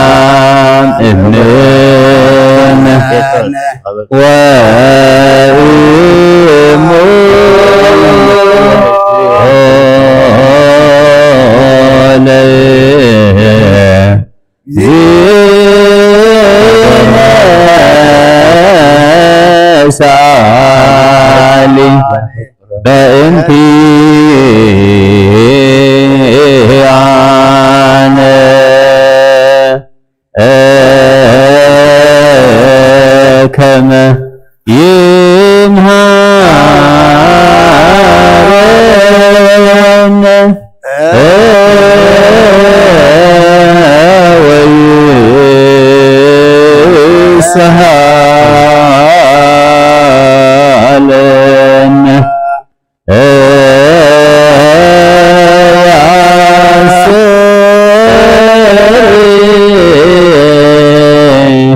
ማርያም እምነ ወኢሞለ ዚነሳሊ በእንቲኣነ ከመ ይምሃረነ ወይስሃለነ።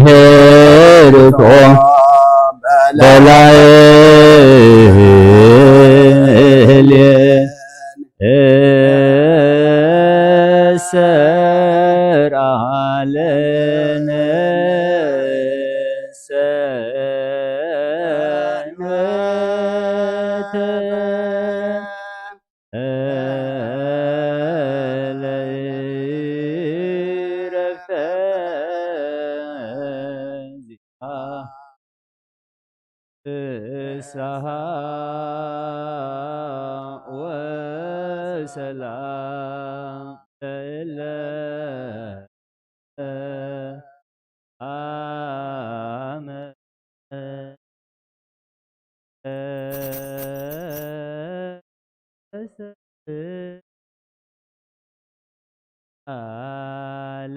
ያስተርሄርኮ በላዕሌነ ሰንበተ ለይረፍተ ዚኣ ፍስሓ ወሰላም ለእለ አመ አለ ረፍተ ዚአነ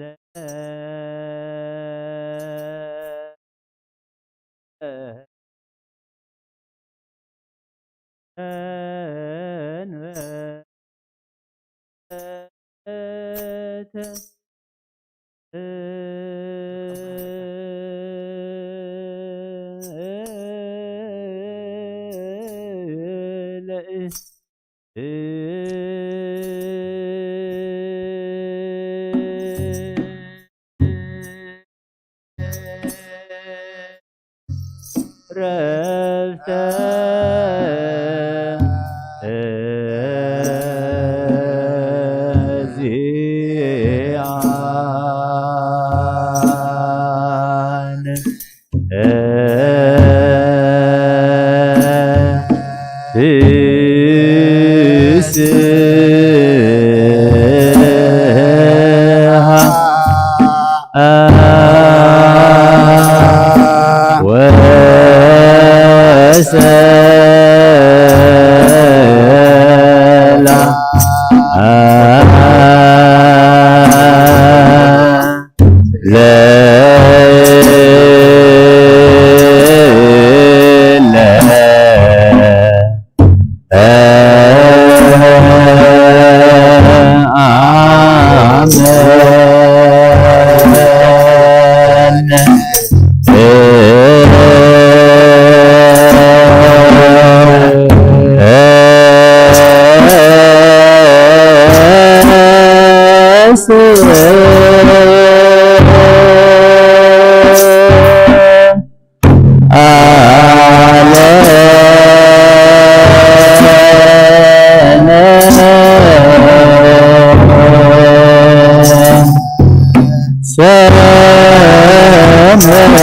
ፍስሓ ወሰላም ለይለ አመነ።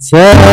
ሰንበት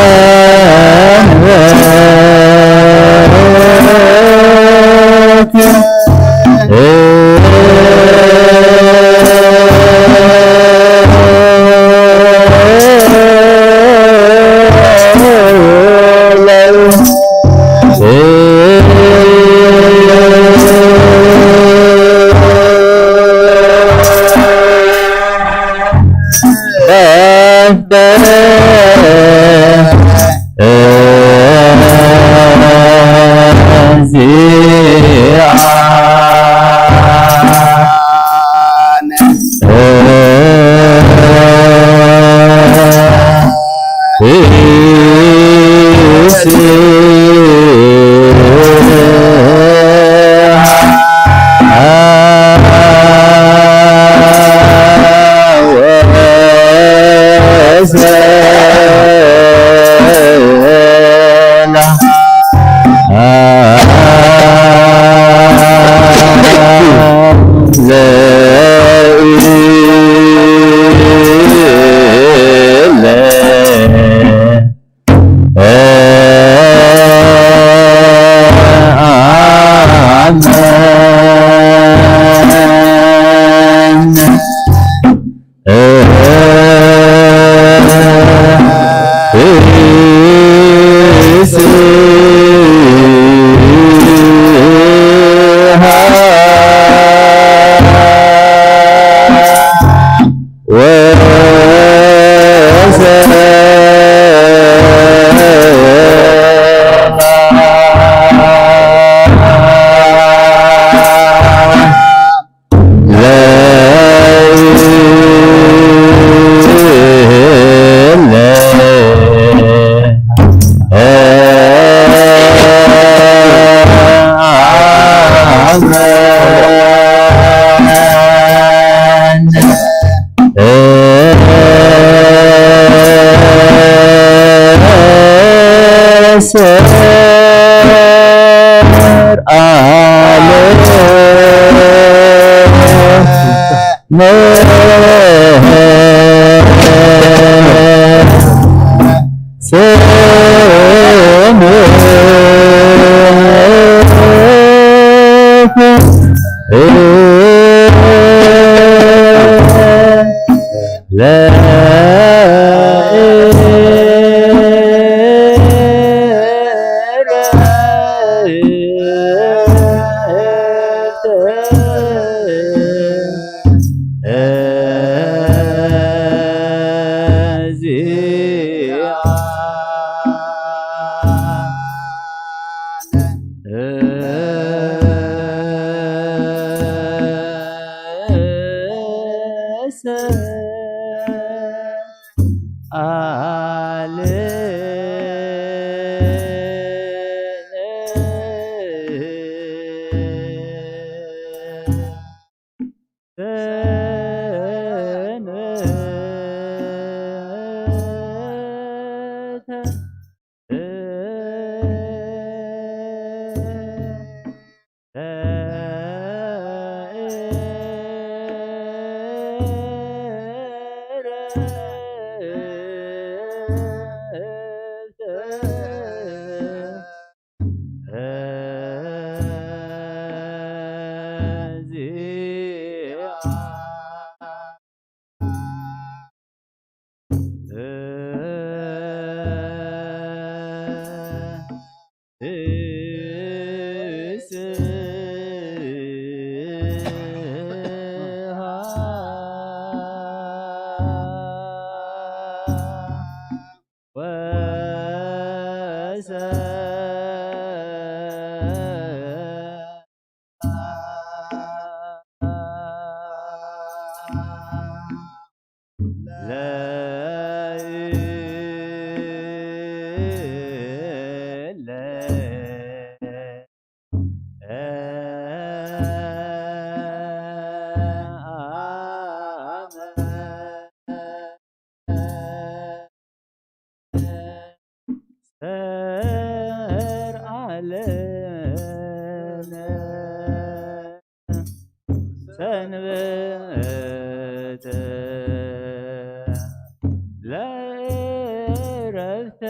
ዕረፍተ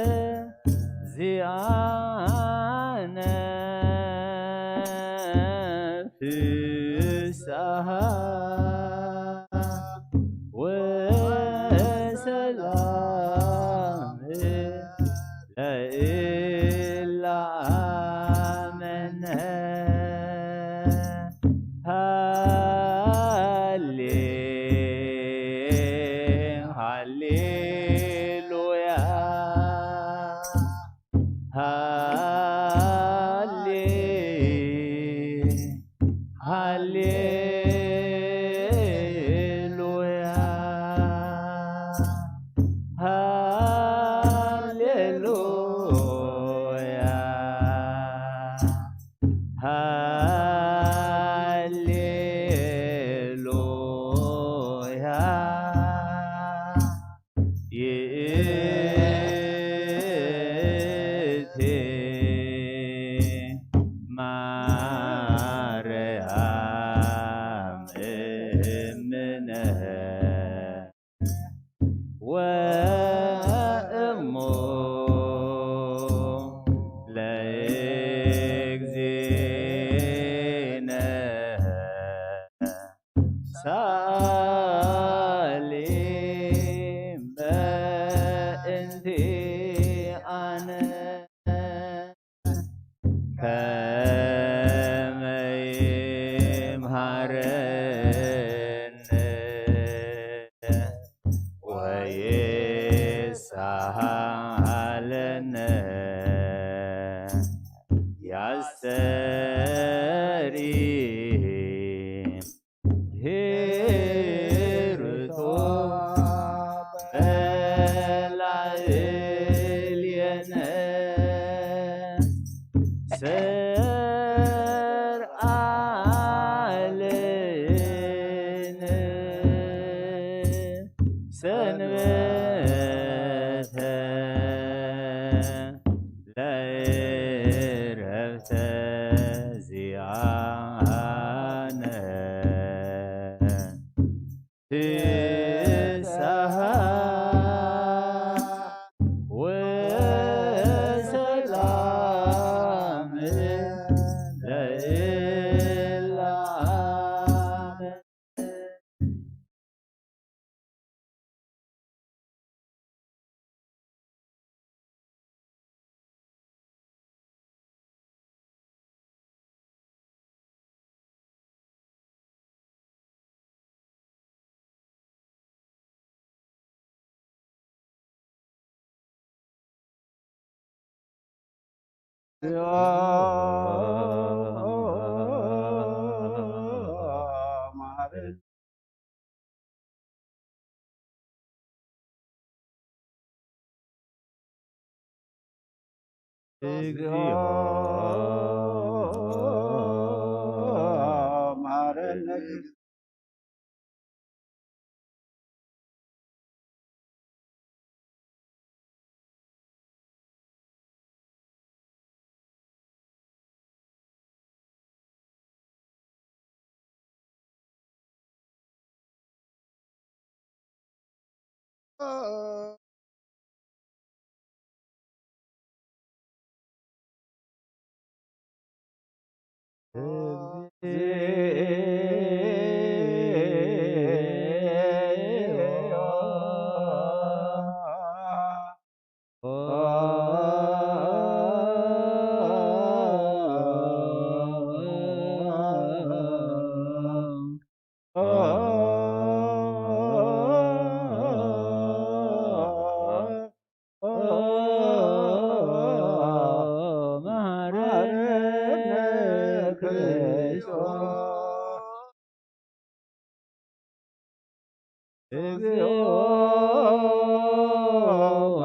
ዚኣነ ፍስሃ ወሰላም ለእላ ኣመነ። ሃሌ ሃሌሉያ። ሃሌ ሃሌሉያ። ሃሌሉያ። ሃሌሉያ። ይእቲ ማርያም እምነ ወእሙ ለእግዚእነ ሳሊ በእንቲኣነ ከመ ይምሃረነ ወይሳሃለነ ያስተሪ ሂሩቶ በላዕሌነ ሰርዓልነ ሰንበተ ለእረፍተ ዚኣነ ፍስሃ ወሰላም ለእላ እግዚኦ መሐረነ። መሐረነ ክርስቶስ። እግዚኦ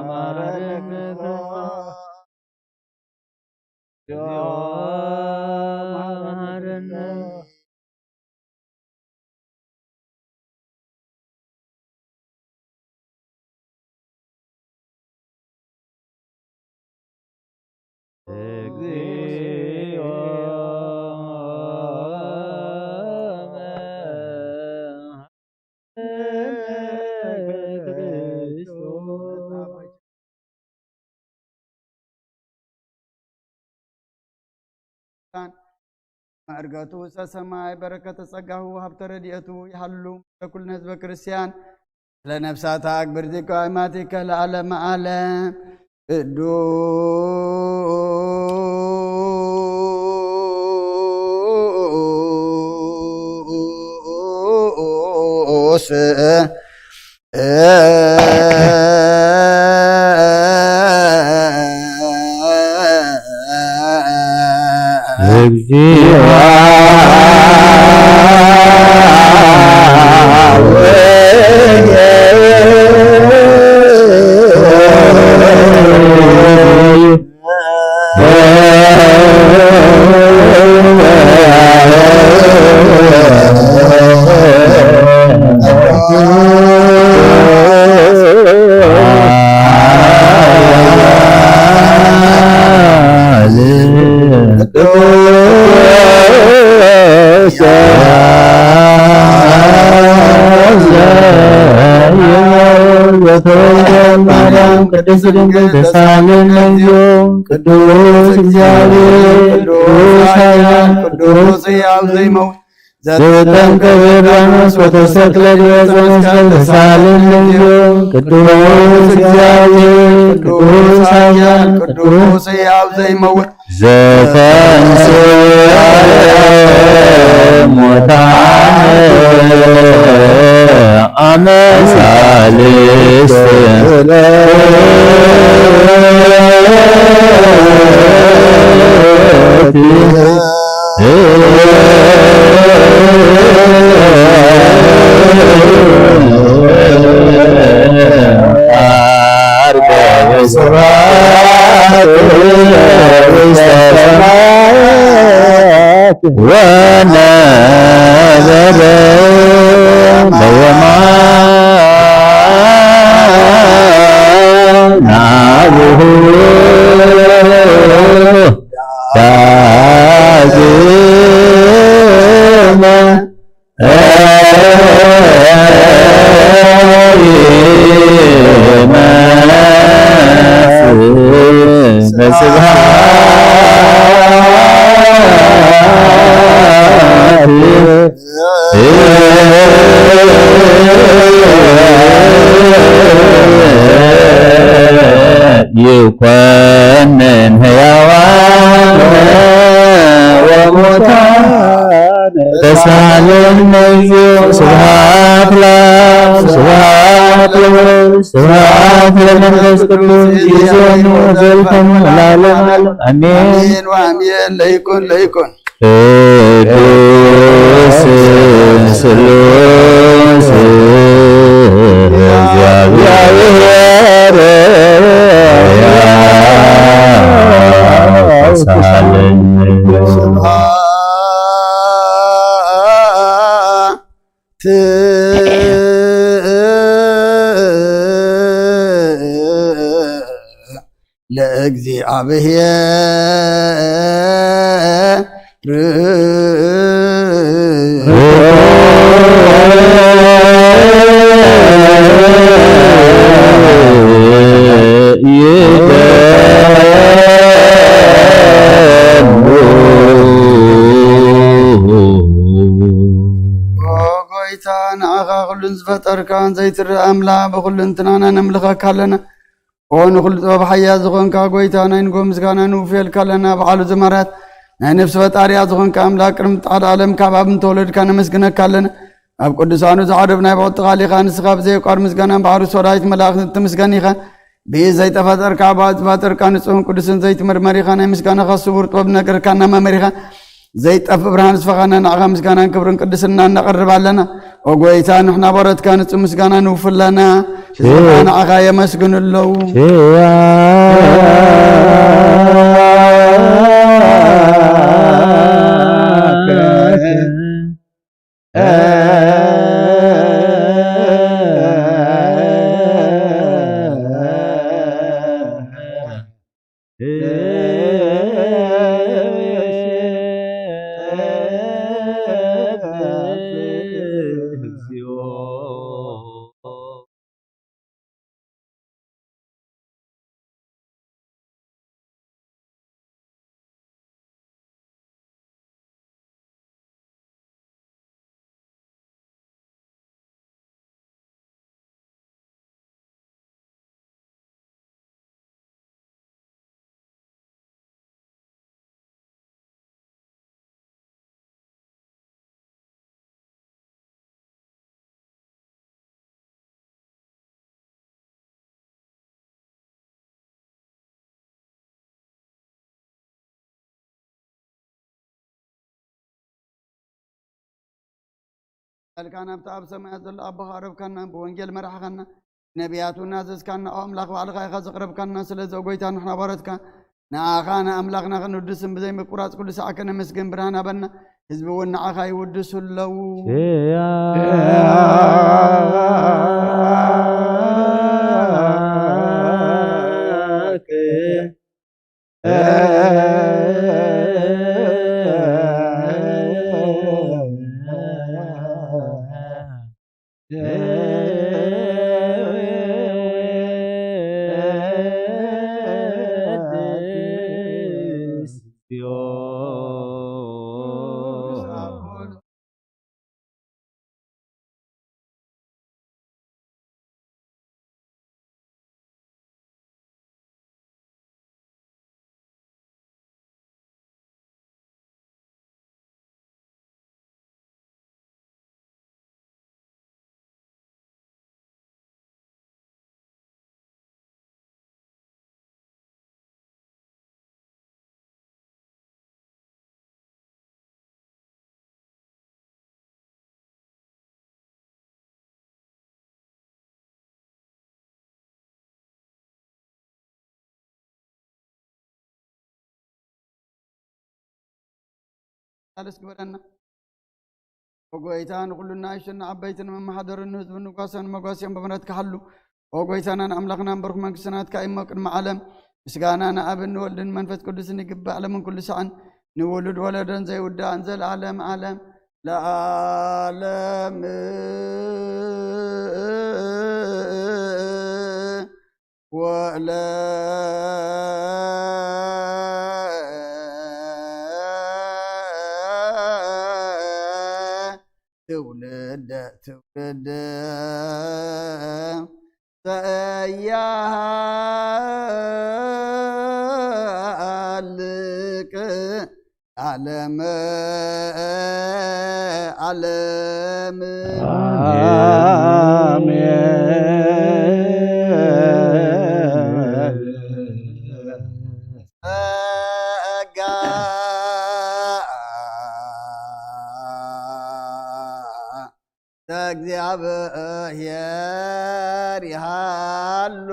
መሐረነ ክርስቶስ። እግዚኦ መሐረነ። እግዚኦ መሐረነ ክርስቶስ። ቅዱሳን። መዕርገቱ ውስተ ሰማይ፣ በረከተ ጸጋሁ፣ ሃብተ ረድኤቱ ይሃሉ ለኩልነ ህዝበ ክርስቲያን። ስለ ነፍሳታ ኣግብር ዚቀዋማቲከ ለዓለመ ዓለም። ቅዱስ እግዚኦ። ማርያም ቅድስት ድንግል ተሳለን ነዮ። ቅዱስ እግዚአብሔር፣ ቅዱስ ኃያል፣ ቅዱስ ሕያው ዘይመውት ዘተጠምቀ በዮርዳኖስ ወተሰቅለ ዲበ ዕፀ መስቀል ተሳለን ነዮ። ቅዱስ እግዚአብሔር፣ ቅዱስ ኃያል፣ ቅዱስ ሕያው ዘይመውት ዘተንሥአ እሙታን አመ ሳልስት ወነበረ በየማን አቡሁ ዳግመ ይኮንን ሕያዋን ወሙታን ተሳለን ነዮ። ስብሐት ለአብ፣ ስብሐት ለወልድ፣ ስብሐት ለመንፈስ ቅዱስ፣ ይእዜኑ ወዘልፈኑ ለዓለመ ዓለም። አሜን። አሜን ወአሜን። ለይኩን፣ ለይኩን። ቅዱስ ስሉስ እግዚአብሔር ያሳልን። ስብሐት ለእግዚአብሔር። ኦ ጎይታ፣ ንዓኻ ኩሉን ዝፈጠርካን ዘይትረአ ኣምላኽ ብኹልንትናና ነምልኸካ ኣለና። ኦ ንኹሉ ጥበብ ሓያል ዝኾንካ ጎይታ፣ ናይ ንጎ ምስጋና ንውፍየልካ ኣለና። በዓሉ ዘማርያት ናይ ነፍሲ ፈጣሪያ ዝኾንካ ኣምላኽ፣ ቅድሚ ምጥዓድ ዓለም ካብ ኣብ እንተወለድካ ነመስግነካ ኣለና። ኣብ ቅዱሳኑ ዝዓደብ ናይ ብቕጥቃሊኻ ንስኻ ብዘየቋር ምስጋናን ባሕሪ ሰራዊት መላእኽትን ትምስገን ኢኻ። ብኢድ ዘይተፈጠርካ፣ ብኣጽባጥርካ ንጹህን ቅዱስን ዘይትምርመር ኢኻ። ናይ ምስጋናኻ ስውር ጥበብ ነገርካና መመሪኻ። ዘይጠፍእ ብርሃን ስፈኻና ንዓኻ ምስጋናን ክብርን ቅድስና እናቐርብ ኣለና። ኦ ጎይታ፣ ንሕና በረትካ ንጹህ ምስጋና ንውፍለና። ህዝብኻ ንዓኻ የመስግኑ ኣለዉ። ልካ ናብቲ ኣብ ሰማያት ዘሎ ኣቦኻ ኣረብካና፣ ብወንጌል መራሕኻና፣ ነቢያት እውን ኣዘዝካና። ኦ ኣምላኽ፣ ባዕልኻ ኢኻ ዘቕረብካና። ስለዚ ኦ ጎይታ፣ ንሕና ባሮትካ ንኣኻ ንኣምላኽና ክንውድስን ብዘይ ምቁራጽ ኩሉ ሰዓት ከነመስግን ብርሃን ሃበና። ህዝቢ እውን ንዓኻ ይውድሱ ኣለዉ። ቃልስ ግበረና። ኦ ጎይታ፣ ንኹሉ ንኣሽቱን ንዓበይትን መመሓደርን ንህዝብን ንጓሶን መጓስዮን ብምሕረትካ ሓሉ። ኦ ጎይታናን ኣምላኽናን፣ ብሩኽ መንግስቲ ናትካ እሞ ቅድሚ ዓለም ምስጋና ንኣብን ንወልድን መንፈስ ቅዱስን ይግባእ፣ ዓለምን ኩሉ ሰዓን ንውሉድ ወለዶን ዘይውዳእን ዘለዓለም ዓለም ለዓለም። ወለ ትውልደ ትውልደ ተያልቅ ዓለመ ዓለም። ጸጋ ተእግዚኣብሔር ይሃሉ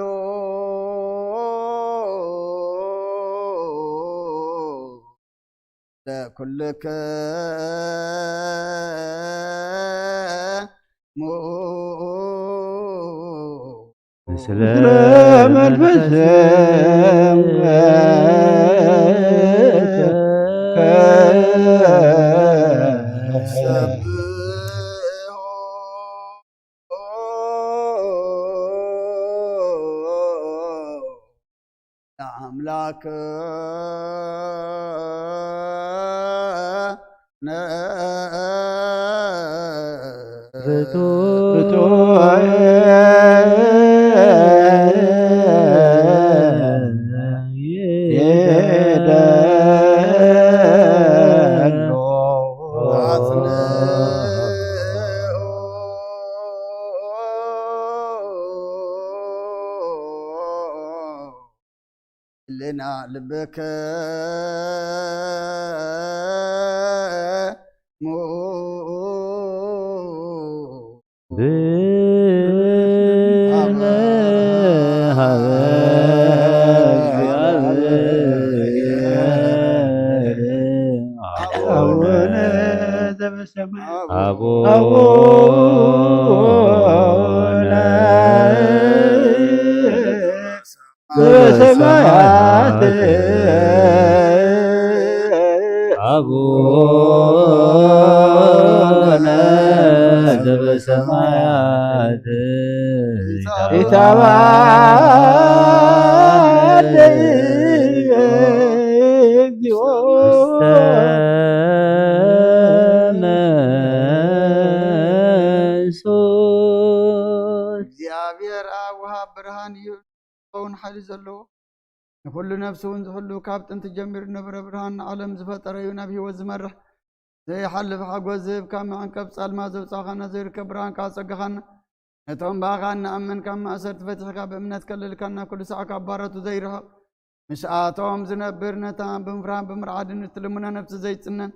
ለኩልክሙ። ምስለ መንፈስከ ለአምላክ ነ ርቱ ርቱ ይደሎ አጽንኦ ህልና ልብከ ሙ አቡነ ዘበሰማያት አቡነ ዘበሰማያት አቡነ ዘበሰማያት ይትባረክ እግዚኦ። እግዚአብሔር አብ ወሃብ ብርሃን እዩ። ዝኸውን ሓይሊ ዘለዎ፣ ንኹሉ ነፍሲ እውን ዝሕሉ፣ ካብ ጥንቲ ጀሚሩ ዝነበረ ብርሃን፣ ንዓለም ዝፈጠረ እዩ፣ ናብ ህይወት ዝመርሕ፣ ዘይሓልፍ ሓጎስ ዝህብ፣ ካብ መዐንቀፍ ጻልማ ዘውጻእኻና፣ ዘይርከብ ብርሃን ከኣ ኣጸጋኻና። ነቶም ብኣኻ እንኣምን ካብ ማእሰርቲ ፈቲሕካ ብእምነት ከለልካና፣ ኩሉ ሳዕ ካብ ባሮቱ ዘይርሕቕ፣ ምስኣቶም ዝነብር፣ ነታ ብምፍራህን ብምርዓድን እትልምኖ ነፍሲ ዘይጽነን፣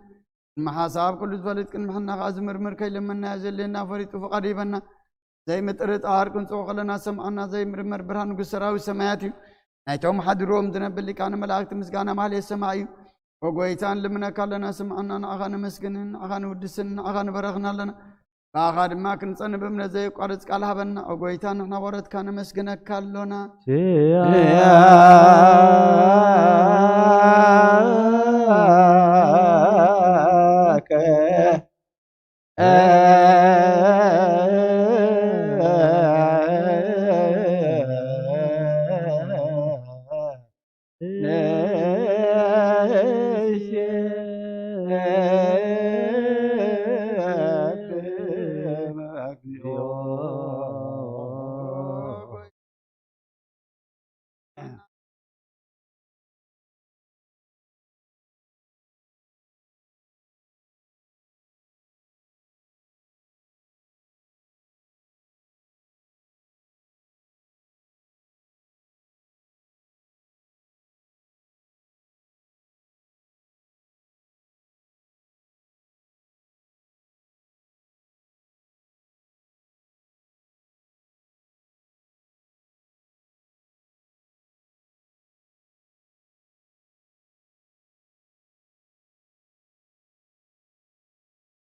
ቅድሚ ሓሳብ ኩሉ ዝፈልጥ፣ ቅድሚ ሕና ከኣ ዝምርምር፣ ከይለመናዮ ዘድልየና ፈሊጡ ፍቓዱ ይበና። ዘይምጥርጣር ክንጽኦ ከለና ዝሰምዓና ዘይምርመር ብርሃን ንጉስ ሰራዊት ሰማያት እዩ። ናይቶም ሓድሮም ዝነብር ሊቃነ መላእክቲ ምስጋና ማህሌት ሰማይ እዩ። ኦ ጎይታ፣ ንልምነካ ኣለና፣ ስምዓና፣ ንዓኻ ነመስግንን፣ ንዓኻ ንውድስን፣ ንዓኻ ንበረኽን ኣለና። ብኣኻ ድማ ክንጸንብ እምነት ዘየቋርጽ ቃል ሃበና። ኦ ጎይታ፣ ንሕና ወረትካ ነመስግነካ ኣሎና።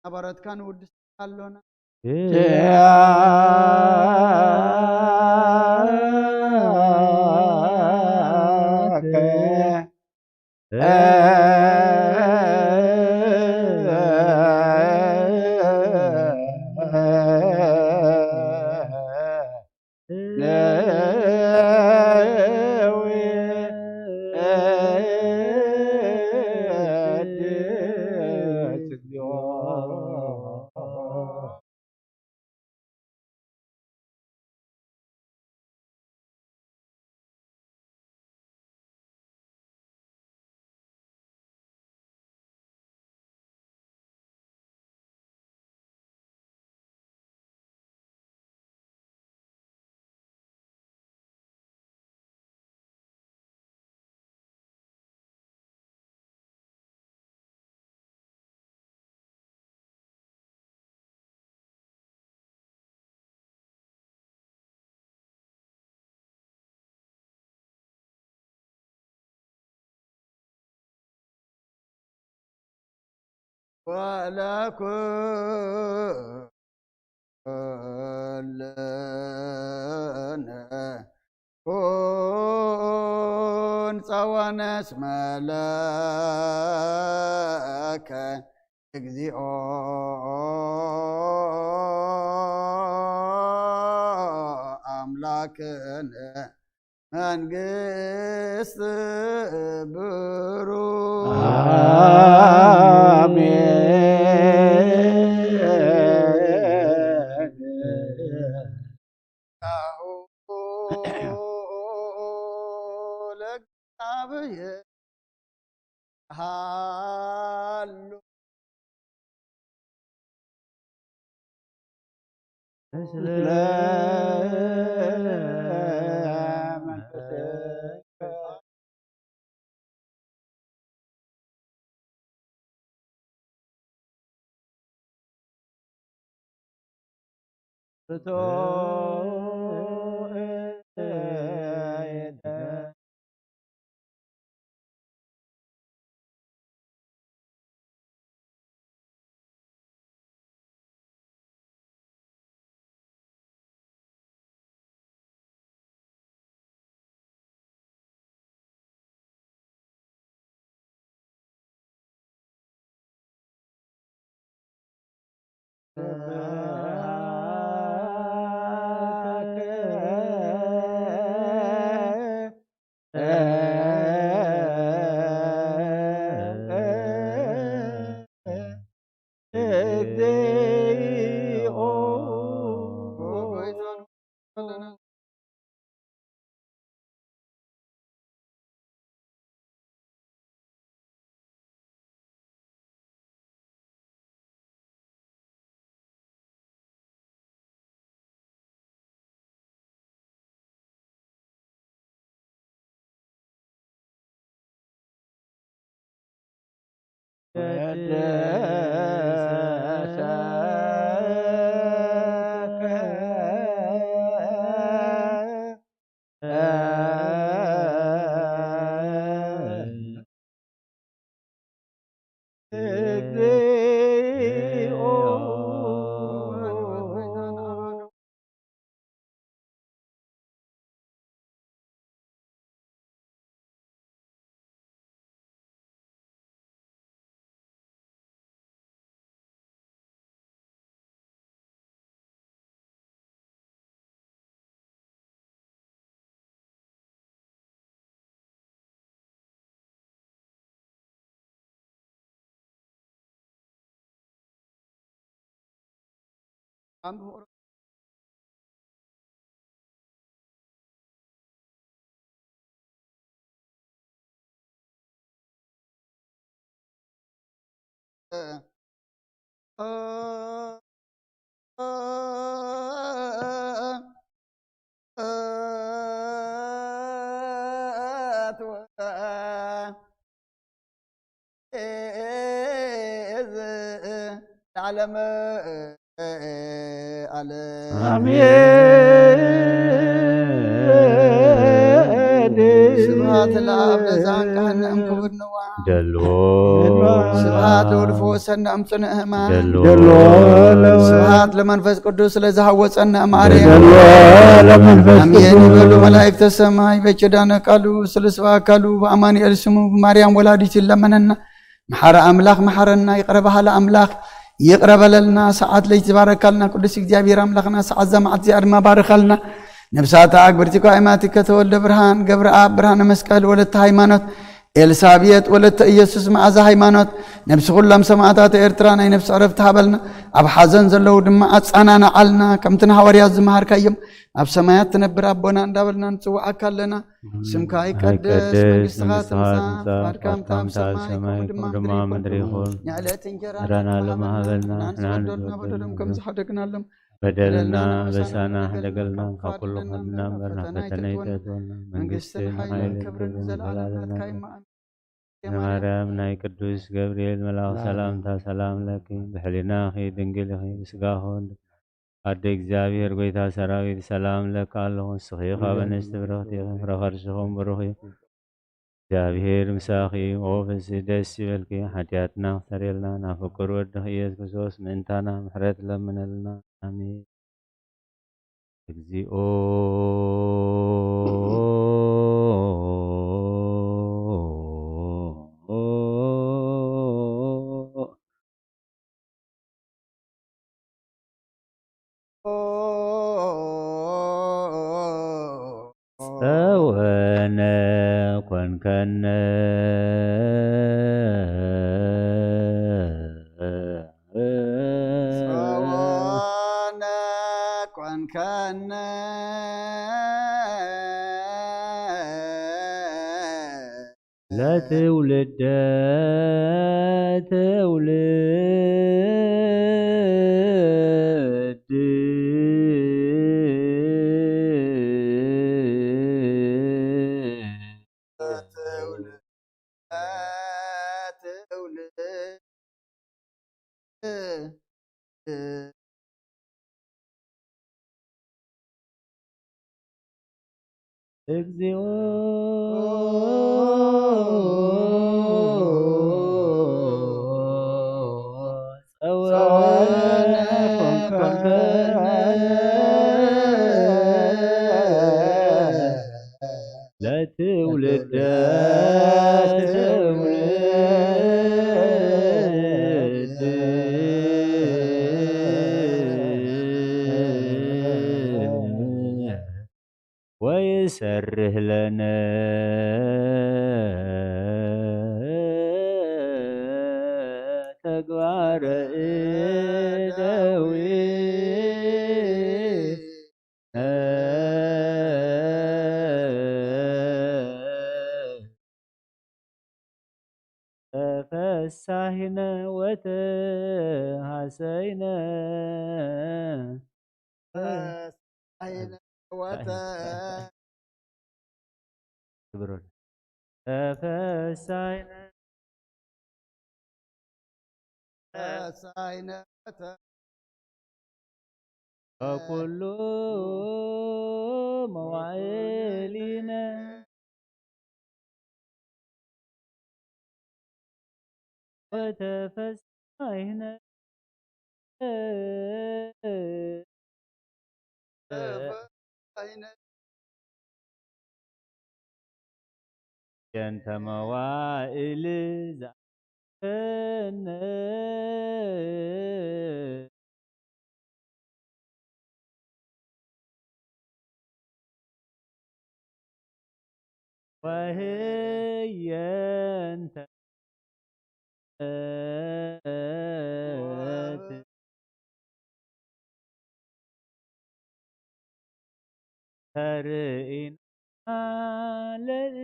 ኣባረትካ ንውድስ ኣሎና። ወለኩ ኩልነ ኩን ጸወነስ መለከ እግዚኦ ኣምላክነ መንግስት ብሩ። አሜን። ለእግዚአብሔር ሃሉ ኣንብቡ። ለዓለመ ዓለም። ኣሜን። ስብሐት ለአብ ለዘአንቀሐነ እምክቡድ ንዋ። ደልዎ ስብሐት ለወልድ ፈወሰነ እምጽኑዕ ሕማም። ደልዎ ስብሐት ለመንፈስ ቅዱስ ለዘሃወጸነ እምአርያም። ደልዎ ለመንፈስ ኣሜን ቅዱስ። ይበሉ መላእክተ ሰማይ በኪዳነ ቃሉ ስሉስ በአካሉ በአማኑኤል ስሙ ብማርያም ወላዲት ይለመነና። መሓረ ኣምላኽ መሓረና፣ ይቕረ በሃሊ ኣምላኽ ይቕረ በለልና። ሰዓት ለይቲ ዝባረካልና ቅዱስ እግዚኣብሔር ኣምላኽና፣ ሰዓት እዛ መዓልቲ እዚኣ ድማ ባርኸልና። ነብሳታ ኣግብርቲኳ ኢማቲከ ተወልደ ብርሃን፣ ገብረኣብ ብርሃነ መስቀል፣ ወለተ ሃይማኖት፣ ኤልሳቤጥ ወለተ ኢየሱስ፣ መዓዛ ሃይማኖት፣ ነብሲ ኩሎም ሰማዕታት ኤርትራ ናይ ነብሲ ዕረፍቲ ሃበልና። ኣብ ሓዘን ዘለዉ ድማ ኣጻናንዓልና። ከምቲ ንሃዋርያት ዝመሃርካዮም፣ ኣብ ሰማያት ትነብር ኣቦና እንዳበልና ንጽውዓካ ኣለና። ስምካ ይቀደስ፣ መንግስትኻ ትምጻእ፣ ፍቃድካ ከምታ ኣብ ሰማይ ከምኡ ድማ ኣብ ምድሪ ይኹን። ንዕለት እንጀራና ሃበና ሎሚ፣ ንሕና ንበድለና በደሎም ከም ዝሓደግናሎም። በደልና በሳና ሕደገልና፣ ካብ ኩሉ ከድና እምበር ናብ ፈተና ኣይተእትወና። መንግስትን ሓይልን ክብርን ንዘለኣለም ናትካ እዩ። እም። ማርያም ናይ ቅዱስ ገብርኤል መልኣኽ ሰላምታ ሰላም ለኪ፣ ብሕሊናኺ ድንግል ኢኺ፣ ብስጋኺ እውን ኣደ እግዚኣብሔር ጐይታ ሰራዊት ሰላም እለኪ ኣለኹ። ንስኺ ካብ ኣንስቲ ብርኽቲ ኢኺ፣ ፍረ ከርሥኺ እውን ብሩኽ እዩ። እግዚኣብሔር ምሳኺ እዩ። ኦ ፍስሕቲ ደስ ይበልኪ፣ ሓጢኣትና ክሰርየልና ናብ ፍቁር ወድኺ ኢየሱስ ክርስቶስ ምእንታና ምሕረት ለምነልና። ኣሜን። እግዚኦ ጸወነ ኮንከነ። ጸወነ ኮንከነ። ለትውልደ ትውልድ። ትውልድ። እግዚኦ ጸወነ ኮንከነ። ለትውልደ ትውልድ። ወይሰርህ ለነ ተግባረ እደዊ። ተፈሳሂነ ወተሃሰይነ። ተፈሳሂነ ወተ- ግብሩን። ተፈሳሂነ ተፈሳሂነ ወተ- በኩሉ መዋዕሊነ ወተፈሳሂነ። ተፈሳሂነ። የንተ መዋእል ዘአነ። ወህየንተ ተርእይና ለርኢ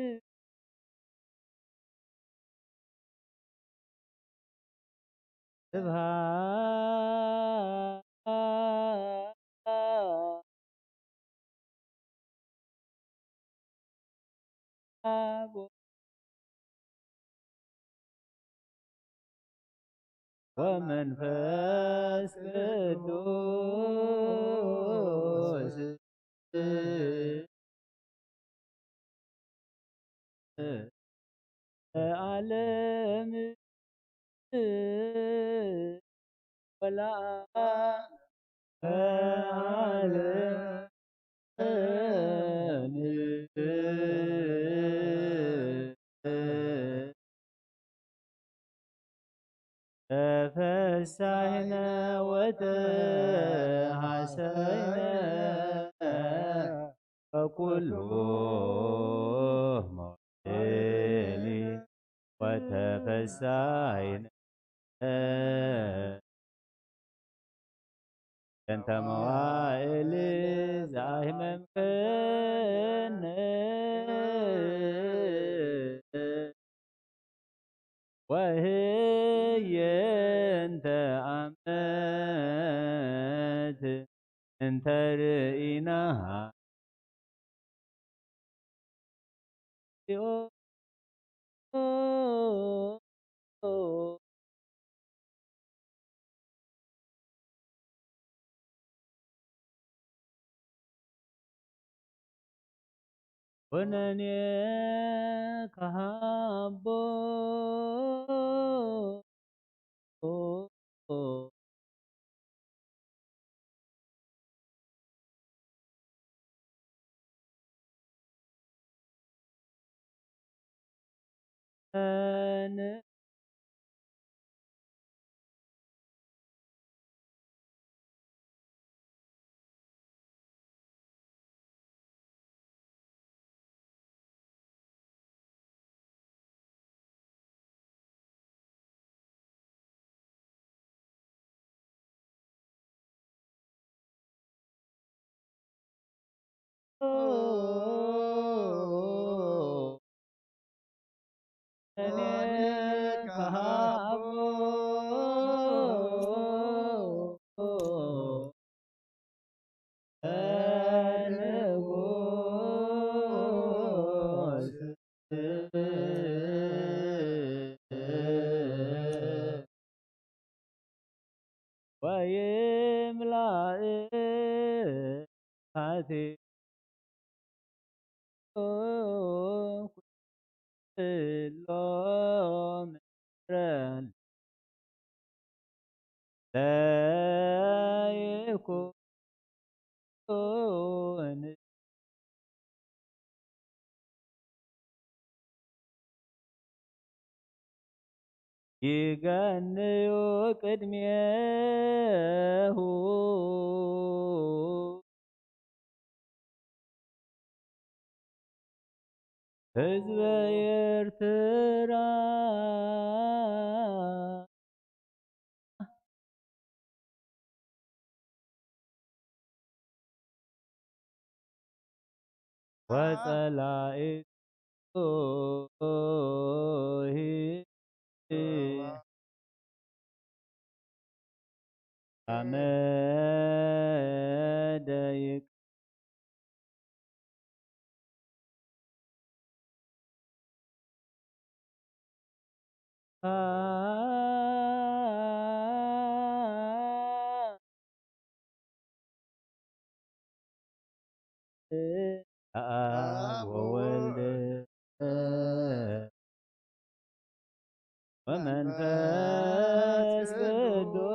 ስብሃት ወመንፈስ ቅዱስ ዓለም ወላ ዓለም ተፈሳይነ ወተሃሰይነ በኩሉ መዋዕሊ ወተፈሳይነ እንተ መዋዕል ዛህመምክን ወህየ እንተ ኣመት እንተ ርኢናሃ ኩነኔ ክሃቦ ወይምላእ ሃቲ ኩሎ ምሕረት ለይኩን ይገንዩ ቅድሜሁ ህዝበ ኤርትራ። ወጸላኢ አብ ወወልድ ወመንፈስ ቅዱስ።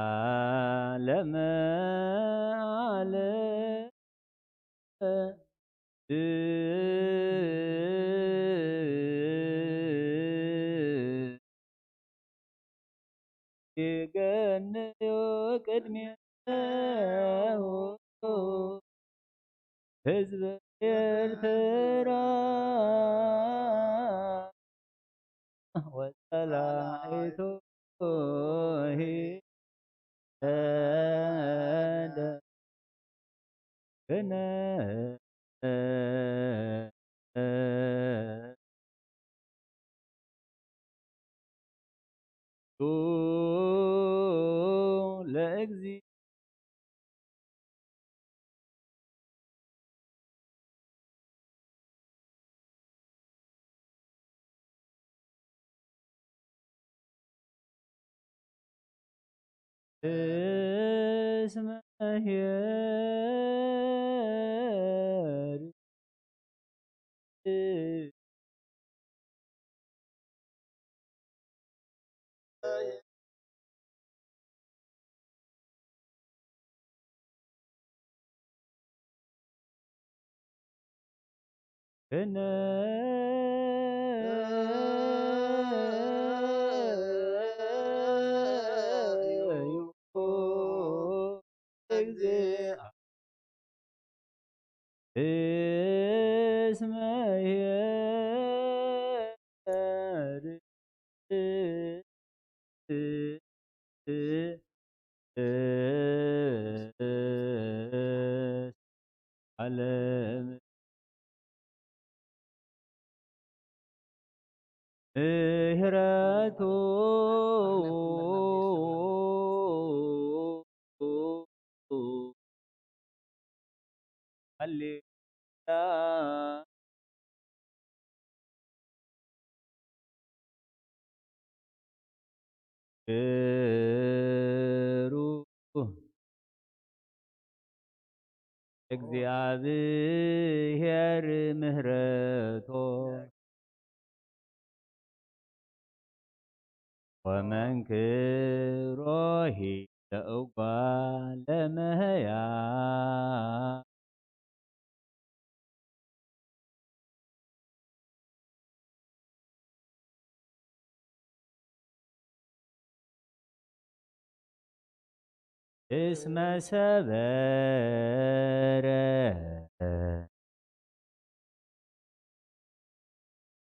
ወለዓለመ ዓለም። ይገንዩ ቅድሜሁ ህዝቢ ኤርትራ ወጸላኢቱ ሄደ ክነ ቱ ለእግዚ እስመ ኄር ዓለም ምህረቱ ሃሌሉያ። ገሩ እግዚኣብሔር ምህረቶ ወመንክሮ ሂለ እጓለ መህያ እስመ ሰበረ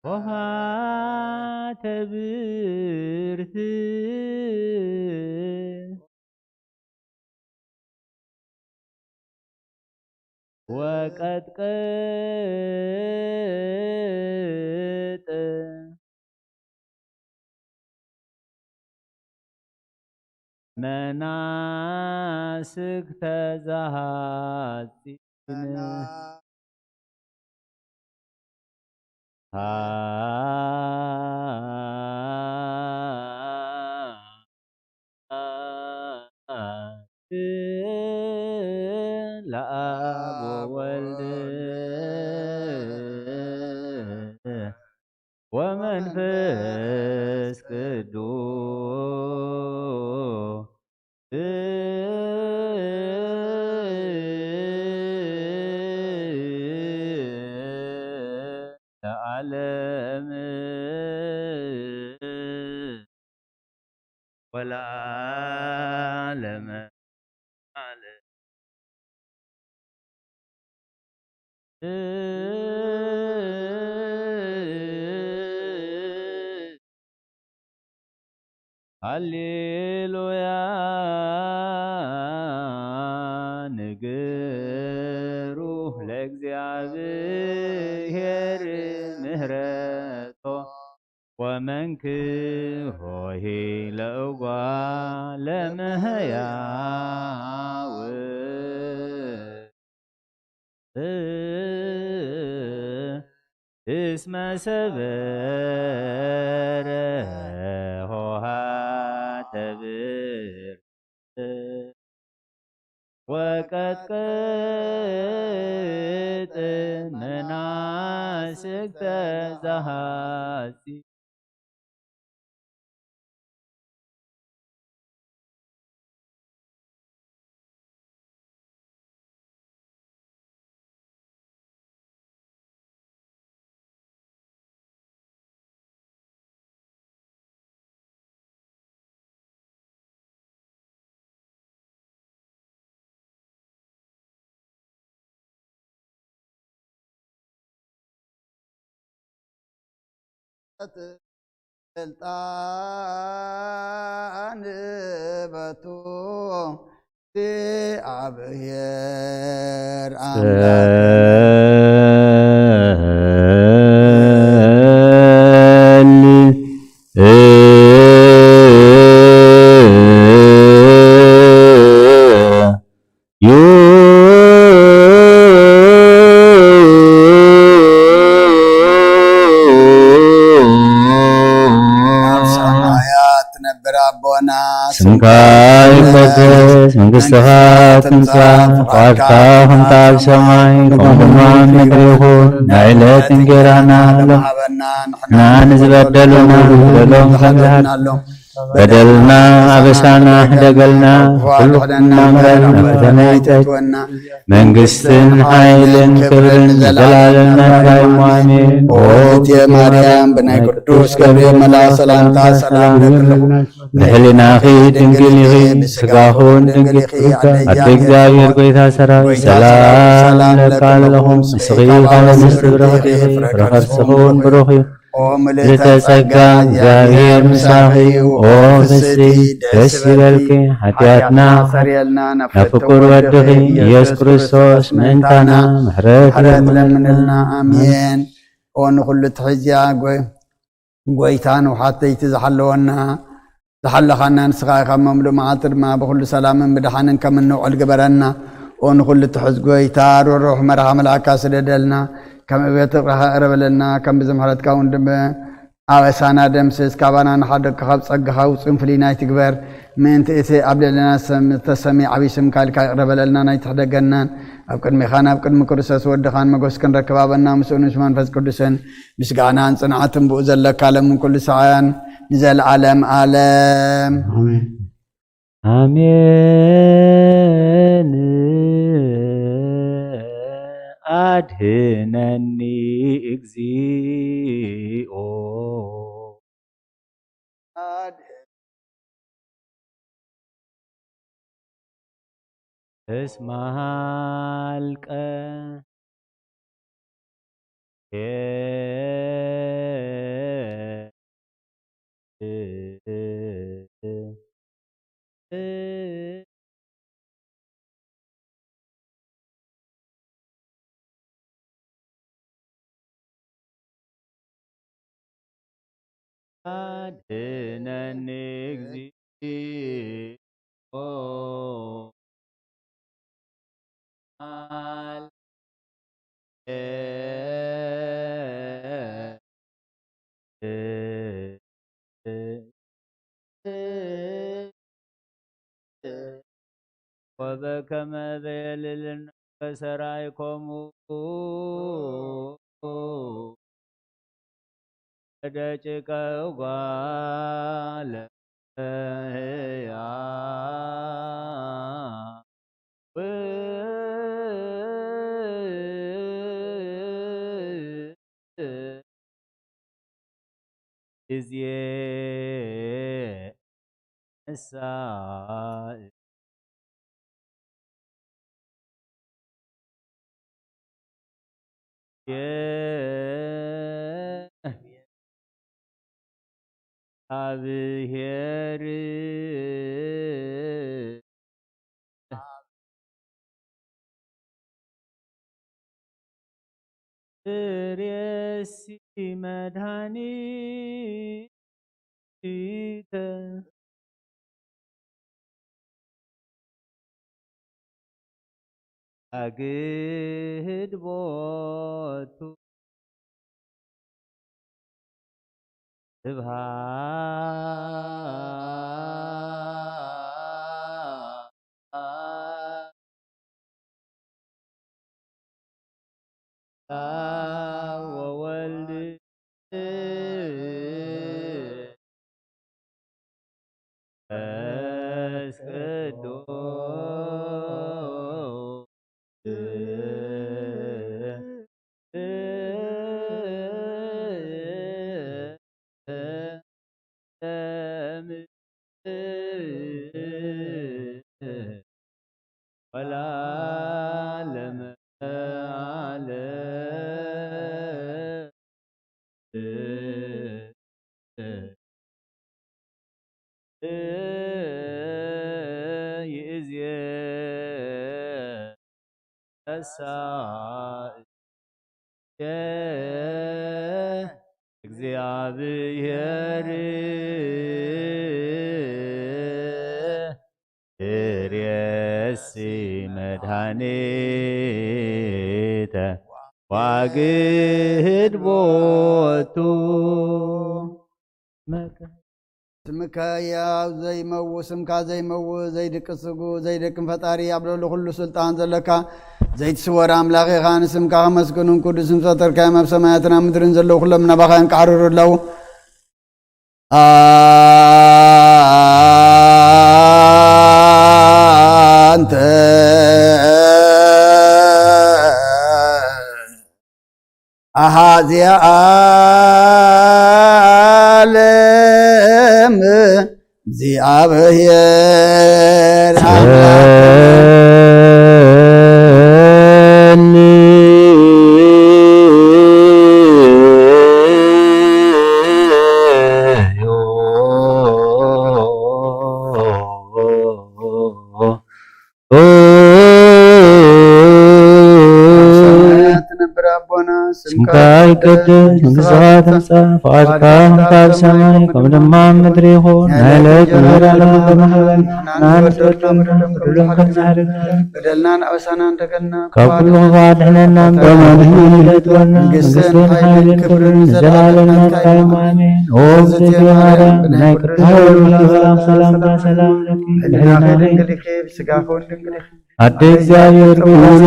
ኆኃተ ብርት ወቀጥቀጥ መናስክተ ዘሐጺን ለአብ ወወልድ ወመንፈስ ቅዱስ ለዓለም ወለዓለመ ዓለም። ሃሌሉያ ንግሩ ለእግዚኣብሔር ምህረቶ ወመንክሮሂ ለእጓለ እመሕያው እስመ ሰበረ ኆኃተ ብርት ወቀጥቅጥ መናስክተ ዘሐጺን። ስልጣን በቱ እግዚኣብሔር ኣምላክ። ኣብ ሰማያት ትነብር ኣቦና፣ ስምካ ይቀደስ፣ መንግስትኻ ትምጻእ፣ ፍቓድካ ከምታ ኣብ ሰማይ ከምኡ ድማ ኣብ ምድሪ ይኹን። ናይ ዕለት እንጌራና ሎሚ ሃበና፣ ንሕና ንዝበደሉና በደሎም ከም ዝሓለና በደልና ኣበሳና ሕደገልና፣ ኩሉ ክደና ምሕረት ፈተና ይጠትወና። መንግስትን ሓይልን ክብርን ንዘለዓለም ናትካ እዩ። ኣሜን። ኦቴ ማርያም ብናይ ቅዱስ ገብርኤል መልኣክ ሰላምታ ሰላም ንብለኪ። ብሕሊናኺ ድንግል ኢኺ፣ ብስጋኹን ድንግል ኢኺ። ኣደ እግዚኣብሔር ጎይታ ሰራዊት ሰላም ለካ ኣለኹም። ንስኺ ካብ ኣንስቲ ብርኽቲ ኢኺ፣ ፍረ ከርስኺ እውን ብሩኽ እዩ። ኦ ምልዕተ ጸጋ፣ እግዚኣብሔር ምሳኺ እዩ። ኦ ፍስቲ፣ ደስ ይበልኪ። ሓጢኣትና ሓጢኣትና ሰርየልና፣ ናብ ፍቁር ወድኺ ኢየሱስ ክርስቶስ ምእንታና ምሕረት ለምንልና። ኣሜን። ኦ ንኹሉ ትሕዝያ ጎይ-፣ ጎይታ ንውሓተይቲ ዝሓለወና፣ ዝሓለኻና ንስኻ ኢኻ። መምሉእ መዓልቲ ድማ ብኹሉ ሰላምን ብድሓንን ከም እንውዕል ግበረና። ኦ ንኹሉ ትሕዝ ጎይታ፣ ርሩሕ መርሓ መልኣካ ስደደልና። ከም እቤት ፍቅርኻ ቅረበለና፣ ከም ብዝምሕረትካ እውን ድም-፣ ኣበሳና ደምስስ። ካባና ንሓደግካ ካብ ጸጋኻ ውጹን ፍልይና ኣይትግበር። ምእንቲ እቲ ኣብ ልዕልና ሰም-፣ ዝተሰምየ ዓብዪ ስምካ ኢልካ ይቅረበለልና፣ ናይ ትሕደገናን ኣብ ቅድሜኻን ኣብ ቅድሚ ክርስቶስ ወድኻን መጎስ ክንረክብ ኣበና ምስኡ ምስ መንፈስ ቅዱስን ምስጋናን ጽንዓትን ብኡ ዘለካ ለምን ኩሉ ሰዓያን ንዘለዓለም ዓለም። ኣሜን። ኣሜን። ኣድህነኒ እግዚኦ። ኣድህን- እስመ ሀልቀ አድነኒ እግዚኦ። ወበከመ በየልልና በሰራይኮሙ ደቂቀ እጓለ እመሕያው። ጊዜ ንሳ የ-፣ ኣብሔር ርእሲ መድኃኒተ አግህድ ቦቱ ስብሐት ለወልድ መንፈስ ቅዱስ። ወለዓለመ ዓለም። ሳእየ እግዚኣብሔር ርእሲ መድኃኒተ ዋግድ ቦቱ። ስምከ ሕያው ዘይመው፣ ስምካ ዘይመው፣ ዘይድቅስ ስጉ፣ ዘይደክም ፈጣሪ፣ ኣብ ልዕሊ ኩሉ ስልጣን ዘለካ፣ ዘይትስወር ኣምላኽ ኢኻ። ንስምካ ከመስግኑን ቅዱስ ስም ዝፈጠርካዮም ኣብ ሰማያትን ኣብ ምድርን ዘለዉ ኩሎም ናባኻ የንቃዕርሩ ኣለዉ። ኣንተ ኣሃዝያ ዓለም እግዚኣብሔር ኣምላኽ ሰማያት ትነብር ኣቦና፣ ስምካ ስምካ ይቀደስ፣ መንግሥትኻ ትምጻእ፣ ፍቓድካ ከም ኣብ ሰማይ ከም ድማ ኣብ ምድሪ ይኹን። ናይ ዕለት እንጀራ ለማዕለና ሃበና፣ ንሕና ንበደሎም ንበደሎም ከም ንሕና ንበድሎም ከም ንሕና ንበድሎም፣ በደልናን ኣበሳናን ተገልና፣ ካብ ኩሉ ክፉእ ኣድሕነና፣ እምበር ንሕና ንሕና ንሕና ንሕና ንሕና ንሕና መንግስትን መንግስትን ሓይልን ሓይልን ክብርን ክብርን ንዘለኣለም ንዘለኣለም ናትካ እዩ። ናትካ እዩ። ኣሜን። ኦ እግዝእትየ ማርያም፣ ብናይ ቅዱስ ገብርኤል ሰላም ሰላምታ ሰላም ለኪ፣ ሕሊናኺ ድንግል ኢኺ፣ ስጋኺ እውን ድንግል ኢኺ። ኣደ እግዚኣብሔር ክቡር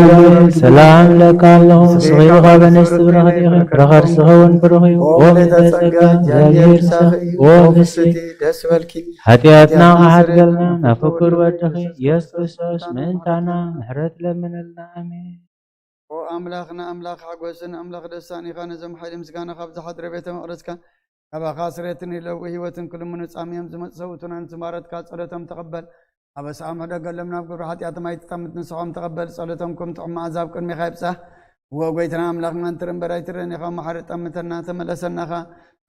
ሰላም ለካ ኣለኹ፣ ስኺ ብኻበ ነስቲ ብረኽት ኢኺ፣ ፍረ ከርስኺ እውን ብሩኽ እዩ። ኦ ምልዕተ ጸጋ፣ እግዚኣብሔር ምሳኺ እዩ። ኦ ፍስሕቲ፣ ደስ በልኪ። ሓጢኣትና ክሓድገልና ናብ ፍቁር ወድኺ ኢየሱስ ክርስቶስ ምእንታና ምሕረት ለምነልና። ኣሜን። ኦ ኣምላኽና፣ ኣምላኽ ሓጎስን ኣምላኽ ደስታን ኢኻ። ነዞም ሓይሊ ምስጋና ካብ ዝሓድረ ቤተ መቕደስካ ካባኻ ስሬትን ይለዊ ህይወትን ክልምኑ ጻምዮም ዝመጹ ሰውቱና ንዝማረትካ ጸሎቶም ተቐበል። ኣበስኣም ሕደገሎም፣ ናብ ግብሪ ሓጢኣቶም ኣይትጠምት፣ ንስሖም ተቐበል። ጸሎቶም ከም ጥዑም መኣዛ ኣብ ቅድሜኻ ይብጻሕ። እወ ጎይታና ኣምላኽና፣ እንትርንበር ኣይትረን ኢኻ፣ መሓሪ ጠምተና፣ ተመለሰናኻ።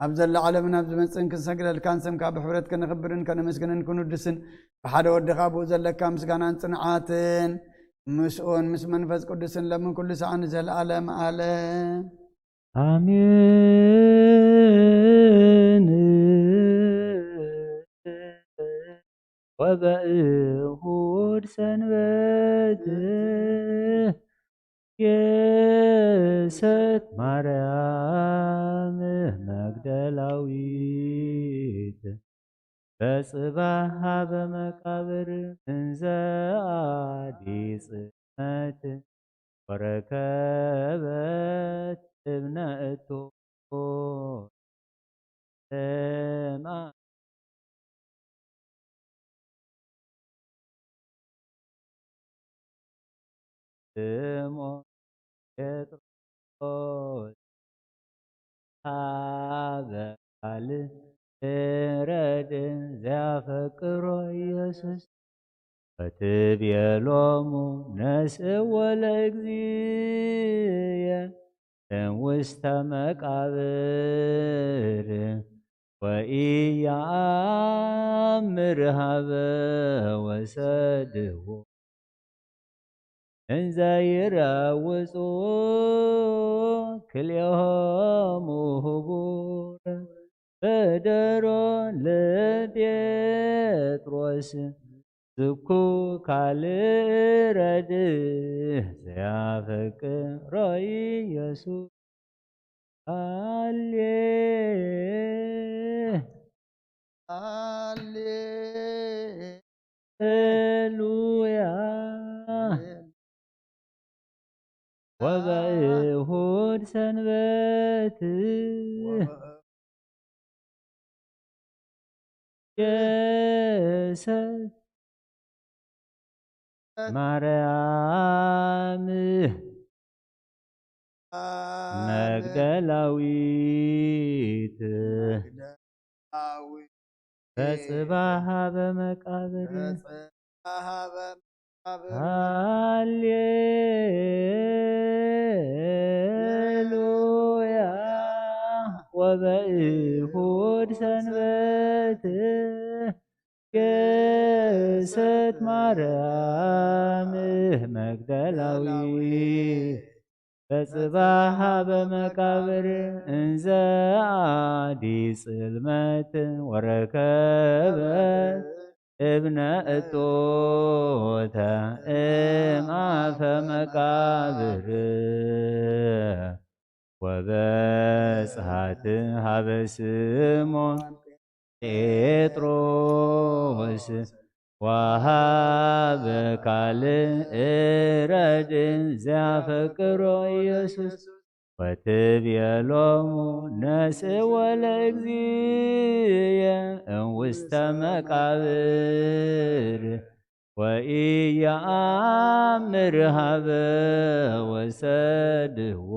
ኣብ ዘላ ዓለምን ኣብ ዝመጽእን ክንሰግደልካን ስምካ ብሕብረት ከነኽብርን ከነመስግንን ክንውድስን ብሓደ ወድኻ ብኡ ዘለካ ምስጋናን ጽንዓትን ምስኡን ምስ መንፈስ ቅዱስን ለምን ኩሉ ሰዓት ንዘለኣለም ዓለም። ኣሜን። ወበእሁድ ሰንበት የሰት ማርያም መግደላዊት በጽባሕ ሀበ መቃብር እንዘ አዲ ጽልመት ወረከበት እብነ እቶ እምኣ ስምዖን ጴጥሮስ ሀበ ካልእ ረድእ ዘያፈቅሮ ኢየሱስ ወትቤሎሙ ነስእዎ ለእግዚእየ እምውስተ መቃብር ወኢየአምር ሀበ ወሰድዎ እንዘ ይረውጹ ክልኤሆሙ ህቡረ በደሮ ለጴጥሮስ ዝኩ ካልእ ረድእ ዘያፈቅሮ ኢየሱስ ሃሌ ሃሌሉያ። ወበእሁድ ሰንበት የሰት ማርያም መግደላዊት በጽባሕ ሀበ መቃብር። ሃሌሉያ። ወበእሁድ ሰንበት ሰት ማርያም መግደላዊ በጽባሕ በመቃብር እንዘ ኣዲ ጽልመት ወረከበ እብነ እጦተ እምኣፈ መቃብር ወበጽሐት ሀበ ስሞን ጴጥሮስ ወሃበ ካልእ ረድእ ዘያፈቅሮ ኢየሱስ ወትቤሎሙ ነስእዎ ለእግዚእየ እምውስተ መቃብር ወኢየአምር ሀበ ወሰድዎ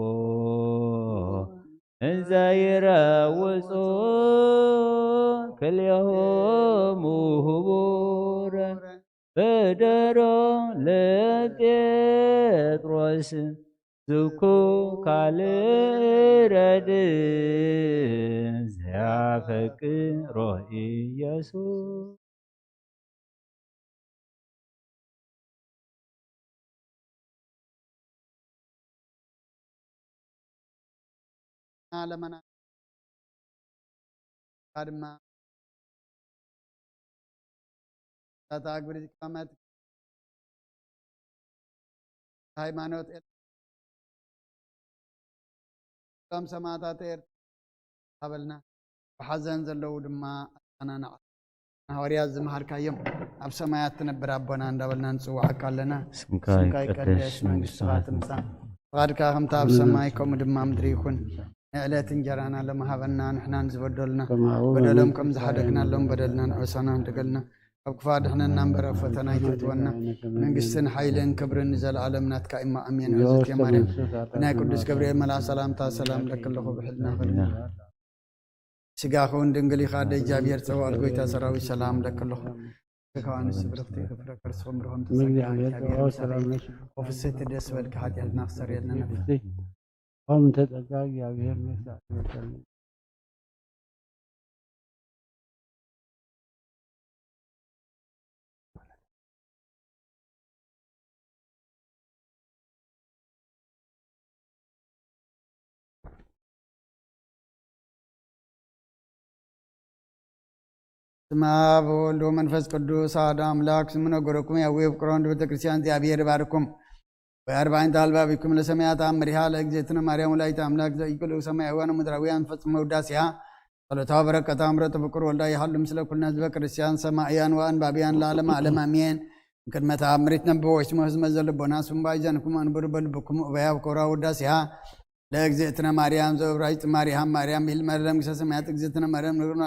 እንዘ ይረውጹ ክልኤሆሙ ህቡረ በደሮ ለጴጥሮስ ዝኩ ካልእ ረድእ ዘያፈቅሮ ኢየሱስ። ኣለመና ድማ እታ ግብሪ ዝቀመጥ ሃይማኖት ኤል-፣ እቶም ሰማዕታት ኤርትራ ሃበልና፣ ብሓዘን ዘለዉ ድማ ኣጸናንዓ። ንሃዋርያት ዝመሃርካዮም ኣብ ሰማያት ትነብር ኣቦና እንዳበልና ንጽውዓካ ኣለና። ስምካ ስምካ ይቀደስ፣ ይቀደስ፣ መንግስትኻ መንግስትኻ ትምጻእ፣ ትምጻእ፣ ፍቓድካ ከምታ ኣብ ሰማይ ከምኡ ድማ ኣብ ምድሪ ይኹን። ንዕለት እንጀራና ሎሚ ሃበና፣ ንሕና ንዝበደሉና ከማኡ በደሎም ከም ንሕና ዝሓደግናሎም በደልና ንዕበሳና ንደገልና፣ ካብ ክፋ ድሕነና እምበር ኣብ ፈተና ኣይትእትወና። መንግስትን ሓይልን ክብርን ንዘለኣለም ናትካ እማ ኣሜን። እግዝእትየ ማርያም ናይ ቅዱስ ገብርኤል መልኣክ ሰላምታ ሰላም ለኪ ኣለኹ፣ ብሕልና ኸድና ስጋኹን ድንግል ኢኻ፣ ኣደ እግዚኣብሔር ጸባኦት ጎይታ ሰራዊት ሰላም ለኪ ኣለኹ። ከዋንስ ብርኽቲ ክፍረ ከርስኹም ብርኹም ተጸጋ እግዚኣብሔር ሰላም ወፍስሕቲ ደስ በልኪ፣ ሓጢኣትና ክሰርየልና ነፍሲ። ኦም ተጸጋ እግዚኣብሔር መሳዕ ስማ በወልድ ወመንፈስ ቅዱስ ኣሐዱ ኣምላክ። ስሙ ነገረኩም ያዌ ፍቅሮን ቤተ ክርስቲያን እግዚኣብሔር ይባርኩም። ወአርባዕንተ አልባቢኩም ለሰማያት አምሪሃ ለእግዝእትነ ማርያም ወላዲተ አምላክ ዘኢኩሉ ሰማያውያን ወምድራውያን ፈጽመ ውዳሴሃ ጸሎታ በረከታ ምረቱ ፍቅር ወልዳ ይሃሉ ምስለ ኩልና ህዝበ ክርስቲያን ሰማእያን ወአንባቢያን ለዓለም ዓለም አሜን። እንክድመ ተአምሪት ነብቦ ወይስሞ ህዝመ ዘልቦና ስምባይ ዘንኩም አንብሩ በልብኩም እበያ ኮራ ውዳሴሃ ለእግዝእትነ ማርያም ዘእብራይት ማርያም ማርያም ይልመር ለምግሰ ሰማያት እግዝእትነ ማርያም ንግርና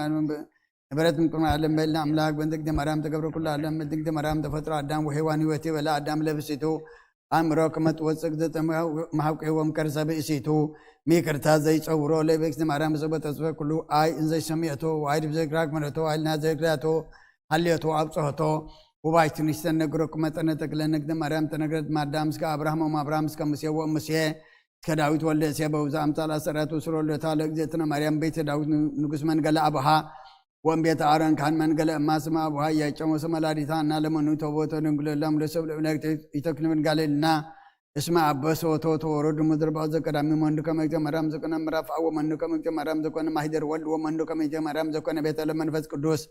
ንብረት ምቅርና ዓለም በልና ኣምላክ በእንተ እግዝእትነ ማርያም ተገብረ ኩሉ ዓለም በእንተ እግዝእትነ ማርያም ተፈጥሮ ኣዳም ወሔዋን ህይወት ይበላ ኣዳም ለብሲቱ ኣእምሮ ከመ ትወፅእ እግዝእተ መሃውቅዎም ከርሰ ብእሲቱ ሚክርታ ዘይፀውሮ ለእግዝእትነ ማርያም ዘበተስፈ ኩሉ ኣይ እንዘይሰሚዕቶ ዋይድ ብዘይግራግ መረቶ ኣይልና ዘይግዳቶ ሃልዮቶ ኣብፅሆቶ ውባይቱ ንሽተን ነግረኩም መጠነ ተክለ ንግደ ማርያም ተነግረት ማዳም እስከ አብርሃም ወማብርሃም እስከ ሙሴ ወሙሴ እስከ ዳዊት ወልደ እሴ በውዛ አምሳል አሰራት ወስሮ ለታ ለእግዝእትነ ማርያም ቤተ ዳዊት ንጉስ መንገለ አቡሃ ወእም ቤተ አሮን ካህን መንገለ እማ ስመ አቡሃ እያጨሞ ስመ ላዲታ እና ለመኑ ተቦቶ ድንግሎላም ለሰብ ለእምነት ይተክል መንጋለልና እስመ አበሰ ወተወቶ ወረዱ ምድር ባዘ ቀዳሚ መንዱ ከመ እግዚኦ ማርያም ዘኮነ ምዕራፍ አወ መንዱ ከመ እግዚኦ ማርያም ዘኮነ ማሂደር ወልድ ወመንዱ ከመ እግዚኦ ማርያም ዘኮነ ቤተ ለመንፈስ ቅዱስ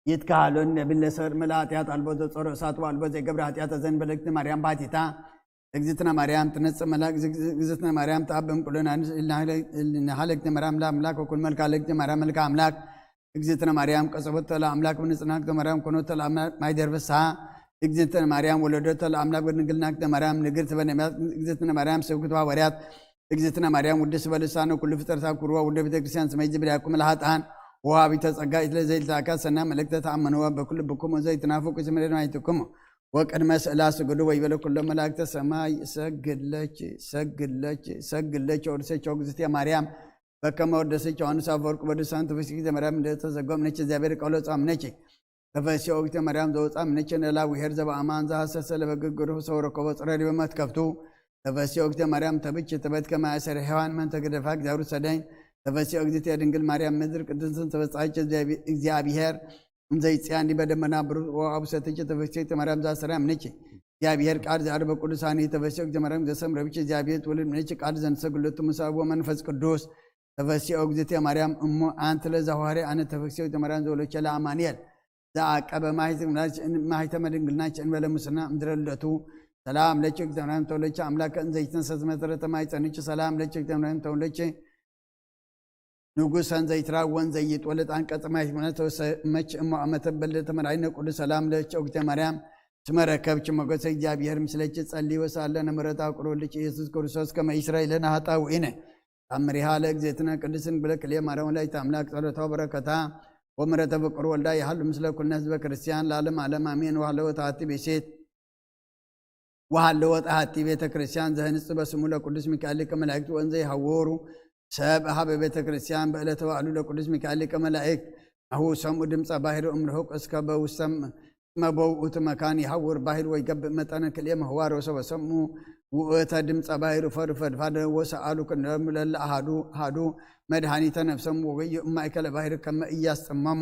ይትካሃሎን ነቢል ለሰር መላ ኃጢአት አልቦ ዘጾሮ እሳት ወአልቦ ዘይገብረ ኃጢአት ዘንበለ እግዝእትነ ማርያም ባቲታ እግዝእትነ ማርያም ትነጽእ መላ እግዝእትነ ማርያም ተአበም ቁሎና ንሃለ እግዝእትነ ማርያም ለአምላክ ወኩል መልካ ለእግዝእትነ ማርያም መልካ አምላክ እግዝእትነ ማርያም ቀጸበቶ ለአምላክ ብንጽህና እግዝእትነ ማርያም ኮኖቶ ለአምላክ ማይደር ፍስሐ እግዝእትነ ማርያም ወለደቶ ለአምላክ በድንግልና እግዝእትነ ማርያም ንግርት በነቢያት እግዝእትነ ማርያም ሰብክት ሐዋርያት እግዝእትነ ማርያም ውድስ በልሳነ ኩሉ ፍጥረታት ኩርዋ ውደ ቤተ ክርስቲያን ስመይ ዝብርያኩም ለሃጣን ወሃቢተ ጸጋ ኢትለ ዘይልታካ ሰና መልእክተ ተአመንዋ በኩሉ ብኩም ዘይትናፍቁ ስምሬድ ማይትኩም ወቅድመ ስእላ ስግዱ ወይበለ ኩሎ መላእክተ ሰማይ ሰግለች ሰግለች ሰግለች ወድሰች እግዝእትየ ማርያም በከመ ወደሰች ዮሐንስ አፈወርቅ በድሳን ተፈሲክ ዘመርያም እንደተዘጎም ነች እግዚአብሔር ቀሎ ጻም ነች ተፈሲ ኦግተ ማርያም ዘወፃ ምንቸ ነላ ውሄር ዘበአማን ዘሐሰሰ ለበግግሩ ሰው ረከቦ ጽረሪ በመትከፍቱ ተፈሲ ኦግተ ማርያም ተብች ተበት ከማእሰር ሔዋን መን ተገደፋ እግዚአብሔር ሰደኝ ተፈሲ ኦግዝእትየ ድንግል ማርያም ምድር ቅድስትን ተበጻች እግዚአብሔር እንዘይጽያን ዲበ ደመና ብሩር ወአቡሰትኪ ተፈስሒ ማርያም ዛሰላም ነኪ። እግዚአብሔር ቃል ዘአርበ ቅዱሳን ተፈስሒ እግዚኦ ማርያም ዘሰምረብኪ። እግዚአብሔር ትውልድ ነኪ። ቃል ዘንሰግለቱ ምሳብ ወመንፈስ ቅዱስ ተፈስሒ እግዝእትየ ማርያም እሞ አንቲ ለዛዋሪ አነ ተፈስሒ እግዚኦ ማርያም ዘወለቸ ለአማኑኤል ዘአቀበ ማሕተመ ድንግልናች እንበለ ሙስና እምድረ ልደቱ። ሰላም ለኪ እግዚኦ ማርያም ተወለኪ አምላከ እንዘይትነሰት መሰረተ ማይጸንኪ። ሰላም ለኪ እግዚኦ ማርያም ተወለኪ ንጉሰን ዘይትራወን ዘይትወለድ አንቀጸ ማሕተመ መች እሞ አመተ በልደተ መድኃኒነ ቅዱስ። ሰላም ለኪ ኦግተ ማርያም እስመ ረከብኪ ሞገሰ እግዚአብሔር ምስለኪ። ጸሊ ወሳለነ ምሕረተ አቁር ወልድኪ ኢየሱስ ክርስቶስ ከመ ይስረይ ለነ ኃጣውኢነ። ታምሪሃ ለእግዝእትነ ቅድስት ድንግል ክልኤ ማርያም ወላዲተ አምላክ። ጸሎታ ወበረከታ ወምሕረተ ፍቁር ወልዳ ይሃሉ ምስለ ኩልነ ህዝበ ክርስቲያን ለዓለመ ዓለም አሜን። ወሃለወት አሐቲ ብእሲት ወሃለወት አሐቲ ቤተ ክርስቲያን ዘህንጽ በስሙ ለቅዱስ ሚካኤል ሊቀ መላእክት ወእንዘ ይሐውሩ ሰብ ሀበ ቤተ ክርስቲያን በዕለተ በዓሉ ለቅዱስ ሚካኤል ሊቀ መላእክት ናሁ ሰምኡ ድምፀ ባሕር እምርሑቅ እስከ በውሰም መበውእቱ መካን ይሐውር ባሕር ወይገብእ መጠነ ክልኤ ምህዋር ወሰበ ሰምኡ ውእተ ድምፀ ባሕር ፈዱ ፈድፋደ ወሰአሉ ክንደሙ ለለ አሃዱ አሃዱ መድኃኒተ ነፍሰም ወገዩ እማእከለ ባሕር ከመ እያስጠመሙ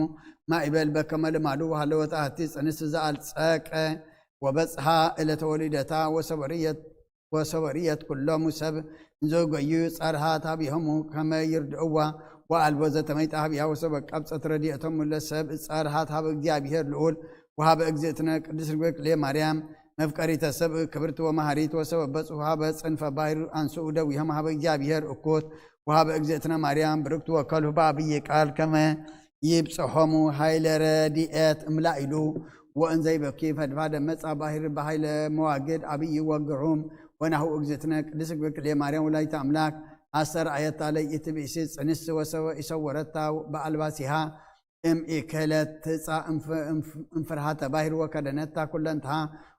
ማእበል በከመ ልማዱ። ወሃለወት አሐቲ ጽንስ ዘአልጸቀ ወበጽሐ ዕለተ ወሊደታ ወሰበርየት ወሰበርየት ኩሎሙ ሰብ እንዘገዩ ጸርሃት ሀቢሆሙ ከመ ይርድእዋ ወአልቦ ዘተመይጠ ሀቢያ ወሰበ ቀብጸት ረድኤቶሙ ለሰብ ጸርሃት ሀበ እግዚአብሔር ልዑል ወሀበ እግዝእትነ ቅድስት ድንግል ክልኤ ማርያም መፍቀሪተ ሰብ ክብርት ወመሃሪት ወሰበ በጽሑ ሀበ ጽንፈ ባሕር አንስኡ ደዊሆም ሀበ እግዚአብሔር እኩት ወሀበ እግዝእትነ ማርያም ብርክት ወከልሁ በአብይ ቃል ከመ ይብጽሖሙ ኃይለ ረድኤት እምላኢሉ ወእንዘይበኪ ፈድፋደ መጻ ባሕር በኃይለ መዋግድ አብይ ወግዑም። ወናሁ እግዝእትነ ቅድስት ድንግል ክልኤ ማርያም ወላዲተ አምላክ አስተርአየታ ለይእቲ ብእሲ ጽንስ ወሰወ ኢሰወረታ በአልባሲሃ እምኢከለት ትጻ እንፍርሃተ ባሕር ወከደነታ ኩለንትሃ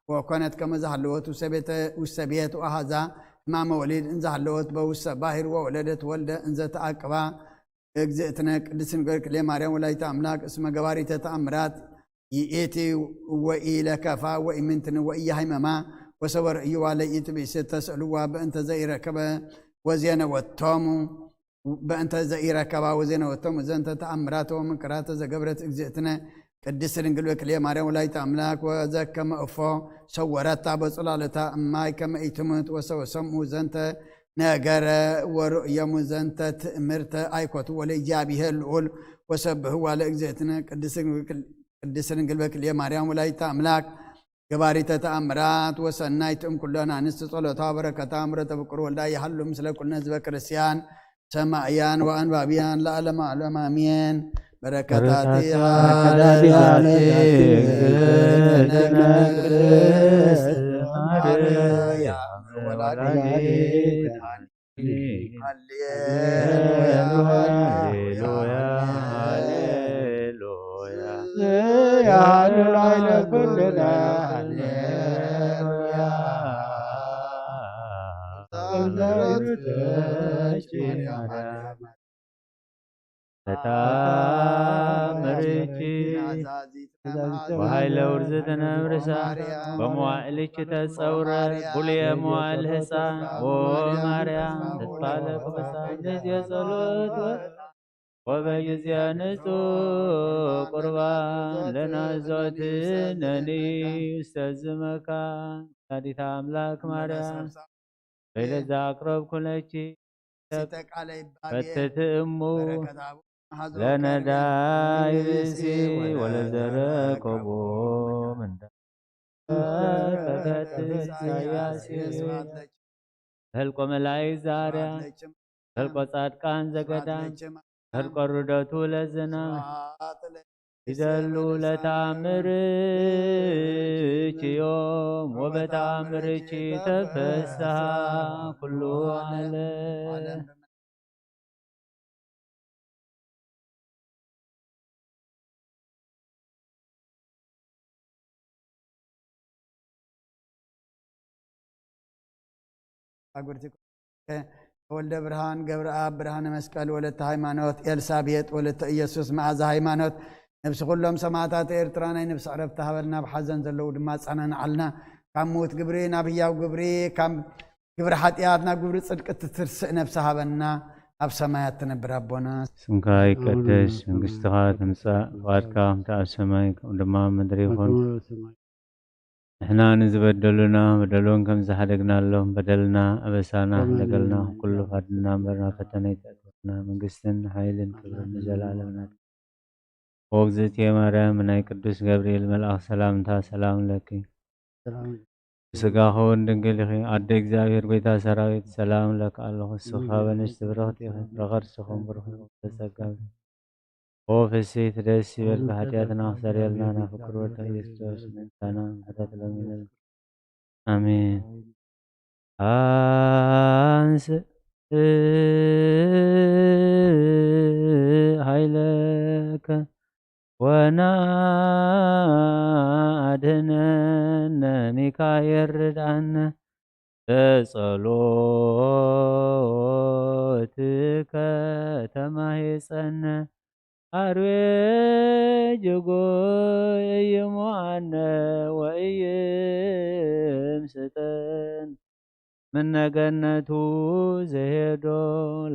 ወኮነት ከመ ዘሃለወት ውሰ ቤት ወአሃዛ ሕማመ ወሊድ እንዘሃለወት በውሰ ባሕር ወወለደት ወልደ እንዘ ተአቅባ እግዝእትነ ቅድስት ድንግል ክልኤ ማርያም ወላዲተ አምላክ እስመ ገባሪተ ተአምራት ይእቲ ወኢለከፋ ወኢምንትን ወኢያሃይመማ ወሰበ ርእይዋ ለይእቲ ብእሲ ተስእልዋ በእንተ ዘኢረከበ ወዜነ ወቶሙ በእንተ ዘኢረከባ ወዜነ ወቶሙ ዘንተ ተአምራት ወመንክራተ ዘገብረት እግዝእትነ ቅድስት ድንግል በክልኤ ማርያም ወላዲተ አምላክ ወዘከመ እፎ ሰወረታ በጽላሎታ እማይ ከመ ኢትሙት ወሰበ ሰምኡ ዘንተ ነገረ ወርእዮሙ ዘንተ ትእምርተ አይኮቱ ወለእግዚአብሔር ልዑል ወሰብህዋ ለእግዝእትነ ቅድስት ድንግል በክልኤ ማርያም ወላዲተ አምላክ ገባሪተ ተአምራት ወሰናይት እም ኩለን አንስት ጸሎታ በረከታ ምሕረተ ፍቁር ወልዳ ይሃሉ ምስለ ኩልነ ህዝበ ክርስቲያን ሰማእያን ወአንባቢያን ለዓለመ ዓለም አሜን። በረከታቲሃ ለዓለመ ዓለም። በተአምርኪ ወኃይለ ውርዝትነ እምርሳ በመዋዕልኪ ተጸውረ ቡልየ መዋዕል ህፃን ኦ ማርያም ትትፋለቅ በሳል ጊዜ ጸሎት ወበጊዜ ንጹሕ ቁርባን ለናዞትነኒ ውስተ ዝመካን ወላዲተ አምላክ ማርያም በይለዛ አቅረብኩ ለኪ ፈትትእሙ ለነዳይ ርእሲ ወለዘረከቦ ምንዳ ፈፈት ኢሳያስ ፈልቆ መላእክት ዛርያ ፈልቆ ጻድቃን ዘገዳም ፈልቆ ርደቱ ለዝና ይደሉ ለተአምርኪ ዮም ወበተአምርኪ ተፈስሐ ኩሉ ዓለም። አጉርቲ ተወልደ ብርሃን ገብረአብ ብርሃነ መስቀል ወለተ ሃይማኖት ኤልሳቤጥ ወለተ ኢየሱስ መዓዛ ሃይማኖት ነብሲ ኩሎም ሰማዕታት ኤርትራ ናይ ነብሲ ዕረፍቲ ሃበልና። ኣብ ሓዘን ዘለዉ ድማ ኣጸናንዓልና። ካብ ምዉት ግብሪ ናብ ህያው ግብሪ ካብ ግብሪ ሓጢኣት ናብ ግብሪ ጽድቂ ትትርስእ ነብሲ ሃበና። ኣብ ሰማያት ትነብር ኣቦና፣ ስምካ ይቀደስ፣ መንግስትኻ ትምጻእ፣ ፍቓድካ ከምቲ ኣብ ሰማይ ከምኡ ድማ ኣብ ምድሪ ይኹን። ንሕና ንዝበደሉና በደሉን ከም ዝሓደግናሎም በደልና ኣበሳና ሓደገልና፣ ኩሉ ኣድና እምበር ናብ ፈተነ ኣይተእትወና፣ መንግስትን ሓይልን ክብርን ንዘለኣለም ናትካ። ኦግዝእትየ ማርያም፣ ብናይ ቅዱስ ገብርኤል መልኣኽ ሰላምታ ሰላም ለኪ። ብስጋኺ እውን ድንግል ኢኺ፣ ኣደ እግዚኣብሔር፣ ጎይታ ሰራዊት፣ ሰላም ለኪ ኣለኹ። ንስኺ ካብ ኣንስቲ ብርኽቲ ኢኺ፣ ፍረ ከርስኺ እውን ብሩኽ እዩ። ጸጋ ኦ ፍስሕቲ ደስ ይበልኪ፣ ሓጢኣትና ክሰርየልና ናብ ፍቁር ወድኺ ኢየሱስ ክርስቶስ ምእንታና ምሕረት ለምንል። ኣሜን። ኣንስ ሃይለከ ወናድነነ ሚካኤል ርድኣነ፣ በጸሎትከ ተማሂጸነ፣ ኣርዌ ጅጎይ እይሞዓነ ወእይምስጠን፣ ምነገነቱ ዘሄዶ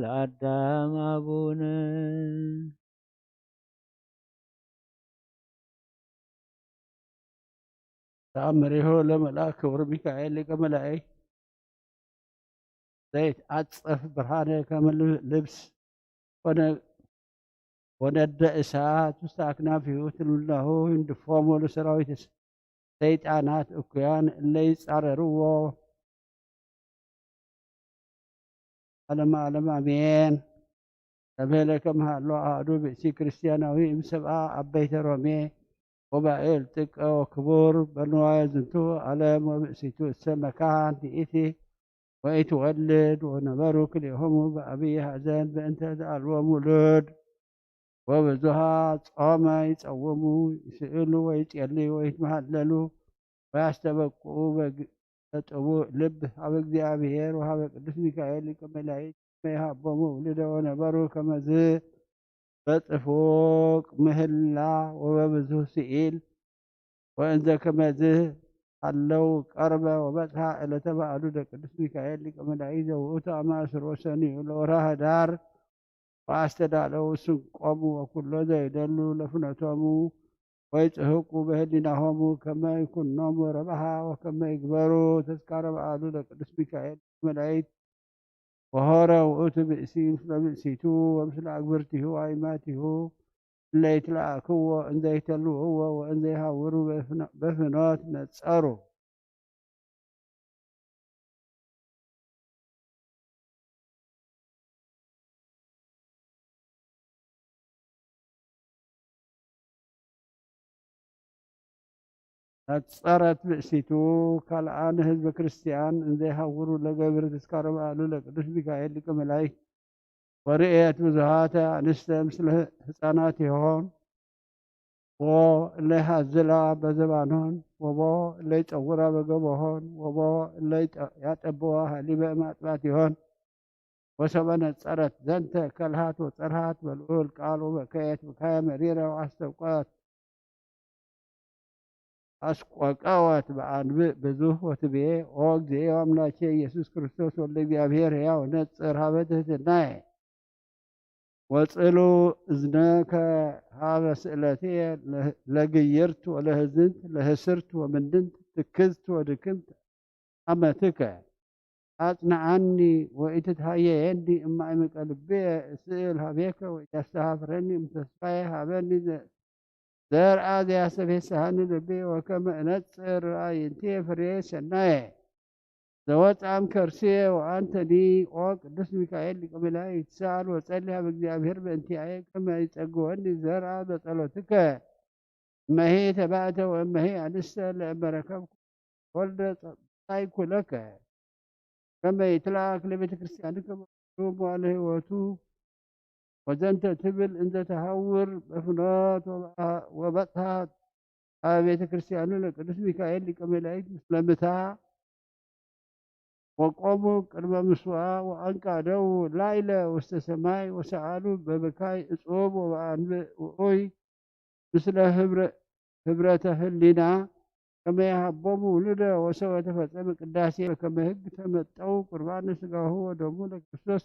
ለኣዳም ኣቡነ። ተኣምሪሁ ለመልኣክ ክቡር ሚካኤል ሊቀ መላእክት ዘይትዓጸፍ ብርሃነ ከመ ልብስ ኮነ ወነደ እሳት ውስተ ኣክናፊሁ ትልውላሁ ይንድፎሙ ለሰራዊት ሰይጣናት እኩያን እለ ይጻረርዎ። ዓለመ ዓለም ኣሜን። ተብህለ ከመሃሎ ኣሃዱ ብእሲ ክርስቲያናዊ እምሰብኣ ኣበይተ ሮሜ ወባኤል ጥቀ ወክቡር በንዋየ ዝንቱ ዓለም ወብእሲቱ እሰ መካን ይእቲ ወኢትወልድ ወነበሩ ክልኤሆሙ በአብይ ሐዘን በእንተ ዘአልቦም ውሉድ ወብዙሃ ጾመ ይጸውሙ ይስእሉ ወይጼልዩ ወይትመሃለሉ ወያስተበቅኡ በጥቡእ ልብ ሀበ እግዚኣብሔር ወሀበ ቅዱስ ሚካኤል ሊቀ መላእክት ከመ ይሃቦሙ ውሉደ ወነበሩ ከመዝ በጽፉቅ ምህላ ወበብዙህ ስኢል ወእንዘ ከመዝ ሃለው ቀርበ ወበጽሐ ዕለተ በዓሉ ለቅዱስ ሚካኤል ሊቀ መላእክት ዘውእቱ አማእስር ወሰኑዩ ለወርሃ ህዳር ወአስተዳለው ስንቆሙ ወኩሎ ዘይደሉ ለፍኖቶሙ ወይጽህቁ በህሊናሆሙ ከመ ይኩኖሙ ረብሃ ወከመ ይግበሩ ተስካረ በዓሉ ለቅዱስ ሚካኤል መላእክት ወሆረ ውእቱ ብእሲ ምስለ ብእሲቱ ወምስለ አግብርቲሁ አእይማቲሁ እለ ይትለአክዎ እንዘ ይተልውዎ ወእንዘ ይሃውሩ በፍኖት ነጸሩ። ነጸረት ብእሲቱ ካልኣ ንህዝበ ክርስቲያን እንዘ ይሃውሩ ለገብር ተስካረ በዓሉ ለቅዱስ ሚካኤል ሊቀ መላእክት ወርእየት ብዙሃተ አንስተ ምስለ ህፃናት ይሆን ወ እለ ይሃዝላ በዘባኖን ወቦ እለ ይጸውራ በገቦሆን ወቦ እለ ያጠብዋ ሃሊበ ማጥባት ይሆን። ወሰበ ነጸረት ዘንተ ከልሃት ወጸርሃት በልዑል ቃል ወበከየት ብካየ መሪረ ወአስተብቀት አስቆቀወት በአንብእ ብዙህ ወትቤ ኦ እግዚኦ አምላኬ ኢየሱስ ክርስቶስ ወልደ እግዚአብሔር ሕያው ነጽር ሀበ ትህትናየ ወጽሉ እዝነከ ሀበ ስእለትየ ለግይርት ወለህዝንት ለህስርት ወምንድንት ትክዝት ወድክምት አመትከ አጽንዓኒ ወኢትትሃየየኒ እማእምቀ ልብየ እስእል ሀቤከ ወኢታስተሃፍረኒ እምተስፋየ ሀበኒ ዘርአ ዘያስተፌስሃኒ ልብየ ወከመ እነጽር ራእይንትየ ፍሬ ሰናየ ዘወፅኣም ከርስየ ወአንተኒ ኦ ቅዱስ ሚካኤል ሊቀ መላእክት ይትሰኣል ወጸሊ ሀበ እግዚኣብሔር በእንቲአየ ከመ ይጸግወኒ ዘርአ በጸሎትከ እመሄ ተባእተ ወእመሄ አንስተ ለእመረከብኩ ወልደ ጸብጻይኩ ለከ ከመ ይትለአክ ለቤተ ክርስቲያን ከመ መዋለ ህይወቱ ወዘንተ ትብል እንዘ ተሃውር በፍኖት ወበጽሐት አብ ቤተ ክርስቲያኑ ለቅዱስ ሚካኤል ሊቀ መላእክት ምስለ ምታ ወቆሙ ቅድመ ምስዋ ወአንቃደው ላይለ ውስተ ሰማይ ወሰአሉ በብካይ እጹብ ወበአንብእ ውዑይ ምስለ ህብረተ ህሊና ከመ የሀቦሙ ውሉደ ወሰበ ተፈጸመ ቅዳሴ ከመ ህግ ተመጠው ቁርባነ ስጋሁ ወደሙ ለክርስቶስ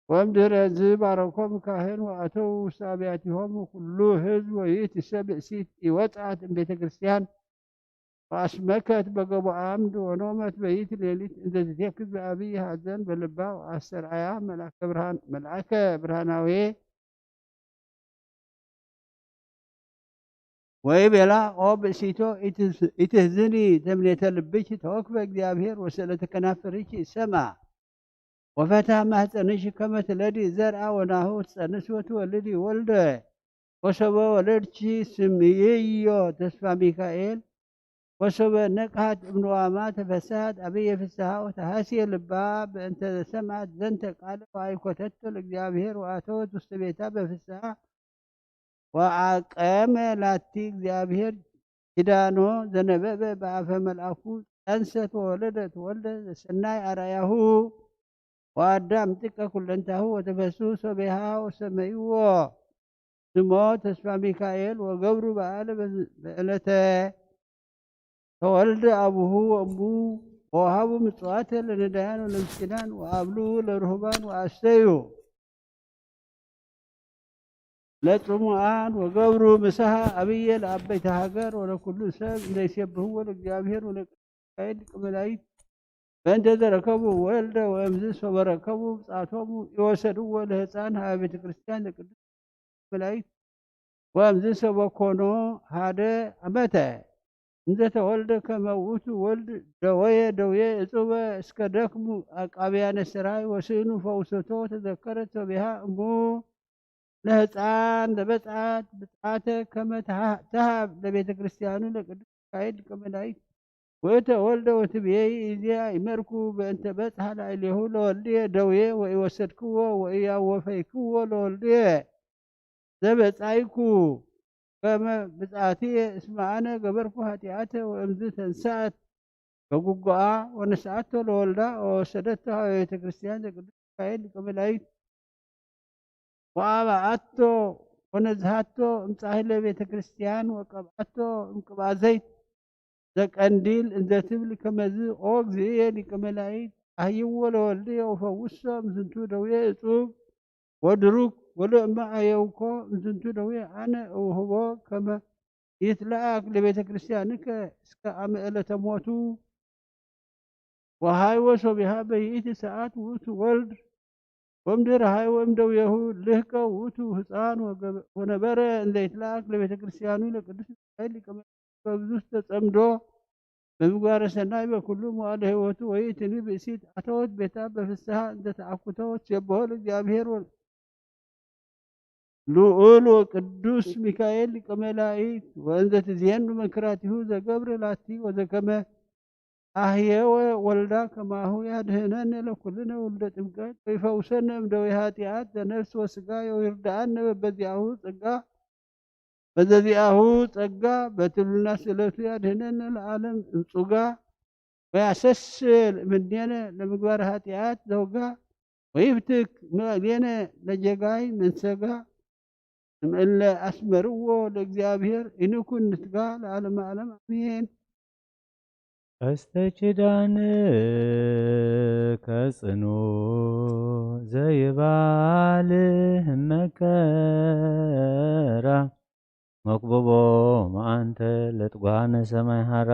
ወእምድህረ እዚ ባረኮም ካህን ወኣተው ውስተ አብያቲሆሙ ኩሉ ህዝብ ወይእቲ ሰብ ብእሲት ይወፅኣት እምቤተ ክርስቲያን ወአስመከት በገቦአም ወኖመት በይት ሌሊት እንዘ ትቴክዝ በአብይ ሐዘን በልባ ወአስተርአያ መልአከ ብርሃን መልአከ ብርሃናዌ ወይቤላ ኦ ብእሲቶ ኢትህዝኒ ተምኔተ ልብኪ ተወክፈ እግዚአብሔር ወስእለተ ከናፍርኪ ሰምአ ወፈትሐ ማህፀንኪ ከመ ትለዲ ዘርአ ወናሁ ትፀንሲ ወትወልዲ ወልደ ወሶበ ወለድኪ ስምይዮ ተስፋ ሚካኤል ወሶበ ነቅሐት እምንዋማ ተፈስሐት አብየ ፍስሐ ወተሃስየ ልባ በእንተ ሰምዐት ዘንተ ቃለ ወአይኮተቶ ለእግዚአብሔር ወአተወት ውስተ ቤታ በፍስሐ ወአቀመ ላቲ እግዚአብሔር ኪዳኖ ዘነበበ በአፈ መልአኩ ጸንሰት ወወለደት ወልደ ዘሰናይ አርአያሁ ወአዳም ጥቀ ኩለንታሁ ወተፈስሑ ሶቤሃ ወሰመይዎ ስሞ ተስፋ ሚካኤል ወገብሩ በዓለ በዕለተ ተወልደ አቡሁ ወእሙ ወወሃቡ ምጽዋተ ለነዳያን ወለምስኪናን ወአብሉ ለርሁባን ወአስተዩ ለጽሙአን ወገብሩ ምሳሃ አብየ ለአበይተ ሃገር ወለኩሉ ሰብ እንዘይሴብህዎ ለእግዚአብሔር ወለቅዱስ ሚካኤል ሊቀ መላእክት በእንተ ዘረከቡ ወልደ ወእምዝ ሶበ ረከቡ ብጻቶሙ ይወሰድዎ ለህፃን ሃበ ቤተ ክርስቲያን ለቅዱስ መላእክት ወእምዝ ሶበ ኮኖ ሃደ አመተ እንዘ ተወልደ ከመ ውእቱ ወልድ ደወየ ደውየ እጹበ እስከ ደክሙ አቃብያነ ሥራይ ወስእኑ ፈውሰቶ ተዘከረት ሶቢሃ እሙ ለህፃን ለበጽዓት ብጽዓተ ከመ ተሃብ ለቤተ ክርስቲያኑ ለቅዱስ ሚካኤል ሊቀ መላእክት ወእተ ወልደ ወትብየይ እዚያ ይመርኩ በእንተ በጽሐ ላዕሌሁ ለወልድየ ደውየ ወኢወሰድክዎ ወኢያወፈይክዎ ለወልድየ ዘበጻይኩ ከመ ብጽዓትየ እስመ አነ ገበርኩ ኃጢአተ ወእምዝ ተንሳት ከጉጎኣ ወነስኣቶ ለወልዳ ወወሰደቶ ሀበ ቤተ ክርስቲያን ዘቅዱስ ሚካኤል ሊቀ መላእክት ወአብአቶ ወነዝሃቶ እምጻሂ ለቤተ ክርስቲያን ወቀብአቶ እምቅብአ ዘይት ዘቀንዲል እንዘ ትብል ከመዝ ኦ እግዚእየ ሊቀ መላእክት አህይዎ ለወልድየ ወፈውሶ እምዝንቱ ደዌ እጹብ ወድሩክ ወለእመ አየውኮ እምዝንቱ ደዌ አነ እውህቦ ከመ ይትለአክ ለቤተ ክርስቲያንከ እስከ አመ ዕለተ ሞቱ ወሃይወ ሶቢሃ በይእቲ ሰዓት ውእቱ ወልድ ወእምድህረ ሃይወ እምደዌሁ ልህቀ ውእቱ ህፃን ወነበረ እንዘ ይትለአክ ለቤተ ክርስቲያኑ ለቅዱስ ሚካኤል ሊቀ መላእክት በብዙ ተጸምዶ በምግባረ ሰናይ በኩሉ መዋዕለ ህይወቱ ወይእትኒ ብእሲት አተወት ቤታ በፍስሐ እንተ ተአኩቶ ወትሴብሖ ለእግዚአብሔር ልዑል ወቅዱስ ሚካኤል ሊቀ መላእክት ወእንዘ ትዜኑ መንክራቲሁ ዘገብር ላቲ ወዘከመ አህየወ ወልዳ ከማሁ ያድህነነ ለኩልነ ውልደ ጥምቀት ወይፈውሰነ እምደዌ ኃጢአት ዘነፍስ ወስጋ ወይርድአነ በበዚአሁ ጸጋ በዘዚአሁ ጸጋ በትብልና ስእለቱ ያድህነነ ለዓለም እምጹጋ ወያሰስል እምኔነ ለምግባር ኃጢአት ዘውጋ ወይብትክ ምዕሌነ ለጀጋይ መንሰጋ እምእለ አስመርዎ ለእግዚአብሔር ኢንኩን ንትጋ ለዓለመ ዓለም አሜን። ቀስተ ኪዳን ከጽኑ ዘይባል መከራ መክብቦ መአንተ ለጥጓነ ሰማይ ሃራ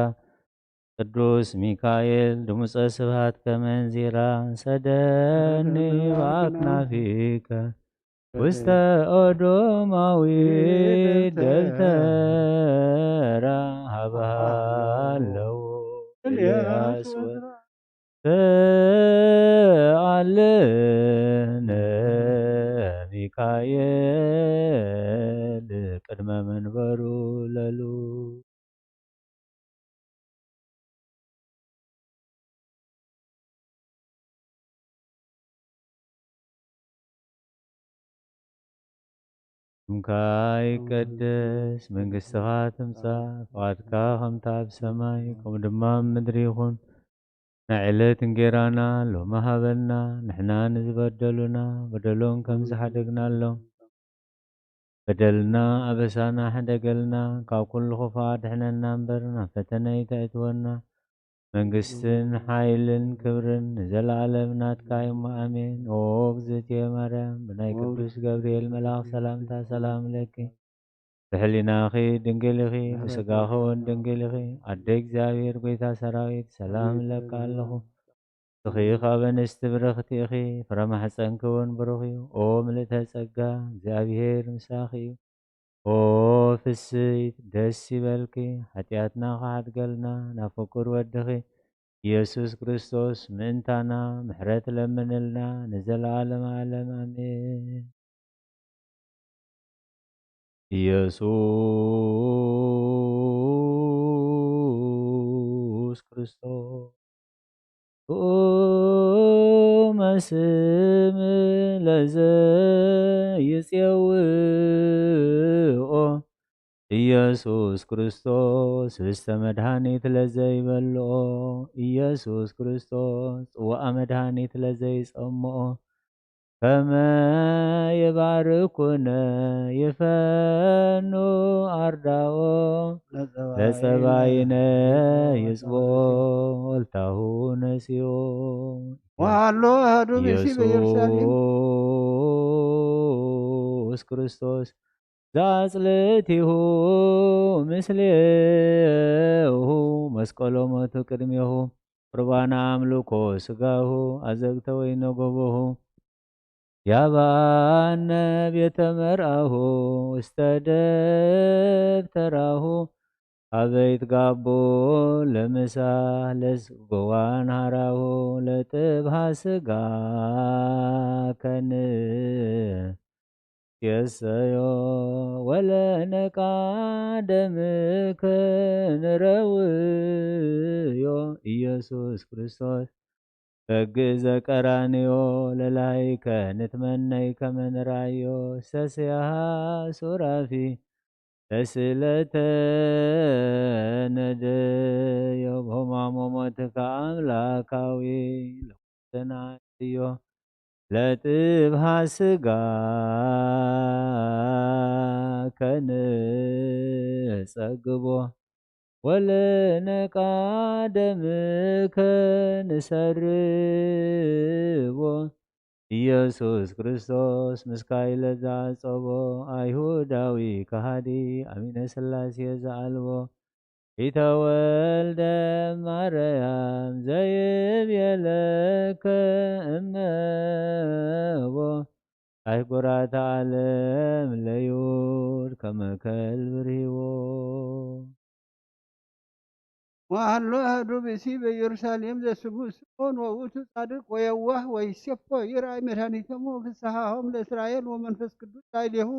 ቅዱስ ሚካኤል ድሙፀ ስብሃት ከመንዚራ ሰደኒ በአክናፊከ ውስተ ኦዶማዊት ደብተራ ሀበሃለው ኤልያስ ወ ሰአልነ ሚካኤል ቅድመ መንበሩ ለሉ ስምካ ይቀደስ፣ መንግስትኻ ትምጻእ፣ ፍቓድካ ከምቲ ኣብ ሰማይ ከምኡ ድማ ኣብ ምድሪ ይኹን። ናይ ዕለት እንጌራና ሎሚ ሃበና፣ ንሕና ንዝበደሉና በደሎም ከም ዝሓደግናሎም በደልና ኣበሳና ሕደገልና፣ ካብ ኩሉ ክፉእ ኣድሕነና እምበር ናብ ፈተነ ኣይተእትወና። መንግስትን ሓይልን ክብርን ንዘለኣለም ናትካ እሞ ኣሜን። ኦ እግዝእትየ ማርያም፣ ብናይ ቅዱስ ገብርኤል መልኣኽ ሰላምታ ሰላም ለኪ፣ ብሕሊናኺ ድንግል ኢኺ፣ ብስጋኺ እውን ድንግል ኢኺ። ኣደ እግዚኣብሔር፣ ጎይታ ሰራዊት፣ ሰላም እብለካ ኣለኹ። ንስኺ ካብ ኣንስቲ ብርኽቲ ኢኺ፣ ፍረ ማሕፀንኪ እውን ብሩኽ እዩ። ኦ ምልእተ ጸጋ፣ እግዚኣብሔር ምሳኺ እዩ። ኦ ፍስሕቲ፣ ደስ ይበልኪ፣ ሓጢኣትና ክሓድገልና ናብ ፍቁር ወድኺ ኢየሱስ ክርስቶስ ምእንታና ምሕረት ለምንልና፣ ንዘለዓለመ ዓለም ኣሜን። ኢየሱስ ክርስቶስ ጥዑመ ስም ለዘይጼውኦ፣ ኢየሱስ ክርስቶስ ህብስተ መድኃኒት ለዘይበልኦ፣ ኢየሱስ ክርስቶስ ጽዋኣ መድኃኒት ለዘይጸምኦ፣ ከመ ይባርኩነ ይፈኑ ኣርዳኦ፣ ለጸባይነ ይጽቦ ወልታሁ ነሲኦ። ወሃሎ አሐዱ ብእሲ በኢየሩሳሌም። ኢየሱስ ክርስቶስ ዘአጽልእቲሁ ምስሌሁ፣ መስቀሎ ሞቱ ቅድሜሁ፣ ቁርባነ አምልኮ ስጋሁ፣ አዘግተ ወይነ ጎቦሁ፣ ያባነ ቤተ መርአሁ ውስተ ደብተራሁ፣ አበይት ጋቦ ለምሳ ለስጎዋን ሃራሁ፣ ለጥብሃ ስጋ ከን የሰዮ ወለነቃ ደምከ ንረውዮ። ኢየሱስ ክርስቶስ በግ ዘቀራንዮ፣ ለላይከ ንትመነይ ከመ ንራዮ፣ ሰስያሃ ሱራፊ ተስለተ ነደዮ። በህማሞ ሞትከ አምላካዊ ለኩልናዮ፣ ለጥብሃ ስጋ ከንጸግቦ፣ ወለነቃ ደምከ ንሰርቦ። ኢየሱስ ክርስቶስ ምስካይ ለዛ ጸቦ፣ አይሁዳዊ ከሃዲ አሚነ ሥላሴ ዘአልቦ፣ ኢተወልደ ማርያም ዘይቤለከ እመቦ፣ አህጉራተ ዓለም ለይሁድ ከመ ከልብ ርሂቦ። ወሀሎ አሐዱ ብእሲ በኢየሩሳሌም ዘስሙ ስምዖን ወውእቱ ጻድቅ ወየዋህ ወይሴፎ ይርአይ መድኃኒቶሙ ፍስሐሆም ለእስራኤል ወመንፈስ ቅዱስ ላዕሌሁ።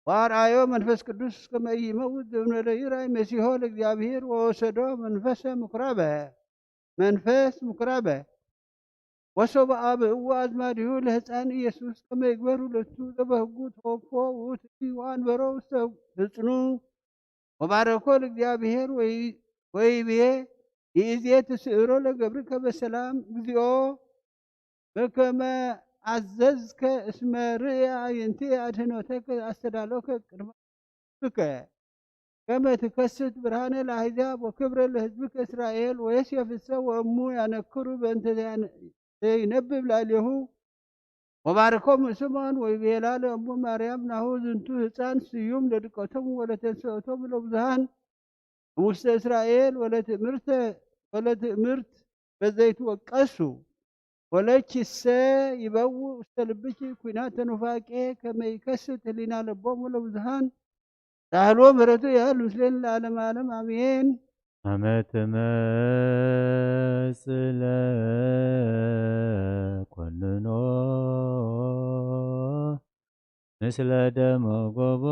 ወአርአዮ መንፈስ ቅዱስ ከመ ኢይመውት ዘእንበለ ይርአይ መሲሖ ለእግዚአብሔር ወወሰዶ መንፈሰ ምኩራበ መንፈስ ምኩራበ። ወሶበ አብእዎ አዝማዲሁ ለሕፃን ኢየሱስ ከመ ይግበሩ ሎቱ ዘበህጉ ተወክፎ ውእቱ ወአንበሮ ውስተ ሕፅኑ ወባረኮ ለእግዚአብሔር ወይቤ ይእዜ ትስእሮ ለገብርከ በሰላም እግዚኦ በከመ አዘዝከ እስመ ርእየ አዕይንትየ አድህኖተከ አስተዳሎከ ቅድመ ህዝብከ ከመ ትከስት ብርሃነ ለአሕዛብ ወክብረ ለህዝብከ እስራኤል ወዮሴፍሰ ወእሙ ያነክሩ በእንተ ዘይነብብ ላዕሌሁ። ወባርኮሙ ስምዖን ወይቤላ ለእሙ ማርያም ናሁ ዝንቱ ህፃን ስዩም ለድቀቶሙ ወለተንስኦቶሙ ለብዙሃን እሙስተ እስራኤል ወለትእምርተ ወለትእምርት በዘይትወቀሱ ወለኪሰ ይበውእ ውስተ ልብኪ ኩናተ ኑፋቄ ከመ ይከስት ህሊና ለቦሙ ለብዙሃን። ሳህሉ ምሕረቱ ያህል ምስሌን ለዓለመ ዓለም አሜን። አመ ትመጽእ ለኮንኖ ምስለ ደመ ጎቦ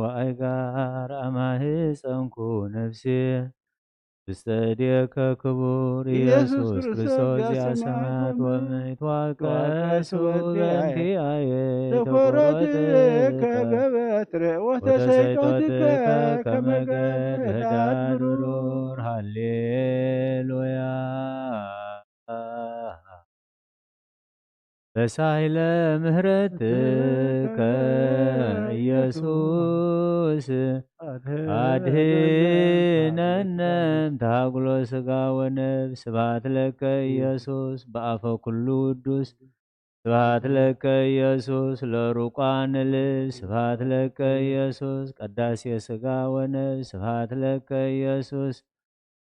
ወአይጋር አማህፀንኩ ነፍሴ ውስተ እዴከ ክቡር ኢየሱስ ኢየሱስ ክርስቶስ ክርስቶስ ዚአ ዚአ ሰማያት ሰማያት ወምድር ተዋቀሱ ተዋቀሱ በእንቲአየ በእንቲአየ ተኮረትከ ተኮረትከ በበትር ወተሰይጦትከ ወተሰይጦትከ ከመ ከመ ገል ገል ህዳድ ህዳድ ብሩር። ብሩር። ሃሌሉያ። በሳይለ ምህረትከ ኢየሱስ ኣድህነነ እምታግሎ ስጋ ወነብ። ስብሐት ለከ ኢየሱስ በአፈ ኩሉ ውዱስ። ስብሐት ለከ ኢየሱስ ለሩቋን ልብ። ስብሐት ለከ ኢየሱስ ቀዳሴ ስጋ ወነብ። ስብሐት ለከ ኢየሱስ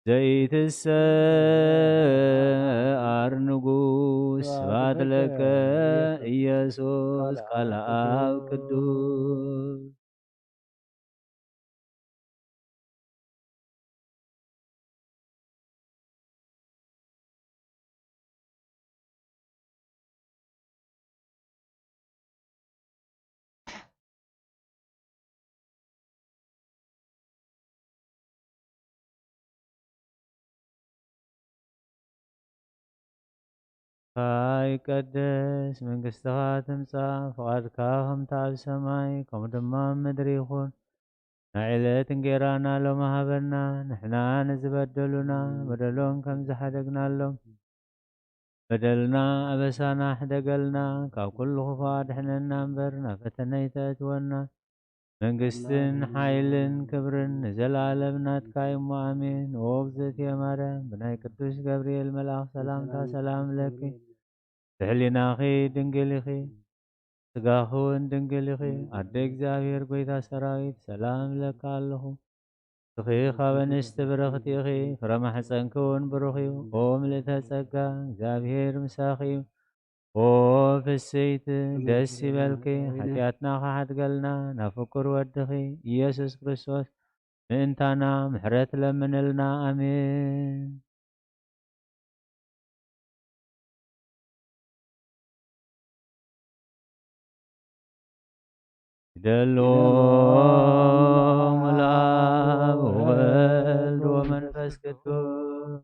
ዘይትሰዓር ንጉስ። ስብሐት ለከ ኢየሱስ ቃል አብ ቅዱስ። ይቀደስ መንግስትኻ ትምጻእ፣ ፍቓድካ ከምቲ ኣብ ሰማይ ከምኡ ድማ ኣብ ምድሪ ይኹን። ናይ ዕለት እንጌራና ሎሚ ሃበና፣ ንሕና ንዝበደሉና በደሎም ከም ዝሓደግናሎም፣ በደልና ኣበሳና ሕደገልና፣ ካብ ኩሉ ክፉእ ኣድሕነና እምበር፣ ናብ ፈተነ ኣይተእትወና። መንግስትን ሓይልን ክብርን ንዘለኣለም ናትካ እዩ እሞ፣ ኣሜን። ኦ እግዝእትየ ማርያም፣ ብናይ ቅዱስ ገብርኤል መልኣኽ ሰላምታ ሰላም ለኪ፣ ብሕሊናኺ ድንግል ኢኺ፣ ስጋኺ እውን ድንግል ኢኺ። ኣደ እግዚኣብሔር፣ ጎይታ ሰራዊት፣ ሰላም እብለካ ኣለኹ። ንስኺ ካብ ኣንስቲ ብርኽቲ ኢኺ፣ ፍረ ማሕፀንኪ እውን ብሩኽ እዩ። ኦ ምልእተ ጸጋ፣ እግዚኣብሔር ምሳኺ እዩ። ኦ ፍስይቲ፣ ደስ ይበልኪ፣ ሓጢኣትና ክሓድገልና ናብ ፍቁር ወድኺ ኢየሱስ ክርስቶስ ምእንታና ምሕረት ለምንልና። ኣሜን። ይደልዎም ለአብ ወወልድ ወመንፈስ ቅዱስ።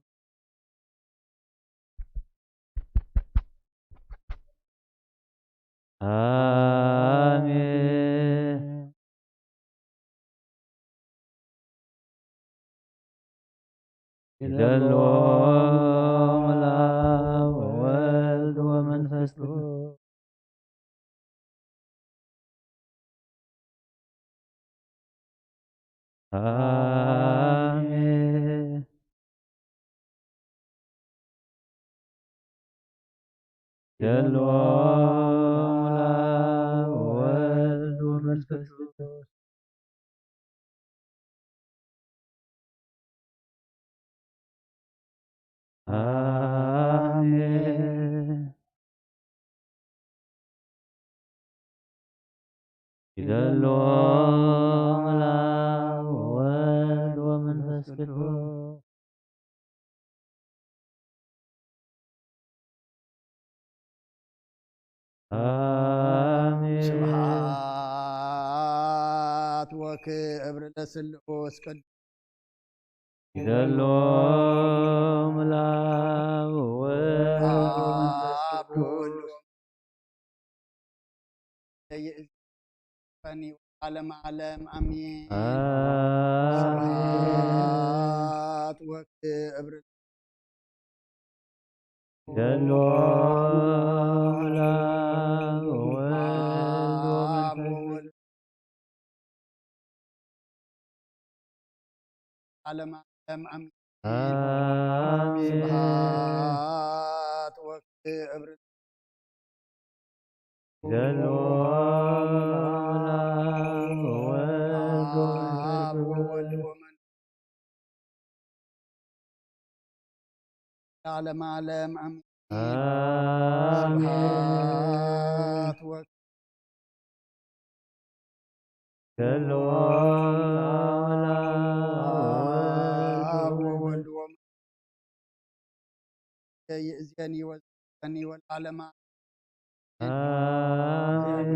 አሜን። ይደልዎም ለአብ ወወልድ ወመንፈስ ቅዱስ። አሜን። ይደልዎም ለአብ ወወልድ ወመንፈስ ቅዱስ። አሜን። ይደልዎም ለአብ ወወልድ ወመንፈስ ቅዱስ። አሜን። ስብሐት ወክብር ለስሉስ ቅዱስ። ይደልዎም ለአብ ወወልድ ወመንፈስ አብ ቅዱስ። ወወልድ ወመንፈስ ቅዱስ። ዓለም ዓለም አሜን። አሜን። ስብሐት ወክብር ይደልዎም ለአብ ወወልድ ወመንፈስ ቅዱስ። ዓለም ዓለም አሜን። አሜን። ስብሐት ወክብር ይደልዎም ለአብ ወወልድ ወመንፈስ ቅዱስ። ለዓለም ዓለም አሜን። አሜን። ስብሐት ወ- ይደልዎም ለአብ ወወልድ ወመንፈስ ቅዱስ። ይእዜኒ ወዘልፈኒ ወለዓለመ አሜን።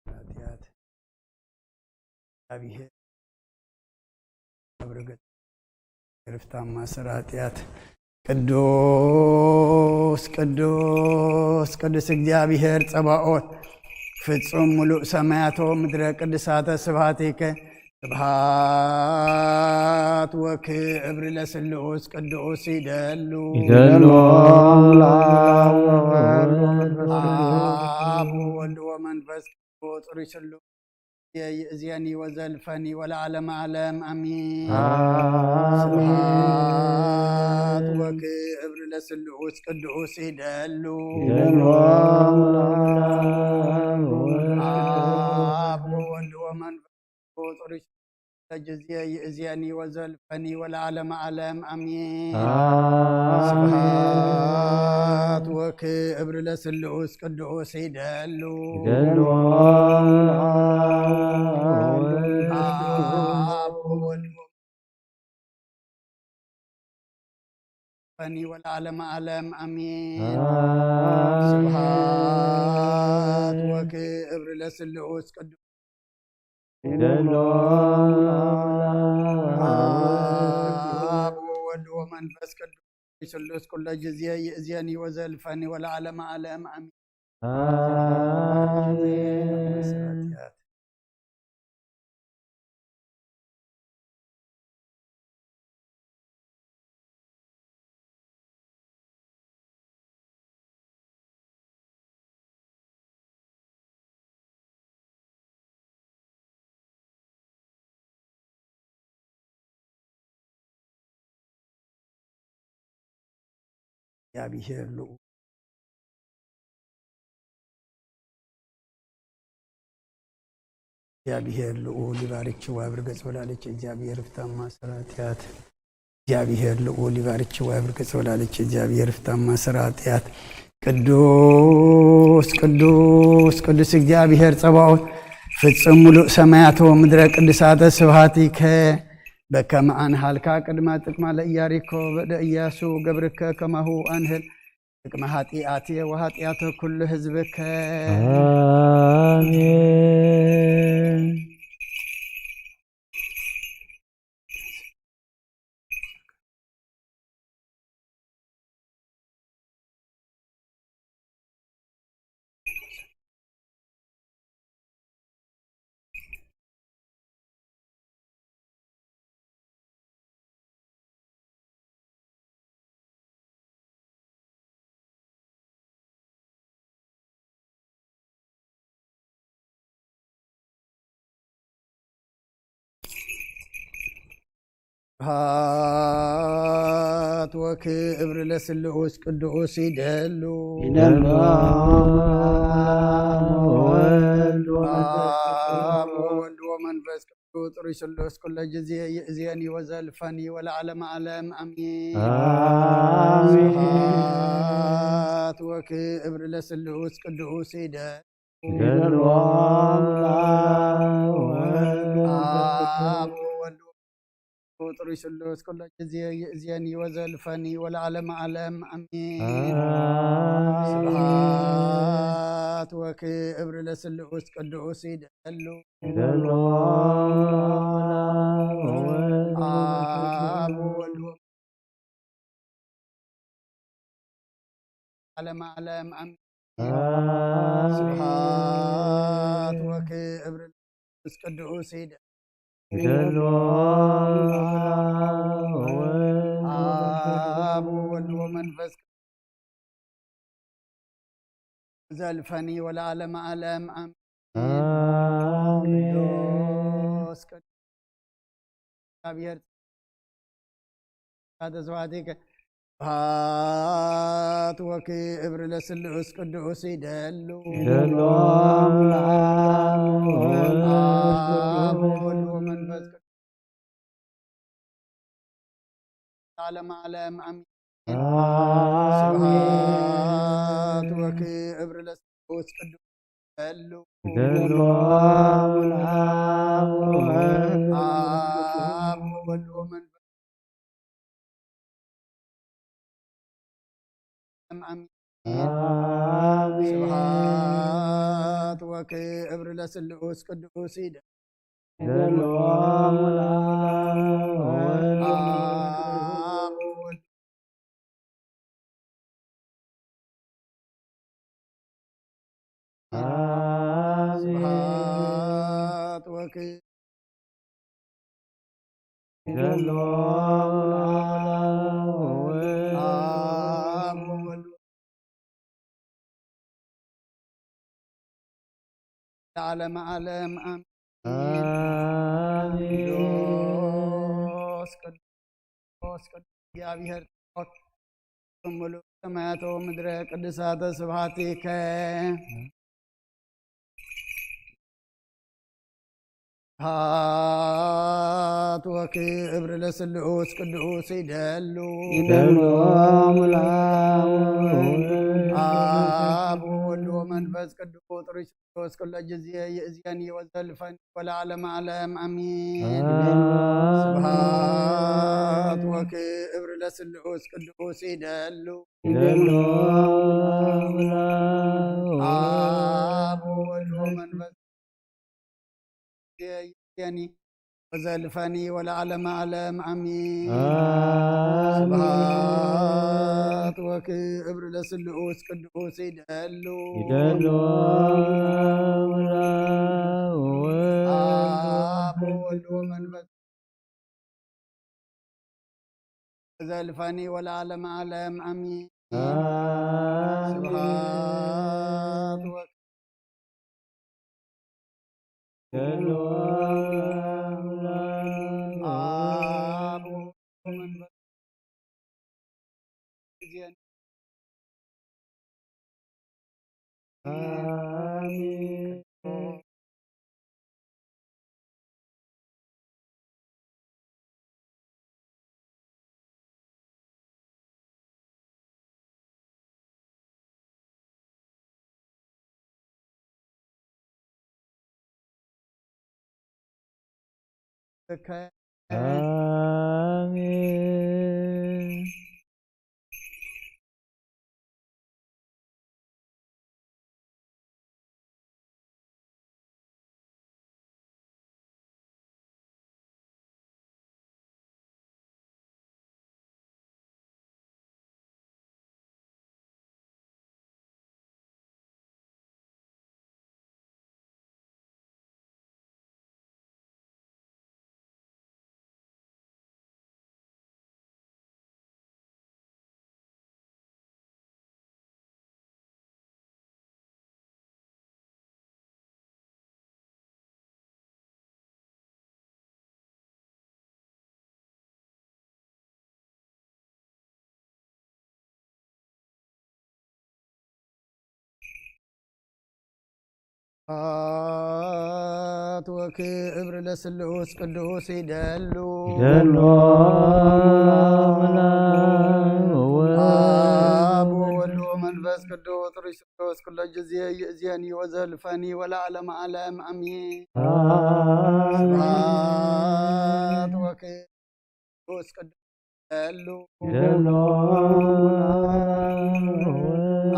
ኃጢአት። እግዚአብሔር ርግጥ ግርፍታ ማሰራጥያት ቅዱስ ቅዱስ ቅዱስ እግዚኣብሔር ጸባኦት ፍጹም ምሉእ ሰማያቶ ምድረ ቅድሳተ ስብሐቲከ ስብሐት ወክብር ለስሉስ ቅዱስ ይደሉ ይደሉ አብ ወወልድ ወመንፈስ ቅዱስ ጽሩይ ስሉስ ይእዜኒ ወዘልፈኒ ወለዓለመ ዓለም አሜን። አሜን። ስብሐት ወክብር ለስሉስ ቅዱስ ይደሉ ይደሉ አብ ወወልድ ወመንፈስ ቅዱስ ጽሩይ ስሉስ ጊዜ ይእዜኒ ወዘልፈኒ ወለዓለመ ዓለም አሜን። አሜን። ስብሐት ወክብር ለስሉስ ቅዱስ ይደሉ ይደሉ አብ ወወልድ ወመንፈስ ቅዱስ ወለዓለመ ዓለም አሜን። አሜን። ስብሐት ወክብር ለስሉስ ቅዱስ ይደሉ አብ ወወልድ ወመንፈስ ቅዱስ ስሉስ ኩለ ጊዜ ይእዜኒ ወዘልፈኒ ወለዓለመ ዓለም አሜን። አሜን። እግዚአብሔር ልዑል እግዚአብሔር ልዑል ይባርክሽ ወያብርክ ገጽ ወላዲተ እግዚአብሔር ፍታ ማእሰረ ኃጢአት። እግዚአብሔር ልዑል ይባርክሽ ወያብርክ ገጽ ወላዲተ እግዚአብሔር ፍታ ማእሰረ ኃጢአት። ቅዱስ ቅዱስ ቅዱስ እግዚአብሔር ጸባኦት ፍጹም ምሉእ ሰማያት ወምድረ ቅዱሳተ ስብሐቲከ በከመ አንሃልካ ቅድመ ጥቅማ ለኢያሪኮ በደ ኢያሱ ገብርከ ከማሁ አንህል ጥቅመ ኃጢአትየ ወኃጢአተ ኩሉ ህዝብከ። አሜን። ስብሐት ወክብር ለስሉስ ቅዱስ ይደሉ ይደሉ አብ ወወልድ ወመንፈስ ቅዱስ ጽሩይ ስሉስ ኩለ ጊዜ ይእዜኒ ወዘልፈኒ ወለዓለመ ዓለም አሜን። አሜን። ስብሐት ወክብር ለስሉስ ቅዱስ ይደሉ ይደሉ አብ ወወልድ ጽሩይ ስሉስ ኩሎ ጊዜ ይእዜኒ ወዘልፈኒ ወለዓለመ ዓለም አሜን። አሜን። ስብሐት ወክብር ለስሉስ ቅዱስ ይደሉ ይደሉ አብ ወወልድ ዓለም ዓለም አሜን። አሜን። ስብሐት ወክብር ለመንፈስ ቅዱስ ይደ- ይደሉ አብ ወወልድ ወመንፈስ ቅዱስ ዘልፈኒ ወለዓለመ ዓለም አሜን። አሜን። ቅዱስ ቅዱስ እግዚአብሔር ተዘዋዲከ ስብሐት ወክብር ለስሉስ ቅዱስ ይደሉ ይደሉ አብ ወወልድ ወመንፈስ ቅዱስ ዓለም ዓለም አሜን። አሜን። ስብሐት ወክብር ለስሉስ ቅዱስ ይደሉ ይደሉ አብ ወወልድ አብ ወወልድ ወመንፈስ አሜን። አሜን። ስብሐት ወክብር ለስሉስ ቅዱስ ይደ- ይደሉ ይደሎ። ለዓለመ ዓለም ኣሜን። ቅዱስ ቅዱስ ቅዱስ እግዚኣብሔር ጸባኦት፣ ሙሉእ ሰማያት ወምድረ ቅዱሳተ ስብሐቲከ። ስብሐት ወክብር ለስሉስ ቅዱስ ይደሉ። ይደሉ። አብ ወወልድ ወመንፈስ ቅዱስ ጥሩይ ስሉስ ኩሎ ጊዜ ይእዜኒ ወዘልፈኒ ወለዓለመ ዓለም አሜን። ስብሐት ወክብር ለስሉስ ቅዱስ ይደሉ። ይደሉ። አብ ወወልድ ወመንፈስ ጊዜ ይእዜኒ ወዘልፈኒ ወለዓለመ ዓለም አሜን። ስብሐት ወክብር ለስሉስ ቅዱስ ይደሉ። ይደሉ። አብ ወወልድ ወመንፈስ ዘልፈኒ ወለዓለመ ዓለም አሜን። ስብሐት ወ- አብ ወመንፈስ ጊዜ አሜን። አሜን። ስብሐት ወክብር ለስሉስ ቅዱስ ይደሉ። ይደሉ። አብ ወወልድ ወመንፈስ ቅዱስ ጥሩይ ስሉስ ኩሎ ጊዜ ይእዜኒ ወዘልፈኒ ወለዓለመ ዓለም አሜን። ስብሐት ወክብር ቅዱስ ይደሉ። ይደሉ።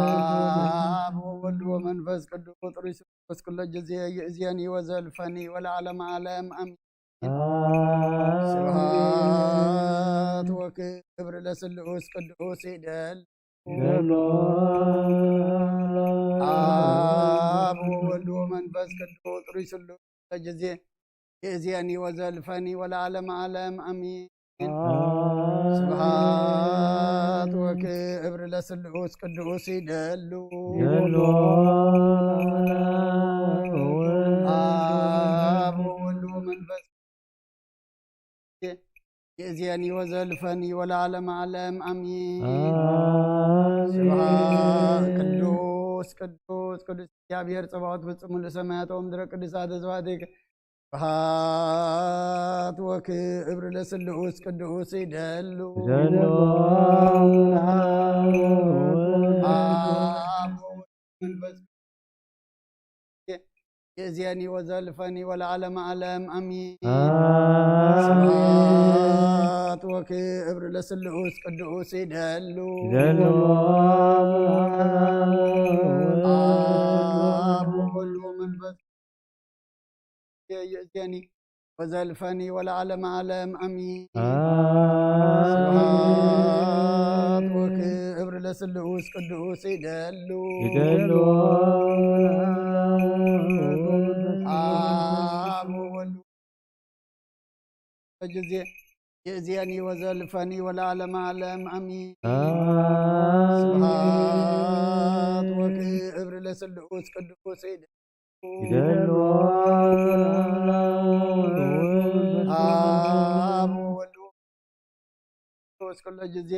አብ ወወልድ ወመንፈስ ቅዱስ ጥሩይ ስሉስ ኩሎ ጊዜ ይእዜኒ ወዘልፈኒ ወለዓለመ ዓለም አሜን። ስብሐት ወክብር ለስሉስ ቅዱስ ይደሉ። ይደሉ። አብ ወወልድ ወመንፈስ ቅዱስ ጥሩይ ስሉስ ኩሎ ጊዜ ይእዜኒ ወዘልፈኒ ወለዓለመ ዓለም አሜን። ስብሐት ወክብር ለስሉስ ቅዱስ ይደሉ። ይደሉ። አብ ወወልድ ወመንፈስ ይእዜኒ ወዘልፈኒ ወለዓለመ ዓለም አሜን። አሜን። ስብሐት ቅዱስ ቅዱስ ቅዱስ እግዚአብሔር ጸባኦት ፍጹም ለሰማያት ወምድረ ቅዱሳተ ስብሐቲከ። ስብሐት ወክብር ለስሉስ ቅዱስ ይደሉ። ይደሉ። አብ ወወልድ መንፈስ ይእዜኒ ወዘልፈኒ ወለዓለመ ዓለም አሜን። አሜን። ስብሐት ወክብር ለስሉስ ቅዱስ ይደሉ። ይደሉ። አብ ወወልድ ወመንፈስ ይእዜኒ ወዘልፈኒ ወለዓለመ ዓለም አሜን። አሜን። ስብሐት ወክብር ለስሉስ ቅዱስ ይደሉ። ይደሉ። አብ ወወልድ ይእዜኒ ወዘልፈኒ ወለዓለመ ዓለም ኣሚን። አሜን። ስብሐት ወክብር ለስሉስ ቅዱስ ይደ ይደሎ አብ ወወልድ ወመንፈስ ቅዱስ ኩሎ ጊዜ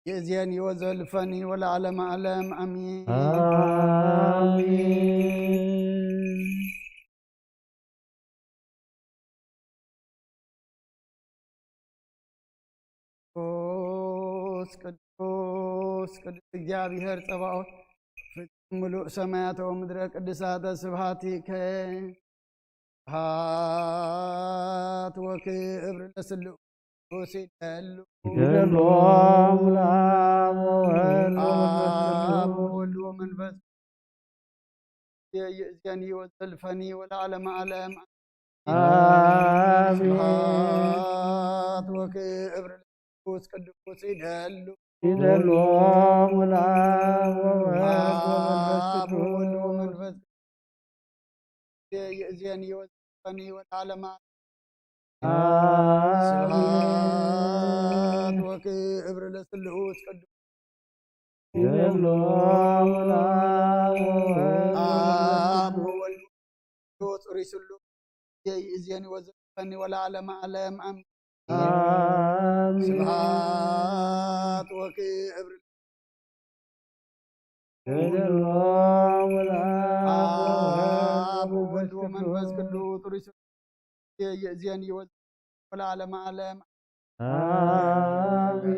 ይእዜኒ ወዘልፈኒ ወለዓለመ ዓለም ኣሚን። አሜን። ቅዱስ ቅዱስ ቅዱስ እግዚኣብሔር ጸባኦት ፍጹም ምሉእ ሰማያት ወምድረ ቅዱሳተ ስብሐቲከ። ስብሐት ወክብር ለስሉስ ይደሉ ይደሎ ለአብ ወወልድ ወመንፈስ አብ ቅዱስ። ወወልድ ወመንፈስ ይእዜኒ ወዘልፈኒ ወለዓለመ ዓለም አሜን። ስብሐት ወክብር ለስሉስ ቅዱስ ይደሉ ይደሎ ለአብ ወወልድ ወመንፈስ አብ ወወልድ ቅዱስ። ወመንፈስ ይእዜኒ ወዘልፈኒ ወለዓለመ ዓለም። ስብሐት አሜን። ወክብር ለስሉስ ቅዱስ ይደሎ ለአብ ወወልድ አብ ወወልድ ጽሩይ ስሉስ ይእዜኒ ወዘልፈኒ ወለዓለመ ዓለም ኣሜን። አሜን። ስብሐት ወክብር ይደሎ ለአብ አብ ወወልድ ወወልድ ወመንፈስ ቅዱስ ጽሩይ ስሉስ ይእዜኒ ወዘልፈኒ ወለዓለመ ዓለም አሜን።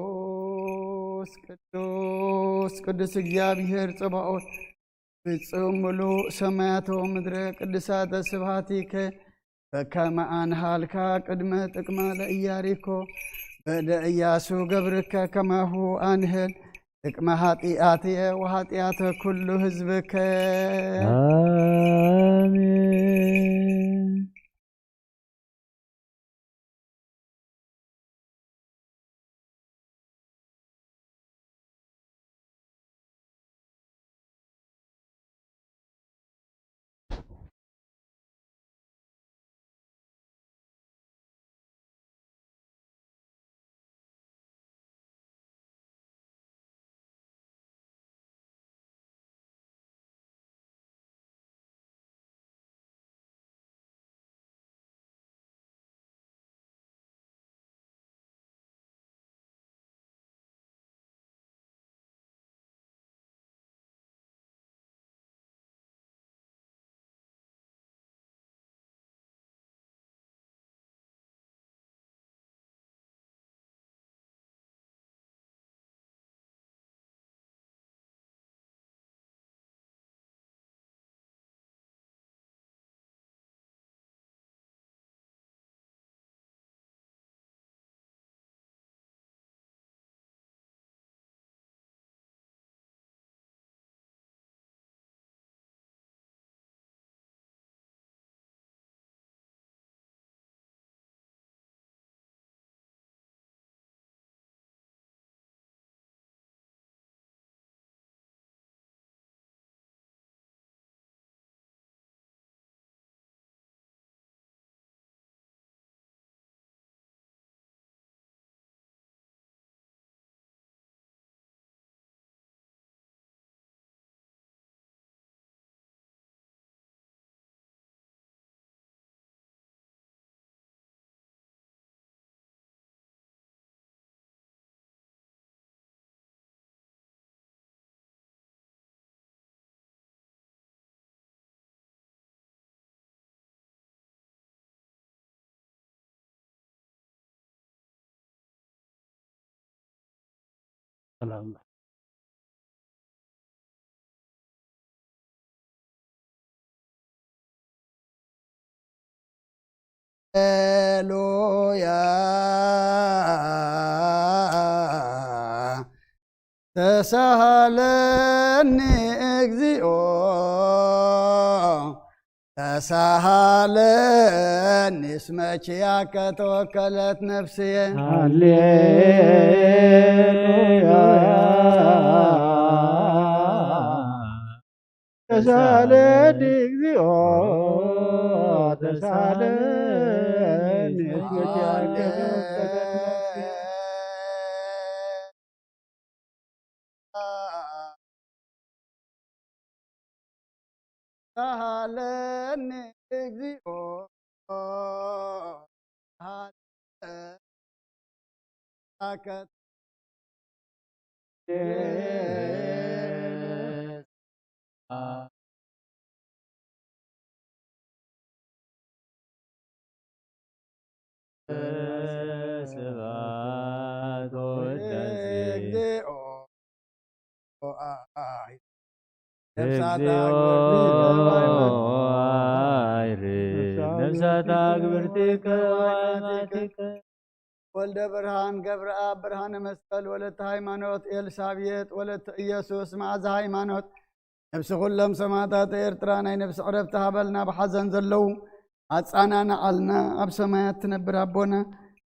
ቅዱስ ቅዱስ ቅዱስ እግዚኣብሔር ጸባኦት ፍጹም ምሉእ ሰማያት ወምድረ ቅዱሳተ ስብሐቲከ በከመ አንሃልካ ቅድመ ጥቅማ ለኢያሪኮ በደ ኢያሱ ገብርከ ከማሁ አንህል ጥቅመ ኃጢአትየ ወኃጢአተ ኩሉ ህዝብከ። አሜን። ተሳሃለኒ እግዚኦ ተሳሃለኒ እስመ ኪያከ ተወከለት ነፍስየ። ሃሌሉያ። ተሳለኒ እግዚኦ ተሳለኒ እስመ ኪያከ ተወከለት ነፍስየ። ተሳሃለኒ እግዚኦ ተሳሃለኒ። ስብሐት ወውዳሴ እግዚኦ። ነፍሳት እግዚኦ። አግብርቲከ ወአይማቲከ። ወልደ ብርሃን ገብረኣብ ብርሃነ መስቀል ወለተ ሃይማኖት ኤልሳቤጥ ወለተ ኢየሱስ መዓዛ ሃይማኖት ነፍሲ ኩሎም ሰማዕታት ኤርትራ ናይ ነፍሲ ዕረፍቲ ሃበልና። ብሓዘን ዘለዉ ኣጻናንዓልና። ኣብ ሰማያት ትነብር ኣቦና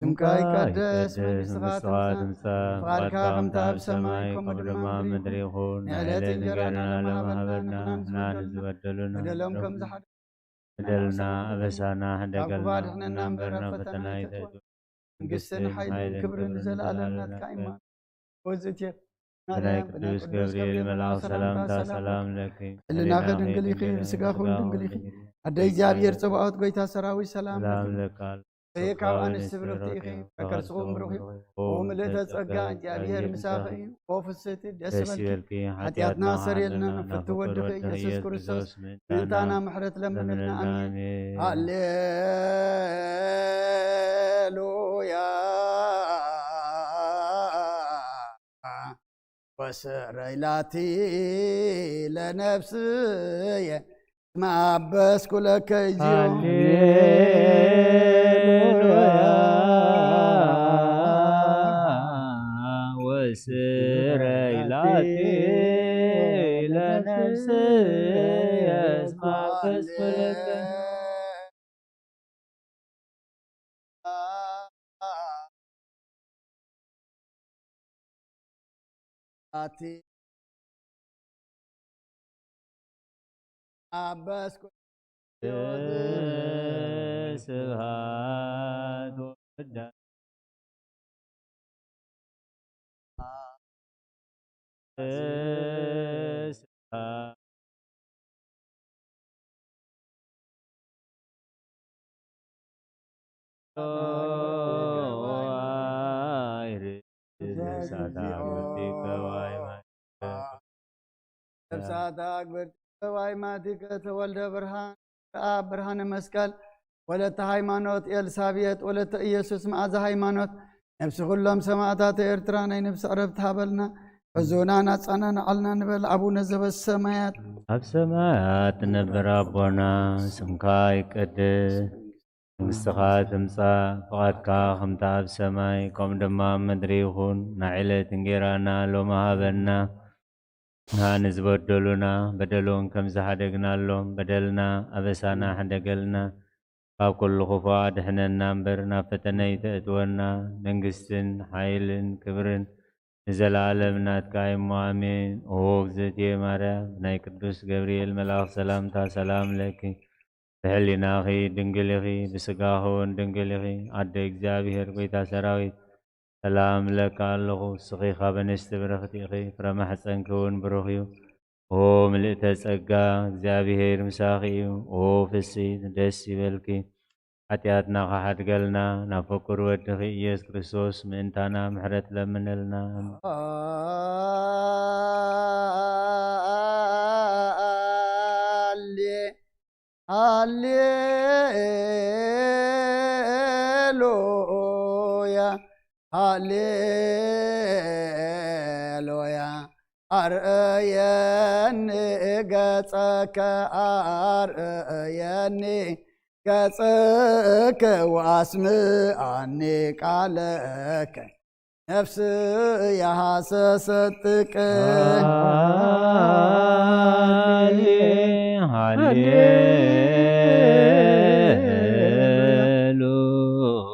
ስምካ ይቀደስ፣ መንግስትኻ ትምጻእ፣ ፍቓድካ ከምቲ ኣብ ሰማይ ከምኡ ድማ ኣብ ምድሪ ይኹን። ንዕለት እንጀራና ሎሚ ሃበና፣ ንሕና ንዝበደሉ ንበደሎም ከም ዝሓ በደልና ኣበሳና ካብ ክፉእ ሕደገልና ኣድሕነና እምበር እምበር ናብ ናብ ፈተና ፈተና ኣይተእቱ። መንግስትን ሓይልን ክብርን ንዘለኣለም ናትካ እዩ። ብናይ ቅዱስ ገብርኤል መልኣኽ ሰላምታ ሰላም ለኪ። ህልናኺ ድንግል ኢኺ፣ ብስጋኺ እውን ድንግል ኢኺ። ኣደ እግዚኣብሔር ጸባኦት ጎይታ ሰራዊት ሰላም ሰላም ለኪ። ለካ። ከየካብ ኣንስቲ ብርኽቲ ኢኺ፣ ከከርስኹም ብሩኽ እዩ። ኦ ምልእተ ጸጋ፣ እግዚኣብሔር ምሳኺ እዩ። ኦ ፍስህቲ፣ ደስ ደስ ይበልኪ። ይበልኪ። ሓጢኣትና ሓጢኣትና ሰሪልና፣ ሓልና ፍትው ወድኺ ኢየሱስ ክርስቶስ ምእንታና ምሕረት ለምንልና። ኣሜን። ኣሜን። ሃሌሉያ። ወስረይ ላቲ ለነፍስየ ማበስኩ ለከ እግዚኦ። ሃሌሉያ። ወስረይ ላቲ ለነፍስየ እስመ አበስኩ ለከ። ኣቲ ኣበስኩ ስብሐት ወውዳሴ ነፍሳት ኣግብርቲከ ወአይማቲከ ተወልደ ብርሃን፣ ከኣ ብርሃነ መስቀል፣ ወለተ ሃይማኖት፣ ኤልሳቤጥ፣ ወለተ ኢየሱስ፣ መዓዛ ሃይማኖት፣ ነፍሲ ኩሎም ሰማዕታት ኤርትራ ናይ ነፍሲ ዕረፍቲ ሃበልና። ሕዙናን ኣጻናንዓልና ንበል። ኣቡነ ዘበሰማያት። ኣብ ሰማያት ትነብር ኣቦና፣ ስምካ ይቀደስ፣ መንግስትኻ ትምጻእ፣ ፍቓድካ ከምታ ኣብ ሰማይ፣ ከምኡ ድማ ኣብ ምድሪ ይኹን። ናይ ዕለት እንጌራና ሎሚ ሃበና። ንዝበደሉና በደሎም ከም ዝሓደግናሎም በደልና ኣበሳና ሕደገልና። ካብ ኩሉ ክፉእ ኣድሕነና እምበር ናብ ፈተነ ኣይተእትወና። መንግስትን ሓይልን ክብርን ንዘለኣለም ናትካ እዩ እሞ ኣሜን። ኦ እግዝእትየ ማርያም፣ ናይ ቅዱስ ገብርኤል መልኣኽ ሰላምታ ሰላም ለኪ። ብሕሊናኺ ድንግል ኢኺ፣ ብስጋኺ እውን ድንግል ኢኺ። ኣደ እግዚኣብሔር ጐይታ ሰራዊት፣ ሰላም እብለኪ ኣለኹ። ንስኺ ካብ ኣንስቲ ብርኽቲ ኢኺ፣ ፍረ ማሕፀንኪ እውን ብሩኽ እዩ። ኦ ምልእተ ጸጋ፣ እግዚኣብሔር ምሳኺ እዩ። ኦ ፍስሕቲ፣ ደስ ይበልኪ። ሓጢኣትና ኸሓድገልና፣ ናብ ፍቁር ወድኺ ኢየሱስ ክርስቶስ ምእንታና ምሕረት ለምነልና። ሃሌሉያ፣ ሃሌሉያ። ኣርእየኒ ገጸከ፣ ኣርእየኒ ገጽከ ወአስምዓኒ ቃለከ ነፍስየ ሃሰሰትከ። ሃሌ-፣ ሃሌ-፣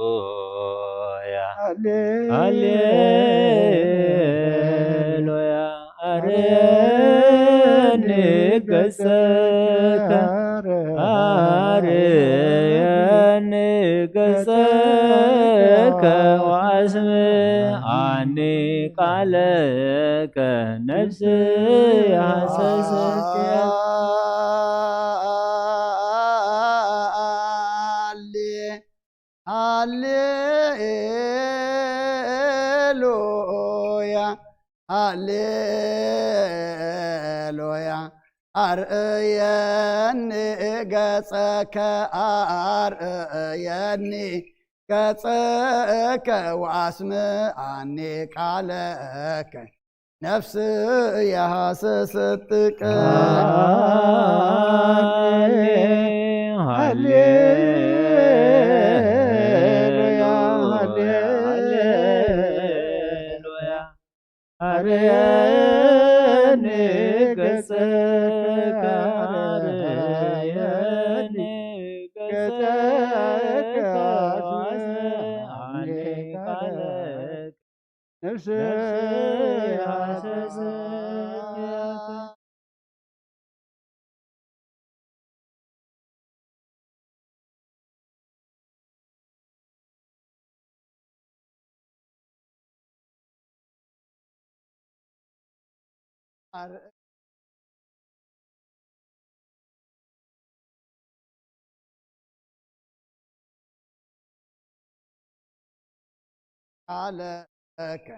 ሃሌሉያ፣ ሃሌ-፣ ሃሌሉያ። አርየኒ ገጸከ፣ አርየኒ ገጸከ ወአስምዓኒ ቃለከ ነፍስየ ሃሰሰትከ። ሃሌሉያ፣ ሃሌሉያ። አርእየኒ ገጸከ፣ አርእየኒ ገጸከ ወአስምዓኒ ቃለከ። ነፍስየ ሃሰሰትከ። ሃሌ-፣ ሃሌሉያ፣ ሃሌሉያ። አርየኒ ገጸከ፣ አርየኒ ገጸከ ወአስምዓኒ ቃለከ። ነፍስየ ሃሰሰትከ። ቃለከ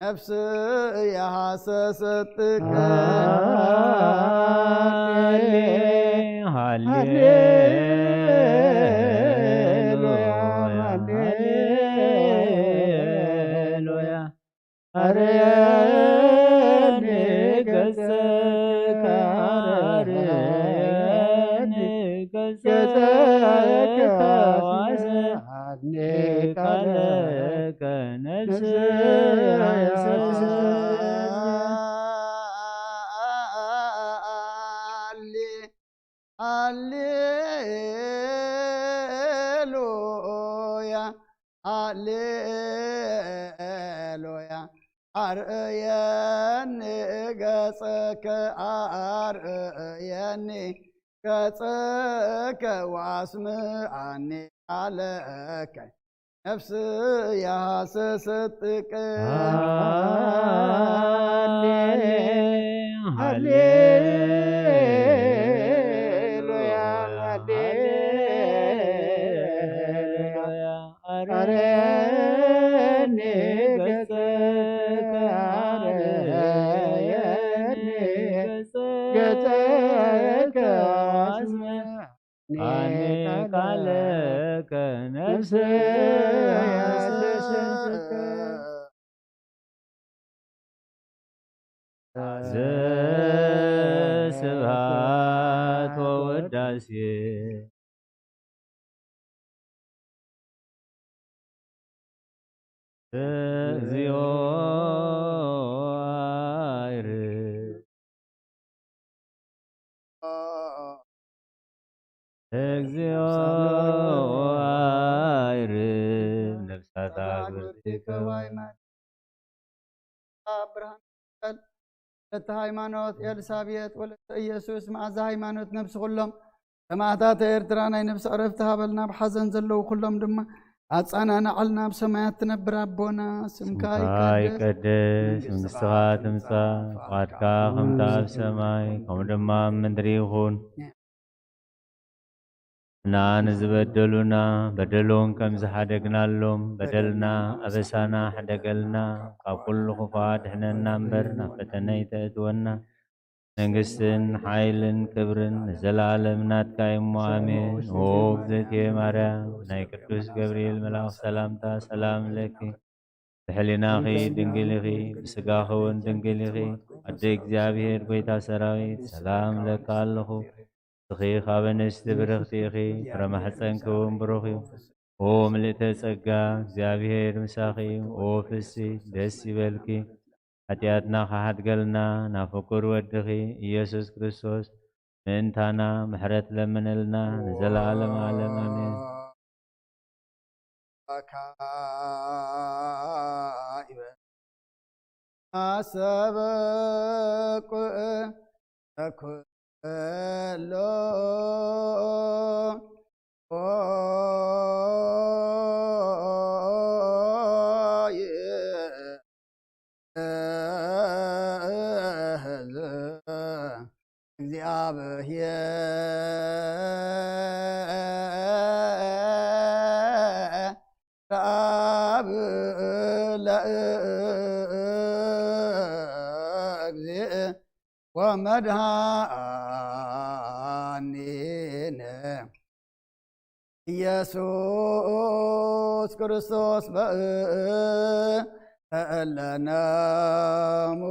ነፍስየ ሃሰሰትከ። ሃሌ-፣ ሃሌሉያ፣ ሃሌሉያ። አርየኒ ገጸከ፣ አርየኒ ገጸከ ወአስምዓኒ ቃለከ ነፍስየ ሃሰሰትከ። ሃሌ-፣ ሃሌሉያ፣ ሃሌሉያ። አርእየኒ ገጸከ፣ አርእየኒ ገጸከ ወአስምዓኒ ቃለከ። ነፍስየ ሃሰሰትከ። ሃሌ-፣ ሃሌሉያ፣ ሃሌሉያ። አርየኒ ገጸከ፣ አርየኒ ገጸከ ወአስምዓኒ ቃለከ ነፍስየ ሃሰሰትከ። ዘስብሐት ወውዳሴ ለእግዚኦ አይርግ። እግዚኦ አይርግ ነፍሳት አግብርቲከ። አብ ብርሃን መስቀል፣ ወለተ ሃይማኖት ኤልሳቤጥ፣ ወለተ ኢየሱስ፣ መዓዛ ሃይማኖት ነፍሲ ኩሎም ሰማዕታት ኤርትራ ናይ ነፍሲ ዕረፍቲ ሃበልና፣ ኣብ ሓዘን ዘለዉ ኩሎም ድማ ኣጻናንዓልና። ኣብ ሰማያት ትነብር ኣቦና፣ ስምካ ስምካ ይቀደስ፣ ይቀደስ፣ መንግስትኻ መንግስትኻ ትምጻእ፣ ትምጻእ፣ ፍቓድካ ፍቓድካ ከምታ ኣብ ከምታ ኣብ ሰማይ፣ ሰማይ፣ ከምኡ ድማ ኣብ ምድሪ ይኹን። እና ንዝበደሉና በደሎም ከም ዝሓደግናሎም በደልና ኣበሳና ሕደገልና፣ ካብ ኩሉ ክፉእ ኣድሕነና እምበር ናብ ፈተነ ኣይተእትወና። መንግስትን ሓይልን ክብርን ንዘለኣለም ናትካ እዩ እሞ ኣሜን። ኦ እግዝእትየ ማርያም፣ ናይ ቅዱስ ገብርኤል መልኣኽ ሰላምታ ሰላም ለኪ፣ ብሕሊናኺ ድንግል ኢኺ፣ ብስጋኺ እውን ድንግል ኢኺ። ኣደ እግዚኣብሔር፣ ጎይታ ሰራዊት፣ ሰላም እለካ ኣለኹ። ንስኺ ካብ ኣንስቲ ብርኽቲ ኢኺ፣ ፍረ ማሕፀንኪ እውን ብሩኽ እዩ። ኦ ምልእተ ጸጋ፣ እግዚኣብሔር ምሳኺ እዩ። ኦ ፍስሕቲ ደስ ይበልኪ፣ ሓጢኣትና ክሓድገልና ናብ ፍቁር ወድኺ ኢየሱስ ክርስቶስ ምእንታና ምሕረት ለምነልና ንዘለዓለም ዓለም ኣሜን። ካይበ ኣሰበቁ ተኩሎ እግዚኣብሔር ኣብ ለእግዚእ ወመድኃኒነ ኢየሱስ ክርስቶስ በእንተ እለ ነሙ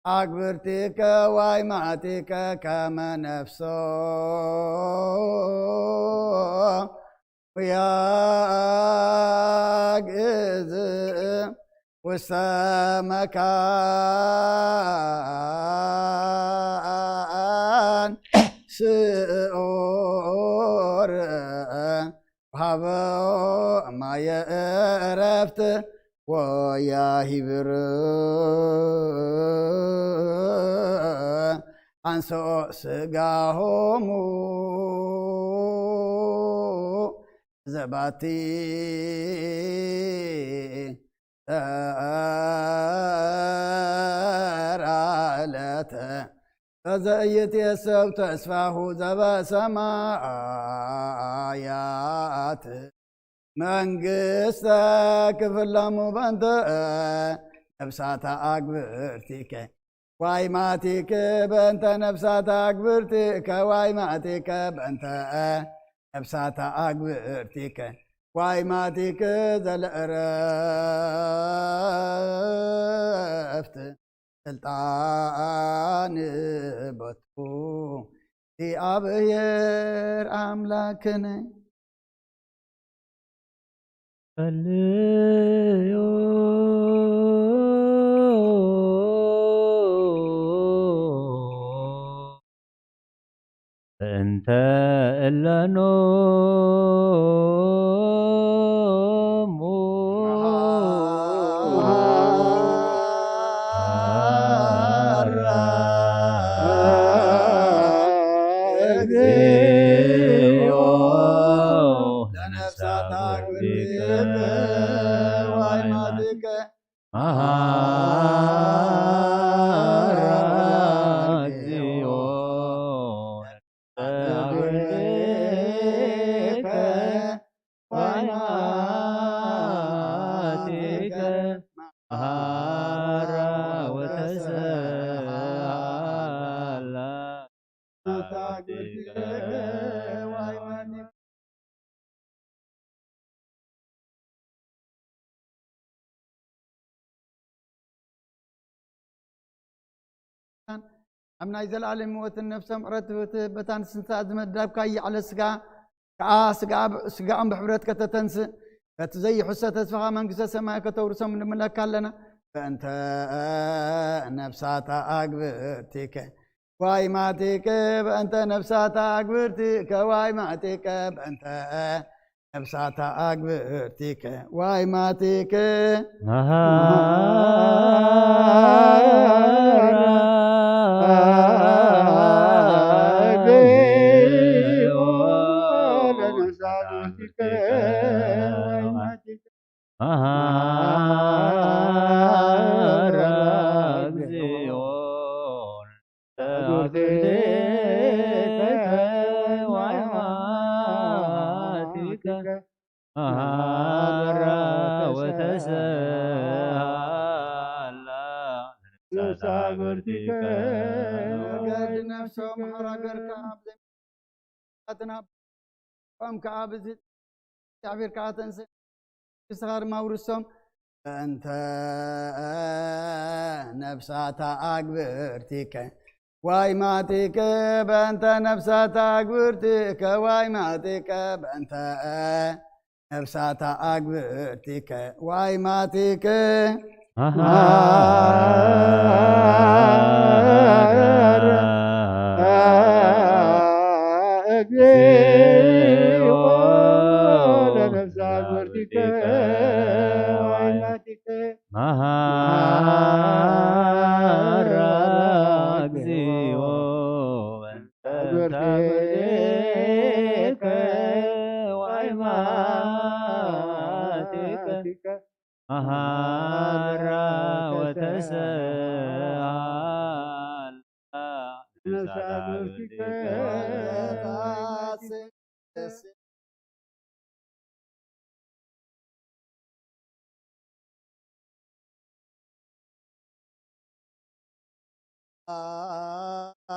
አግብርቲከ ዋይማቲከ ከመ ነፍሶ ያግዝ ውስተ መካን ስዑር ሃበ ማየ ዕረፍት ወያሂብር አንሶ ስጋሆሙ ዘባቲ ተራለተ በዘእይት የሰብ ተስፋሁ ዘበሰማያት መንግስተ ክፍለሙ በንተ ነብሳታ አግብርቲከ ዋይማቲከ በእንተ ነፍሳተ አግብርቲከ ዋይማቲከ በእንተ ነፍሳተ አግብርቲከ ዋይማቲከ ዘለእረፍት ስልጣን በቱ እግዚኣብሔር አምላክነ ጸልዩ እንተ እለኖ ኣብ ናይ ዘለኣለም ህይወትን ነፍሶም ዕረፍቲ ትህበታን ስንሳ ዝመደብካዮ ዓለ ስጋ ከኣ ስጋኦም ብሕብረት ከተተንስእ በቲ ዘይሕሰ ተስፋኻ መንግስተ ሰማይ ከተውርሶም ንምለካ ኣለና። በእንተ ነፍሳታ ኣግብርቲከ ዋይ ማቲከ በእንተ ነፍሳታ ኣግብርቲከ ዋይ ማቲከ በእንተ ነፍሳታ ኣግብርቲከ ዋይ ማቲከ ዋይ ማቲከ በእንተ ነፍሳታ ኣግብርቲከ፣ ዋይ ማቲከ በእንተ ነፍሳታ ኣግብርቲከ፣ ዋይ ማቲከ። መሃረ እግዚኦ ለነፍሳት ወርቲከ ዋይናቲከ። መሃረ እግዚኦ በእንተ ወርቲከ ዋይናቲከ። መሃራ ወተሰአል ነፍሳት ወርቲከ።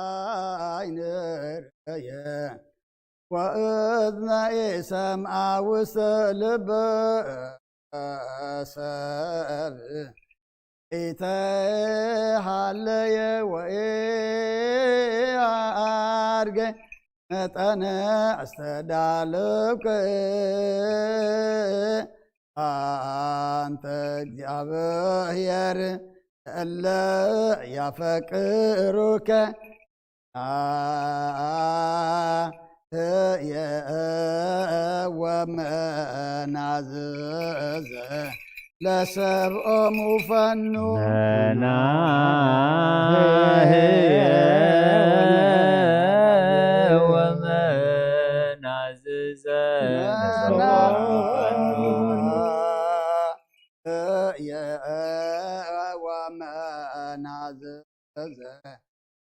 ዓይነ ርእየ ወእዝነ ኢሰምዓ ውስተ ልበ ሰብ ኢተሃለየ ወኢአርገ መጠነ ኣስተዳለውከ። ኣንተ እግዚኣብሔር እለ ያፈቅሩከ። ናህየ ወመናዝዘ ለሰብኦሙ ፈኑ። ናህየ ወመናዝዘ ለሰብኦሙ ፈኑ። ናህየ ወመናዝዘ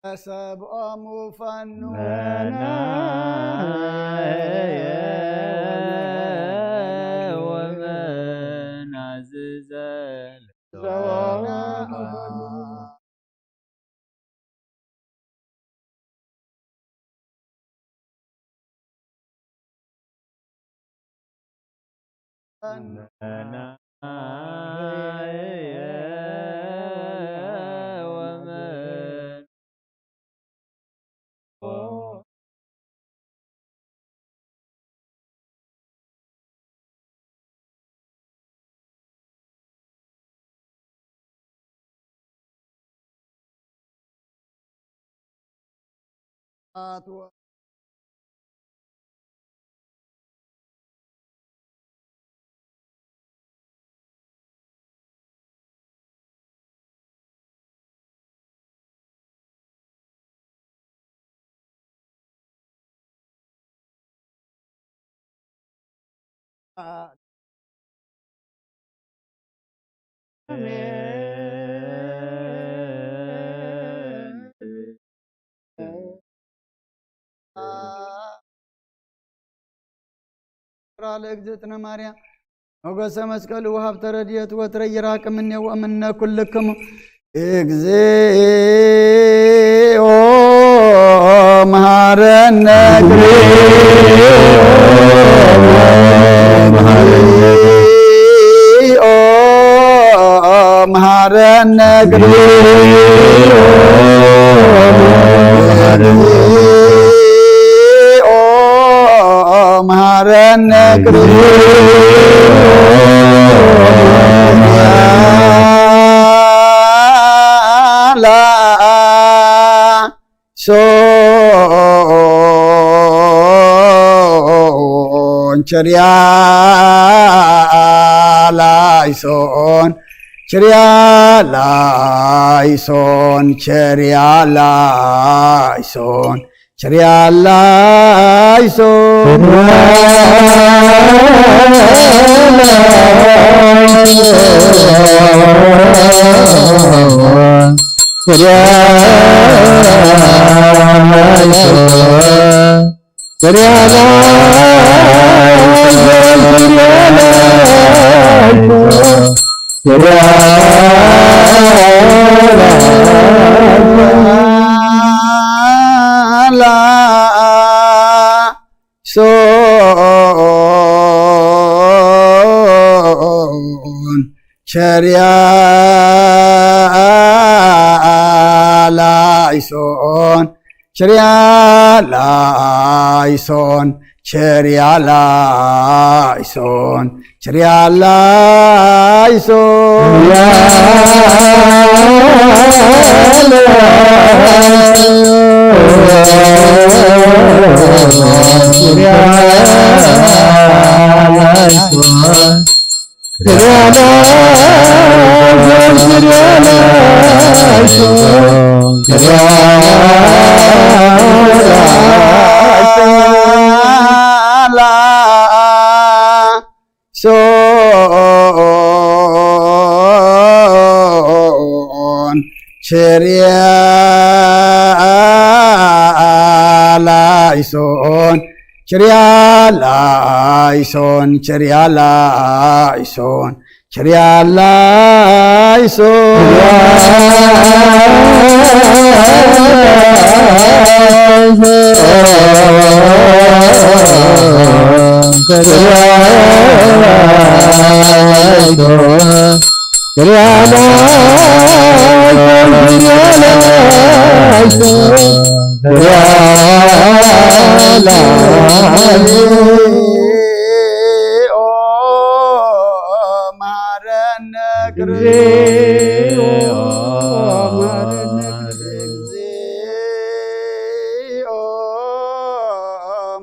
ለሰብኦሙ ፈኑ። መናህየ ወመናዝዘ ለሰብኦሙ ፈኑ። ለእግዝእትነ ማርያም ሞገሰ መስቀሉ ወሀብተ ረድኤቱ ወትረ ይራቅ እምኔ ወእምነ ኩልክሙ። እግዚኦ መሐረነ። እግዚኦ መሐረነ። እግዚኦ መሐረነ። እግዚኦ ላይሶን ቸርያ ላይሶን ቸርያ ላይሶን ቸርያ ላይሶን ቸርያ ላይሶን። ላይሶን ቸርያ ላይሶን ላይሶን ችርያ ላይሶን ችርያ ላይሶን ችርያ ላይሶን ሶን ችርያ ላይሶን ችርያ ላይሶን ችርያ ላይሶን ችርያ ላይሶን ማረነ እግዚኦ፣ ማረነ እግዚኦ፣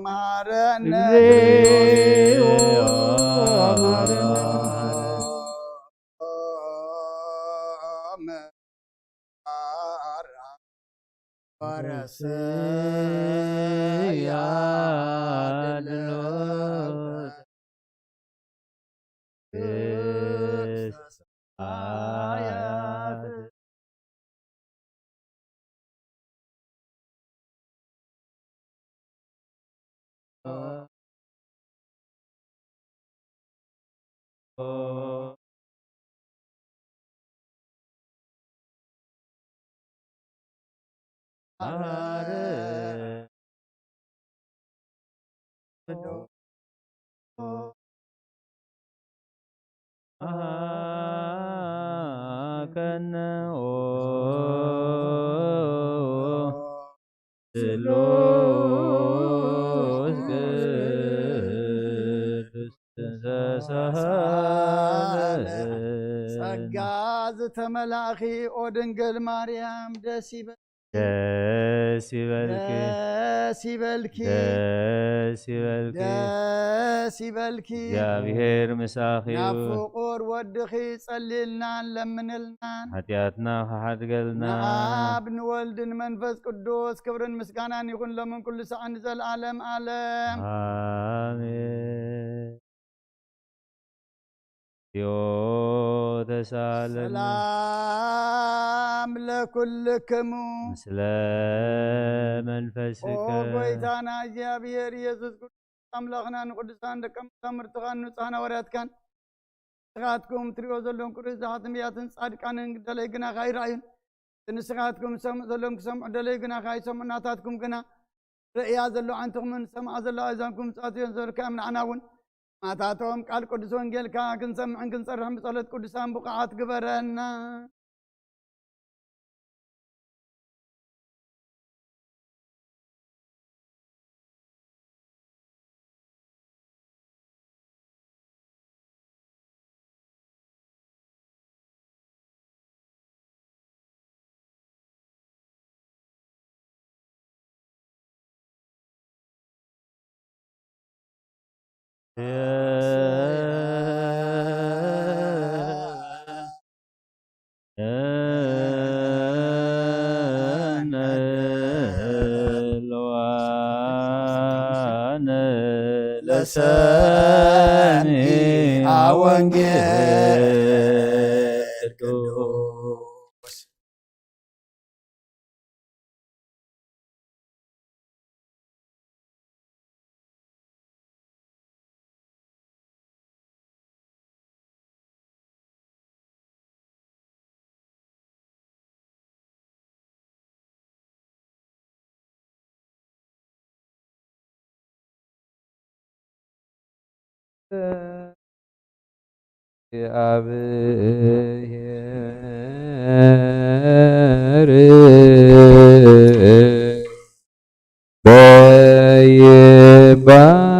ማረነ እግዚኦ፣ ማረነ ከነ ስሉስ ቅዱስ ዘሳለ ጸጋ ዝተመላእኺ ኦ ድንግል ማርያም ደስ ይበል ደስ ይበልኪ ደስ ይበልኪ ደስ ይበልኪ ደስ ይበልኪ። እግዚኣብሔር ምሳኺ ናብ እዩ። ፍቁር ወድኺ ጸልይልና ለምንልና። ሓጢኣትና ክሓድገልና። ንኣብ ንወልድ ንመንፈስ ቅዱስ ክብርን ምስጋናን ይኹን ሎምን ኩሉ ሰዓት ንዘለዓለም ዓለም። ኣሜን። ዮ ተሳለና ሰላም ለኩልክሙ። ምስለ መንፈስከ። ኦ ጎይታና እግዚኣብሔር ኢየሱስ ኣምላኽና ንቅዱሳን ደቀ መዛሙርትኻን ንጹሓን ሃዋርያትካን ንስኻትኩም ትሪኦ ዘለኹም ቅዱሳትን ነቢያትን ጻድቃንን ደለይ ግናኻ ኣይረኣዩን። ንስኻትኩም ዝሰምዑ ዘለኹም ክሰምዑ ደለዩ ግናኻ ኣይሰምዑ። ናታትኩም ግና ርእያ ዘሎ ዓንትኹምን ዝሰምዓ ዘሎ ኣእዛንኩም ብጻትዮም ዝበልካዮም ንዓና እውን ማታቶም ቃል ቅዱስ ወንጌልካ ክንሰምዕን ክንጸርሕን ብጸሎት ቅዱሳን ብቑዓት ግበረና። ለሰሚዐ ወንጌል ቅዱስ።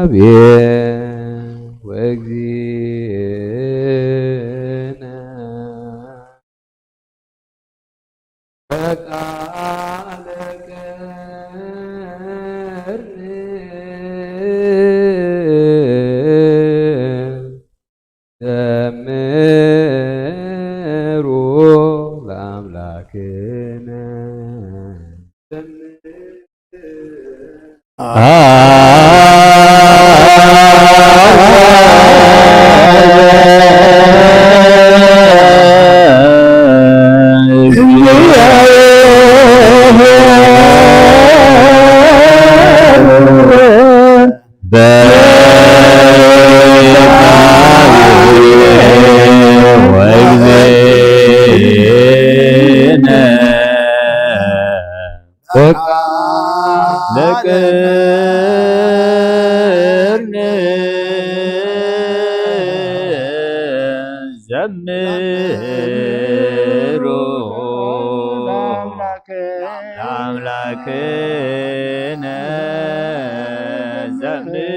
አብየ ወእግዚእነ በቃለ ቅርብ ዘምሩ ለአምላክነ። ለቅርነ ዘምሩ ለአምላክነ ዘምሩ።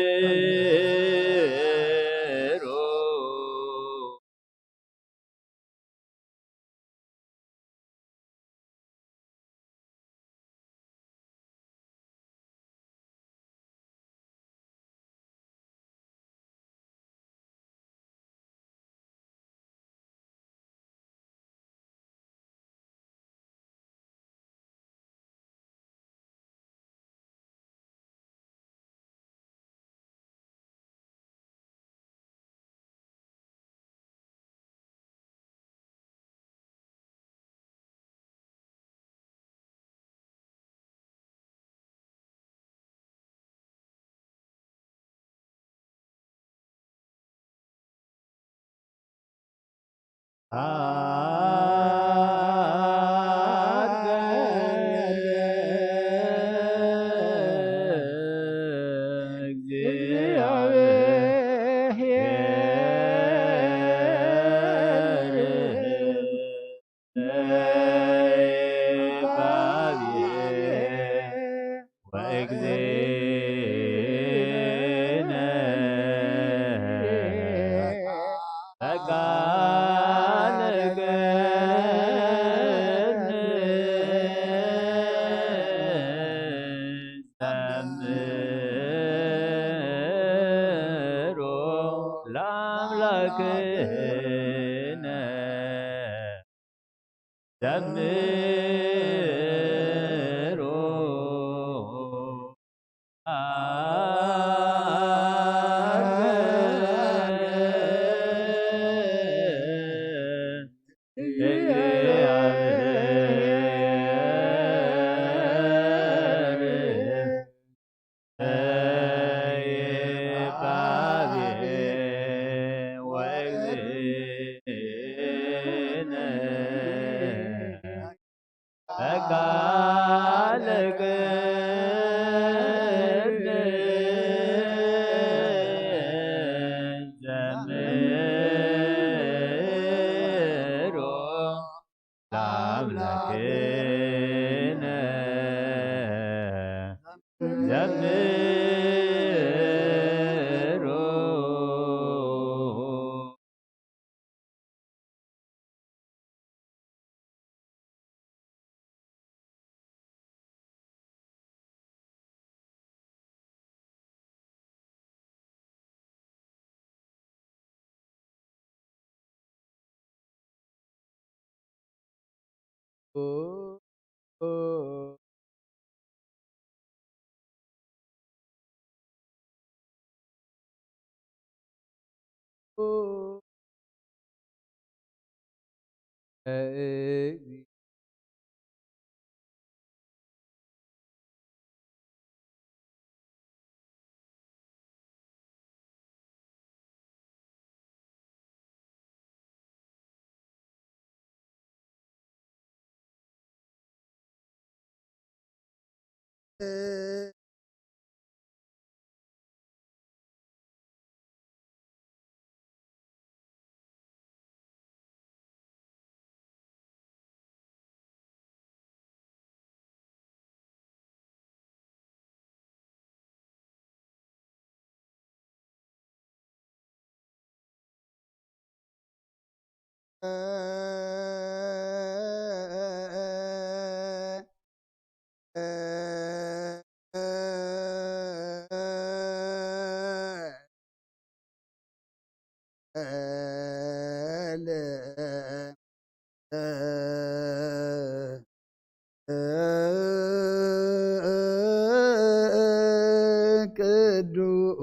ቅዱስ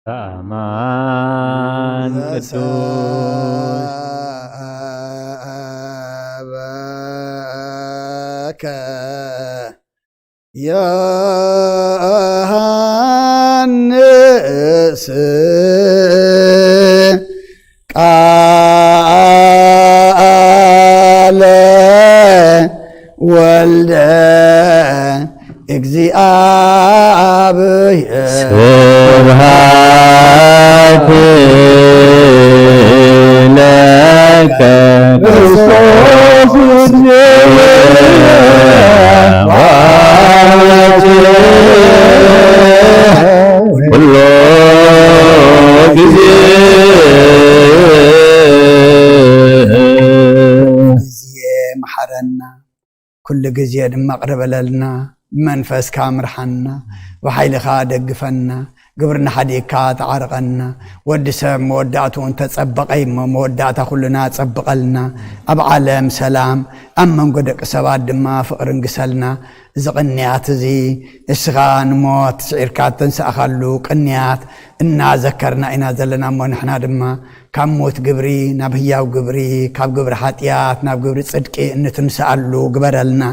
በአማን ቅዱስ ዮሐንስ ቃለ ወልደ እግዚኣብሔር። ስብሐት ለከ ክርስቶስ ኩሉ ጊዜ። ግዜ መሓረና፣ ኩሉ ግዜ ድማ ቅርበለልና፣ ብመንፈስካ ምርሓና፣ ብሓይልኻ ደግፈና፣ ግብርና ሓዲግካ ተዓርቐና። ወዲ ሰብ መወዳእትኡ እንተጸበቐ እሞ መወዳእታ ኩልና ጸብቐልና። ኣብ ዓለም ሰላም፣ ኣብ መንጎ ደቂ ሰባት ድማ ፍቕሪ እንግሰልና። እዚ ቅንያት እዚ እስኻ ንሞት ስዒርካ እተንሳእኻሉ ቅንያት እናዘከርና ኢና ዘለና እሞ ንሕና ድማ ካብ ሞት ግብሪ ናብ ህያው ግብሪ፣ ካብ ግብሪ ሓጢኣት ናብ ግብሪ ጽድቂ እንትንስኣሉ ግበረልና።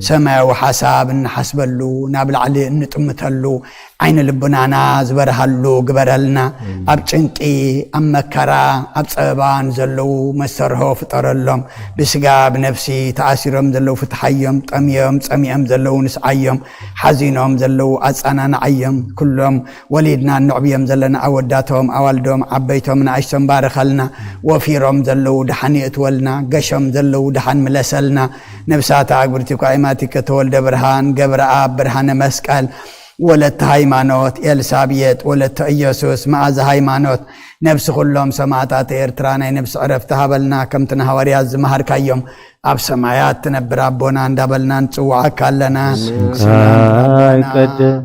ሰማያዊ ሓሳብ እንሓስበሉ፣ ናብ ላዕሊ እንጥምተሉ፣ ዓይኒ ልቡናና ዝበርሃሉ ግበረልና። ኣብ ጭንቂ፣ ኣብ መከራ፣ ኣብ ጸበባ ንዘለዉ መሰርሆ ፍጠረሎም። ብስጋ ብነፍሲ ተኣሲሮም ዘለዉ ፍትሓዮም፣ ጠምዮም ጸሚኦም ዘለዉ ንስዓዮም፣ ሓዚኖም ዘለዉ ኣጸናንዓዮም። ኩሎም ወሊድና እነዕብዮም ዘለና ኣወዳቶም፣ ኣዋልዶም፣ ዓበይቶም፣ ንኣሽቶም ባርኸልና። ወፊሮም ዘለዉ ደሓን የእትወልና፣ ገሾም ዘለዉ ደሓን ምለሰልና። ነብሳት ኣግብርቲ ኳይማቲከ ተወልደ ብርሃን፣ ገብረኣብ ብርሃነ መስቀል፣ ወለተ ሃይማኖት፣ ኤልሳቤጥ፣ ወለተ ኢየሱስ፣ መኣዛ ሃይማኖት፣ ነብሲ ኩሎም ሰማዕታት ኤርትራ ናይ ነብሲ ዕረፍቲ ሃበልና፣ ከምቲ ንሃዋርያት ዝመሃርካዮም፣ ኣብ ሰማያት ትነብር ኣቦና እንዳበልና ንጽውዓካ ኣለና። ስምካ ይቀደስ፣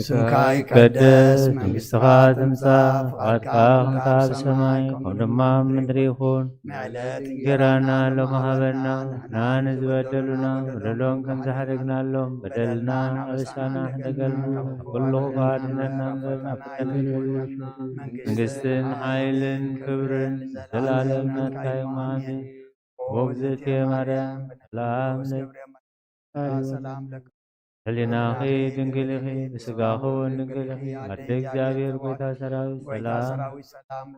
ስምካ ይቀደስ፣ መንግስትኻ ትምጻእ፣ ፍቓድካ ከም ኣብ ሰማይ ከምኡ ድማ ኣብ ምድሪ ይኹን። ዕለት እንጀራና ሎሚ ሃበና፣ ንሕና ንዝበደሉና በደሎም ከም ዝሓደግናሎም በደልና ኣበሳና ሕደገልና፣ ኩሉ ክፉእ ኣድሕነና እምበር ናብ ፈተና ኣይተእትወና። መንግስትን ሓይልን ክብርን ዘላለምና ናትካ እዩ። ኣሜን። ኦ እግዝእትየ ማርያም፣ ሰላም ለኪ፣ ሰላም ለኪ። ሕሊናኺ ድንግል ኢኺ፣ ብስጋኺ እውን ድንግል ኢኺ። ኣደ እግዚኣብሔር፣ ጎይታ ሰራዊት፣ ሰላም።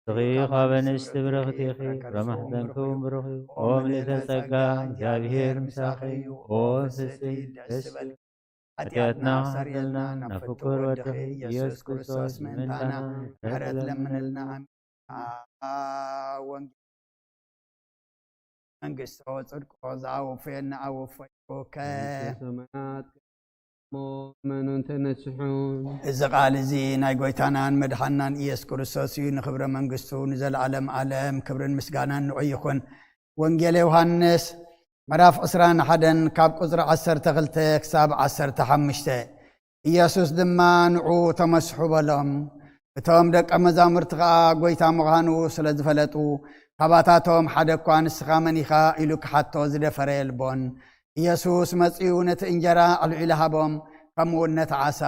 ንስኺ ካብ ኣንስቲ ብርኽቲ ኢኺ፣ ፍረ ማሕፀንኪ እውን ብሩኽ እዩ። ኦ ምልዕተ ጸጋ፣ እግዚኣብሔር ምሳኺ እዩ። ኦ ፍስሕቲ፣ ደስ ይበልኪ። ሓጢኣትና ኣስተሰርየልና፣ ናብ ፍቁር ወድኺ ኢየሱስ ክርስቶስ ምእንታና ምሕረት ለምንልና። ኣሜን። ወንጌል መንግስቶ ጽድቆ ዝኣወፈየና ኣወፈይኩከ። መንግስተ ሰማያት እሞ መኑ እንተነስሑ። እዚ ቃል እዚ ናይ ጎይታናን መድሓናን ኢየሱስ ክርስቶስ እዩ። ንኽብረ መንግስቱ ንዘለኣለም ኣለም ክብርን ምስጋናን ንዑ ይኹን። ወንጌል ዮሃንስ ምዕራፍ ዕስራን ሓደን ካብ ቁጽሪ ዓሰርተ ክልተ ክሳብ ዓሰርተ ሓሙሽተ። ኢየሱስ ድማ ንዑ ተመስሑ በሎም። እቶም ደቀ መዛሙርቲ ኸኣ ጐይታ ምዃኑ ስለ ዝፈለጡ፣ ካባታቶም ሓደ እኳ "ንስኻ መን ኢኻ?" ኢሉ ክሓቶ ዝደፈረ የልቦን። ኢየሱስ መጺኡ ነቲ እንጀራ ኣልዒሉ ሃቦም፣ ከምኡውን ነቲ ዓሳ።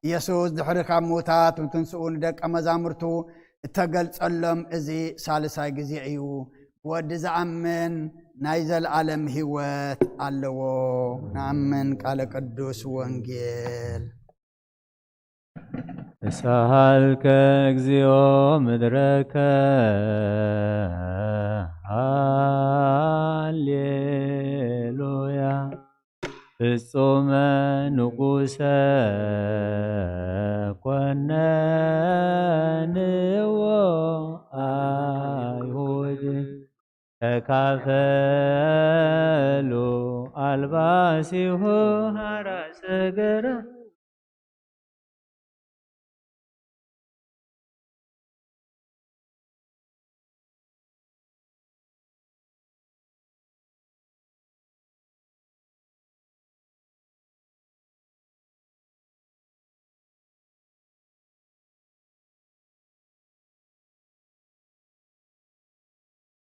ኢየሱስ ድሕሪ ካብ ምዉታት ምትንስኡ ንደቀ መዛሙርቱ እተገልጸሎም እዚ ሳልሳይ ግዜ እዩ። ብወዲ ዝኣምን ናይ ዘለኣለም ህይወት ኣለዎ። ንኣምን። ቃለ ቅዱስ ወንጌል። ተሳሃልከ እግዚኦ ምድረከ፣ ሃሌሉያ። ፍጹመ ንጉሰ ኮነንዎ ኣይሁድ፣ ተካፈሉ ኣልባሲሁ ሐራ ሰገረ።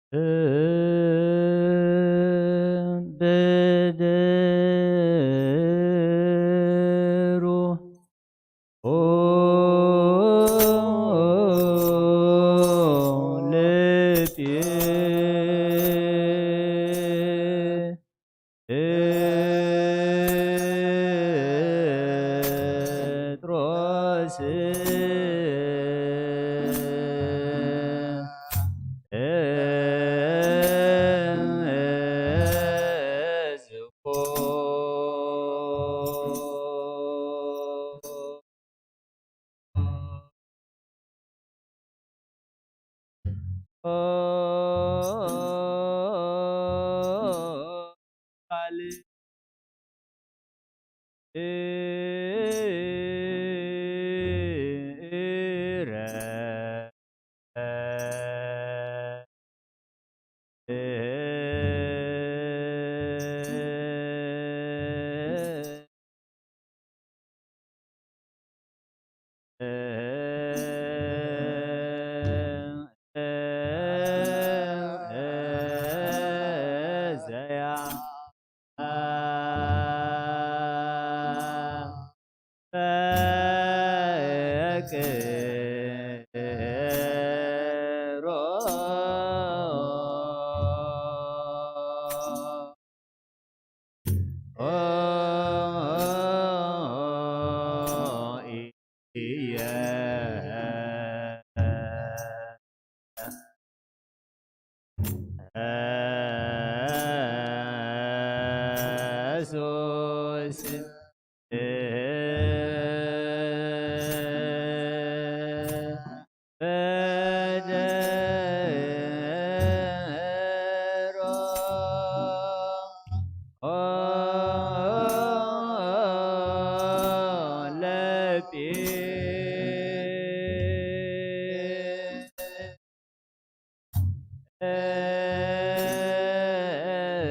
በደሩ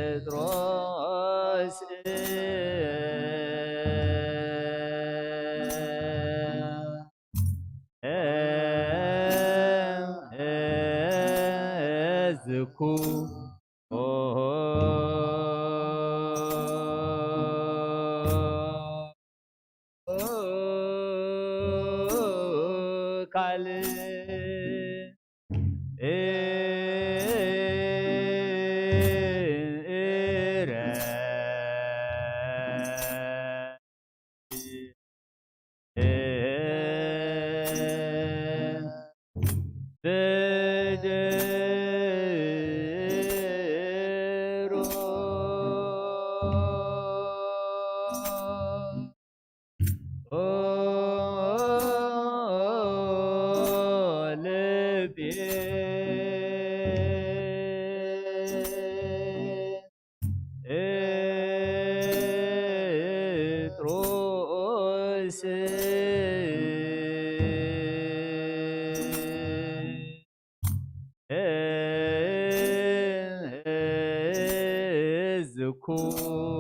ለጴጥሮስ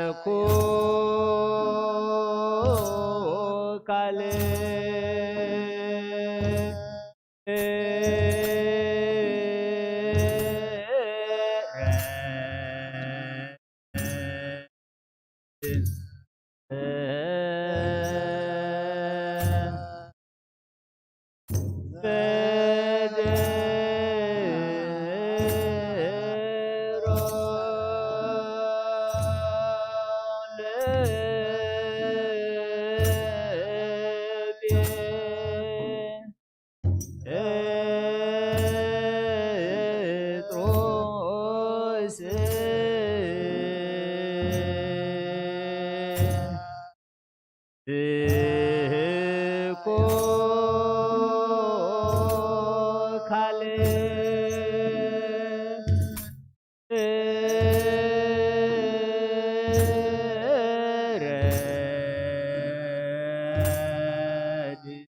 ስኩ ካልእ ጴጥሮስ ስኮ ካልእ ረድእ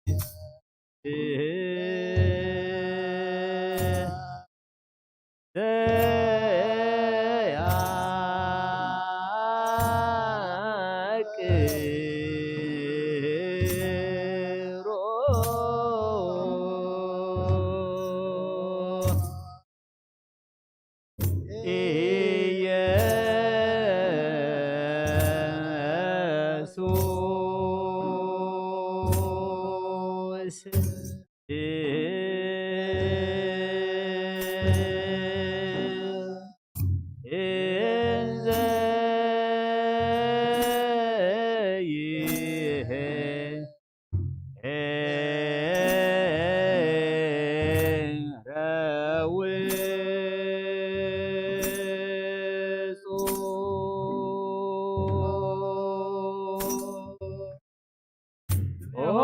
ዘያቅሮ ኢየሱስ። እንዘ ይሄ ረውጹ። ኦሆ።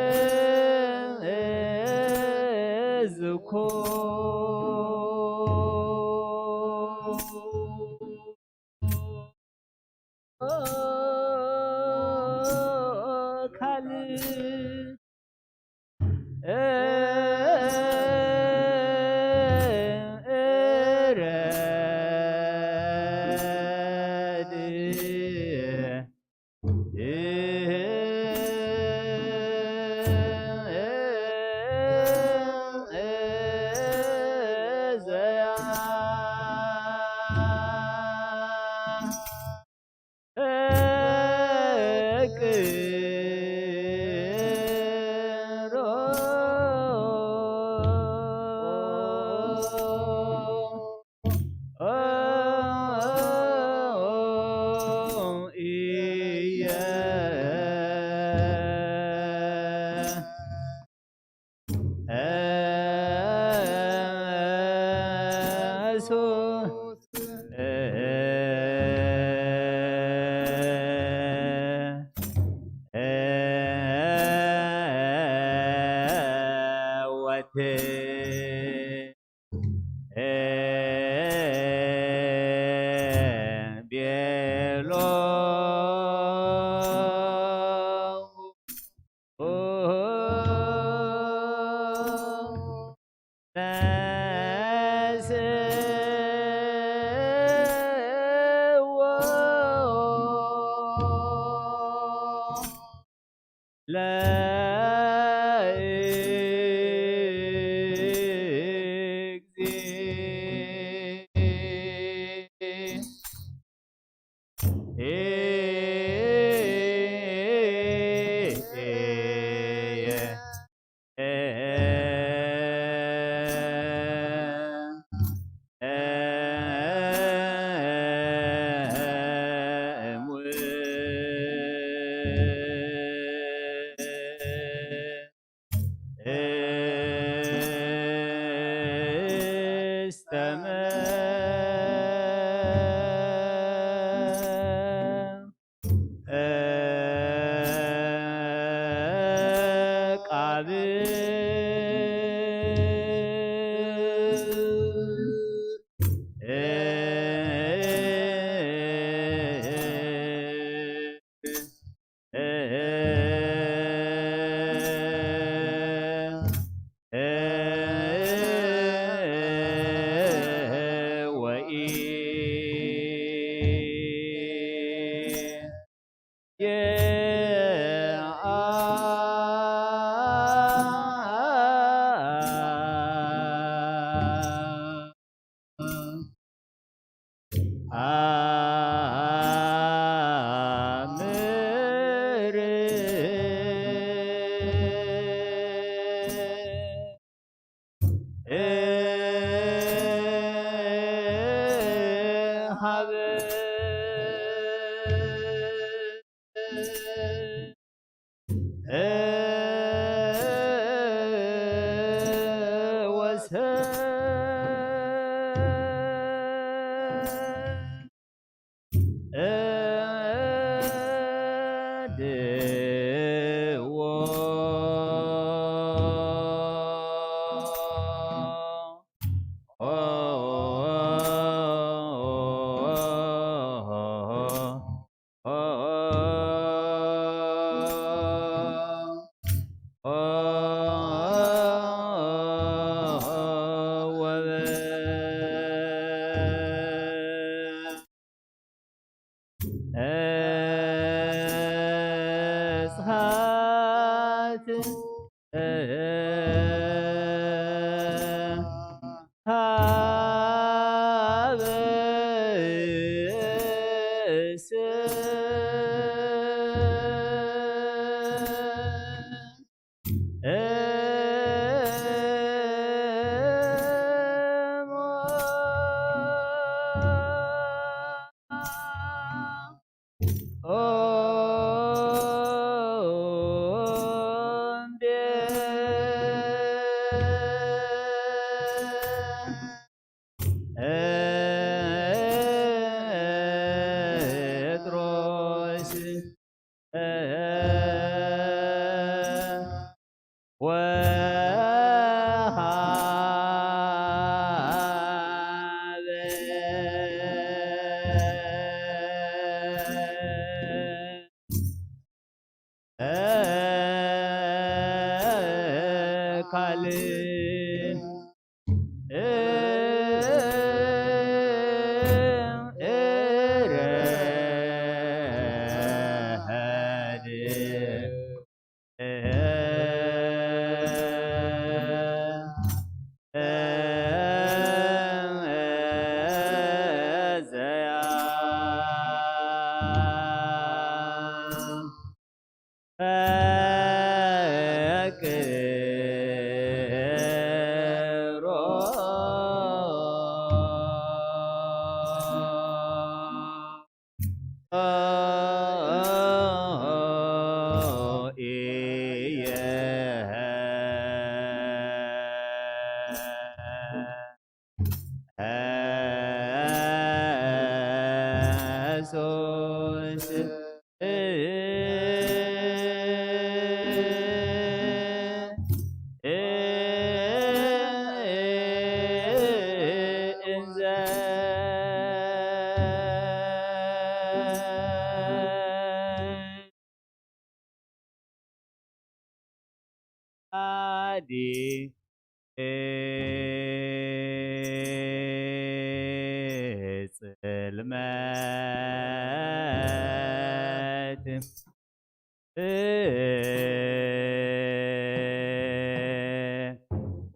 ጴጥሮስ ዝኮ ካልእ ረድእ ለእግዚእ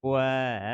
ወረከ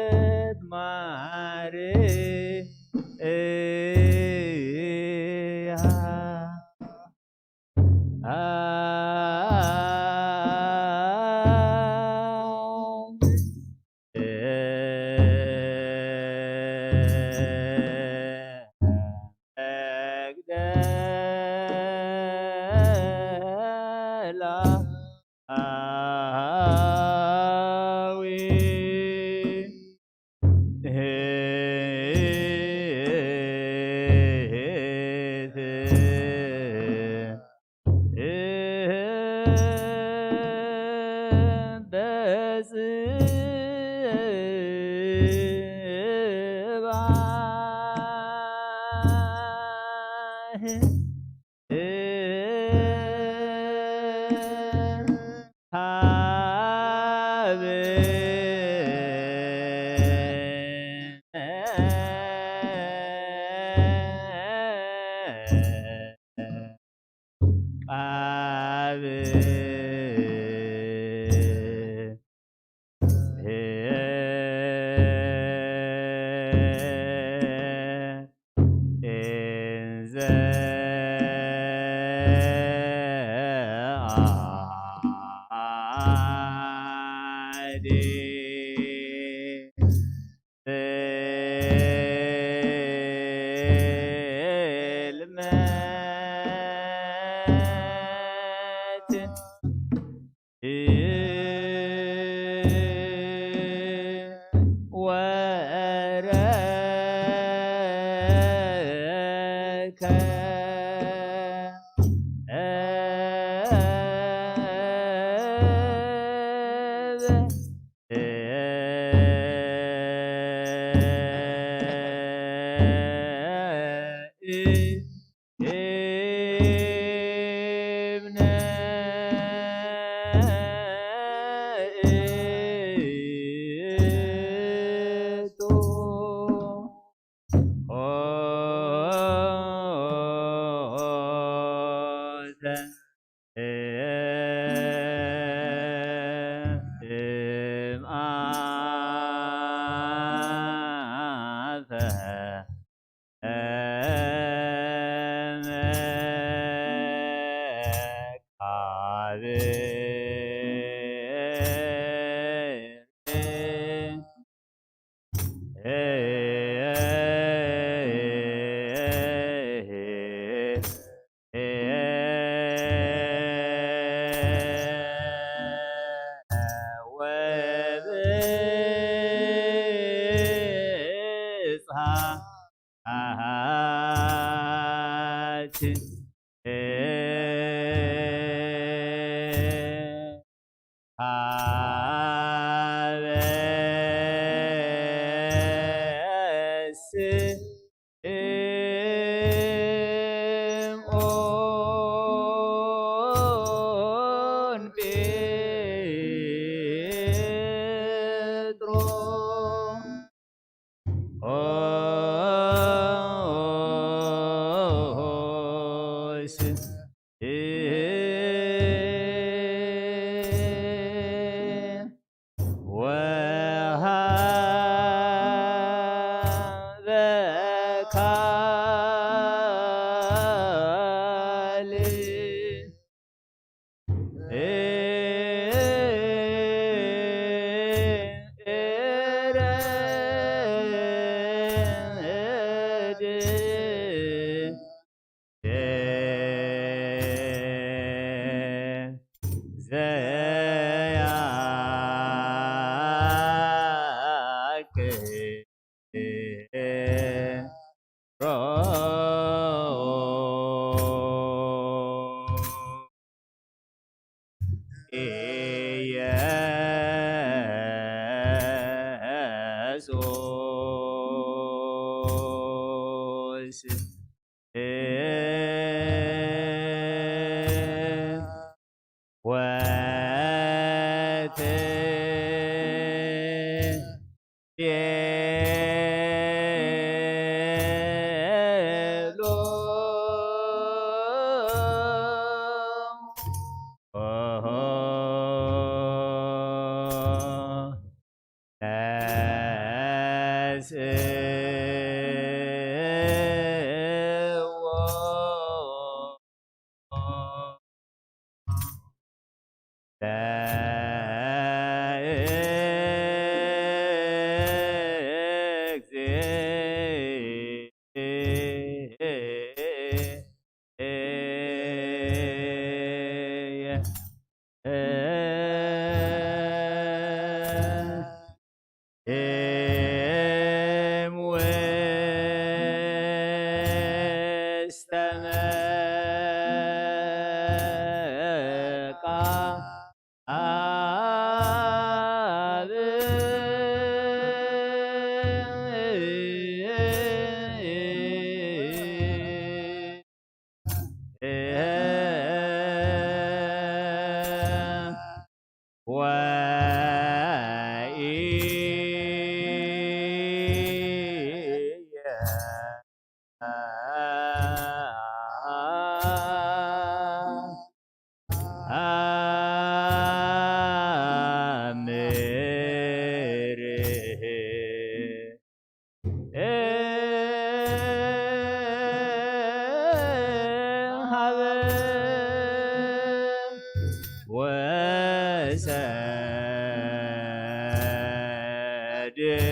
የሰት ማርያ ወስእዎ ለእግዚእየ። እም ውስተ መቃ አብ ወኢ አምርህ ሀበ ወሰድዎ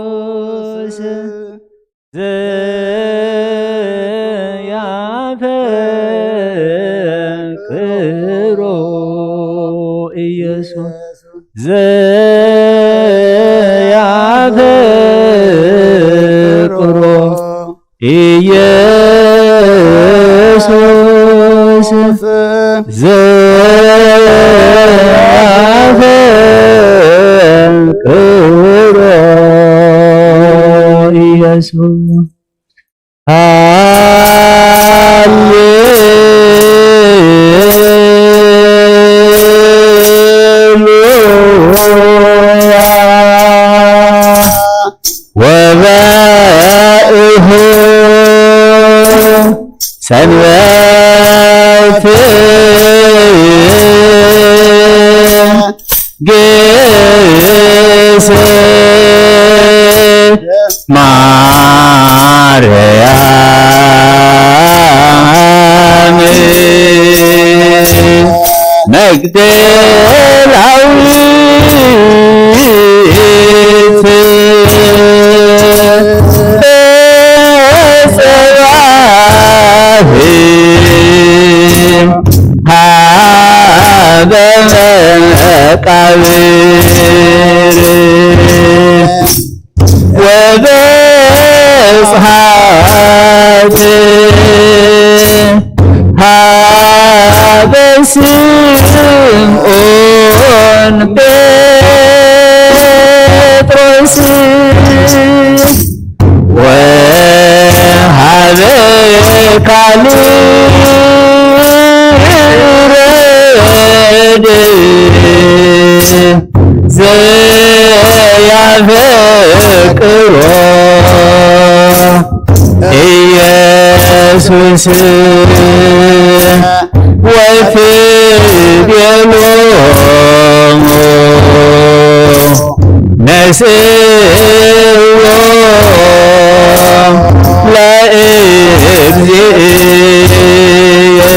ኢየሱስ ዘያፈቅሮ ኢየሱስ ዘያፈቅሮ ኢየሱስ ዘያፈቅሮ ኢየሱስ። ሃሌሉያ። ወበእሁ ሰንበት ግስ ማርያም መግደላዊት በጸባሂ ሀበ መቃብር ወበጽሐት ሀበ ስምዖን ጴጥሮስ ወሀበ ካልእ ረድእ ዘያፈቅሮ ኢየሱስ ወትቤሎሙ ነስእዎ ለእግዚእየ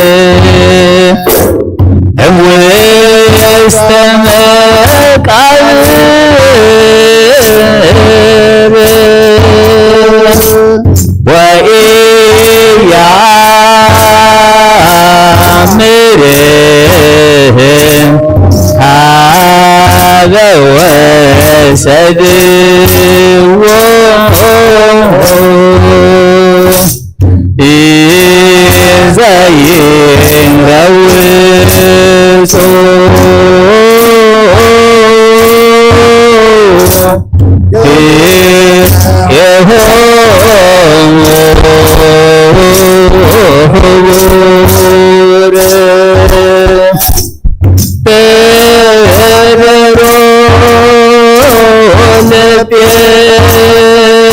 እምውስተ መቃብር ወኢያምርህ ሀበ ወሰድዎ ኢዘይንረውጹ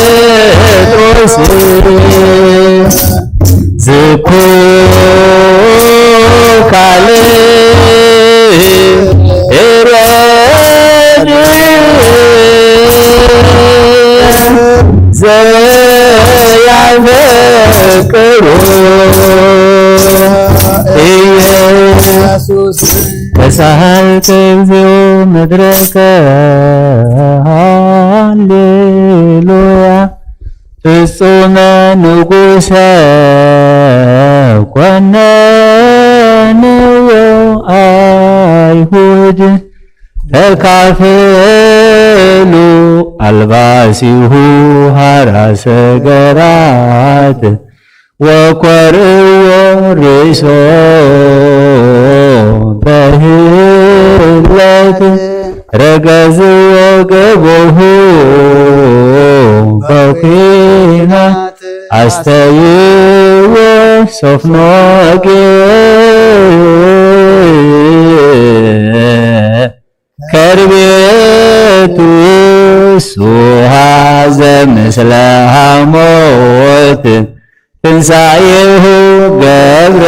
ጴጥሮስ ዝኩ ካልእ ረድእ ዘያፈቅሮ ኢየሱስ ተሳሃልከ እግዚኦ ምድረከ ሃሌሉያ። ፍጹመ ንጉሰ ኮነንዎ ኣይሁድ ተካፈሉ ኣልባሲሁ ሃራሰ ገራት ወኮርዎ ርእሶ በህለት ረገዝዎ ገቦሁ በኩናት ኣስተይዎ ሶፍኖጌ ከርቤቱ ሱሃ ዘምስለ ሃሞት ትንሳኤሁ ገብረ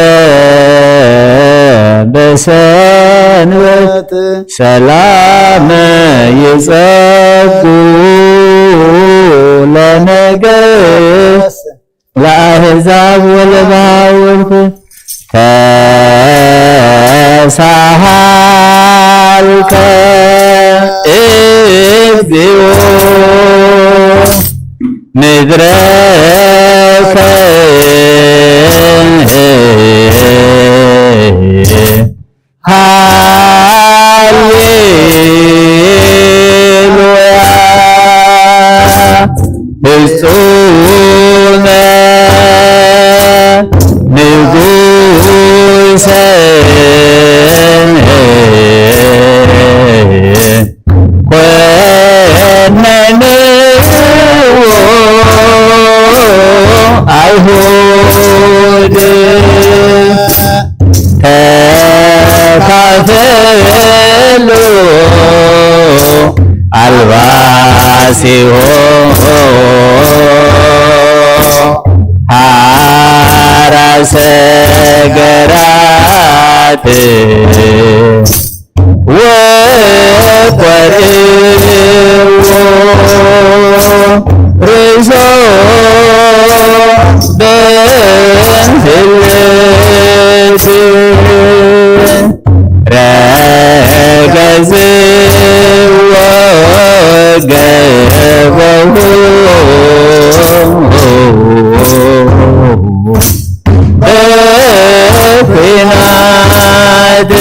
በሰንበት ሰላመ ይጸጉ ለነገስ ለአሕዛብ ወለባውርት ተሳሃልከ ይሁድ ተካፈሉ ኣልባሲሆ ሐራ ሰገራት ወቆርዎ ርእሶ በህልት ረገዝዎ ገበሁ በኩናት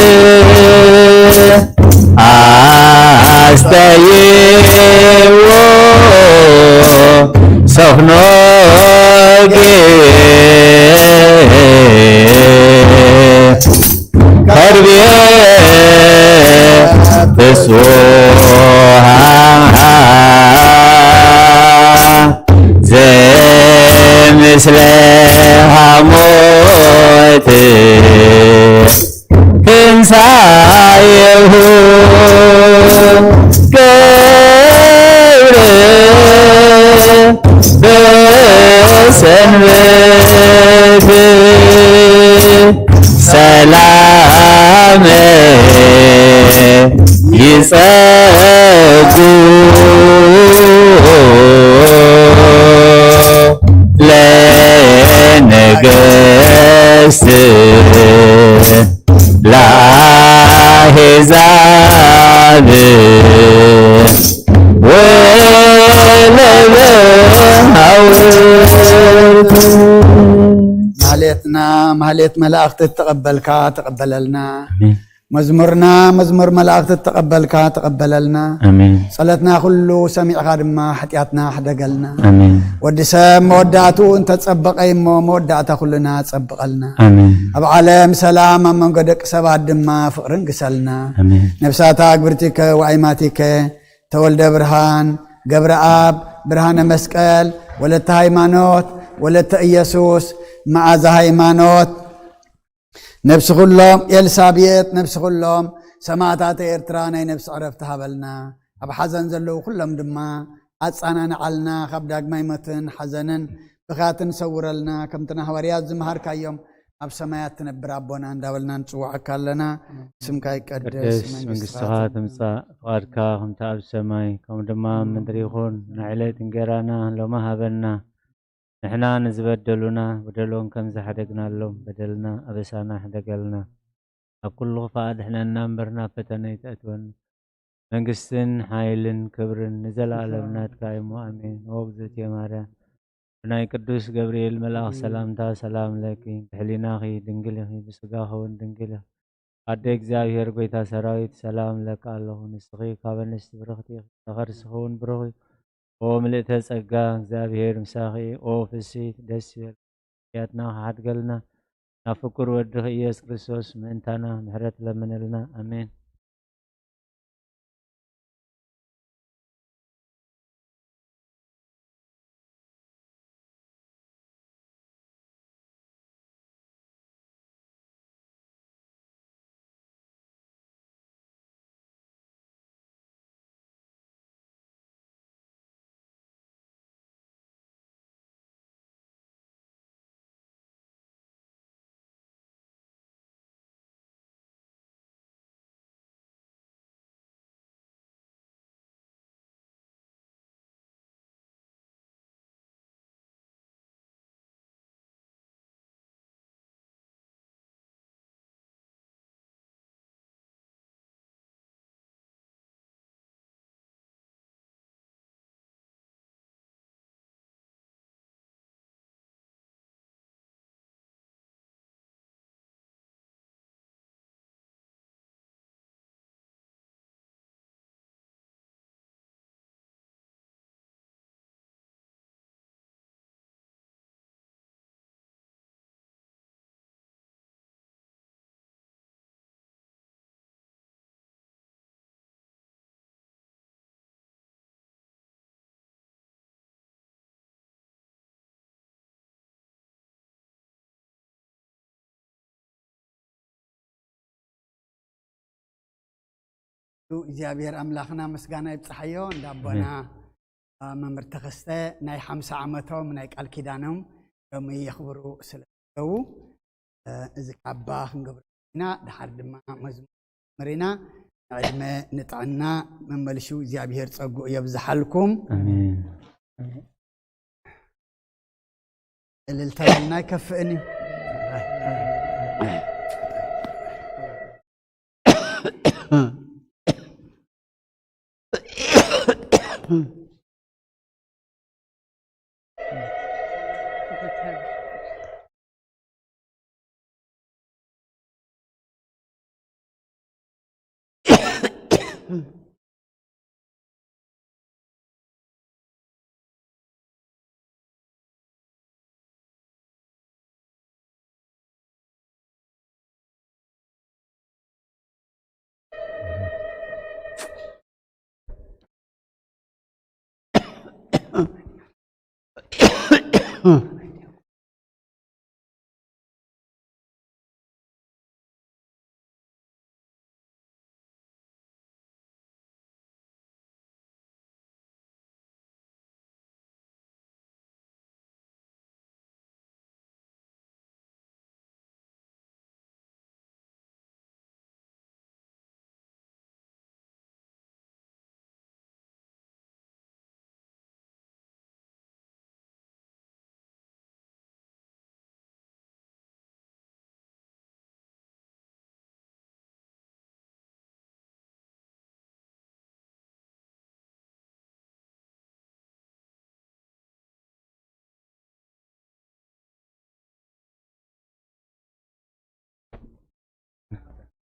ኣስተይዎ ሰፍኖ ከርቤ ፍስሃ ዘምስለ ሃሞት ትንሳኤሁ ገብረ በሰንበት ሰላም ይጸጉ ለነገስት ለአሕዛብ ወለበሃውርት። ማህሌትና ማህሌት መላእኽቲ ተቐበልካ ተቐበለልና። ኣሜን። መዝሙርና መዝሙር መላእኽቲ ተቐበልካ ተቐበለልና። ኣሜን። ጸሎትና ኩሉ ሰሚዕኻ ድማ ሓጢኣትና ሕደገልና። ኣሜን። ወዲ ሰብ መወዳእትኡ እንተጸበቐ እሞ መወዳእታ ኩልና ጸብቐልና። ኣሜን። ኣብ ዓለም ሰላም ኣብ መንጎ ደቂ ሰባት ድማ ፍቕርን ግሰልና። ኣሜን። ነብሳታ ግብርቲከ ወኣይማቲከ ተወልደ ብርሃን ገብረኣብ ብርሃነ መስቀል ወለተ ሃይማኖት ወለተ ኢየሱስ መዓዛ ሃይማኖት ነብሲ ኩሎም ኤልሳቤጥ ነብሲ ኩሎም ሰማእታት ኤርትራ ናይ ነብሲ ዕረፍቲ ሃበልና። ኣብ ሓዘን ዘለዉ ኩሎም ድማ ኣጻናንዓልና። ካብ ዳግማይ ሞትን ሓዘንን ብኻትን ሰውረልና። ከምቲ ንሃዋርያት ዝመሃርካዮም ኣብ ሰማያት ትነብር ኣቦና እንዳበልና ንጽውዓካ ኣለና። ስምካ ይቀደስ፣ ቅድስ መንግስትኻ መንግስትኻ ትምጻእ። ትምጻእ፣ ፍቓድካ ከምቲ ኣብ ሰማይ ከምኡ ድማ ኣብ ምድሪ ይኹን። ናይ ዕለት እንጌራና ሎሚ ሃበና። ንሕና ንዝበደሉና በደሎም ከም ዝሓደግናሎም በደልና ኣበሳና ሕደገልና። ኣብ ኩሉ ክፋእ ኣድሕነና እምበር ናብ ፈተነ ኣይተእትወና። መንግስትን ሓይልን ክብርን ንዘለኣለም ናትካ እሞ ኣሜን። ኦ እግዝእትየ ማርያም ብናይ ቅዱስ ገብርኤል መልኣኽ ሰላምታ ሰላም ለኪ፣ ብሕሊናኺ ድንግል ኢኺ፣ ብስጋኺ እውን ድንግል ኢኺ። ኣደ እግዚኣብሔር ጐይታ ሰራዊት ሰላም እለኪ ኣለኹ። ንስኺ ካብ ኣንስቲ ብርኽቲ ኢኺ፣ ከርሥኺ እውን ብሩኽ እዩ። ኦ ምልእተ ጸጋ እግዚኣብሔር ምሳኺ፣ ኦ ፍስሕቲ ደስ ይበል። ሓጢኣትና ክሓድገልና ናብ ፍቁር ወድኺ ኢየሱስ ክርስቶስ ምእንታና ምሕረት ለምነልና። ኣሜን። እግዚኣብሔር ኣምላኽና ምስጋና ይብጽሓዮ። እንዳ ኣቦና መምህር ተኸስተ ናይ ሓምሳ ዓመቶም ናይ ቃል ኪዳኖም ሎሚ የኽብሩ ስለ ዘለዉ፣ እዚ ካባ ክንገብር ኢና። ድሓር ድማ መዝሙር መሪና፣ ንዕድመ ንጥዕና መመልሹ እግዚኣብሔር ጸጉኡ የብዝሓልኩም። ኣሜን። እልልታ በልና ኣይከፍእን እዩ።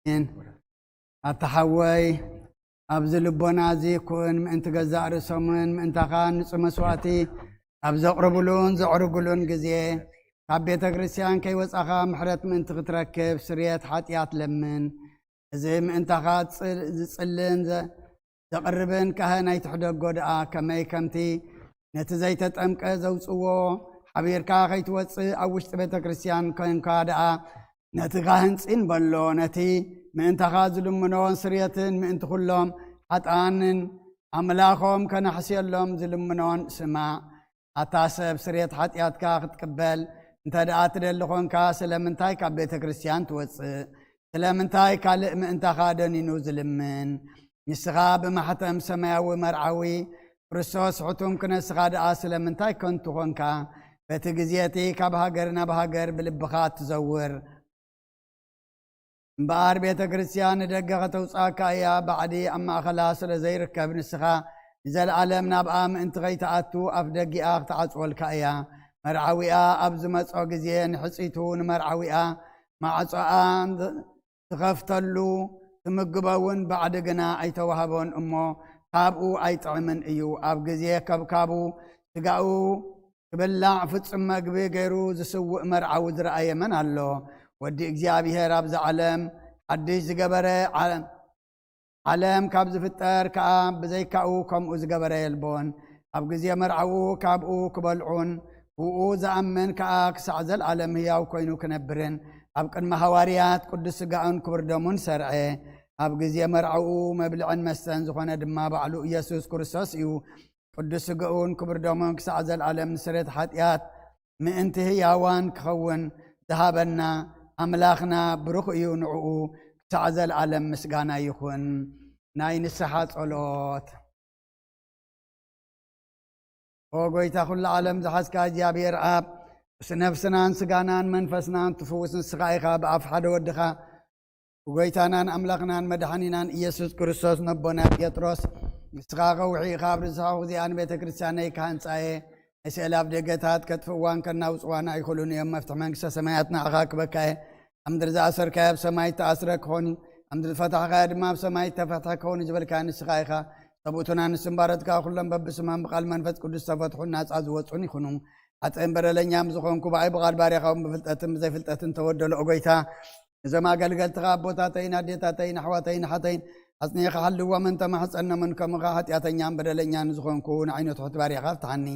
ኣሜን። ኣታ ሓወይ፣ ኣብዚ ልቦና እዚ ኩን ምእንቲ ገዛእ ርእሶምን ምእንታኻ ንጹህ መስዋእቲ ኣብ ዘቕርብሉን ዘዕርግሉን ግዜ፣ ካብ ቤተ ክርስቲያን ከይወጻኻ ምሕረት ምእንቲ ክትረክብ ስርየት ሓጢኣት ለምን። እዚ ምእንታኻ ዝጽል-፣ ዝጽልን ዘ-፣ ዘቕርብን ካህን ኣይትሕደጎ ደኣ፣ ከመይ ከምቲ ነቲ ዘይተጠምቀ ዘውጽዎ ሓቢርካ ከይትወጽእ ኣብ ውሽጢ ቤተ ክርስቲያን ኮንካ ደኣ፣ ነቲ ካህን ጽን በሎ። ነቲ ምእንታኻ ዝልምኖን ስርየትን ምእንቲ ኩሎም ሓጥኣንን ኣምላኾም ከነሕስየሎም ዝልምኖን ስማዕ። ኣታ ሰብ፣ ስርየት ሓጢኣትካ ክትቅበል እንተ ደኣ ትደሊ ኾንካ፣ ስለምንታይ ካብ ቤተ ክርስቲያን ትወጽእ? ስለምንታይ ካልእ ምእንታኻ ደኒኑ ዝልምን? ንስኻ ብማሕተም ሰማያዊ መርዓዊ ክርስቶስ ሕቱም ክነስኻ ደኣ ስለምንታይ ከንቱ ኾንካ? በቲ ግዜ እቲ ካብ ሃገር ናብ ሃገር ብልብኻ እትዘውር። እምበኣር ቤተ ክርስቲያን ንደገ ከተውጽኣካ እያ። ባዕዲ ኣብ ማእኸላ ስለ ዘይርከብ፣ ንስኻ ንዘለኣለም ናብኣ ምእንቲ ኸይትኣቱ ኣፍ ደጊኣ ክትዓጽወልካ እያ። መርዓዊኣ ኣብ ዝመጾ ግዜ፣ ንሕጽይቱ ንመርዓዊኣ ማዕጾኣ ትኸፍተሉ፣ ትምግቦ እውን ባዕዲ ግና ኣይተዋህቦን እሞ፣ ካብኡ ኣይጥዕምን እዩ። ኣብ ግዜ ከብካቡ ስጋኡ ክብላዕ ፍጹም መግቢ ገይሩ ዝስውእ መርዓዊ ዝረኣየ መን ኣሎ? ወዲ እግዚኣብሔር ኣብዚ ዓለም ሓድሽ ዝገበረ፣ ዓ-፣ ዓለም ካብ ዝፍጠር ከኣ ብዘይካኡ ከምኡ ዝገበረ የልቦን። ኣብ ግዜ መርዓኡ ካብኡ ክበልዑን ብኡ ዝኣምን ከኣ ክሳዕ ዘለኣለም ህያው ኮይኑ ክነብርን ኣብ ቅድሚ ሃዋርያት ቅዱስ ስጋኡን ክቡር ደሙን ሰርዐ። ኣብ ግዜ መርዓኡ መብልዕን መስተን ዝኾነ ድማ ባዕሉ ኢየሱስ ክርስቶስ እዩ። ቅዱስ ስጋኡን ክቡር ደሙን ክሳዕ ዘለኣለም ንስርየት ሓጢኣት ምእንቲ ህያዋን ክኸውን ዝሃበና ኣምላኽና ብሩኽ እዩ። ንዕኡ ክሳዕ ዘለኣለም ምስጋና ይኹን። ናይ ንስሓ ጸሎት። ኦ ጎይታ ኩሉ ዓለም ዝሓዝካ እግዚኣብሔር ኣብ፣ ምስ ነፍስናን ስጋናን መንፈስናን ትፍውስ ንስኻ ኢኻ። ብኣፍ ሓደ ወድኻ ብጎይታናን ኣምላኽናን መድሓኒናን ኢየሱስ ክርስቶስ ነቦና ጴጥሮስ፣ ንስኻ ከውሒ ኢኻ፣ ኣብ ርእስኻ እዚኣ ንቤተ ክርስቲያነይ ክሃንጻ እየ። ናይ ስእሊ ኣፍ ደገታት ከጥፍእዋን ከናውጽዋን ኣይኽእሉን እዮም። መፍትሒ መንግስተ ሰማያት ንዓኻ ክበካ እየ። ኣብ ምድሪ ዝኣሰርካዮ ኣብ ሰማይ እተኣስረ ክኾን እዩ፣ ኣብ ምድሪ ዝፈታሕካዮ ድማ ኣብ ሰማይ እተፈትሐ ክኸውን እዩ ዝበልካዮ ንስኻ ኢኻ። ሰብኡትና ንስም ባሮትካ ኩሎም በብስሞም ብቓል መንፈስ ቅዱስ ዝተፈትሑን ናጻ ዝወጹን ይኹኑ። ሓጥእን በደለኛም ዝኾንኩ ብኣይ ብቓል ባርያኻ እውን ብፍልጠትን ብዘይፍልጠትን ተበደሉ። ኦ ጎይታ፣ እዞም ኣገልገልትኻ ኣቦታተይን ኣዴታተይን ኣሕዋተይን ኣሓተይን ኣጽኒዕኻ ሓልዎም እንተ ማሕጸኖምን፣ ከምኡ ኸኣ ሓጢኣተኛን በደለኛን ዝኾንኩ ንዓይኑ ትሑት ባርያኻ ፍትሓኒ።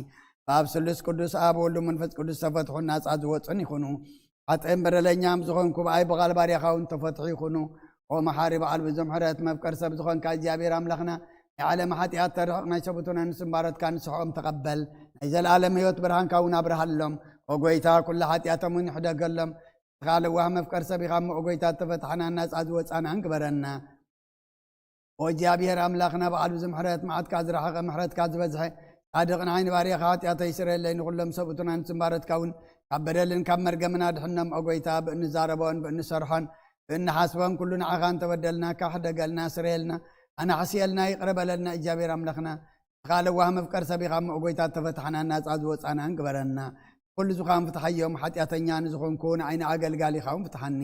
ብኣብ ስሉስ ቅዱስ ኣብ ወሉ መንፈስ ቅዱስ ዝተፈትሑን ናጻ ዝወጹን ይኹኑ። ሓጥእን በደለኛም ዝኾንኩ ብኣይ ብቓል ባርያኻ እውን ተፈትሑ ይኹኑ። ኦ መሓሪ በዓል ብዙሕ ምሕረት፣ መፍቀር ሰብ ዝኾንካ እግዚኣብሔር ኣምላኽና፣ ናይ ዓለም ሓጢኣት ተርሕቕ፣ ናይ ሰብኡትን ኣንስትን ባሮትካ ንስሕኦም ተቐበል። ናይ ዘለኣለም ህይወት ብርሃንካ እውን ኣብርሃሎም። ኦ ጎይታ፣ ኩሉ ሓጢኣቶም እውን ይሕደገሎም። ንስኻ ለዋህ መፍቀር ሰብ ኢኻ እሞ፣ ኦ ጎይታ፣ እተፈታሕናን ናጻ ዝወጻናን ግበረና። ኦ እግዚኣብሔር ኣምላኽና፣ በዓል ብዙሕ ምሕረት፣ መዓትካ ዝረሓቐ፣ ምሕረትካ ዝበዝሐ፣ ጻድቕ ንዓይ ንባርያኻ ሓጢኣተይ ስረየለይ፣ ንኹሎም ሰብኡትን ኣንስትን ባሮትካ እውን ካብ በደልን ካብ መርገምን ኣድሕኖም። ኦ ጎይታ፣ ብእንዛረቦን ብእንሰርሖን ብእንሓስቦን ኩሉ ንዓኻ እንተበደልናካ፣ ሕደገልና፣ ስረየልና፣ ኣናሕስየልና፣ ይቕረ በለልና። እግዚኣብሔር ኣምላኽና፣ ንስኻ ለዋህ መፍቀር ሰብ ኢኻ እሞ፣ ኦ ጎይታ፣ እተፈታሕናን ናጻ ዝወጻናን ግበረና። ኩሉ ዝኻን ፍትሓዮም፣ ሓጢኣተኛ ንዝኾንኩ ንዓይኒ ኣገልጋሊኻ እውን ፍትሓኒ።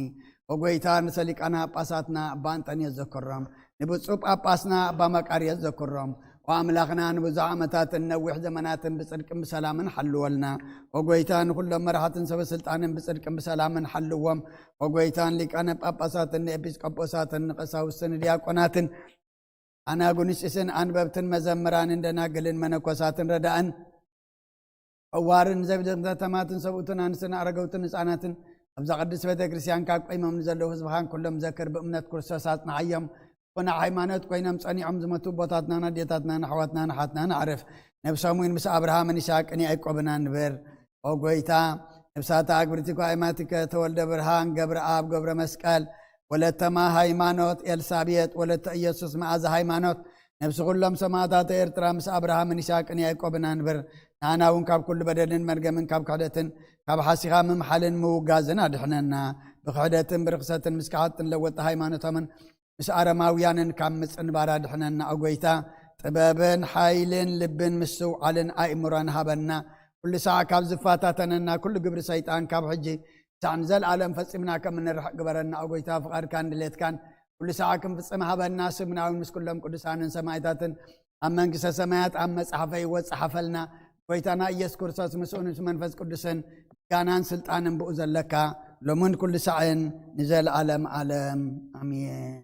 ኦ ጎይታ፣ ንሰሊቃና ጳጳሳትና ኣባ ኣንጠንዮስ ዘክሮም፣ ንብፁዕ ጳጳስና ኣባ መቃርዮስ ዘክሮም። ኦ ኣምላኽና፣ ንብዙሕ ዓመታትን ነዊሕ ዘመናትን ብጽድቅን ብሰላምን ሓልወልና። ኦ ጎይታ፣ ንኹሎም መራሕትን ሰበ ስልጣንን ብጽድቅን ብሰላምን ሓልዎም። ኦ ጎይታ፣ ንሊቃነ ጳጳሳትን ንኤጲስቆጶሳትን ንቀሳውስትን ንዲያቆናትን ኣናጉንስጢስን ኣንበብትን መዘምራንን ደናግልን መነኮሳትን ረዳእን ዕዋርን ዘቢደን ከተማትን ሰብኡትን ኣንስትን ኣረገውትን ህፃናትን ኣብዛ ቅድስት ቤተ ክርስቲያን ካብ ቆይሞም ንዘለዉ ህዝብኻን ኩሎም ዘክር። ብእምነት ክርስቶስ ኣጽንዓዮም። ቁኑዕ ሃይማኖት ኮይኖም ጸኒዖም ዝመቱ ኣቦታትናን ኣዴታትናን ኣሕዋትናን ኣሓትናን ኣዕርፍ። ነብሶም እውን ምስ ኣብርሃምን ይስሐቅን ያዕቆብን ኣንብር። ኦ ጎይታ፣ ነብሳታ ኣግብርቲ ኳይማቲከ ተወልደ ብርሃን፣ ገብረኣብ ገብረ መስቀል፣ ወለተማ ሃይማኖት፣ ኤልሳቤጥ፣ ወለተ ኢየሱስ፣ መኣዛ ሃይማኖት፣ ነብሲ ኩሎም ሰማእታት ኤርትራ ምስ ኣብርሃምን ይስሐቅን ያዕቆብን ኣንብር። ንኣና እውን ካብ ኩሉ በደልን መርገምን ካብ ክሕደትን ካብ ሓሲኻ ምምሓልን ምውጋዝን ኣድሕነና። ብክሕደትን ብርኽሰትን ምስ ከሓድትን ለወጥቲ ሃይማኖቶምን ምስ ኣረማውያንን ካብ ምጽንባር ኣድሕነና። ኦ ጎይታ፣ ጥበብን ሓይልን ልብን ምስትውዓልን ኣእምሮን ሃበና። ኩሉ ሳዕ ካብ ዝፈታተነና ኩሉ ግብሪ ሰይጣን ካብ ሕጂ ሳዕ ንዘለኣለም ፈጺምና ከም እንርሕቕ ግበረና። ኦ ጎይታ፣ ፍቓድካን ድሌትካን ኩሉ ሳዕ ክንፍጽም ሃበና። ስምና እውን ምስ ኩሎም ቅዱሳንን ሰማእታትን ኣብ መንግስተ ሰማያት ኣብ መጽሓፈ ህይወት ጸሓፈልና። ጎይታና ኢየሱስ ክርስቶስ ምስኡን ምስ መንፈስ ቅዱስን ምስጋናን ስልጣንን ብኡ ዘለካ ሎምን ኩሉ ሳዕን ንዘለኣለም ኣለም ኣሜን።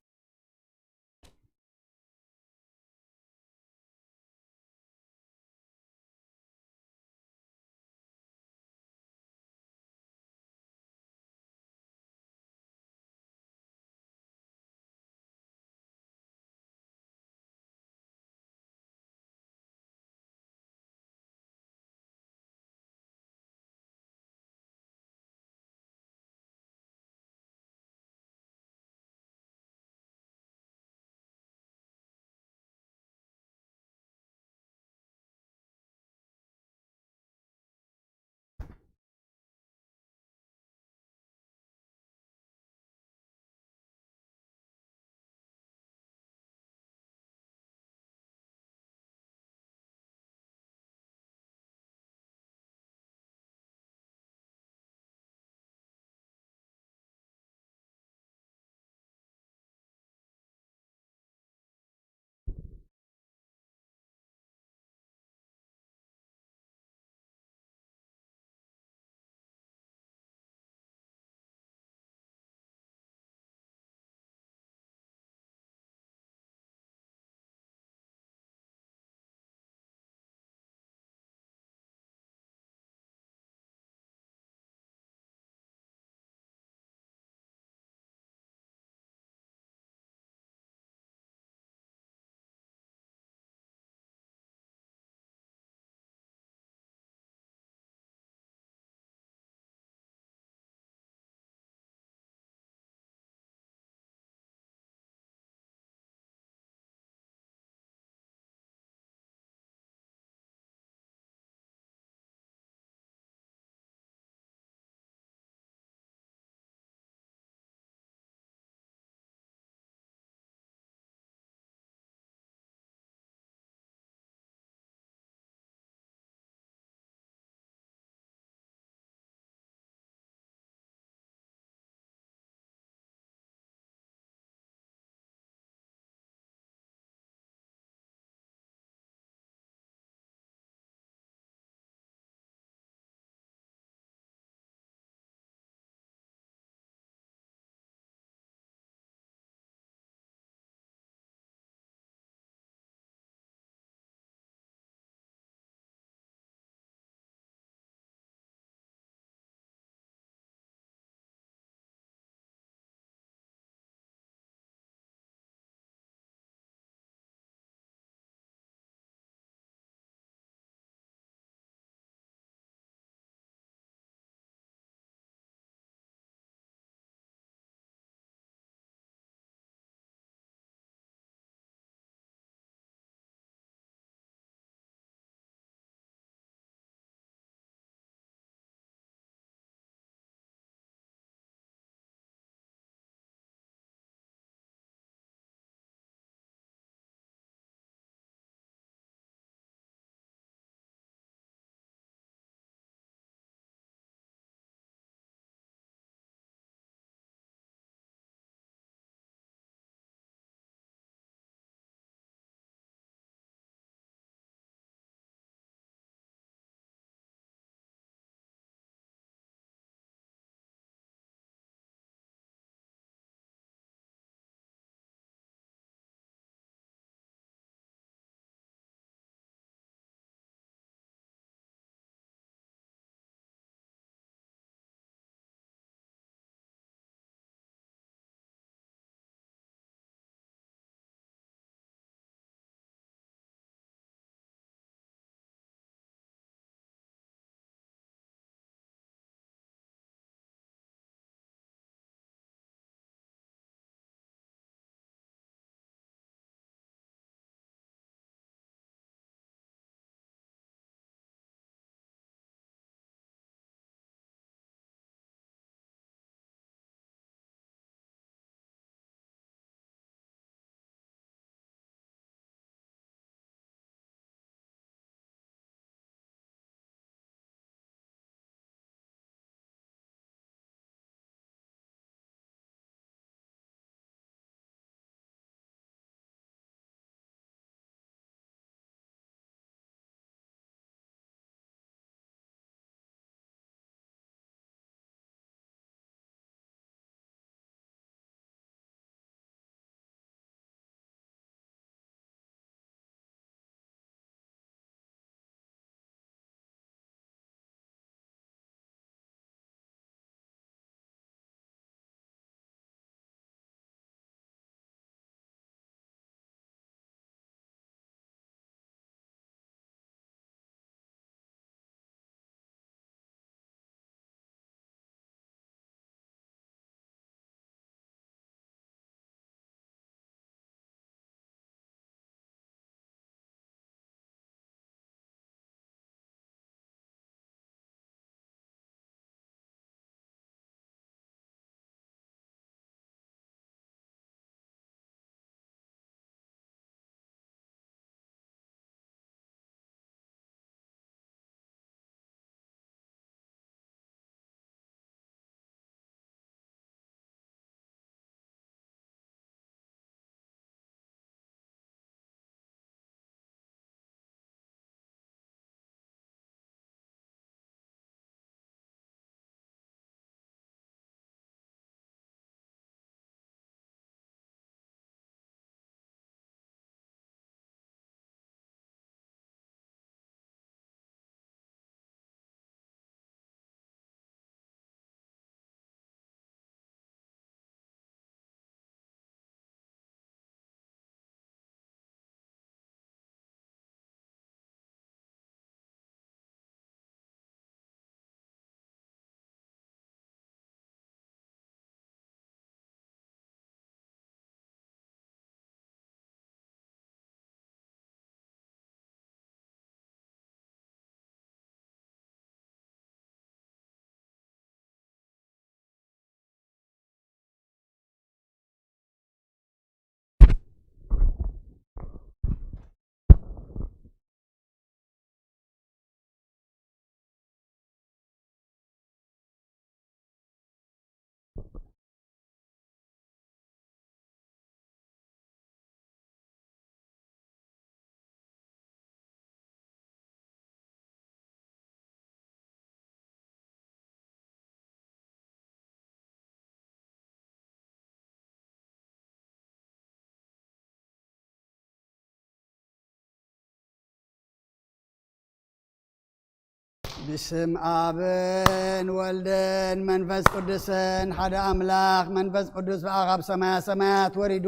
ብስም ኣብን ወልድን መንፈስ ቅዱስን ሓደ ኣምላኽ፣ መንፈስ ቅዱስ ብኣኻ ኣብ ሰማያ ሰማያት ወሪዱ፣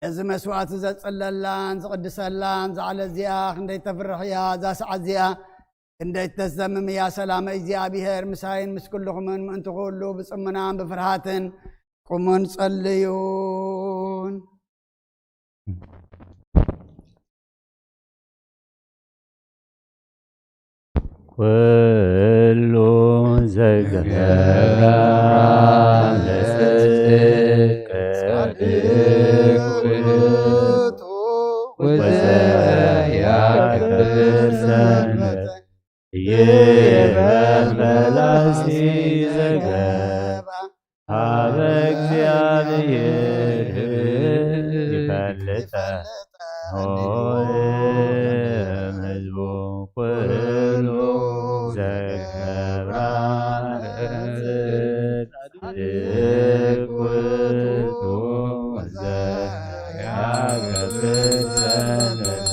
እዚ መስዋዕቲ ዘጽለላን ዝቕድሰላን ዛዕለ እዚኣ ክንደይ ተፍርሕ እያ፣ እዛ ሰዓት እዚኣ ክንደይ ተዘምም እያ። ሰላመ እግዚኣብሔር ምሳይን ምስ ኩልኹምን ምእንቲ ኩሉ ብጽሙናን ብፍርሃትን ቁሙን ጸልዩን። ኩሉ ዘገብራ ለጽድቅ ጻድቅ ውእቱ ወዘያከብር ሰንበት ይበል ፈላሲ ዘገባ ሀበ እግዚኣብሔር ይፈልጠ ሆይ ህዝቡ ኩሉ ዘገብራ ጻድቅ ውእቱ ዘያገብር ሰንበት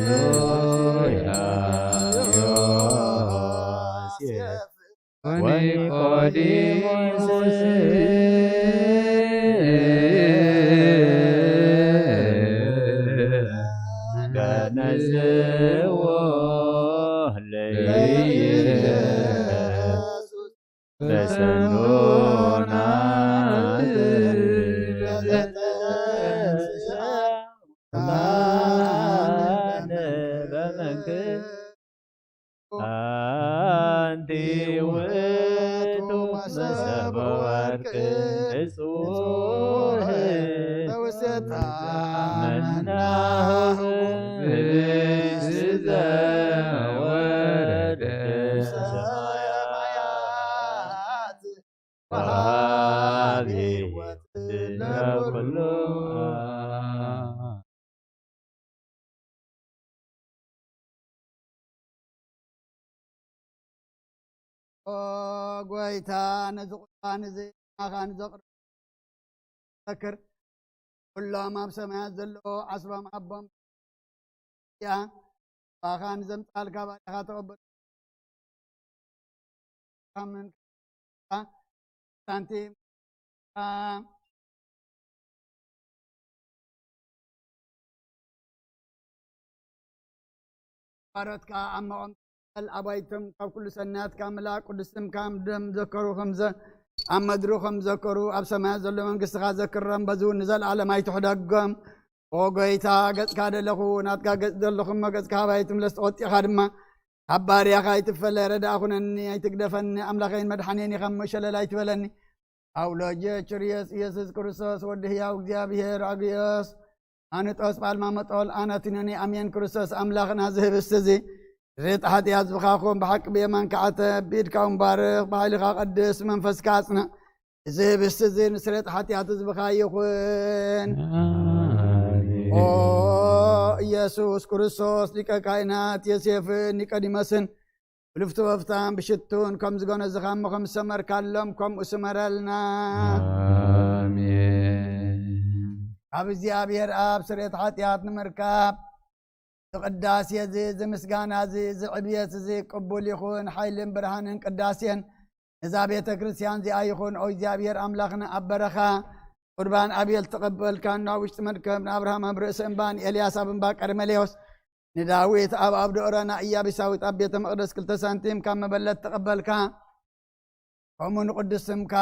ሃሌሉያ ዮሴፍ ወኒቆዲሞስ ነስዎ ለኢየሱስ በሰንዶና በመንግስት አንቲ ውእቱ መሰበ ወርቅ ንጹሕ በውስቴታ መናሁ ህብስት ዘወረደ ሰማያት ወሃቢ ሕይወት ለኩሉ። ኦ ጎይታ፣ ነዚ ቁርባን እዚ ንዓኻ ንዘቕርብ ዘክር። ኩሎም ኣብ ሰማያት ዘለዉ ዓስቦም ኣቦም እያ። ባኻ ንዘምጻልካ ባሪኻ ተቐበል። ሳንቲም ባሮትካ ኣብ መቐም ኣባይቶም ካብ ኩሉ ሰናያትካ ምልኣ ቅዱስ ስምካ ደም ዘከሩ ከምዘ ኣብ መድሩ ከም ዘከሩ ኣብ ሰማያት ዘሎ መንግስትኻ ዘክሮም፣ በዚ እውን ንዘለኣለም ኣይትሕደጎም። ኦ ጎይታ፣ ገጽካ ደለኹ፣ ናትካ ገጽ ዘለኹ እሞ፣ ገጽካ ኣባይ ትምለስ፣ ተቖጢኻ ድማ ካብ ባርያኻ ኣይትፈለ። ረዳእ ኩነኒ፣ ኣይትግደፈኒ፣ ኣምላኸይን መድሓኔን ኢኻ እሞ፣ ሸለል ኣይትበለኒ። ኣውሎጀ ችርዮስ ኢየሱስ ክርስቶስ፣ ወዲ ህያው እግዚኣብሔር ኣግዮስ፣ ኣንጦስ ጳልማ መጦል፣ ኣናቲኖኒ ኣምየን ክርስቶስ ኣምላኽና፣ ዝህብስቲ እዚ ስርየት ሓጢኣት ዝብኻኹም ብሓቂ ብየማንካ ዓተ፣ ብኢድካ እውን ባርኽ፣ ብሓይልኻ ቀድስ፣ መንፈስካ ኣጽንዕ። እዚ ህብስቲ እዚ ንስርየት ሓጢኣት ህዝብኻ ይኹን። ኣሜን። ኦ ኢየሱስ ክርስቶስ፣ ሊቀ ካህናት ዮሴፍን ኒቆዲሞስን ብልፍቲ ወፍታን ብሽቱን ከም ዝገነዝኻ እሞ ከም ዝሰመርካሎም ከምኡ ስመረልና። ኣሜን። ካብ እግዚኣብሔር ኣብ ስርየት ሓጢኣት ንምርካብ እዚ ቅዳሴ እዚ፣ እዚ ምስጋና እዚ፣ እዚ ዕብየት እዚ ቅቡል ይኹን። ሓይልን ብርሃንን ቅዳሴን ነዛ ቤተ ክርስቲያን እዚኣ ይኹን። ኦ እግዚኣብሔር ኣምላኽና፣ ኣብ በረኻ ቁርባን ኣቤል ተቐበልካ፣ ናብ ውሽጢ መርከብ ንኣብርሃም ኣብ ርእሲ እምባ፣ ንኤልያስ ኣብ እምባ ቀርሜሌዎስ፣ ንዳዊት ኣብ ኣብ ደኦረና ኢያቢሳዊት ኣብ ቤተ መቕደስ ክልተ ሳንቲም ካብ መበለት ተቐበልካ። ከምኡ ንቅዱስ ስምካ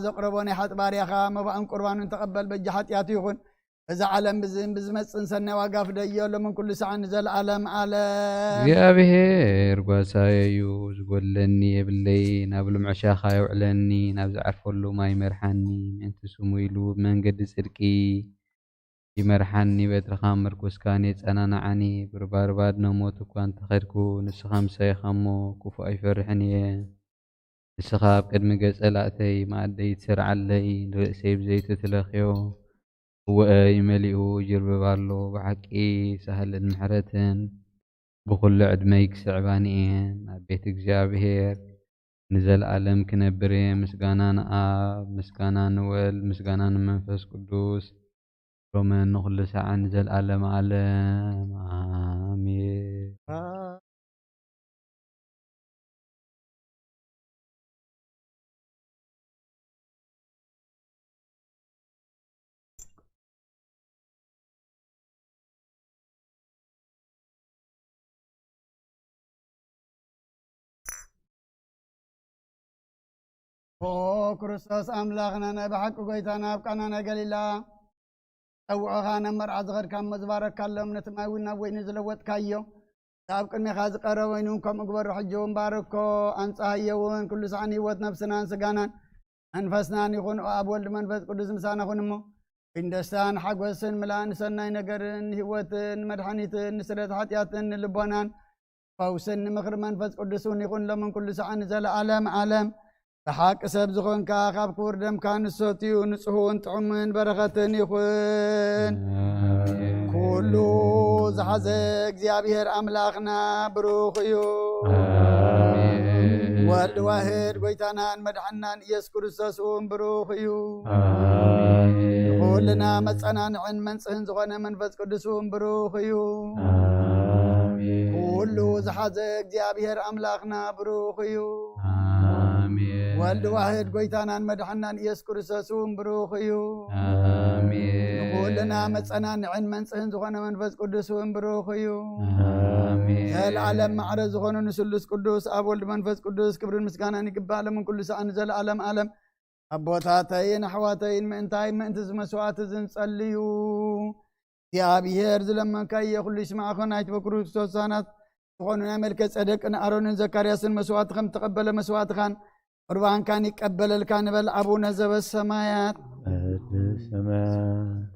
ዘቕረቦ ናይ ሓጢ ባርያኻ መባእን ቁርባኑን ተቐበል፣ በጃ ሓጢኣቱ ይኹን። በዛ ዓለም ብዝን ብዝመጽእን ሰናይ ዋጋ ፍደዮ፣ ሎምን ኩሉ ሰዓን ንዘለኣለም ኣለም። እግዚኣብሔር ጓሳየ እዩ፣ ዝጎድለኒ የብለይን። ኣብ ልምዕሻኻ የውዕለኒ፣ ናብ ዝዓርፈሉ ማይ ይመርሓኒ። ምእንቲ ስሙ ኢሉ ብመንገዲ ጽድቂ ይመርሓኒ። በትርኻ ምርኩስካን የጸናንዓኒ። ብርባርባድ ሞት እኳ እንተኸድኩ፣ ንስኻ ምሳይ ኢኻ እሞ፣ ክፉእ ኣይፈርሕን እየ። ንስኻ ኣብ ቅድሚ ገጸ ላእተይ መኣደይ ትሰርዓለይ፣ ንርእሰይ ብዘይቲ ትለኽዮ። እወ፣ ይመሊኡ ይርብብ ኣሎ፣ ብሓቂ ሳህልን ምሕረትን ብኹሉ ዕድመይ ክስዕባኒ እየን። ኣብ ቤት እግዚኣብሔር ንዘለኣለም ክነብር እየ። ምስጋና ንኣብ፣ ምስጋና ንወልድ፣ ምስጋና ንመንፈስ ቅዱስ፣ ሎምን ንኹሉ ሰዓን ንዘለኣለም ኣለም። ኣሜን። ኦ ክርስቶስ ኣምላኽና፣ ናይ ብሓቂ ጎይታና፣ ኣብ ቃና ናይ ገሊላ ጸውዖኻ ናብ መርዓ ዝኸድካ እሞ ዝበረካሎም፣ ነቲ ማይ እውን ናብ ወይኒ ዝለወጥካዮ፣ ኣብ ቅድሜኻ ዝቐረበ ወይኒ እውን ከምኡ ግበሮ። ሕጂ እውን ባርኮ፣ ኣንጽሃዮ እውን፣ ኩሉ ሳዕን ህይወት ነፍስናን ስጋናን መንፈስናን ይኹን። ኦ ኣብ ወልድ መንፈስ ቅዱስ ምሳና ኩን እሞ፣ ንደስታን ሓጎስን፣ ምላእን ሰናይ ነገርን፣ ህይወትን መድሓኒትን፣ ንስረት ሓጢኣትን፣ ንልቦናን ፈውስን፣ ንምኽሪ መንፈስ ቅዱስ እውን ይኹን፣ ሎምን ኩሉ ሰዓን ንዘለዓለም ዓለም። ብሓቂ ሰብ ዝኾንካ፣ ካብ ክቡር ደምካ ንሰትዩ፣ ንጹህን ጥዑምን በረኸትን ይኹን። ኣሜን። ኩሉ ዝሓዘ እግዚኣብሔር ኣምላኽና ብሩኽ እዩ። ኣሜን። ወልድ ዋህድ ጎይታናን መድሓናን ኢየሱስ ክርስቶስ እውን ብሩኽ እዩ። ኣሜን። ንኹልና መጸናንዕን መንጽህን ዝኾነ መንፈስ ቅዱስ እውን ብሩኽ እዩ። ኣሜን። ኩሉ ዝሓዘ እግዚኣብሔር ኣምላኽና ብሩኽ እዩ። ኣሜን። ወልድ ዋህድ ጎይታናን መድሓናን ኢየሱስ ክርስቶስ እውን ብሩኽ እዩ። ኣሜን። ንኹልና መጸናንዕን መንጽህን ዝኾነ መንፈስ ቅዱስ እውን ብሩኽ እዩ። ኣሜን። ዘልዓለም ማዕረ ዝኾኑ ንስሉስ ቅዱስ ኣብ ወልድ መንፈስ ቅዱስ ክብርን ምስጋናን ይግባእ፣ ሎምን ኩሉ ሰዓን ንዘለዓለም ዓለም። ኣቦታተይን ኣሕዋተይን፣ ምእንታይ ምእንቲ እዚ መስዋዕቲ እዚ ንጸልዩ። እግዚኣብሔር ዝለመንካዮ ኩሉ ይስማዕኹን። ኣይትበክሩ ክርስቶሳናት ዝኾኑ ናይ መልከ ጸደቅን ኣሮንን ዘካርያስን መስዋዕቲ ከም ተቐበለ መስዋዕትኻን ቁርባንካን ይቀበለልካ ንበል። ኣቡነ ዘበሰማያት ቅዱስ ሰማያት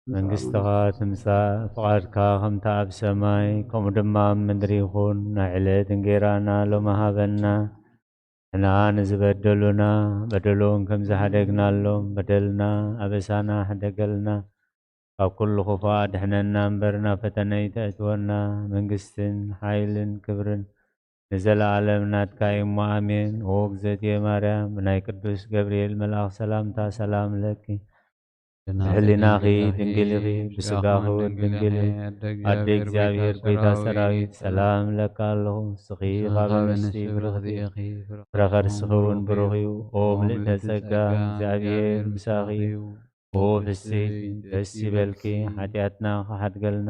መንግስትኻ ትምጻእ፣ ፍቓድካ ከምታ ኣብ ሰማይ ከምኡ ድማ ኣብ ምድሪ ይኹን። ናይ ዕለት እንጌራና ሎሚ ሃበና። ንሕና ንዝበደሉና በደሎም ከም ዝሓደግናሎም በደልና ኣበሳና ሕደገልና። ካብ ኩሉ ክፉእ ኣድሕነና እምበር ናብ ፈተነ ኣይተእትወና። መንግስትን ሓይልን ክብርን ንዘለኣለም ናትካ እዩ እሞ ኣሜን። ኦ እግዝእትየ ማርያም፣ ብናይ ቅዱስ ገብርኤል መልኣኽ ሰላምታ ሰላም ለኪ። ብሕሊናኺ ድንግል ኢኺ፣ ብስጋኺ እውን ድንግል ኢኺ። ኣደ እግዚኣብሔር ጎይታ ሰራዊት፣ ሰላም እብለካ ኣለኹ። ንስኺ ካብ ኣንስቲ ብርኽቲ ኢኺ፣ ፍረ ከርስኺ እውን ብሩኽ እዩ። ኦ ምልእተ ጸጋ፣ እግዚኣብሔር ምሳኺ እዩ። ኦ ፍስሕቲ፣ ደስ ይበልኪ፣ ሓጢኣትና ክሓድገልና፣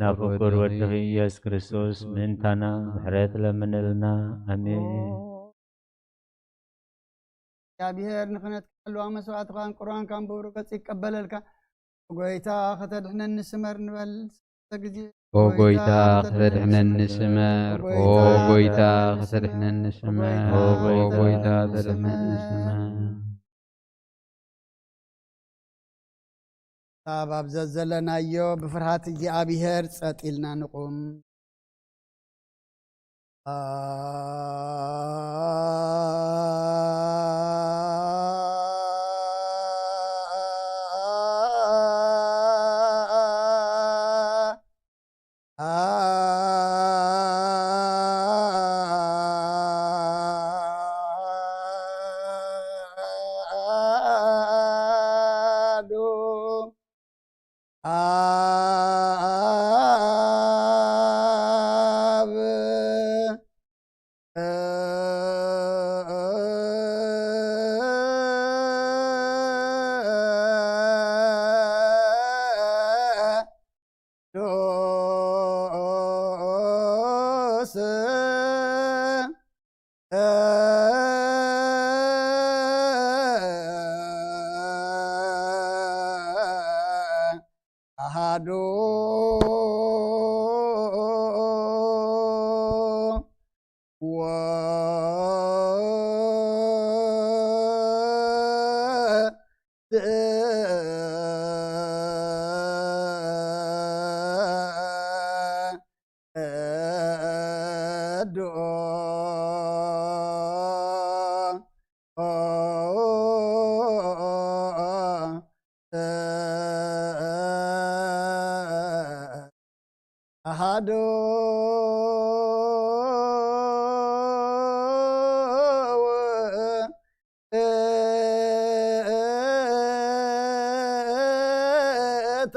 ናብ ፍቁር ወድኺ ኢየሱስ ክርስቶስ ምእንታና ምሕረት ለምንልና። ኣሜን። እግዚኣብሔር ንኽነት ክሕልዋ መስዋዕትኻን ቁርባንካን ብብሩህ ገጽ ይቀበለልካ። ጎይታ ከተድሕነኒ ስመር ንበል። ሰለስተ ግዜ ኦ ጎይታ ከተድሕነኒ ስመር፣ ኦ ጎይታ ከተድሕነኒ ስመር፣ ኦ ጎይታ ከተድሕነኒ ስመር። ኣብ ኣብ ዘዘለናዮ ብፍርሃት እግዚኣብሔር ጸጥ ኢልና ንቑም። ኣዶ ኣብ ቅዱስ ኣሃዱ ወወልድ ኣሃዱ ውእቱ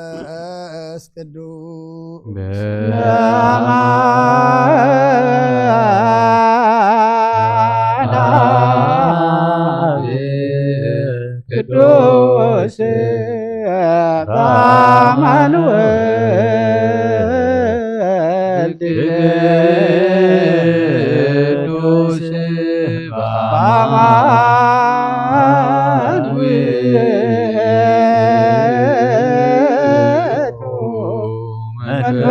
መንፈስ ቅዱስ። በአማን አብ ቅዱስ በአማኑኤል ቅዱስ በአማኑኤል መንፈስ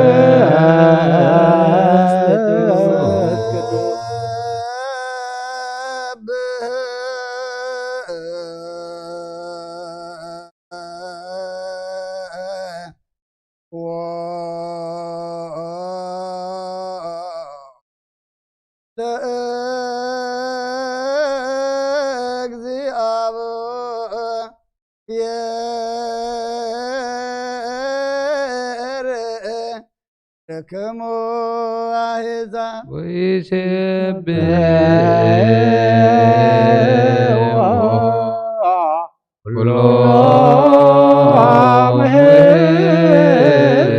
ቅዱስ። ለእግዚአብሔር ክሙ አሕዛብ ወይሴብሕዎ ኩሎም ሕዝብ።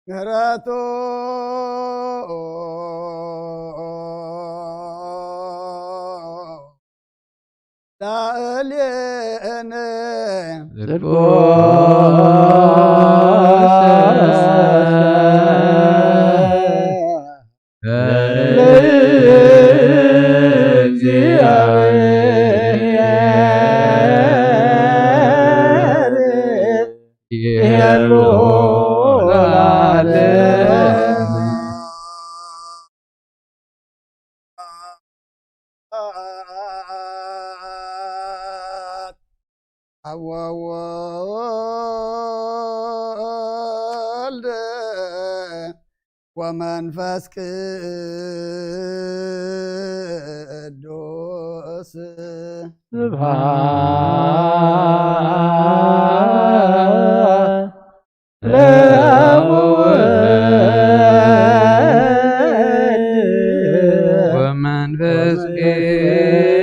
ምህረቱ ላዕሌነ። ጽድቁ ለእግዚአብሔር ይሄሉ ለዓለም። አብ ወወልድ ወመንፈስ ቅዱስ ስብሐት ለአብ ወወልድ ወመንፈስ ቅዱስ።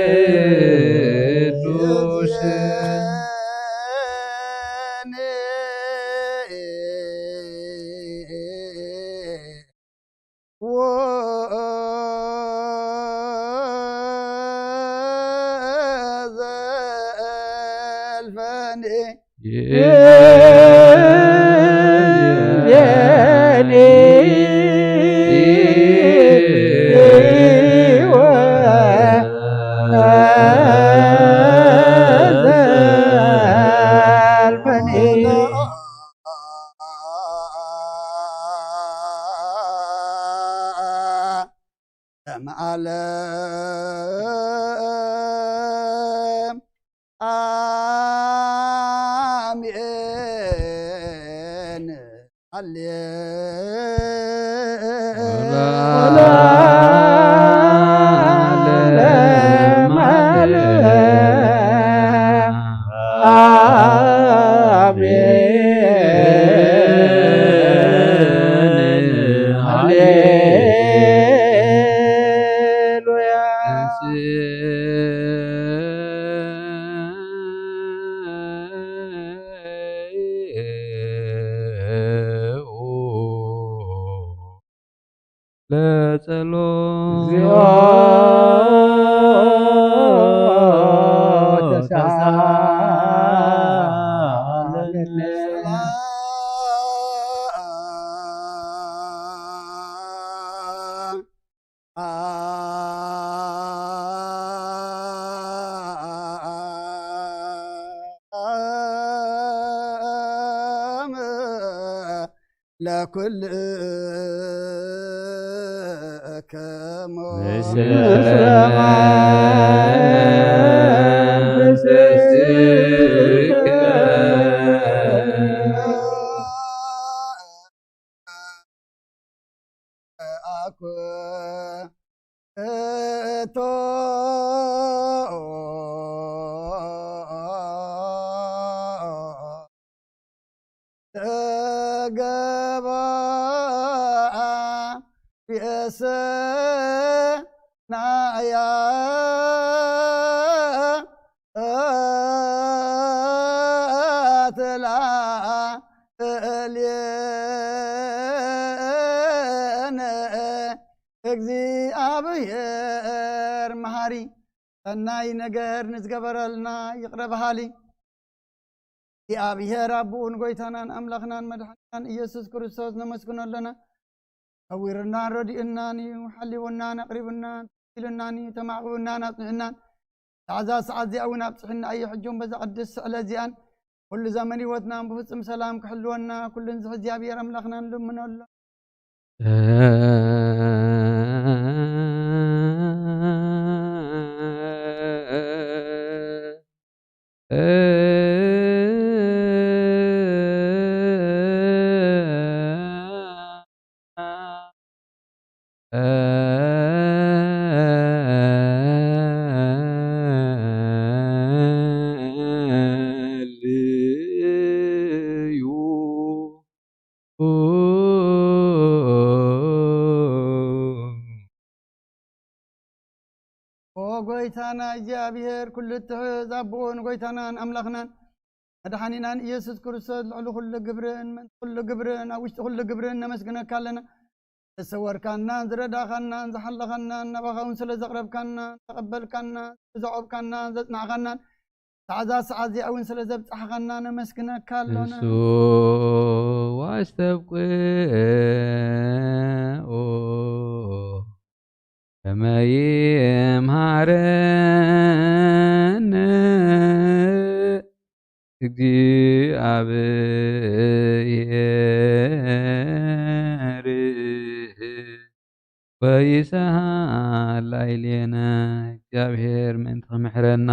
ወዘልፈኒ ይቤኒ ወዘልፈኒ ለመዓለም አሜን። ሃሌ ለዓለመ ዓለም። አሜን። ሃሌሉያ። ለጸሎት እግዚኦ ተሳለነ። ለኩልክሙ ምስለ መንፈስከ አኩ እቶ ተገባ የሰናያ ተላ እልየ እግዚኣብሔር መሃሪ፣ ሰናይ ነገር ንዝገበረልና ይቕረ በሃሊ። እግዚኣብሔር ኣቦኡ ንጎይታናን ኣምላኽናን መድሓኒናን ኢየሱስ ክርስቶስ ነመስግኖ ኣለና። ሰዊሩናን ረዲኡናን እዩ፣ ሓሊውናን ኣቕሪቡናን፣ ኢሉናን እዩ፣ ተማዕቑቡናን ኣጽኒዑናን። ታዕዛ ሰዓት እዚኣ እውን ኣብጽሑና እዩ። ሕጂ እውን በዛ ቅድስቲ ስዕለት እዚኣን ኩሉ ዘመን ህይወትናን ብፍጹም ሰላም ክሕልወና ኩሉ ንዝሕ እግዚኣብሔር ኣምላኽና ንልምኖ ኣሎ። ኦ ጎይታና እግዚኣብሔር፣ ኩሉ እትሕዝ ኣቦኡ ንጎይታናን ኣምላኽናን መድሓኒናን ኢየሱስ ክርስቶስ፣ ልዕሊ ኩሉ ግብርን፣ ምእንቲ ኩሉ ግብርን፣ ኣብ ውሽጢ ኩሉ ግብርን ነመስግነካ ኣለና። ዝሰወርካናን፣ ዝረዳኻናን፣ ዝሓለኻናን፣ ናባኻ እውን ስለ ዘቕረብካናን፣ ዘቐበልካናን፣ ዘዕቆብካናን፣ ዘጽናዕኻናን፣ ታዕዛ ሰዓት እዚኣ እውን ስለ ዘብጻሕኻና ነመስግነካ ኣሎና። ንሱ ዋስተብቅዑ ከመ ይምሃረነ እግዚኣብሔር ወይሰሃል ኣይሌነ። እግዚኣብሔር ምእንቲ ክምሕረና፣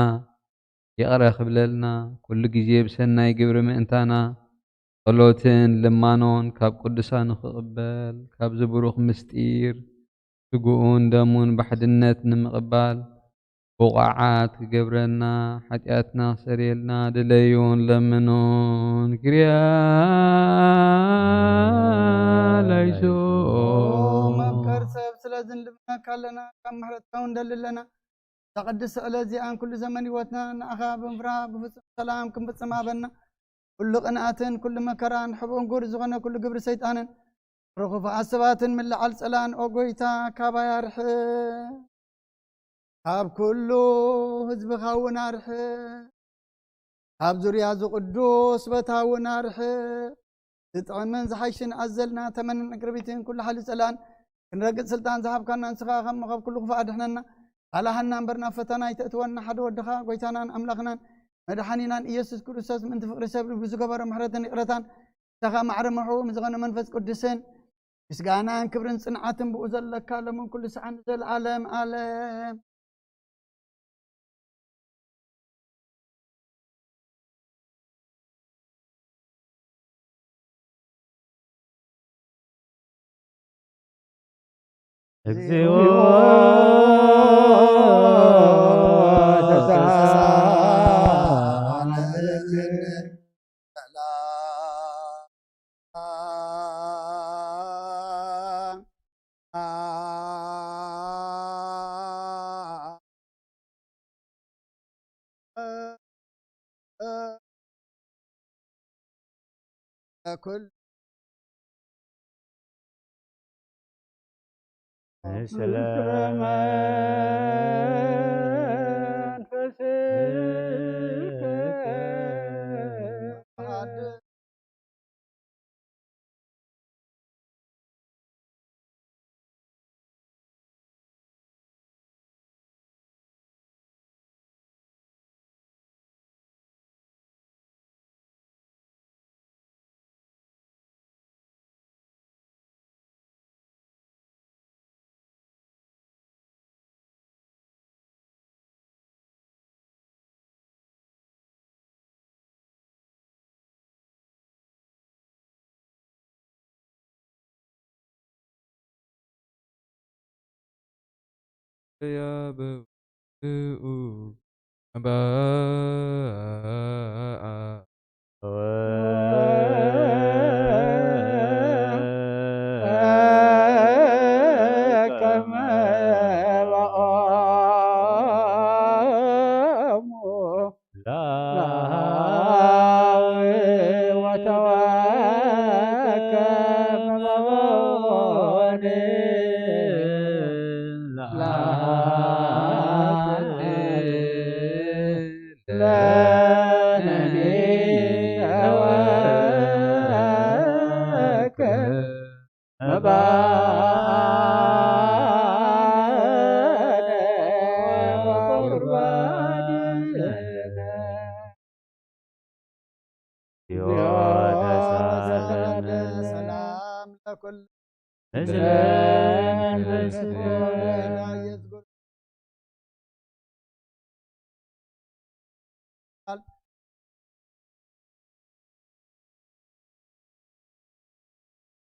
ይቕረ ክብለልና፣ ኩሉ ግዜ ብሰናይ ግብሪ ምእንታና፣ ጸሎትን ልማኖን ካብ ቅዱሳኑ ክቕበል፣ ካብዚ ብሩኽ ምስጢር ስግኡን ደሙን ብሓድነት ንምቕባል ብቑዓት ክገብረና፣ ሓጢኣትና ክሰርየልና ድለዩን ለምኑን። ኪርያ ላይሶ። ኦ መምከር ሰብ፣ ስለዚ ንልምነካ ኣለና፣ ካብ ምሕረትካ እውን ንደሊ ኣለና። እዛ ቅድስቲ ዕለት እዚኣን ኩሉ ዘመን ህይወትና ንኣኻ ብምፍራህ ብፍጹም ሰላም ክንፍጽም ሃበና። ኩሉ ቅንኣትን ኩሉ መከራን ሕቡእን ጉር ዝኾነ ኩሉ ግብሪ ሰይጣንን ርኹፋት ሰባትን ምልዓል ጸላን ኦ ጎይታ ካባይ ኣርሕቕ። ካብ ኩሉ ህዝብኻ እውን ኣርሕቕ። ካብ ዙርያ እዚ ቅዱስ ቦታ እውን ኣርሕቕ። ዝጥዕምን ዝሓይሽን ኣዘልና ተመንን ዕግርቢትን ኩሉ ሓይሊ ጸላእን ክንረግጽ ስልጣን ዝሃብካና ንስኻ ካብ መኸብ ኩሉ ክፉእ ኣድሕነና። ካላሃና እምበር ናብ ፈተና ኣይተእትወና። ሓደ ወድኻ ጎይታናን ኣምላኽናን መድሓኒናን ኢየሱስ ክርስቶስ ምእንቲ ፍቕሪ ሰብ ልቡ ዝገበሮ ምሕረትን ይቕረታን ንስኻ ማዕረ ምሕው ምስ ዝኾነ መንፈስ ቅዱስን ምስጋናን ክብርን ጽንዓትን ብኡ ዘለካ ሎምን ኩሉ ሰዓን ንዘለዓለም ዓለም። እግዚኦ ተሳሃለነ። ኩል ምስለ መንፈስከ። ሰላም ለኩል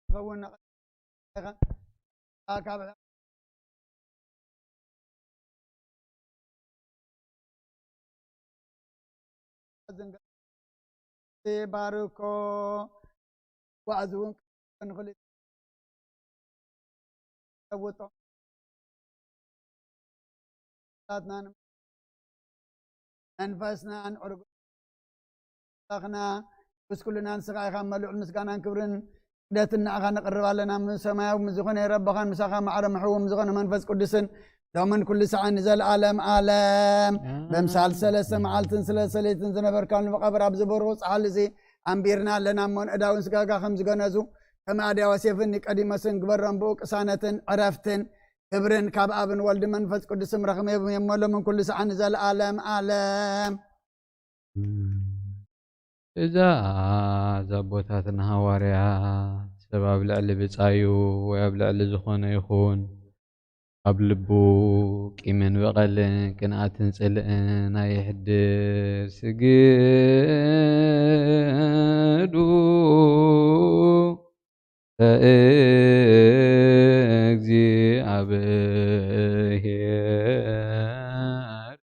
ትኸውን ካብ ባርኮ ዋዕዚ እውን ክንኽእል ተውጦ ናትናን መንፈስናን ዕርጉ ኣምላኽና ምስ ኩልና ንስኻ ኢኻ መሉእ ምስጋናን ክብርን ክደትን ንኣኻ ነቕርብ ኣለና። ምስ ሰማያዊ ምስ ዝኾነ ረብኻን ምሳኻ ማዕረ ምሕውም ዝኾነ መንፈስ ቅዱስን ሎምን ኩሉ ሰዓን ንዘለኣለም ኣለም። በምሳል ሰለስተ መዓልትን ሰለስተ ለይትን ዝነበርካሉ መቓብር ኣብዚ በርኹ ጸሓል እዚ ኣንቢርና ኣለና እሞ ንእዳውን ስጋጋ ከም ዝገነዙ ከም ኣድያወ ሴፍኒ ቀዲሞስን ግበሮም ብኡ ቅሳነትን ዕረፍትን ክብርን ካብ ኣብን ወልድ መንፈስ ቅዱስም ረኽሜ የመሎምን ኩሉ ሰዓን ንዘለኣለም ኣለም። እዛ ዘቦታትና ሃዋርያት ሰብ ኣብ ልዕሊ ብጻዩ ወይ ኣብ ልዕሊ ዝኾነ ይኹን ኣብ ልቡ ቂምን በቐልን ቅንኣትን ጽልእን ኣየሕድር። ስግዱ ለእግዚኣብሔር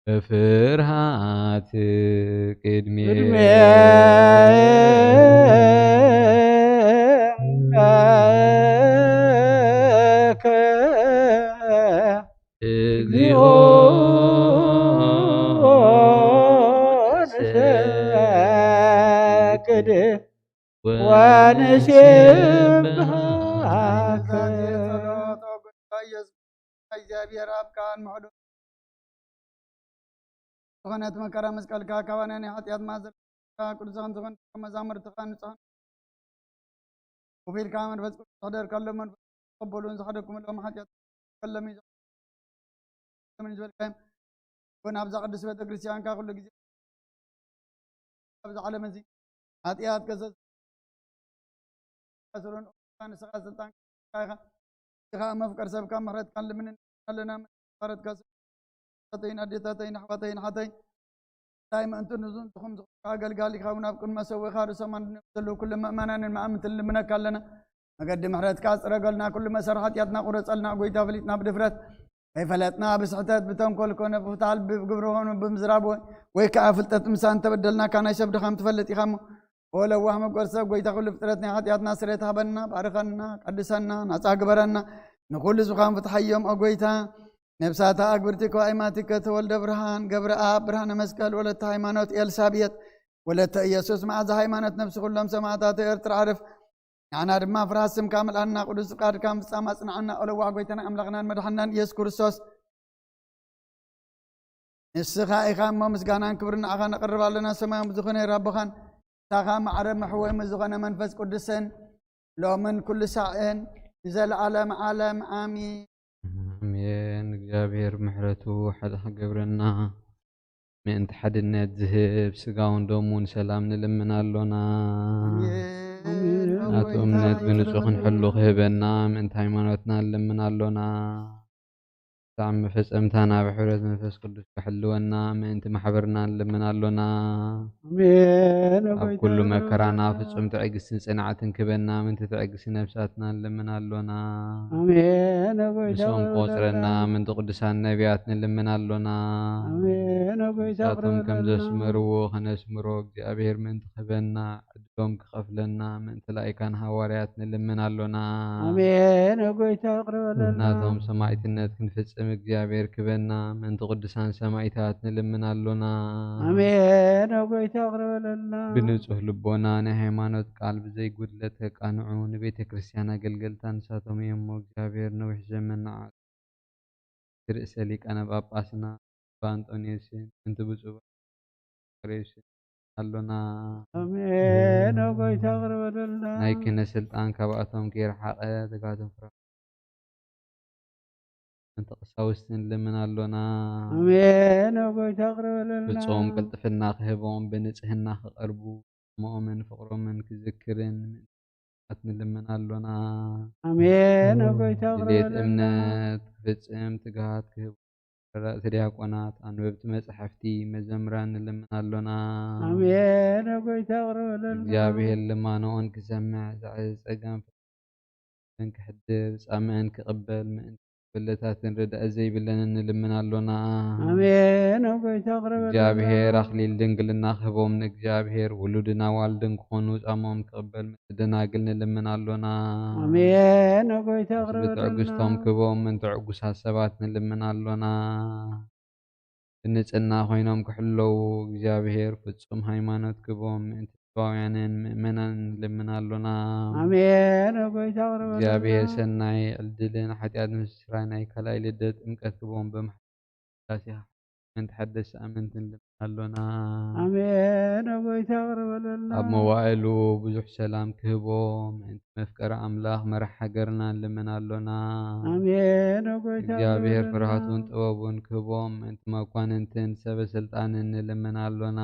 በፍርሃት ቅድሜ ቅድሜከ እግዚኦ ንሰግድ ወንሴብሐከ። እግዚኣብሔር ኣብ ቃል ምሕዶ ዝኾነት መከራ መስቀልካ ካባና ናይ ሓጢኣት ማዘር ቅዱሳን ዝኾን መዛሙርትኻ ንጹሃን ኮፍ ኢልካ መንፈስ ቅዱስ ሕደር ከሎ መንፈስ ቅዱስ ተቐበሉን ዝሓደግኩምሎም ሓጢኣት ከሎም እዩ ዝብል ዝበልካዮም እውን ኣብዛ ቅዱስ ቤተ ክርስቲያንካ ኩሉ ግዜ ኣብዚ ዓለም እዚ ሓጢኣት ከሰ ስሩን ንስኻ ስልጣን ኢኻ ኢኻ መፍቀር ሰብካ ምሕረትካን ልምንን ኣለና። ምሕረትካ ተይን ኣዴታተይን ኣሕዋተይን ሓተይ እንታይ ምእንቱ ንዙን ትኹም ዝኾንካ ኣገልጋሊኻ እውን ኣብ ቅድመ ሰዊኻ ርእሶም ኣንድነት ዘለዉ ኩሎም ምእመናንን መኣምንትን ልምነካ ኣለና። መገዲ ምሕረትካ ጽረገልና፣ ኩሉ መሰር ሓጢኣትና ቁረጸልና። ጎይታ ፈሊጥና ብድፍረት ከይፈለጥና ብስሕተት ብተንኮል ኮነ ብፍትሓል ብግብሪ ኾኑ ብምዝራብ ወይ ከዓ ፍልጠት ምሳን ተበደልናካ ናይ ሰብ ድኻም ትፈልጥ ኢኻ እሞ ኦ ለዋህ መጎር ሰብ ጎይታ ኩሉ ፍጥረት ናይ ሓጢኣትና ስሬት ሃበና፣ ባርኸና፣ ቀድሰና፣ ናጻ ግበረና። ንኹሉ ዝኻን ፍትሓዮም ኦ ጎይታ ነብሳታ ኣግብርቲ ከዋይማቲከ ተወልደ ብርሃን ገብረኣብ ብርሃነ መስቀል ወለተ ሃይማኖት ኤልሳቤጥ ወለተ ኢየሱስ መዓዛ ሃይማኖት ነብሲ ኩሎም ሰማዕታት ኤርትራ ዓርፍ ንዓና ድማ ፍርሃት ስምካ ምልኣና ቅዱስ ፍቃድካ ምፍጻም ኣጽንዓና። ኦ ለዋህ ጎይታና ኣምላኽናን መድሓናን ኢየሱስ ክርስቶስ ንስኻ ኢኻ እሞ ምስጋናን ክብርን ንዓኻ ነቕርብ ኣለና። ሰማያዊ ዝኾነ ራቦኻን ንሳኻ ማዕረ መሕወሚ ዝኾነ መንፈስ ቅዱስን ሎምን ኩሉ ሳዕን ንዘለዓለም ዓለም ኣሚን። ኣሜን። እግዚኣብሔር ምሕረቱ ሓድሕ ገብረና ምእንቲ ሓድነት ዝህብ ስጋውን ደሙን ሰላም ንልምን ኣሎና። ናቱ እምነት ብንጹህ ክንሕሉ ክህበና ምእንቲ ሃይማኖትና ንልምን ኣሎና። ብጣዕሚ መፈጸምታና ብሕብረት መንፈስ ቅዱስ ክሕልወና ምእንቲ ማሕበርና ንልምን ኣሎና። ኣሜን። ኣብ ኩሉ መከራና ፍጹም ትዕግስትን ጽንዓትን ክበና ምእንቲ ትዕግስቲ ነብሳትና ንልምን ኣሎና። ኣሜን። ኣቦይታ ምስኦም ቆጽረና ምእንቲ ቅዱሳን ነቢያት ንልምን ኣሎና። ኣሜን። ኣቦይታ ንሳቶም ከም ዘስመርዎ ከነስምሮ እግዚኣብሔር ምእንቲ ክህበና ዕድሎም ክኸፍለና ምእንቲ ላይካን ሃዋርያት ንልምን ኣሎና። ኣሜን። ኣቦይታ ኣቕርበለና ናቶም ሰማዕትነት ክንፍጽም ስም እግዚኣብሔር ክበና፣ ምእንቲ ቅዱሳን ሰማይታት ንልምን ኣሎና። ኣሜን። ኦ ጎይታ ይቕረ በለልና። ብንጹህ ልቦና ናይ ሃይማኖት ቃል ብዘይ ጉድለት ከቃንዑ ንቤተ ክርስቲያን ኣገልገልታ ንሳቶም እዮም እሞ እግዚኣብሔር ነዊሕ ዘመን ንዓ ርእሰ ሊቃነ ጳጳስና ኣባ ኣንጦንዮስን ምእንቲ ብፁዕ ሬስ ኣሎና። ኣሜን። ኦ ጎይታ ይቕረ በለልና። ናይ ክህነት ስልጣን ካብኣቶም ከይረሓቐ ትጋቶም ፍረ ምእንቲ ቀሳውስቲ ንልምን ኣሎና። ኣሜን። ኦ ጎይታ ይቕረ በለልና። ፍጹም ቅልጥፍና ክህቦም ብንጽህና ክቐርቡ ጽምኦምን ፍቕሮምን ክዝክርን ምእንቲ ንልምን ኣሎና። ኣሜን። ኦ ጎይታ ይቕረ ድሌት በለልና። እምነት ክፍጽም ትግሃት ክህቡ ተረዳእቲ ዲያቆናት፣ ኣንበብቲ መጻሕፍቲ፣ መዘምራን ንልምን ኣሎና። ኣሜን። ኦ ጎይታ ይቕረ በለልና። እግዚኣብሔር ልማኖኦን ክሰምዕ፣ ዝዓዘዘ ጸጋን ፍቕርን ክሕድር፣ ጻምእን ክቕበል፣ ምእንቲ በለታትን ርድኣት ዘይብለንን ንልምን ኣሎና። ኣሜን። ኦ ጎይታ ይቕረ በለልና። እግዚኣብሔር ኣኽሊል ድንግልና ክህቦም፣ ንእግዚኣብሔር ውሉድን ኣዋልድን ክኾኑ ጻምኦም ክቕበል፣ ምእንቲ ደናግል ንልምን ኣሎና። ኣሜን። ኦ ጎይታ ይቕረ ህዝቢ በለልና። ትዕግስቶም ክህቦም፣ ምእንቲ ዕጉሳት ሰባት ንልምን ኣሎና። ብንጽህና ኮይኖም ክሕለዉ፣ እግዚኣብሔር ፍጹም ሃይማኖት ክህቦም፣ ምእንቲ ህዝባውያንን ምእመናንን ንልምን ኣሎና። ኣሜን። ኦ ጎይታ ይቕረ በለልና። እግዚኣብሔር ሰናይ ዕድልን ሓጢኣት ምስራይ ናይ ካልኣይ ልደት ጥምቀት ክህቦም፣ ብምሓ ቅዳሴኻ ምእንቲ ሓደስቲ ኣመንቲ ንልምን ኣሎና። ኣሜን። ኦ ጎይታ ይቕረ በለልና። ኣብ መዋእሉ ብዙሕ ሰላም ክህቦም፣ ምእንቲ መፍቀሪ ኣምላኽ መራሕ ሃገርና ንልምን ኣሎና። ኣሜን። ኦ ጎይታ ይቕረ እግዚኣብሔር በለልና። ፍርሃቱን ጥበቡን ክህቦም፣ ምእንቲ መኳንንትን ሰበ ስልጣንን ንልምን ኣሎና።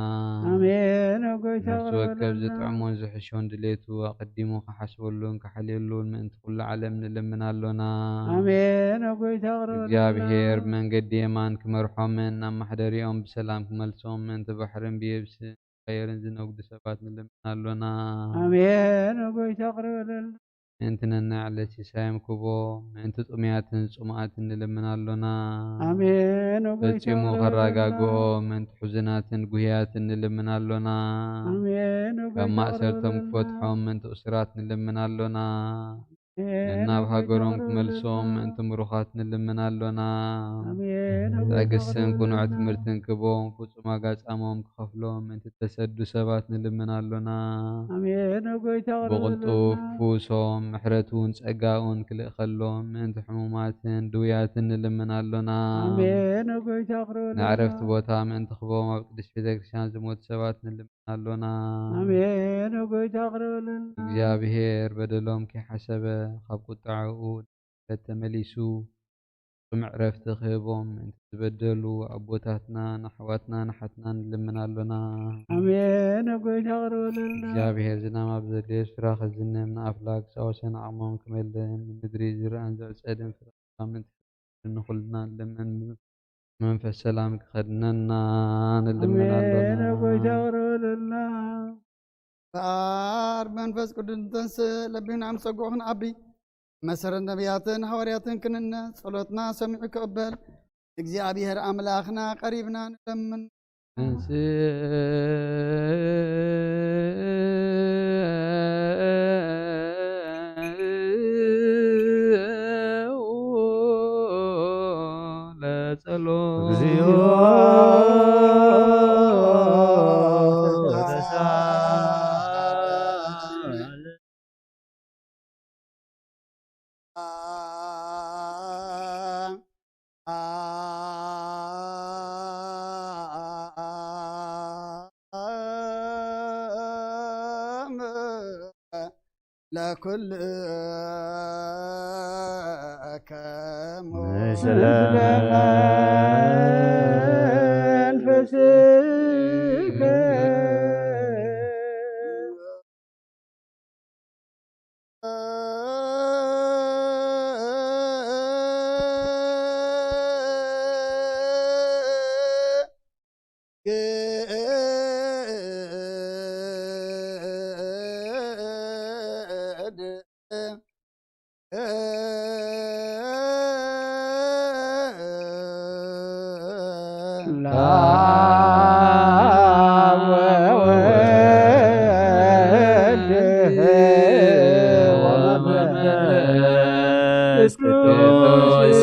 ኣሜን። ኦ ጎይታ ነፍሲ ይቕረ ወከፍ በለልና። ዝጥዕሞን ዝሕሾን ድሌቱ ኣቐዲሙ ክሓስበሉን ክሓልየሉን ምእንቲ ኩሉ ዓለም ንልምን ኣሎና። ኣሜን። ኦ ጎይታ ይቕረ በለልና። እግዚኣብሔር ብመንገዲ የማን ክመርሖምን ናብ ማሕደሪኦም ብሰላም ክመልሶም፣ ምእንቲ ባሕርን ብየብስን ኣየርን ዝነግዱ ሰባት ንልምን ኣሎና። ኣሜን። ኦ ጎይታ ይቕረ በለልና። ምእንቲ ነናይ ዕለት ሲሳዮም ክቦ፣ ምእንቲ ጥሙያትን ጽሙኣትን ንልምን ኣሎና። ኣሜን። ኦ ጎይታ ፈጺሙ ይቕረ ከረጋግኦ፣ በለልና። ምእንቲ ሕዙናትን ጉህያትን ንልምን ኣሎና። ኣሜን። ኦ ጎይታ ካብ ይቕረ ማእሰርቶም በለልና። ክፈትሖም፣ ምእንቲ እሱራት ንልምን ኣሎና። ኣሜን። ናብ ኦ ጎይታ ሃገሮም ይቕረ ክመልሶም፣ በለልና። ምእንቲ ምሩኻት ንልምን ኣሎና። ኣሜን። ኦ ጎይታ ትዕግስትን ይቕረ ቅኑዕ በለልና። ትምህርትን ክቦም፣ ፍጹም ዋጋ ጻሞም ክኸፍሎም፣ ምእንቲ ተሰዱ ሰባት ንልምን ኣሎና። ኣሜን። ኦ ጎይታ ይቕረ ብቕልጡፍ በለልና። ክፍውሶም፣ ምሕረቱን ጸጋኡን ክልእኸሎም፣ ምእንቲ ሕሙማትን ድውያትን ንልምን ኣሎና። ኣሜን። ኦ ጎይታ ይቕረ በለልና። ንዕረፍቲ ቦታ ምእንቲ ክቦም፣ ኣብ ቅድስት ቤተ ክርስቲያን ዝሞቱ ሰባት ንልምን ኣሎና። ኣሜን። ኦ ጎይታ ይቕረ በለልና። እግዚኣብሔር በደሎም ከይሓሰበ፣ ካብ ቁጣዕኡ ተመሊሱ፣ ጽምዕ ዕረፍቲ ክህቦም፣ ምእንቲ ዝበደሉ ኣቦታትና፣ ንኣሕዋትና፣ ንሓትና ንልምን ኣሎና። ኣሜን። ኦ ጎይታ ይቕረ በለልና። እግዚኣብሔር ዝናም ኣብ ዘድልዮ ስፍራ ከዝንም፣ ንኣፍላግ ዝጻወሰን ዓቕሞም ክመልእን፣ ንምድሪ ዝርኣን ዝዕጸድን ፍረ ምእንቲ ንኹልና ንልምን። መንፈስ ሰላም ክኸድነና ንልምን ኣሜን። ኣሎና። ኦ ጎይታ ይቕረ በለልና። እምበኣር መንፈስ ቅዱስ ንተንስእ፣ ለቢብና ኣብ ጸግኡ ክንዓቢ፣ መሰረት ነቢያትን ሃዋርያትን ክንነ፣ ጸሎትና ሰሚዑ ክቕበል እግዚኣብሔር ኣምላኽና ቀሪብና ንለምን። ለጸሎት እግዚኦ ለኩልከሙ ምስለ መንፈስከ ለአብ ወወልድ ወመንፈስ ቅዱስ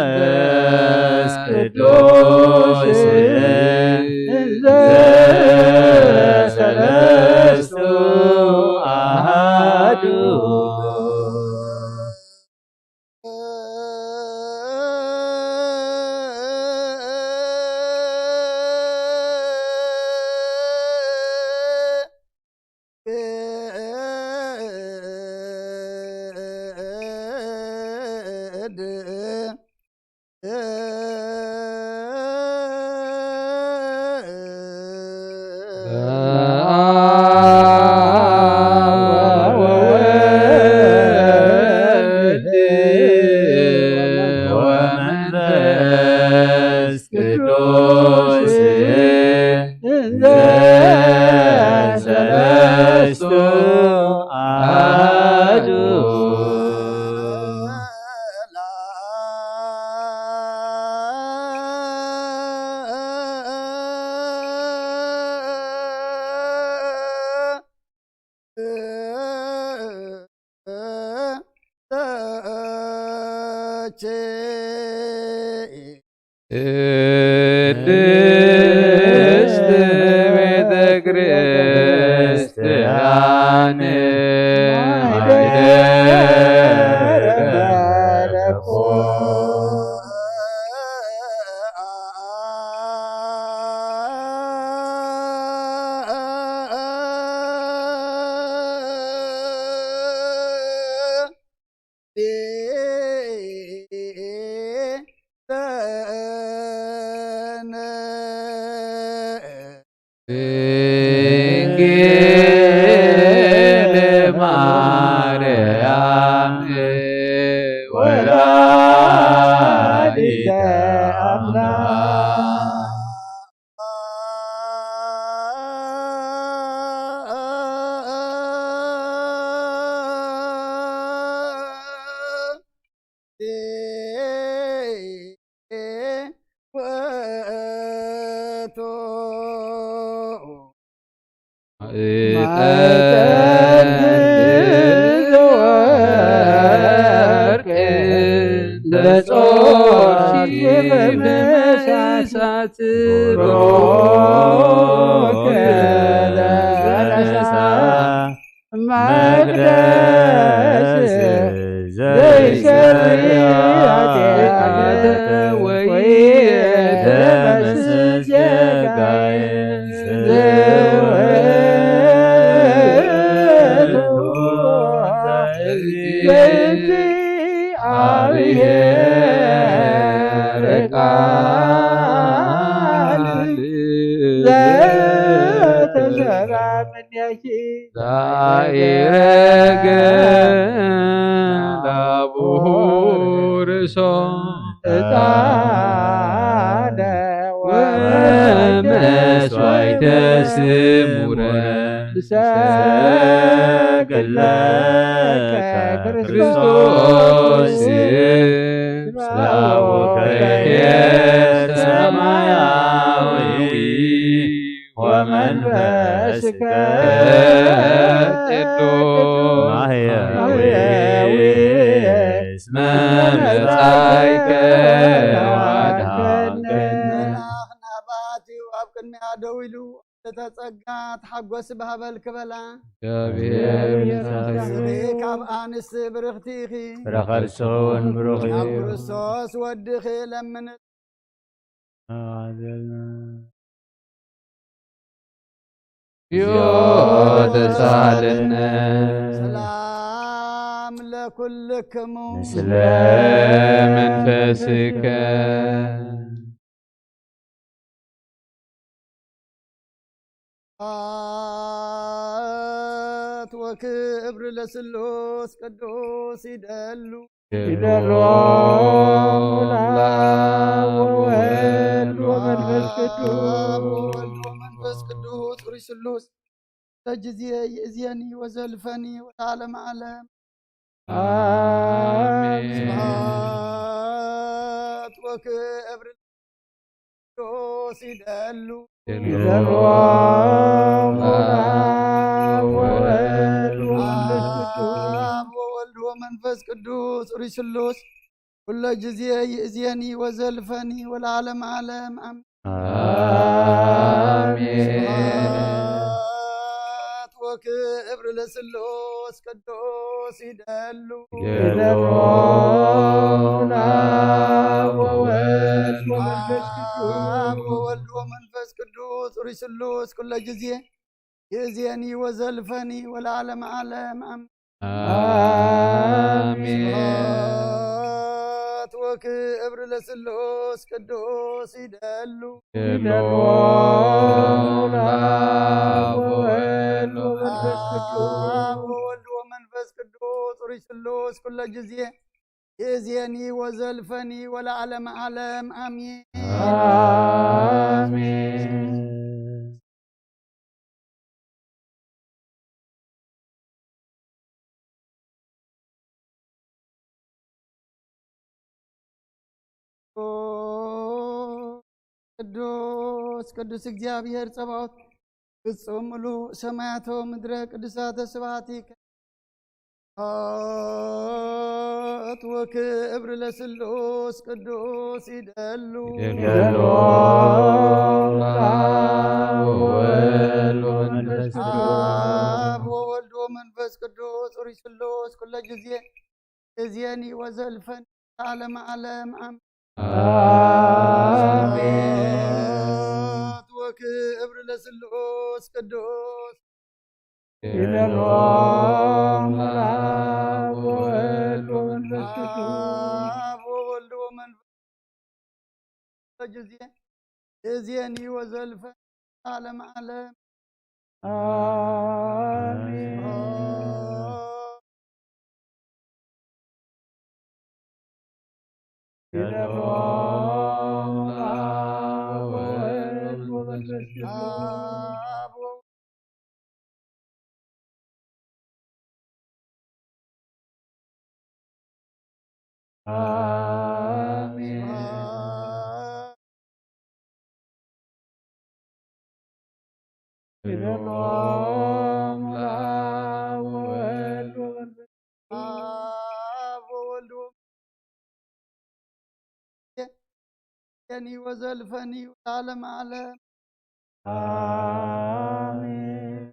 መንፈስ ቅዱስ እንዘ ሰለስቱ ኣሃዱ። በአብ ወወልድ ወመንፈስ ቅዱስ እንዘ ሰለስቱ አሐዱ። ቅድስት ቤተ ክርስቲያን ማይደረ ድንግል ማርያም ወላዲተ አምላክ። መቅደስ ዘይሰሪ ኃጢአት ወይደመስስ ጌጋየ ዘውእቱ እግዚአብሔር ቃል ዘተሰራ እምኔኪ ዛኢረገ ላቡሁ ርእሶ ዕጣነ ወመስዋዕተ ስሙረ። ሰግድ ለከ ክርስቶስ ስብሐ ወክብር ሰማያዊ ወመንፈስከ ቅዱስ ማህየዊ እስመ መጻእከ ወአድኃንከ። መልአክ ናባቲ ኣብ ቅድሚያ ደው ኢሉ፣ እተ ጸጋ ተሓጎስ ባህበል ክበላ። እግዚኣብሔር ይመስገን። ስብሒ ካብ ኣንስቲ ብርኽቲ ኢኺ። ፍረ ከርስኺ እውን ብሩኽ እዩ። ኣብ ክርስቶስ ወድኺ ለምን። ኣዘልና። እግዚኦ ተሳሃለነ። ሰላም ለኩልክሙ። ምስለ መንፈስከ። ስብሐት ወክብር ለስሉስ ቅዱስ ይደሉ። ይደሉ ለአብ ወወልድ ወመንፈስ ቅዱስ። አብ ወወልድ ወመንፈስ ቅዱስ ርሱሉስ። ተጅዜ ይእዜኒ ወዘልፈኒ ወለዓለመ ዓለም። አሜን። ስብሐት ወክብር ቅዱስ ይደሉ። ይደሉ አብ ወወልድ ወመንፈስ ቅዱስ። አብ ወወልድ ወመንፈስ ቅዱስ ርሱሉስ። ኩሎ ጊዜ ይእዜኒ ወዘልፈኒ ወለዓለመ ዓለም ኣሜን። ኣሜን። ስብሐት ወክብር ለስሉስ ቅዱስ ይደሉ ይደሉ ለአብ ወወልድ ወመንፈስ ቅዱስ። አብ ወወልድ ወመንፈስ ቅዱስ ሩይ ስሉስ ኩሎ ጊዜ ይእዜኒ ወዘልፈኒ ወለዓለመ ዓለም ኣሜን። ኣሜን። ስብሐት ወክብር ለስሉስ ቅዱስ ይደሉ ይደሉ ለአብ ወወልድ ወመንፈስ ቅዱስ። አብ ወወልድ ወመንፈስ ቅዱስ ሩይ ስሉስ ኩሎ ጊዜ ይእዜኒ ወዘልፈኒ ወለዓለመ ዓለም ኣሜን። ኣሜን። ቅዱስ ቅዱስ እግዚኣብሔር ጸባኦት ፍጹም ምሉእ ሰማያቶ ምድረ ቅዱሳተ ስብሐቲከ። ስብሐት ወክብር ለስሉስ ቅዱስ ይደሉ ይደሉ ለአብ ወወልድ ወመንፈስ ቅዱስ። አብ ወወልድ ወመንፈስ ቅዱስ ሩይ ስሉስ ኩሎ ጊዜ እዜኒ ወዘልፈኒ ዓለመ ዓለም ኣሜን። ኣሜን። ስብሐት ወክብር ለስሉስ ቅዱስ ይደሉ ለአብ ወወልድ ወመንፈስ ቅዱስ። አብ ወወልድ ወመንፈስ ጊዜ እዜኒ ወዘልፈኒ ዓለመ ዓለም ኣሜን። ይደሉ ለአብ ወወልድ ወመንፈስ ቅዱስ። አብ ኣሜን። ይደሉ ለአብ ወወልድ ወመንፈስ አብ ወወልድ ወመንፈስ እዜኒ ወዘልፈኒ ወለዓለመ ዓለም ኣሜን።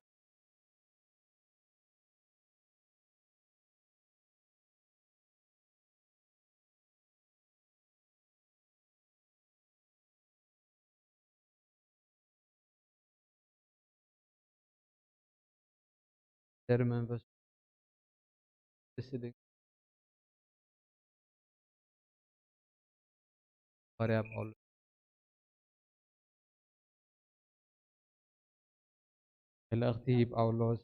ዘር መንፈስ ቅዱስ ድንግል ባርያ ጳውሎስ። መልእኽቲ ጳውሎስ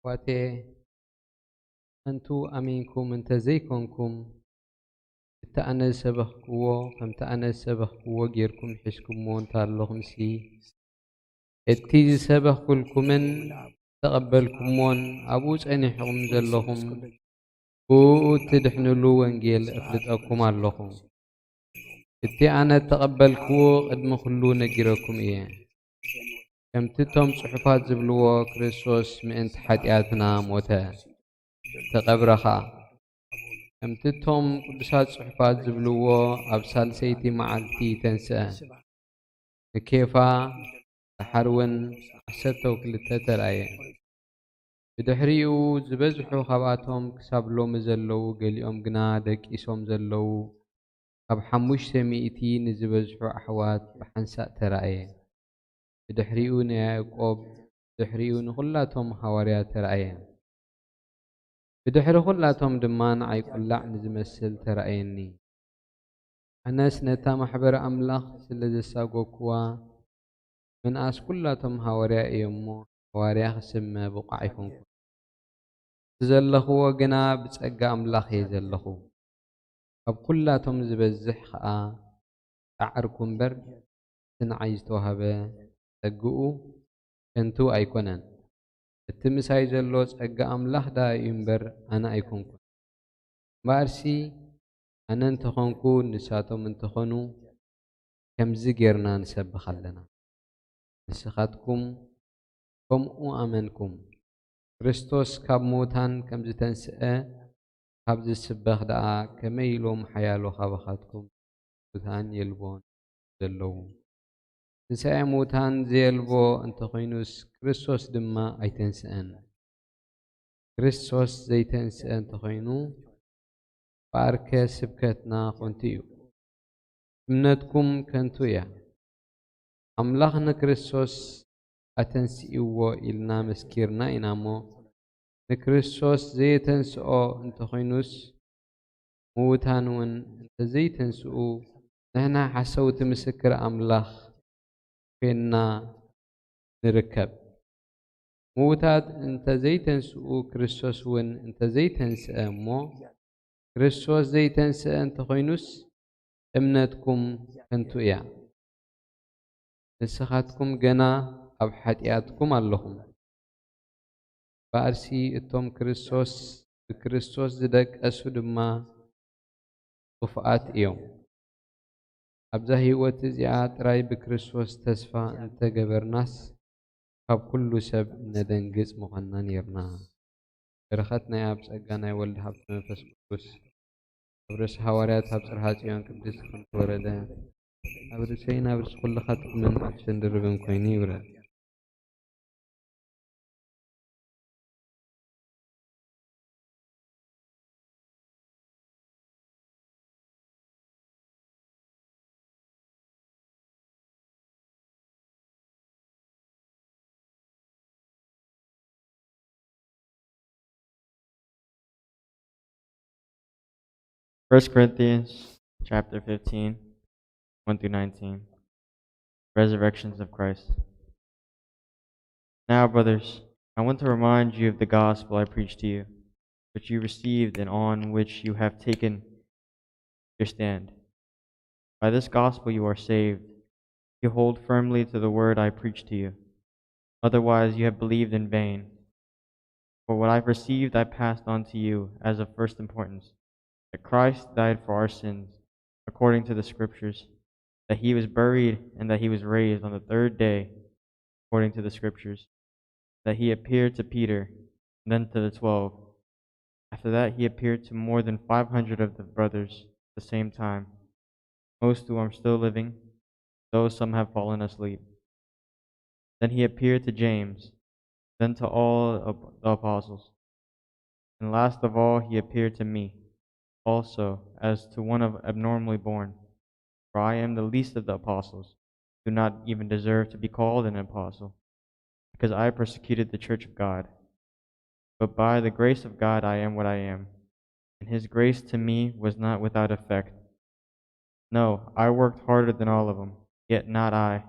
ኣሕዋተየ፣ ኣንቱ ኣሚንኩም እንተ ዘይኮንኩም፣ እቲ ኣነ ዝሰበኽክዎ ከምቲ ኣነ ዝሰበኽክዎ ጌርኩም ሒዝኩምዎ እንተ ኣለኹምሲ፣ እቲ ዝሰበኽኩልኩምን ዝተቐበልኩምዎን ኣብኡ ጸኒሕኩም ዘለኹም ብእኡ እትድሕንሉ ወንጌል እፍልጠኩም ኣለኹ። እቲ ኣነ እተቐበልክዎ ቅድሚ ኩሉ ነጊረኩም እየ። ከምቲ እቶም ጽሑፋት ዝብልዎ ክርስቶስ ምእንቲ ሓጢኣትና ሞተ፣ ተቐብረ ኸኣ። ከምቲ እቶም ቅዱሳት ጽሑፋት ዝብልዎ ኣብ ሳልሰይቲ መዓልቲ ተንስአ። ንኬፋ ደሓር እውን ዓሰርተ ክልተ ተራእየ። ብድሕሪኡ ዝበዝሑ ካብኣቶም ክሳብ ሎሚ ዘለዉ፣ ገሊኦም ግና ደቂሶም ዘለዉ ካብ ሓሙሽተ ሚእቲ ንዝበዝሑ ኣሕዋት ብሓንሳእ ተራእየ። ብድሕሪኡ ንያዕቆብ፣ ድሕሪኡ ንኹላቶም ሃዋርያት ተራእየ። ብድሕሪ ኹላቶም ድማ ንዓይ ቁላዕ ንዝመስል ተራእየኒ። ኣነስ ነታ ማሕበር ኣምላኽ ስለ ዘሳጎግኩዋ፣ ምንኣስ ኩላቶም ሃዋርያ እየ እሞ፣ ሃዋርያ ክስመ ብቑዕ ኣይኮንኩን። እቲ ዘለኽዎ ግና ብጸጋ ኣምላኽ እየ ዘለኹ። ካብ ኩላቶም ዝበዝሕ ኸኣ ጻዕርኩ እምበር፣ እቲ ንዓይ ዝተዋህበ ጸግኡ ከንቱ ኣይኮነን። እቲ ምሳይ ዘሎ ጸጋ ኣምላኽ ደኣ እዩ እምበር፣ ኣነ ኣይኮንኩን። እምበኣርሲ፣ ኣነ እንተኾንኩ፣ ንሳቶም እንተኾኑ፣ ከምዚ ጌርና ንሰብኽ ኣለና። ንስኻትኩም ከምኡ ኣመንኩም። ክርስቶስ ካብ ምዉታን ከም ዝተንስአ ካብ ዝስበኽ ደኣ፣ ከመይ ኢሎም ሓያሎ ካባኻትኩም ምዉታን የልቦን ዘለዉ? ትንሳኤ ምዉታን ዘየልቦ እንተኾይኑስ፣ ክርስቶስ ድማ ኣይተንስአን። ክርስቶስ ዘይተንስአ እንተኾይኑ፣ እምበኣርከ ስብከትና ከንቱ እዩ፣ እምነትኩም ከንቱ እያ። ኣምላኽ ንክርስቶስ ኣተንሲእዎ ኢልና መስኪርና ኢና እሞ፣ ንክርስቶስ ዘየተንስኦ እንተኾይኑስ፣ ምዉታን እውን እንተዘይተንስኡ፣ ንሕና ሓሰውቲ ምስክር ኣምላኽ ኮይንና ንርከብ። ምዉታት እንተዘይተንስኡ፣ ክርስቶስ እውን እንተዘይተንስአ እሞ፣ ክርስቶስ ዘይተንስአ እንተኾይኑስ፣ እምነትኩም ከንቱ እያ። ንስኻትኩም ገና ኣብ ሓጢኣትኩም ኣለኹም። እምበኣርሲ እቶም ክርስቶስ፣ ብክርስቶስ ዝደቀሱ ድማ ክፉኣት እዮም። ኣብዛ ህይወት እዚኣ ጥራይ ብክርስቶስ ተስፋ እንተገበርናስ፣ ካብ ኩሉ ሰብ እነደንግጽ ምኾንና ኔርና። በረኸት ናይ ኣብ፣ ጸጋ ናይ ወልድ፣ ሃብቲ መንፈስ ቅዱስ ኣብ ርእሲ ሃዋርያት፣ ኣብ ጽርሃ ጽዮን ቅድስቲ ከም ዝወረደ፣ ኣብ ርእሰይን ኣብ ርእሲ ኩልኻትኩምን ኣብ ሸንድርብን ኮይኑ ይውረድ። First Corinthians chapter fifteen, one through nineteen. Resurrections of Christ. Now, brothers, I want to remind you of the gospel I preached to you, which you received and on which you have taken your stand. By this gospel you are saved, if you hold firmly to the word I preached to you. Otherwise you have believed in vain. For what I received I passed on to you as of first importance, that Christ died for our sins according to the Scriptures, that he was buried, and that he was raised on the third day according to the Scriptures, that he appeared to Peter, and then to the twelve. After that he appeared to more than five hundred of the brothers at the same time, most who are still living, though some have fallen asleep. Then he appeared to James, then to all the apostles. And last of all he appeared to me also, as to one of abnormally born. For I am the least of the apostles, do not even deserve to be called an apostle, because I persecuted the church of God. But by the grace of God I am what I am, and his grace to me was not without effect. No, I worked harder than all of them, yet not I,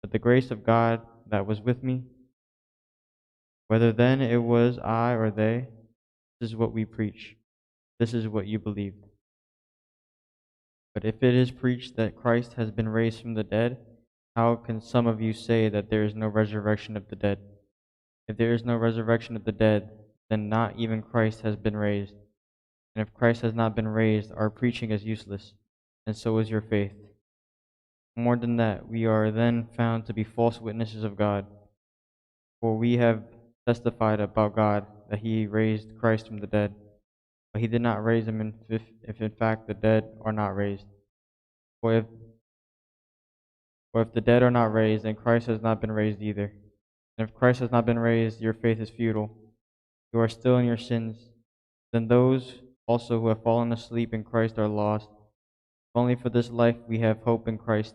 but the grace of God that was with me. Whether then it was I or they, this is what we preach. This is what you believed. But if it is preached that Christ has been raised from the dead, how can some of you say that there is no resurrection of the dead? If there is no resurrection of the dead, then not even Christ has been raised. And if Christ has not been raised, our preaching is useless, and so is your faith. More than that, we are then found to be false witnesses of God. For we have testified about God that he raised Christ from the dead, but he did not raise him if, if in fact the dead are not raised. For if, for if the dead are not raised, then Christ has not been raised either. And if Christ has not been raised, your faith is futile. You are still in your sins. Then those also who have fallen asleep in Christ are lost. If only for this life we have hope in Christ,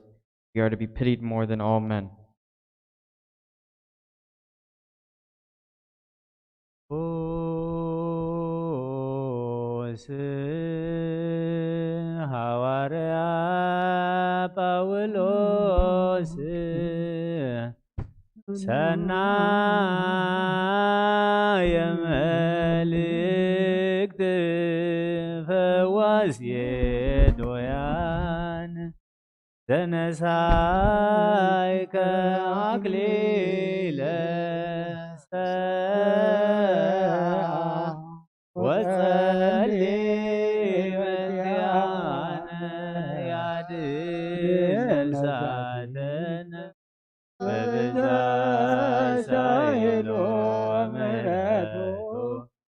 we are to be pitied more than all men. ስ ሃዋርያ ጳውሎስ ሰናየ ምስየ ዶያን ተነሳይከ ኣክሊለ ሰብአ ወጸሊ በዚኣነ ያድነን ሳተነ በብዛ ሳይሎ ምሕረቱ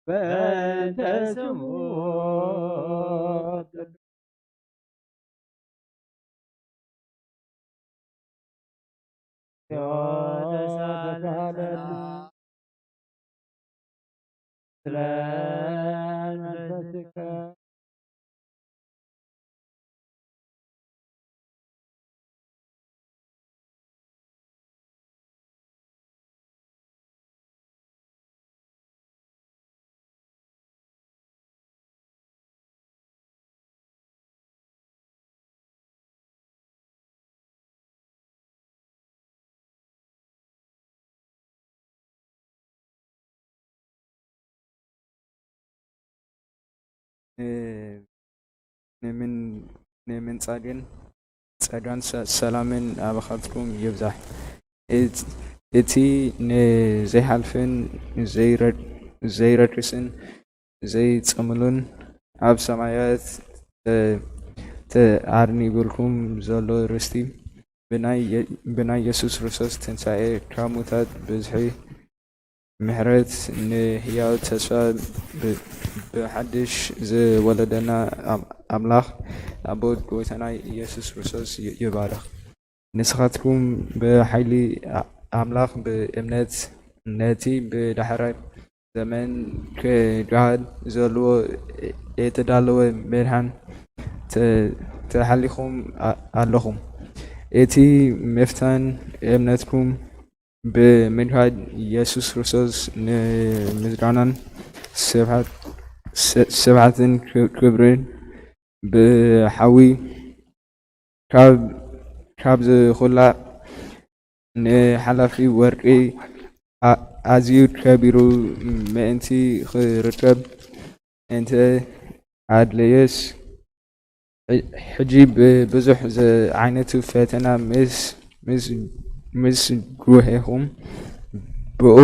በእንተ ስሙ። ተሳለና ስለ መንፈስከ። ን-፣ ንምን-፣ ንምንጻግን ጸጋን ሰ-፣ ሰላምን ኣባኻትኩም ይብዛሕ። እት-፣ እቲ ንዘይሓልፍን ዘይረ-፣ ዘይረክስን ዘይጸምሉን ኣብ ሰማያት ተ-፣ ተኣርኒቡልኩም ዘሎ ርስቲ ብናይ የ-፣ ብናይ የሱስ ክርስቶስ ትንሳኤ ካብ ሙታት ብዝሒ ምሕረት ንህያው ተስፋ ብ-፣ ብሓድሽ ዝወለደና ኣም-፣ ኣምላኽ ኣቦ ጎይታና ኢየሱስ ክርስቶስ ይ-፣ ይባርኽ። ንስኻትኩም ብሓይሊ ኣ-፣ ኣምላኽ ብእምነት ነቲ ብዳሕራይ ዘመን ክገሃድ ዘለዎ የተዳለወ መድሓን ተ-፣ ተሓሊኹም ኣ-፣ ኣለኹም። እቲ ምፍታን እምነትኩም ብምድሓን የሱስ ክርስቶስ ንምስጋናን ስብሓት-፣ ስ-፣ ስብሓትን ክብ-፣ ክብርን ብሓዊ ካብ፣ ካብ ዝኹላእ ንሓላፊ ወርቂ ኣ-፣ ኣዝዩ ከቢሩ ምእንቲ ክርከብ እንተ ኣድለየስ፣ ሕ-፣ ሕጂ ብብዙሕ ዝዓይነቱ ፈተና ምስ፣ ምስ፣ ምስ ጉሄኹም ብኡ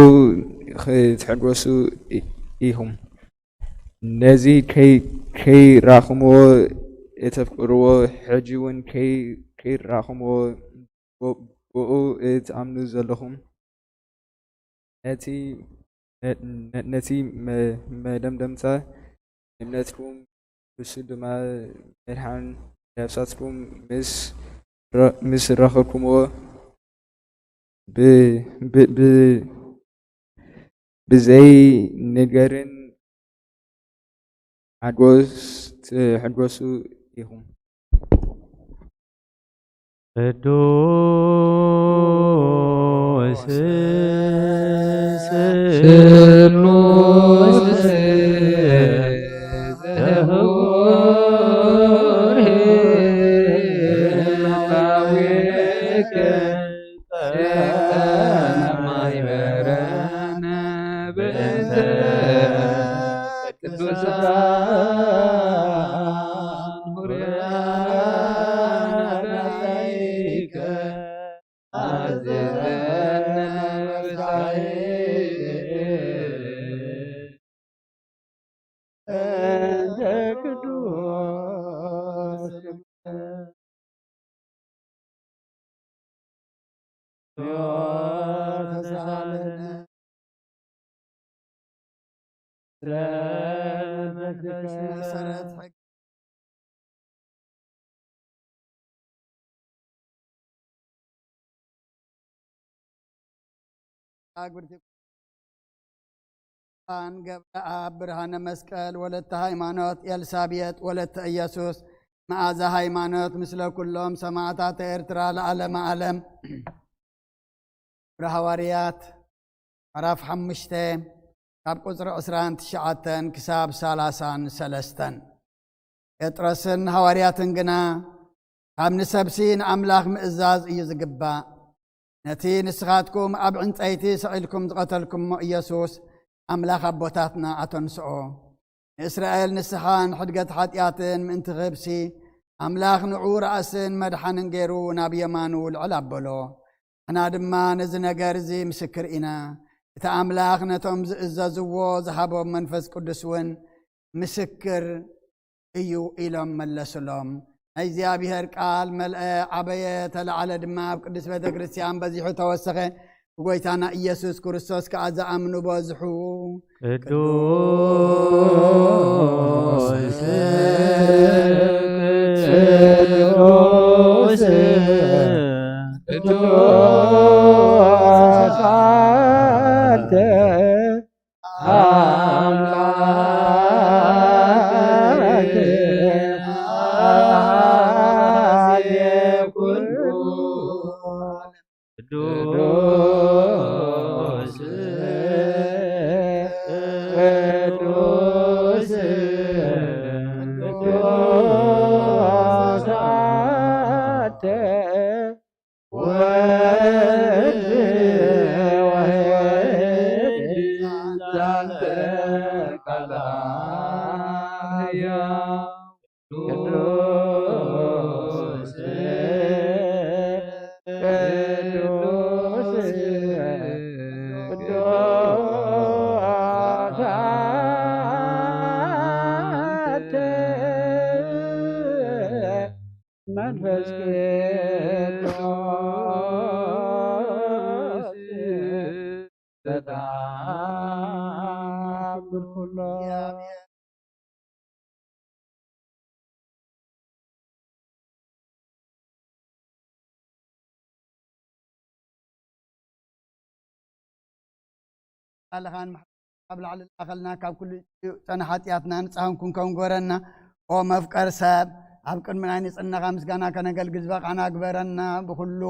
ክትሕጎሱ ኢ-፣ ኢኹም። ነዚ ከይ-፣ ከይራኹምዎ እተፍቅርዎ፣ ሕጂ እውን ከይ-፣ ከይራኹምዎ ብ-፣ ብኡ እትኣምኑ ዘለኹም፣ ነቲ፣ ነ-፣ ነ-፣ ነቲ መ-፣ መደምደምታ እምነትኩም፣ ንሱ ድማ መድሓን ነፍሳትኩም ምስ ረ-፣ ምስ ረኸብኩምዎ፣ ብ-፣ ብ-፣ ብ-፣ ብዘይ ነገርን ሓጎስ ትሕጎሱ ኢኹም። ቅዱስ ስሉስ ዘህቡር ህላዌከ ማይበረነ በእንተ ቅዱሳን ሁርያን አዳይከ አዘዘነ በሳይል እንተ ቅዱስ ተሳለነ ስለ መንፈስ መሰረት ሕግ ኣግብርቲ ቁርባን ገብረኣብ ብርሃነ መስቀል ወለተ ሃይማኖት ኤልሳቤጥ ወለተ ኢየሱስ መዓዛ ሃይማኖት ምስለ ኩሎም ሰማዕታት ኤርትራ ለዓለመ ዓለም። ግብረ ሃዋርያት ምዕራፍ ሓሙሽተ ካብ ቁጽሪ ዕስራን ትሽዓተን ክሳብ ሰላሳን ሰለስተን። ጴጥሮስን ሃዋርያትን ግና ካብ ንሰብሲ ንኣምላኽ ምእዛዝ እዩ ዝግባእ። ነቲ ንስኻትኩም ኣብ ዕንጸይቲ ሰቒልኩም ዝቐተልኩሞ ኢየሱስ ኣምላኽ ኣቦታትና ኣተንስኦ። ንእስራኤል ንስሓን ሕድገት ሓጢኣትን ምእንቲ ክህብሲ፣ ኣምላኽ ንዑ ራእስን መድሓንን ገይሩ ናብ የማኑ ልዕል ኣበሎ። ንሕና ድማ ነዚ ነገር እዚ ምስክር ኢና። እቲ ኣምላኽ ነቶም ዝእዘዝዎ ዝሃቦም መንፈስ ቅዱስ እውን ምስክር እዩ ኢሎም መለሱሎም። ናይ እግዚኣብሔር ቃል መልአ፣ ዓበየ፣ ተላዓለ ድማ ኣብ ቅድስት ቤተ ክርስቲያን በዚሑ ተወሰኸ። ብጎይታና ኢየሱስ ክርስቶስ ከኣ ዝኣምኑ በዝሑ። ቅዱስ ቅዱስ ቅዱስ አንተ አምላክ አሐዜ ኩሉ። ቅዱስ ቅዱስ ቅዱስ አንተ ወልድ ዋሕድ ዛንተ ቃል ሕያው ቅዱስ ቅዱስ ቅዱስ አንተ መንፈስ ቅዱስ በጣም ኩሎ ኣለኻን ካብ ላዕሊ ለኣኸልና፣ ካብ ኩሉ ጸነ ሓጢኣትና ንጻህን ኩንከውን ግበረና። ኦ መፍቀር ሰብ፣ ኣብ ቅድሚ ናይ ንጽህናኻ ምስጋና ከነገልግል ዝበቓና ግበረና። ብኹሉ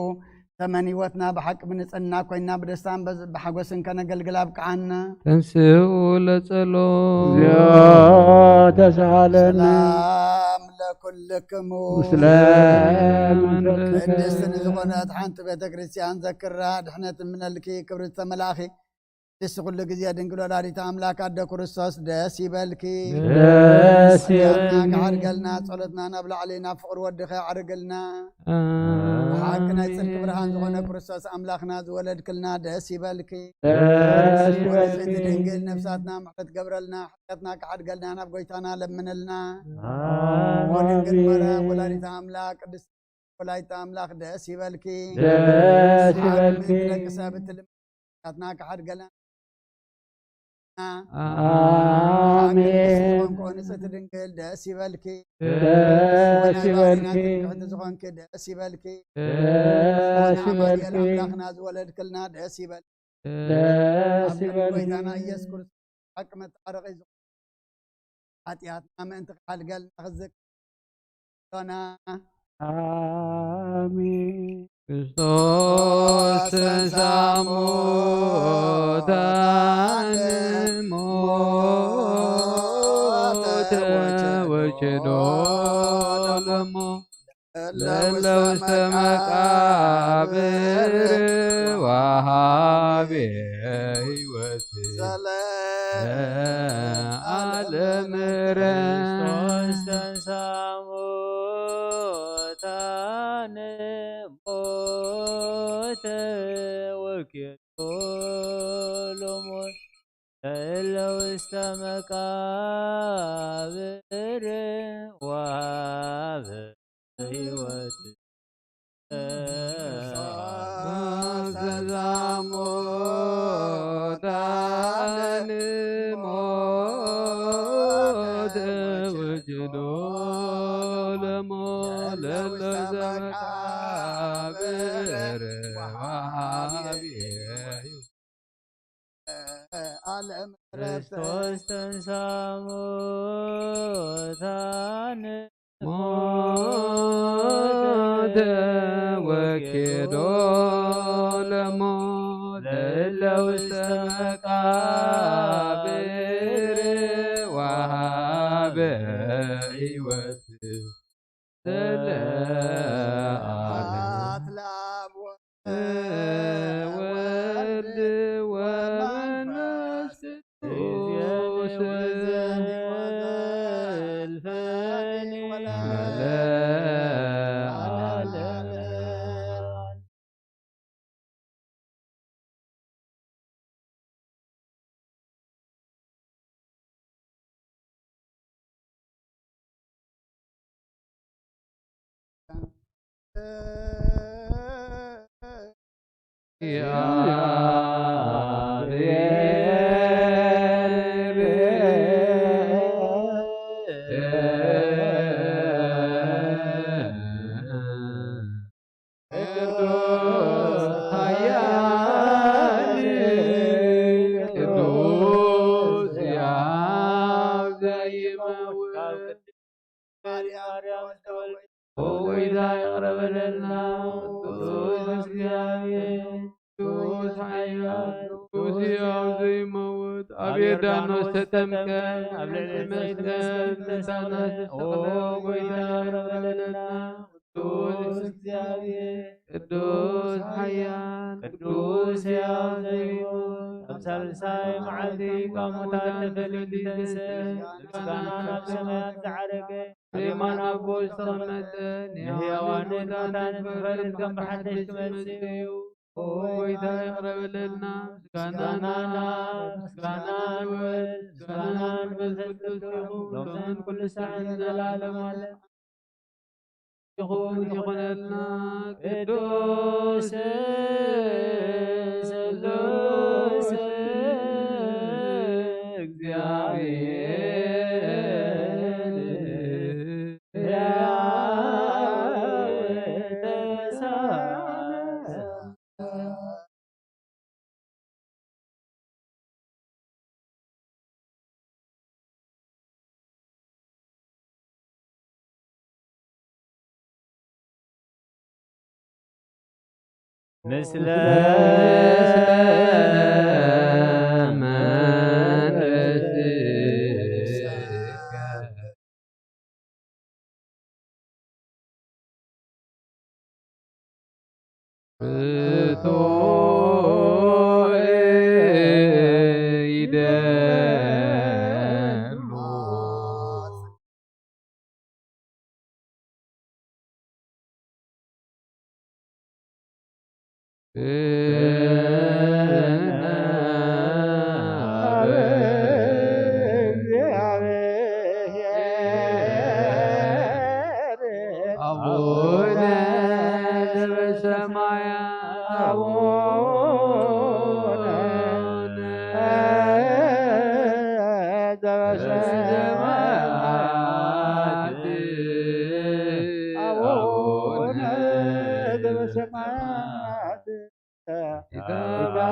ዘመን ህይወትና ብሓቂ ብንጽህና ኮይና ብደስታን በዝ-፣ ብሓጎስን ከነገልግል ኣብቅዓና። ተንስኡ ለጸሎ። እግዚኦ ተሳሃለነ። ሰላም ለኩልክሙ። ምስለ መንፈስከ። ቅድስት ንዝኾነት ሓንቲ ቤተ ክርስቲያን ዘክራ ድሕነት እምነልኪ ክብርቲ ተመላእኺ። ንስ ኩሉ ግዜ ድንግል ወላዲተ ኣምላክ ኣደ ክርስቶስ ደስ ይበልኪ። ደስ ይበልኪ። ክዓርገልና ጸሎትና ናብ ላዕሊ ናብ ፍቕሪ ወድኸ ኣዕርግልና። ብሓቂ ናይ ጽድቂ ብርሃን ዝኾነ ክርስቶስ ኣምላኽና ዝወለድክልና ደስ ይበልኪ። ደስ ይበልኪ። ንጽሕቲ ድንግል ነፍሳትና ምሕረት ገብረልና፣ ሓጢኣትና ክዓርገልና ናብ ጎይታና ለምንልና። ኣሜን። ወድንግል ማርያም ወላዲተ ኣምላክ ቅድስት ወላዲተ ኣምላክ ደስ ይበልኪ። ደስ ይበልኪ። ደቂ ሰብ እትልምና ክሓድገልና። ኣሜን። ንጽሕቲ ድንግል ደስ ይበልኪ። ደስ ይበልኪ። ትምክሕቲ ዝኾንኪ ደስ ይበልኪ። ደስ ይበልኪ። ኣምላኽና ዝወለድክልና ደስ ይበልኪ። ደስ ይበልኪ። ጎይታና ኢየሱስ ክርስቶስ ሓቂ መታረቂ ሓጢኣትና ምእንቲ ክሓልገልና ክዝክር ሎና። ኣሜን። ክርስቶስ ተንሥአ እሙታን ሞተ ወኪዶ ለሞት ለለ ውስተ መቃብር ወሃቤ ሕይወት ዘለዓለም። ክርስቶስ ተንሥአ እሙታን ሞተ ወኪዶ ለሞት ለእለ ውስተ መቃብር ወሃበ ሕይወት። ተንሥአ እሙታን ሞተ ወኪዶ ለሞት ለእለ ውስተ መቃብር ወሃበ ሕይወት። ዓለም ክርስቶስ ተንሥአ እሙታን ሞተ ወኪዶ ለሞት ለእለ ውስተ መቃብር ወሃበ ሕይወት። ስብሐት ለአብ ወወልድ ወመንፈስ ቅዱስ። ቅዱስ ኃያል ቅዱስ ሕያው ዘይመውት፣ ኦ ጎይታ ይቕረ በለልና። ቅዱስ እግዚኣብሔር፣ ቅዱስ ኃያል፣ ቅዱስ ሕያው ዘይመውት፣ ኣብ ዮርዳኖስ ተጠምቀ፣ ኣብ ልዕሊ ዕፀይቲ መስቀል ተሰቕለ። ኦ ጎይታ ይቕረ በለልና። ቅዱስ እግዚኣብሔር፣ ቅዱስ ኃያል፣ ቅዱስ ሕያው ዘይሞት፣ ኣብ ሳልሳይ መዓልቲ ካብ ሙታን ተፈልዩ ዝተንስአ፣ ምስጋና ናብ ሰማያት ዝዓረገ፣ ኣብ የማን ኣቦ ዝተቐመጠ፣ ንሕያዋን ንሙታን ዝፈርድ ከም ብሓድሽ ክመጽእ እዩ። ኦ ጎይታ ይቕረ በለልና። ምስጋና ናብ፣ ምስጋና ንወልድ፣ ምስጋና ንመንፈስ ቅዱስ ይኹን፣ ሎምን ኩሉ ሰዓትን ንዘለዓለም ዓለም። ይኹን ይኹነልና። ቅዱስ ስሉስ እግዚኣብሔር ሕያው ተሳለ ምስለ መንፈስከ። አቡነ ዘበሰማያት፣ አቡነ ዘበሰማያት፣ አቡነ ዘበሰማያት፣ ይትባረክ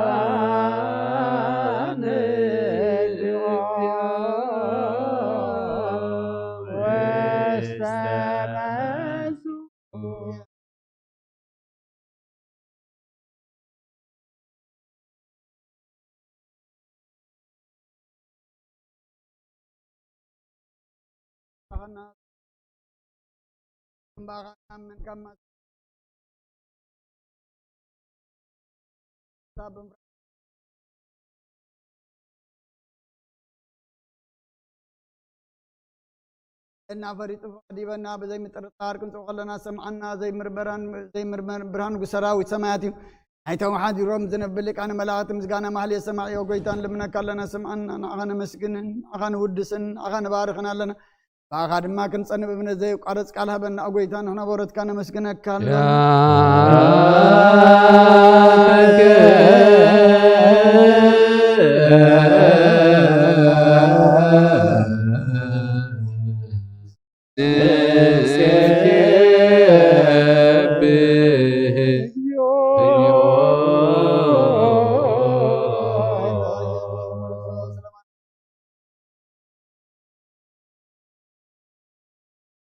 ስምከ ውስተ እና ፈሪጡ ፈዲበና ብዘይ ምጥርጣር ክንጽኦ ከለና ሰምዓና፣ ዘይምርበራን ዘይምርመር ብርሃን ንጉስ ሰራዊት ሰማያት እዩ። ናይቶም ሓዲሮም ዝነብብ ሊቃነ መላእክት ምስጋና ማህሌት ሰማዕ፣ ኦ ጎይታ ንልምነካ ኣለና፣ ስምዓና፣ ንዓኻ ነመስግንን፣ ንዓኻ ንውድስን፣ ንዓኻ ንባርኽን ኣለና። ብኣኻ ድማ ክንጸንብ እምነት ዘየቋርጽ ቃል ሃበና፣ ኦ ጎይታ ንሕና በሮትካ ነመስግነካ ኣለና።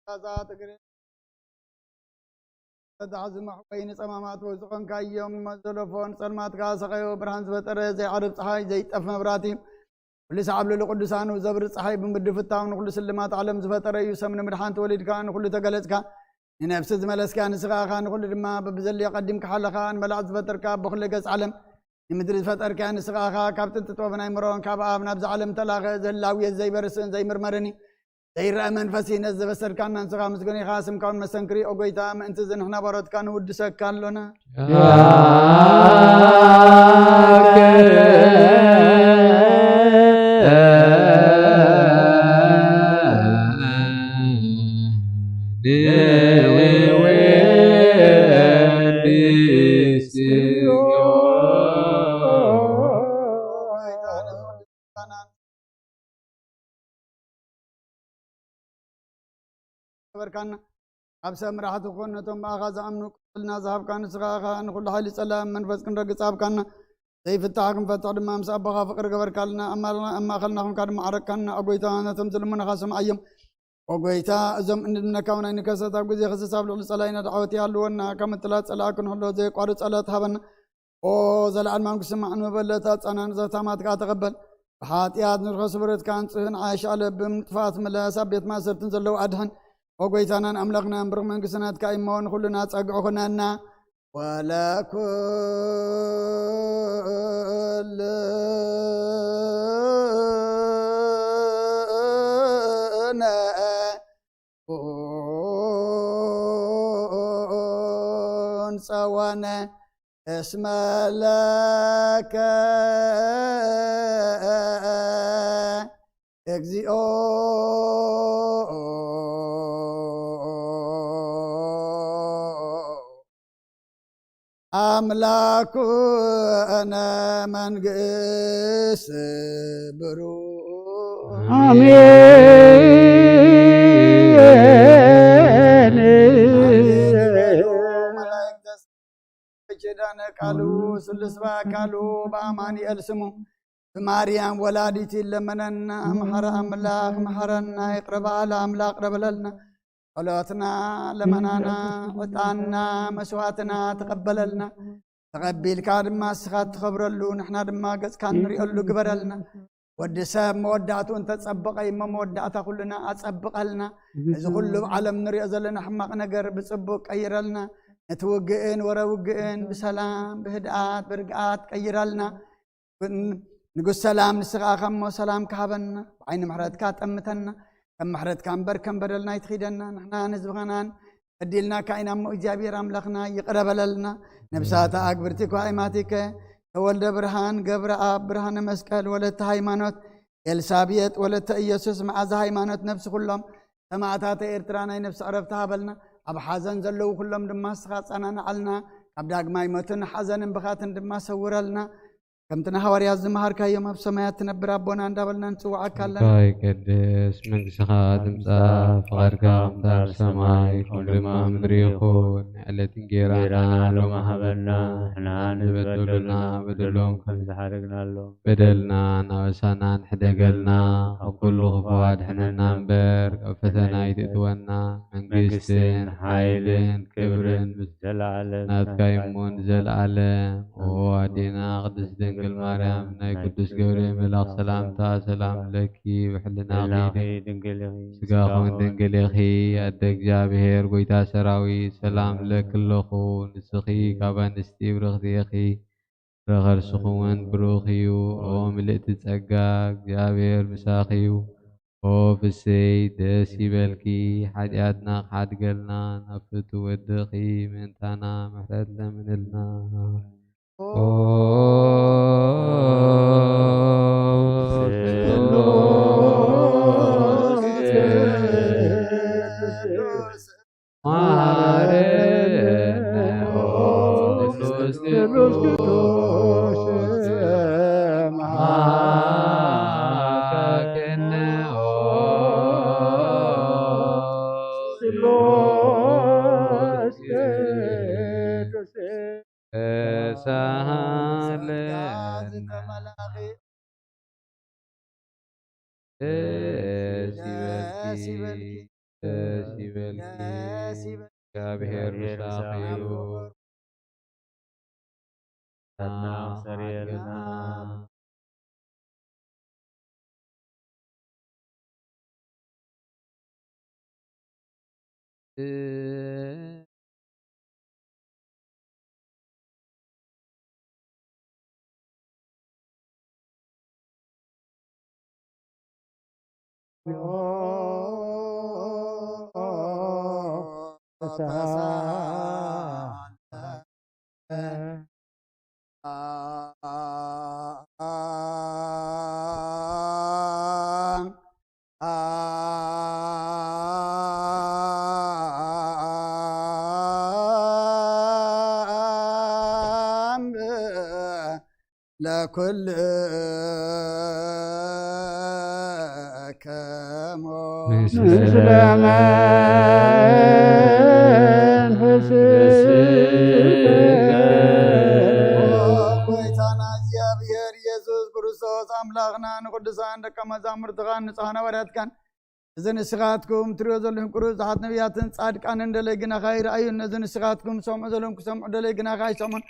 ጋዛ ትግርኛ ተታሕዚ መሕወይ ንጸማማት ወይ ዝኾንካዮም መዘለፎ ንጸልማትካ ሰኸዮ ብርሃን ዝፈጠረ ዘይዓርብ ጸሓይ ዘይጠፍ መብራቲ ኩሉ ሰዓብ ልዕሊ ቅዱሳኑ ዘብሪ ጸሓይ ብምድሪ ፍታው ንኹሉ ስልማት ዓለም ዝፈጠረ እዩ። ሰብ ንምድሓን ተወሊድካ ንኹሉ ተገለጽካ ንነፍሲ ዝመለስካ ንስኻ ኢኻ። ንኹሉ ድማ በብዘድልዮ ቀዲምካ ሓለኻ ንመላእክት ዝፈጠርካ በኹሉ ገጽ ዓለም ንምድሪ ዝፈጠርካያ ንስኻ ኢኻ። ካብ ጥንቲ ጥበብን ኣይምሮን ካብ ኣብ ናብዛ ዓለም ተላኸ ዘላውየት ዘይበርስን ዘይምርመርን እዩ። ዘይረአ መንፈስ እዩ። ነዚ ዘበሰርካና ንስኻ ምስጉን ኢኻ። ስምካ እውን መሰንክር እዩ። ኦ ጎይታ፣ ምእንቲ እዚ ንሕና ባሮትካ ንውድሰካ ኣሎና። ገበርካና። ካብ ሰብ መራሕቲ ክኾን ነቶም ብኣኻ ዝኣምኑ ቅብልና ዝሃብካ ንስኻ ኢኻ። ንኹሉ ሓይሊ ጸላም መንፈስ ክንረግጽ ሃብካና። ዘይፍታሕ ክንፈትሕ ድማ ምስ ኣቦኻ ፍቕሪ ገበርካልና። ኣብ ማእኸልና፣ ኣብ ማእኸልና ኹንካ ድማ ዓረቅካና። ኦ ጎይታ፣ ነቶም ዝልምኑኻ ስምዓዮም። ኦ ጎይታ፣ እዞም እንድነካ እውን ኣይንከሰት። ኣብ ግዜ ክስስ ኣብ ልዕሊ ጸላኢና ዳዕወት ይሃልወና። ካብ ምጥላት ጸላኢ ክንሕሎ ዘይቋርጽ ጸሎት ሃበና። ኦ ዘለዓለማዊ ክስማዕ ንበለ፣ እታ ጸናን ዘታማትካ ተቐበል። ብሓጢኣት ንርኸ ስብረትካ ኣንጽህ፣ ንዓሽ ኣለብም ንጥፋት ምለስ፣ ኣብ ቤት ማእሰርትን ዘለዉ ኣድሕን። ኦ ጎይታናን ኣምላኽናን ብሩኽ መንግስቲ ናትካ እሞ ንኹልና ጸግዑ ኹነና። ወለኩልነ ኩን ጸወነ እስመ ለከ እግዚኦ ኣምላኩነ መንግስት ብሩክ። ኣሜን። ኪዳነ ቃሉ ስሉስ በአካሉ በአማኑኤል ስሙ ብማርያም ወላዲት ይለመነና። መሐረ አምላክ መሐረና፣ ይቅረ በአለ አምላክ ቅረ በለልና። ጸሎትና፣ ለመናና፣ ዕጣንና፣ መስዋዕትና ተቐበለልና። ተቐቢልካ ድማ እስኻ ትኸብረሉ፣ ንሕና ድማ ገጽካ ንሪኦሉ ግበረልና። ወዲ ሰብ መወዳእትኡ እንተጸበቐ እሞ መወዳእታ ኩልና ኣጸብቐልና። እዚ ኩሉ ኣብ ዓለም ንሪኦ ዘለና ሕማቕ ነገር ብጽቡቕ ቀይረልና። ነቲ ውግእን ወረ ውግእን ብሰላም ብህድኣት ብርግኣት ቀይረልና። ንጉስ ሰላም ንስኻ ኢኻ እሞ ሰላም ክሃበና፣ ብዓይኒ ምሕረትካ ጠምተና። ከም ምሕረትካ እምበር ከም በደልና ኣይትኺደና። ንሕናን ህዝብኻናን በዲልናካ ኢና እሞ እግዚኣብሔር ኣምላኽና ይቕረ በለልና። ነብሳታ ኣግብርቲ እኳ ኣይማቲከ ተወልደ ብርሃን፣ ገብረኣብ፣ ብርሃነ መስቀል፣ ወለተ ሃይማኖት፣ ኤልሳቤጥ፣ ወለተ ኢየሱስ፣ መዓዛ ሃይማኖት፣ ነብሲ ኩሎም ሰማእታተ ኤርትራ ናይ ነብሲ ዕረፍቲ ሃበልና። ኣብ ሓዘን ዘለዉ ኩሎም ድማ ንስኻ ኣጸናንዓልና። ካብ ዳግማይ ሞትን ሓዘንን ብኻትን ድማ ሰውረልና። ከምቲ ንሃዋርያት ዝመሃርካዮም ኣብ ሰማያት ትነብር ኣቦና እንዳበልና ንጽውዓካ ኣለና። ስምካ ይቀደስ፣ መንግስትኻ ትምጻእ፣ ፍቓድካ ከምታ ኣብ ሰማይ ከምኡ ድማ ኣብ ምድሪ ይኹን። ዕለት እንጌራና ሎሚ ሃበና፣ ንሕና ንዝበደሉና በደሎም ከም ዝሓረግናሎም፣ በደልና ናበሳና ንሕደገልና፣ ካብ ኩሉ ክፉ ኣድሕነና እምበር፣ ካብ ፈተና ኣይትእትወና። መንግስትን ሓይልን ክብርን ምስ ዘለዓለም ናትካ እዩ እሞ ንዘለዓለም። ኦ ኣዴና ቅድስት ድንግል ማርያም፣ ናይ ቅዱስ ገብርኤል መልኣኽ ሰላምታ ሰላም ለኪ፣ ብሕልናኺ ድንግል ኢኺ፣ ስጋኺ እውን ድንግል ኢኺ። ኣደ እግዚኣብሔር፣ ጎይታ ሰራዊት፣ ሰላም እብለኪ ኣለኹ። ንስኺ ካብ ኣንስቲ ብርኽቲ ኢኺ፣ ፍረ ከርስኺ እውን ብሩኽ እዩ። ኦ ምልእቲ ጸጋ፣ እግዚኣብሔር ምሳኺ እዩ። ኦ ፍስሕቲ ደስ ይበልኪ፣ ሓጢኣትና ክሓድገልና፣ ናብ ፍቱ ወድኺ ምእንታና ምሕረት ለምንልና። ኦ ስሉስ ቅዱስ፣ መሐረነ። ኦ ስሉስ ቅዱስ፣ መሐረነ። ኦ ስሉስ ቅዱስ፣ ተሳሃለነ። ደስ ይበልኪ፣ ደስ ይበልኪ፣ ደስ ይበልኪ። እግዚኣብሔር ምሳኺ ይኹን። ሰናይ ሰሪየልና። ለኩልከ ከሞ ምስለ መንፈስከ። ጎይታና እግዚኣብሔር ኢየሱስ ክርስቶስ ኣምላኽና ንቅዱሳን ደቀ መዛሙርትኻን ንጹሓን ሃዋርያትካን እዚ ንስኻትኩም ትሪኦ ዘለኹም ቅሩብ ብዙሓት ነቢያትን ጻድቃንን ደለይ ግናኻ ይረኣዩን ነዚ ንስኻትኩም ሰምዑ ዘለኹም ክሰምዑ ደለይ ግናኻ ኣይሰምዑን።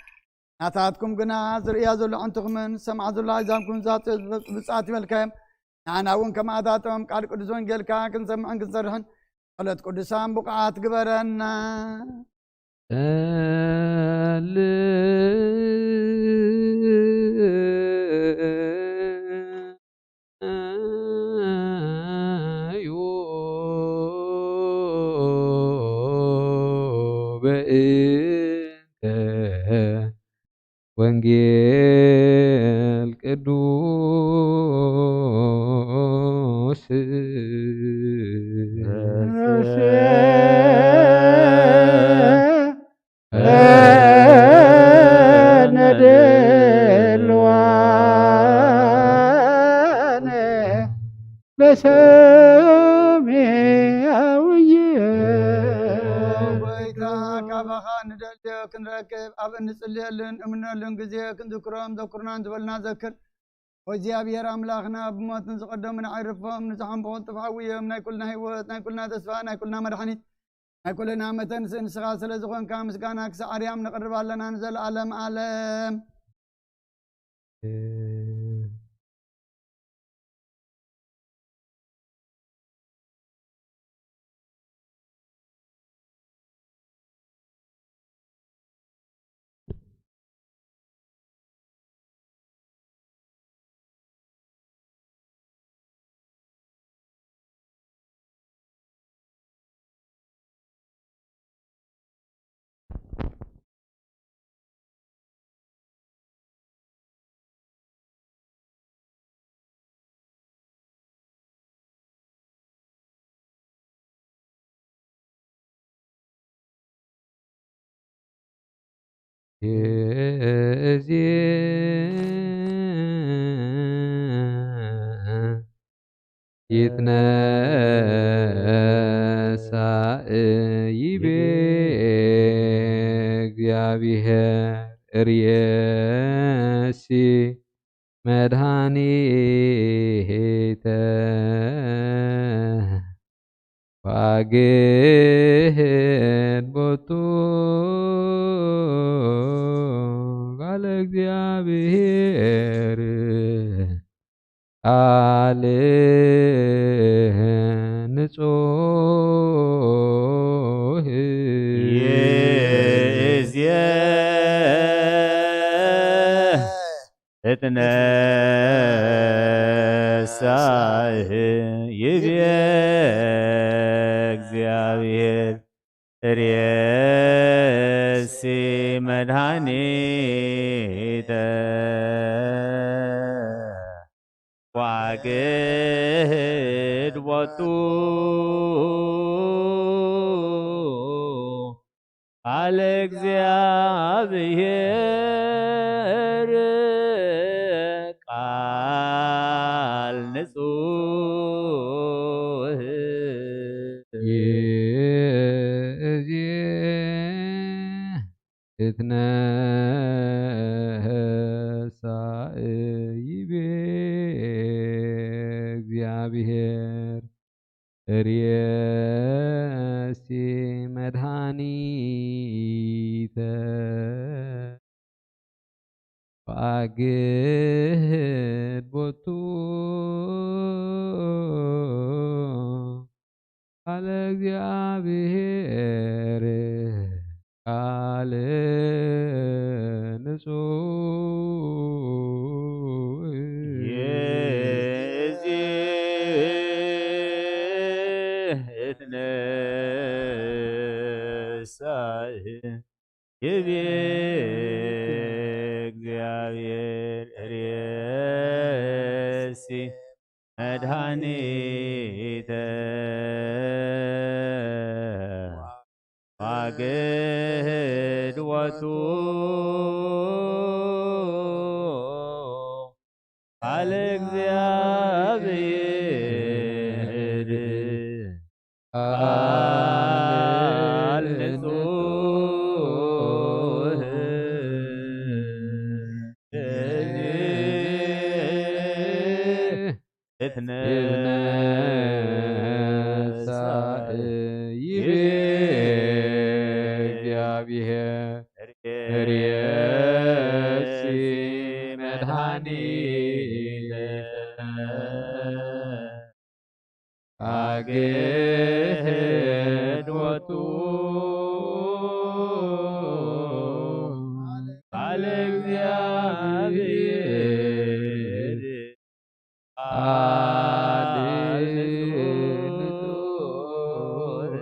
ናታትኩም ግና ዝርእያ ዘሎ ኣዕንትኹምን ዝሰምዓ ዘሎ ኣእዛንኩም ዛት ብጻት ይበልካዮም። ንዓና እውን ከማእታቶም ቃል ቅዱስ ወንጌልካ ክንሰምዕን ክንሰርሕን ጸሎት ቅዱሳን ብቑዓት ግበረና። ጸልዩ በእንተ ወንጌል ቅዱስ ነድልዋነ ለሰማያዊ። ጎይታ ካባኻ ንደልዮ ክንረክብ ኣብ እንጽልየሉን እምነሉን ግዜ ክንዝክሮም ዘኩርናን ዝበልና ዘክር። ወእግዚኣብሔር ኣምላኽና ብሞት ንዝቐደሙ ንዓይርፎም ንዝሓንበቑ ጥፍሓዊ እዮም ናይ ኩልና ህይወት ናይ ኩልና ተስፋ ናይ ኩልና መድሓኒት ናይ ኩልና መተንስእ ንስኻ ስለ ዝኾንካ ምስጋና ክሳዕ ኣርያም ነቕርብ ኣለና ንዘለኣለም ኣለም። እዜ ይትነሳ ይቤ እግዚኣብሔር ርእየሲ መድኃኒተ ዋግድ ቦቱ ቃለ እግዚኣብሔር ቃል ንጹህ ይእዜ እትነሳእ ይቤ እግዚኣብሔር ርእየሲ መድኃኒተ ዋግድ ቦቱ ቃል እግዚኣብሔር ቃል ንጹህ ይእዜ እትነሳ ይቤ እግዚኣብሔር ርእየሲ መድኃኒተ ዋግድ ቦቱ ቃለ እግዚኣብሔር ቃል ንጹህ ይእዜ እትነሳ ይቤ እግዚኣብሔር ርእየሲ መድኃኒተ ዋግድ ቦቱ ቃል እግዚኣብሔር ይትነሳ ይቤ እግዚአብሔር ርእሲ መድኃኒተ አግህድ ወጡ ቃለ እግዚአብሔር ቃል ንጹሕ።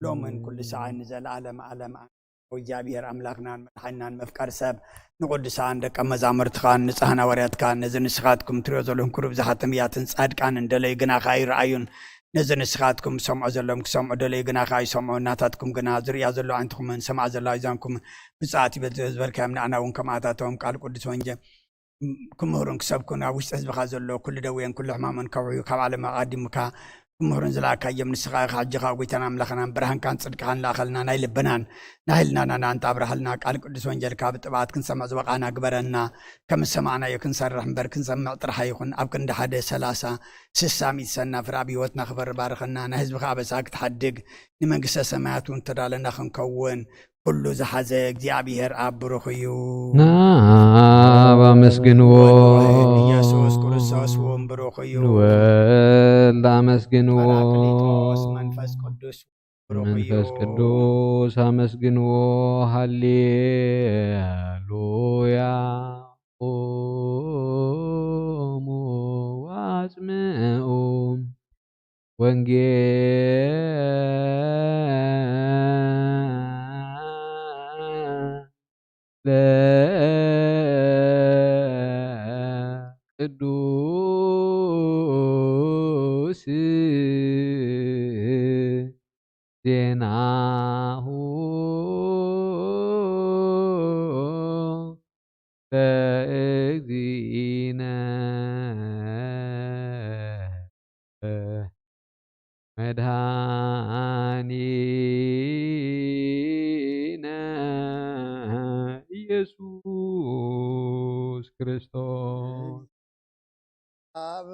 ሎምን ኩሉ ሰዓን ንዘለዓለም ዓለም ኣሜን። እግዚኣብሔር ኣምላኽናን መድሓኒናን መፍቀር ሰብ ንቅዱሳን ደቀ መዛሙርትኻን ንጻህን ሃዋርያትካን ነዚ ንስኻትኩም ትሪኦ ዘለኹም ክሩብ ዝሓተም እያትን ጻድቃን እንደለዩ ግና ከኣ ይረኣዩን ነዚ ንስኻትኩም ትሰምዖ ዘሎም ክሰምዑ ደለዩ ግና ከኣ ይሰምዑ እናታትኩም ግና ዝርእያ ዘሎ ዓይንትኹምን ሰምዓ ዘላ ኣእዛንኩም ብፅዓት ይበል ዝበልካዮም ንኣና እውን ከምኣታቶም ቃል ቅዱስ ወንጀል ክምህሩን ክሰብኩን ኣብ ውሽጢ ህዝብኻ ዘሎ ኩሉ ደዌን ኩሉ ሕማምን ከውሕዩ ካብ ዓለም ኣቐዲምካ ክምህሩን ዝለኣካዮም ንስኻ ኢኻ። ሕጂ ኸኣ ጎይታን ኣምላኽናን ብርሃንካን ጽድቅኻን ለኣኸልና ናይ ልብናን ናይ ህልናናን ኣንታ ኣብርሃልና። ቃል ቅዱስ ወንጀልካ ብጥብዓት ክንሰምዕ ዝበቓና ግበረና። ከም ዝሰማዕናዮ ክንሰርሕ እምበር ክንሰምዕ ጥራሕ ኣይኹን። ኣብ ክንዲ ሓደ ሰላሳ ስሳ ሚእቲ ሰናፍር ኣብ ህይወትና ክበር ባርኸና። ናይ ህዝብኻ ኣበሳ ክትሓድግ ንመንግስተ ሰማያት እውን ተዳለና ክንከውን ኩሉ ዝሓዘ እግዚኣብሔር ኣብ ብሩኽ እዩ። ናብ ኣመስግንዎ። ወልድ ኢየሱስ ክርስቶስ እውን ብሩኽ እዩ። ንወልድ ኣመስግንዎ። ጳራቅሊጦስ መንፈስ ቅዱስ ብሩኽ እዩ። መንፈስ ቅዱስ ኣመስግንዎ። ሃሌሉያ። ቁሙ ዋጽምኡ ወንጌለ ቅዱስ ዜናሁ ለእግዚእነ መድኃኒነ ኢየሱስ ክርስቶስ። ኣብ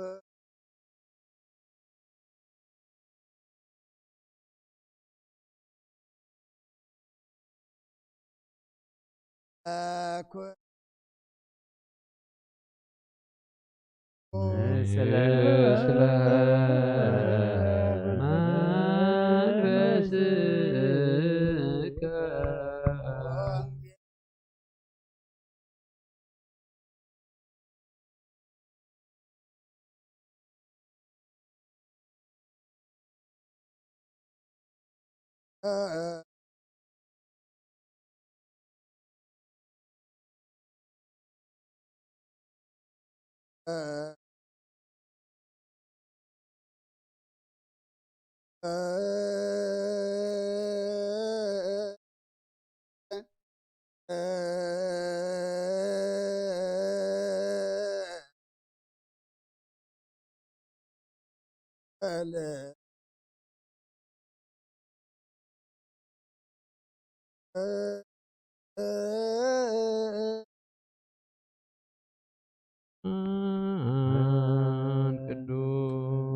ቅዱስ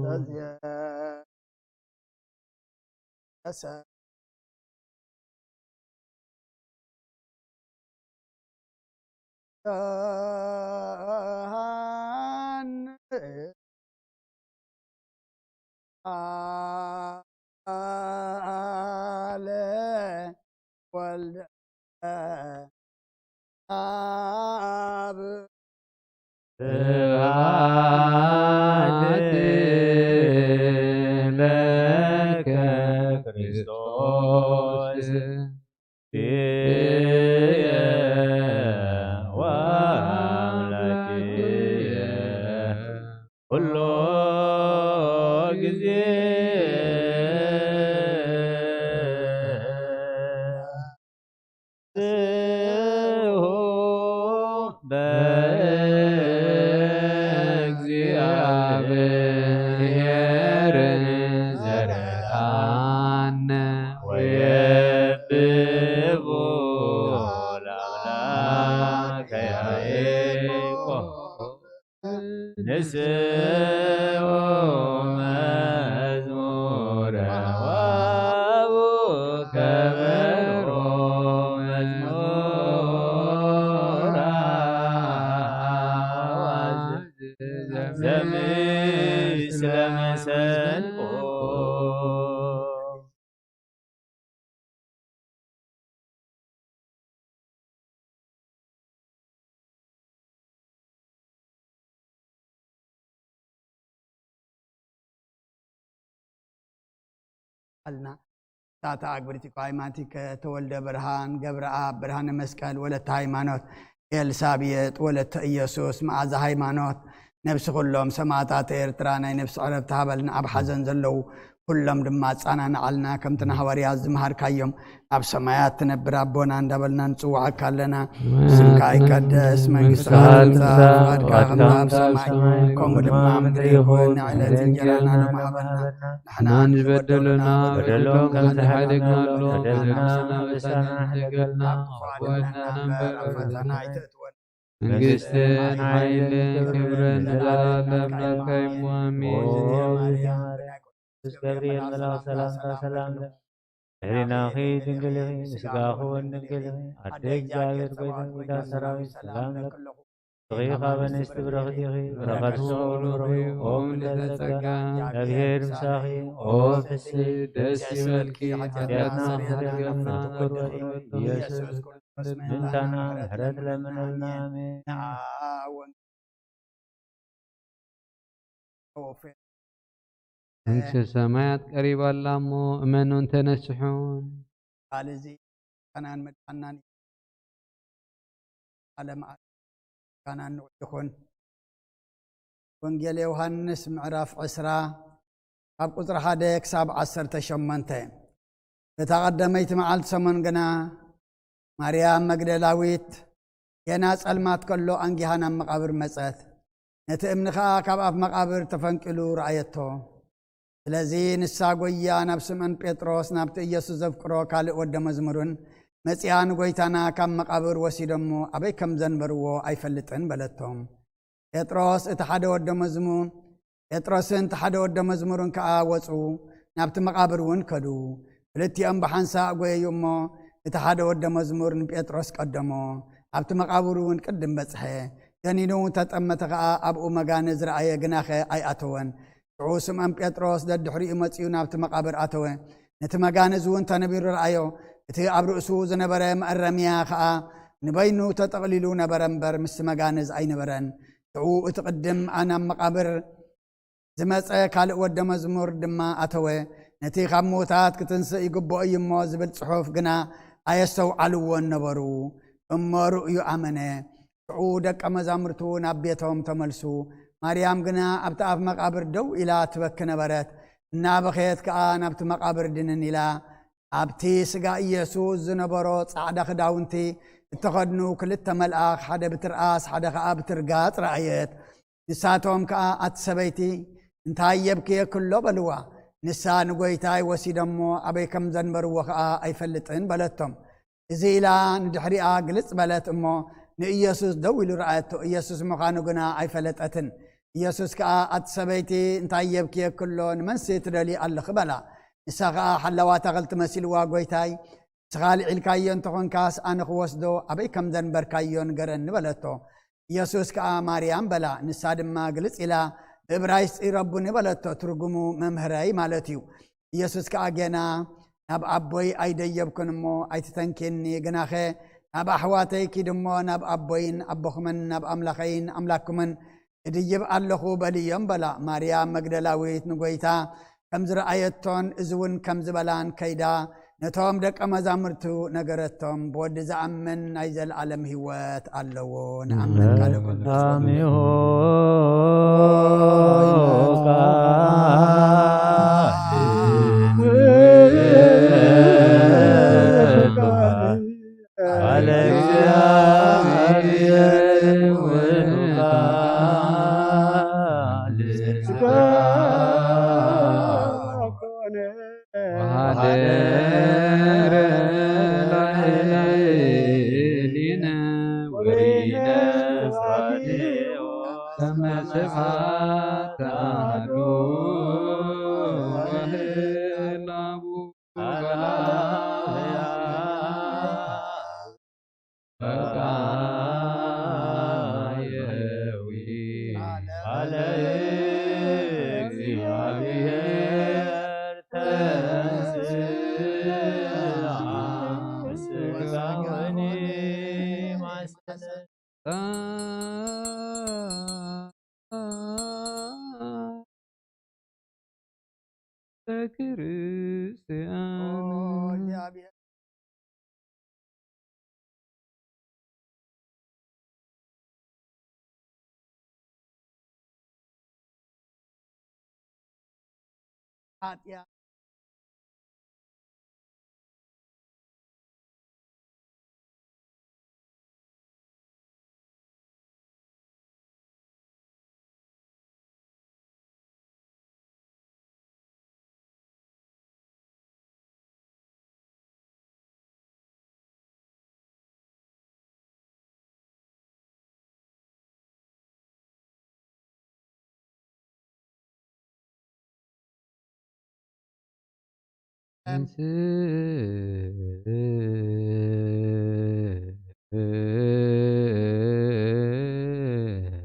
ዮሐንስ ቃለ ወልደ አብ ስብሐት ለከ ክርስቶስ ኪየ ወአምላክየ ኩሎ ጊዜ ስብሖ በ ስኡ መዝሙረ ወአቡ ከበሮ መዝሙራ ዘምስለ መሰንቆ። ኣልና። ታታ ኣግብርቲ ኳይማቲከ ተወልደ ብርሃን ገብረኣብ ብርሃነ መስቀል ወለተ ሃይማኖት ኤልሳብየጥ ወለተ ኢየሱስ መኣዛ ሃይማኖት ነብሲ ኩሎም ሰማእታት ኤርትራ ናይ ነብሲ ዕረፍቲ ሃበልና ኣብ ሓዘን ዘለዉ ኩሎም ድማ ኣጻናንዓልና ከምቲ ንሃዋርያት ዝመሃርካዮም ኣብ ሰማያት ትነብር ኣቦና እንዳበልና ንጽውዓካ ኣለና። ስምካ ይቀደስ መንግስትኻ ትምጻእ ፍቓድካ ከምታ ኣብ ሰማይ ከምኡ ድማ ኣብ ምድሪ ይኹን ንዕለት እንጀራና ሎሚ ሃበና። ንሕና ንዝበደሉና በደሎም ከም ዝሓደግናሎም በደልና ኣበሳና ሕደገልና ኣወድና እምበር ኣብ ፈተና ኣይተእትወና። መንግስትን ሓይልን ክብርን ንዘለኣለም ናትካ እዩ። ኣሜን። ቅዱስ ገብርኤል መልኣክ ሰላምታ ሰላም ለኪ፣ ሕሊናኺ ድንግል ኢኺ፣ ስጋኺ እውን ድንግል ኢኺ። ኣደ እግዚኣብሔር ጎይታ፣ ጎይታ ሰራዊት ሰላም ለኪ። ንስኺ ካብ ኣንስቲ ብርኽቲ ኢኺ፣ በረኸት ፍቕሩ ብሩኽ እዩ። ኦ ምልዕተ ጸጋ፣ እግዚኣብሔር ምሳኺ፣ ኦ ፍስሕቲ ደስ ይበልኪ፣ ሓጢኣትና ስተሰርየልና ክብረት ኢየሱስ ክርስቶስ ምእንታና ምሕረት ለምነልና። ኣሜን። መንግስተ ሰማያት ቀሪባ ኣላ እሞ እመኑን ተነስሑን። ቃል እዚ ቃናን መድሓናን ዓለም ዓለም ቃናን ንዑ ይኹን። ወንጌል ዮሃንስ ምዕራፍ ዕስራ ካብ ቁጽሪ ሓደ ክሳብ ዓሰርተ ሸሞንተ። በታ ቀዳመይቲ መዓልቲ ሰሙን ግና ማርያም መግደላዊት ገና ጸልማት ከሎ ኣንጊሃ ናብ መቓብር መጸት። ነቲ እምኒ ኸኣ ካብ ኣፍ መቓብር ተፈንቂሉ ረኣየቶ። ስለዚ ንሳ ጐይያ ናብ ስምዖን ጴጥሮስ ናብቲ ኢየሱስ ዘፍቅሮ ካልእ ወደ መዝሙርን መጺኣ ንጐይታና ካብ መቓብር ወሲዶሞ ኣበይ ከም ዘንበርዎ ኣይፈልጥን በለቶ። ጴጥሮስ እቲ ሓደ ወደ መዝሙ ጴጥሮስን እቲ ሓደ ወደ መዝሙርን ከኣ ወጹ፣ ናብቲ መቓብር እውን ከዱ። ክልቲኦም ብሓንሳእ ጐየዩ እሞ እቲ ሓደ ወደ መዝሙር ንጴጥሮስ ቀደሞ፣ ኣብቲ መቓብር እውን ቅድም በጽሐ። ደኒኑ ተጠመተ ኸኣ ኣብኡ መጋነዝ ረኣየ፣ ግናኸ ኣይኣተወን። ሽዑ ስምዖን ጴጥሮስ ደድሕሪኡ መጺኡ ናብቲ መቓብር ኣተወ። ነቲ መጋነዝ እውን ተነቢሩ ረኣዮ። እቲ ኣብ ርእሱ ዝነበረ መእረምያ ኸኣ ንበይኑ ተጠቕሊሉ ነበረ እምበር ምስቲ መጋነዝ ኣይነበረን። ሽዑ እቲ ቅድም ናብ መቓብር ዝመጸ ካልእ ወደ መዝሙር ድማ ኣተወ። ነቲ ካብ ምዉታት ክትንስእ ይግብኦ እዩ እሞ ዝብል ጽሑፍ ግና ኣየስተውዓልዎን ነበሩ። እሞ ርእዩ ኣመነ። ሽዑ ደቀ መዛሙርቱ ናብ ቤቶም ተመልሱ። ማርያም ግና ኣብቲ ኣፍ መቓብር ደው ኢላ ትበኪ ነበረት። እናበኸየት ከኣ ናብቲ መቓብር ድንን ኢላ፣ ኣብቲ ስጋ ኢየሱስ ዝነበሮ ጻዕዳ ክዳውንቲ እተኸድኑ ክልተ መልኣኽ፣ ሓደ ብትርኣስ ሓደ ኸኣ ብትርጋጽ ረኣየት። ንሳቶም ከኣ፣ ኣቲ ሰበይቲ፣ እንታይ የብክየኪ ኣሎ? በልዋ። ንሳ፣ ንጐይታይ ወሲዶሞ፣ ኣበይ ከም ዘንበርዎ ኸኣ ኣይፈልጥን በለቶም። እዚ ኢላ ንድሕሪኣ ግልጽ በለት እሞ፣ ንኢየሱስ ደው ኢሉ ረኣየቶ። ኢየሱስ ምዃኑ ግና ኣይፈለጠትን። ኢየሱስ ከኣ፣ ኣቲ ሰበይቲ፣ እንታይ የብክየኪ ኣሎ? ንመንሲ ትደልዪ ኣለኺ? በላ። ንሳ ኸኣ ሓላዋ ኣታኽልቲ መሲልዋ፣ ጐይታይ፣ ንስኻ ኣልዒልካዮ እንተ ኾንካስ፣ ኣነ ክወስዶ ኣበይ ከም ዘንበርካዮ ንገረኒ በለቶ። ኢየሱስ ከኣ፣ ማርያም በላ። ንሳ ድማ ግልጽ ኢላ ብእብራይስጢ ረቡኒ በለቶ፣ ትርጉሙ መምህረይ ማለት እዩ። ኢየሱስ ከኣ ጌና፣ ናብ ኣቦይ ኣይደየብኩን እሞ ኣይትተንክየኒ፣ ግናኸ ናብ ኣሕዋተይ ኪድ እሞ ናብ ኣቦይን ኣቦኹምን ናብ ኣምላኸይን ኣምላክኩምን እድይብ ኣለኹ በልዮም በላ። ማርያም መግደላዊት ንጐይታ ከም ዝረኣየቶን እዚ እውን ከም ዝበላን ከይዳ ነቶም ደቀ መዛሙርቱ ነገረቶም። ብወዲ ዝኣምን ናይ ዘለኣለም ህይወት ኣለዎ። ንኣምን ቃለ ኣሜን። ቃለ እግዚኣብሔር ውእቱ ቃል ሥጋ ኮነ። ወሐደረ ላዕሌነ ወሪነ ፋዲዮ ከመ ስብሐት ተዋህዶ ወህላቡ ለክርስቲያን። ኃጢኣት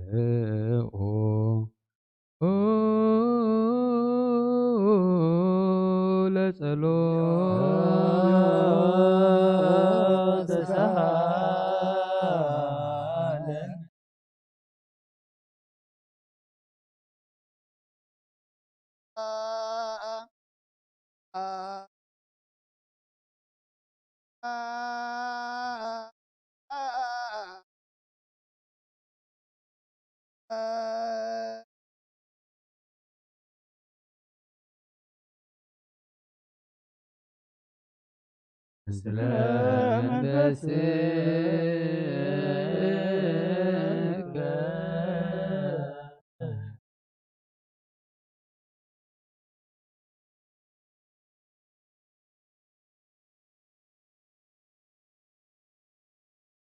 ተንሥኦ ለጸሎት ተሳሃለን። ስለ መንፈስከ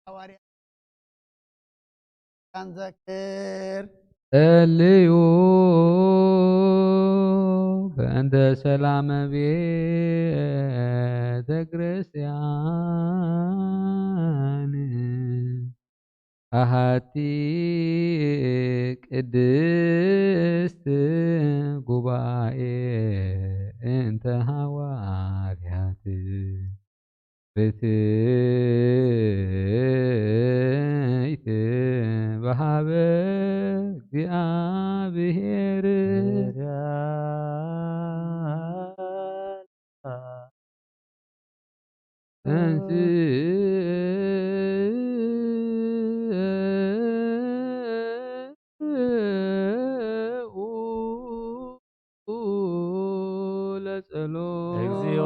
ሐዋርያ ንዘክር። ጸልዩ በእንተ ሰላመ ቤተ ክርስቲያን። ኣሃቲ ቅድስት ጉባኤ እንተ ሃዋርያት ርትዕት በሃበ እግዚኣብሔር። ተንሥኡ ለጸሎት። እግዚኦ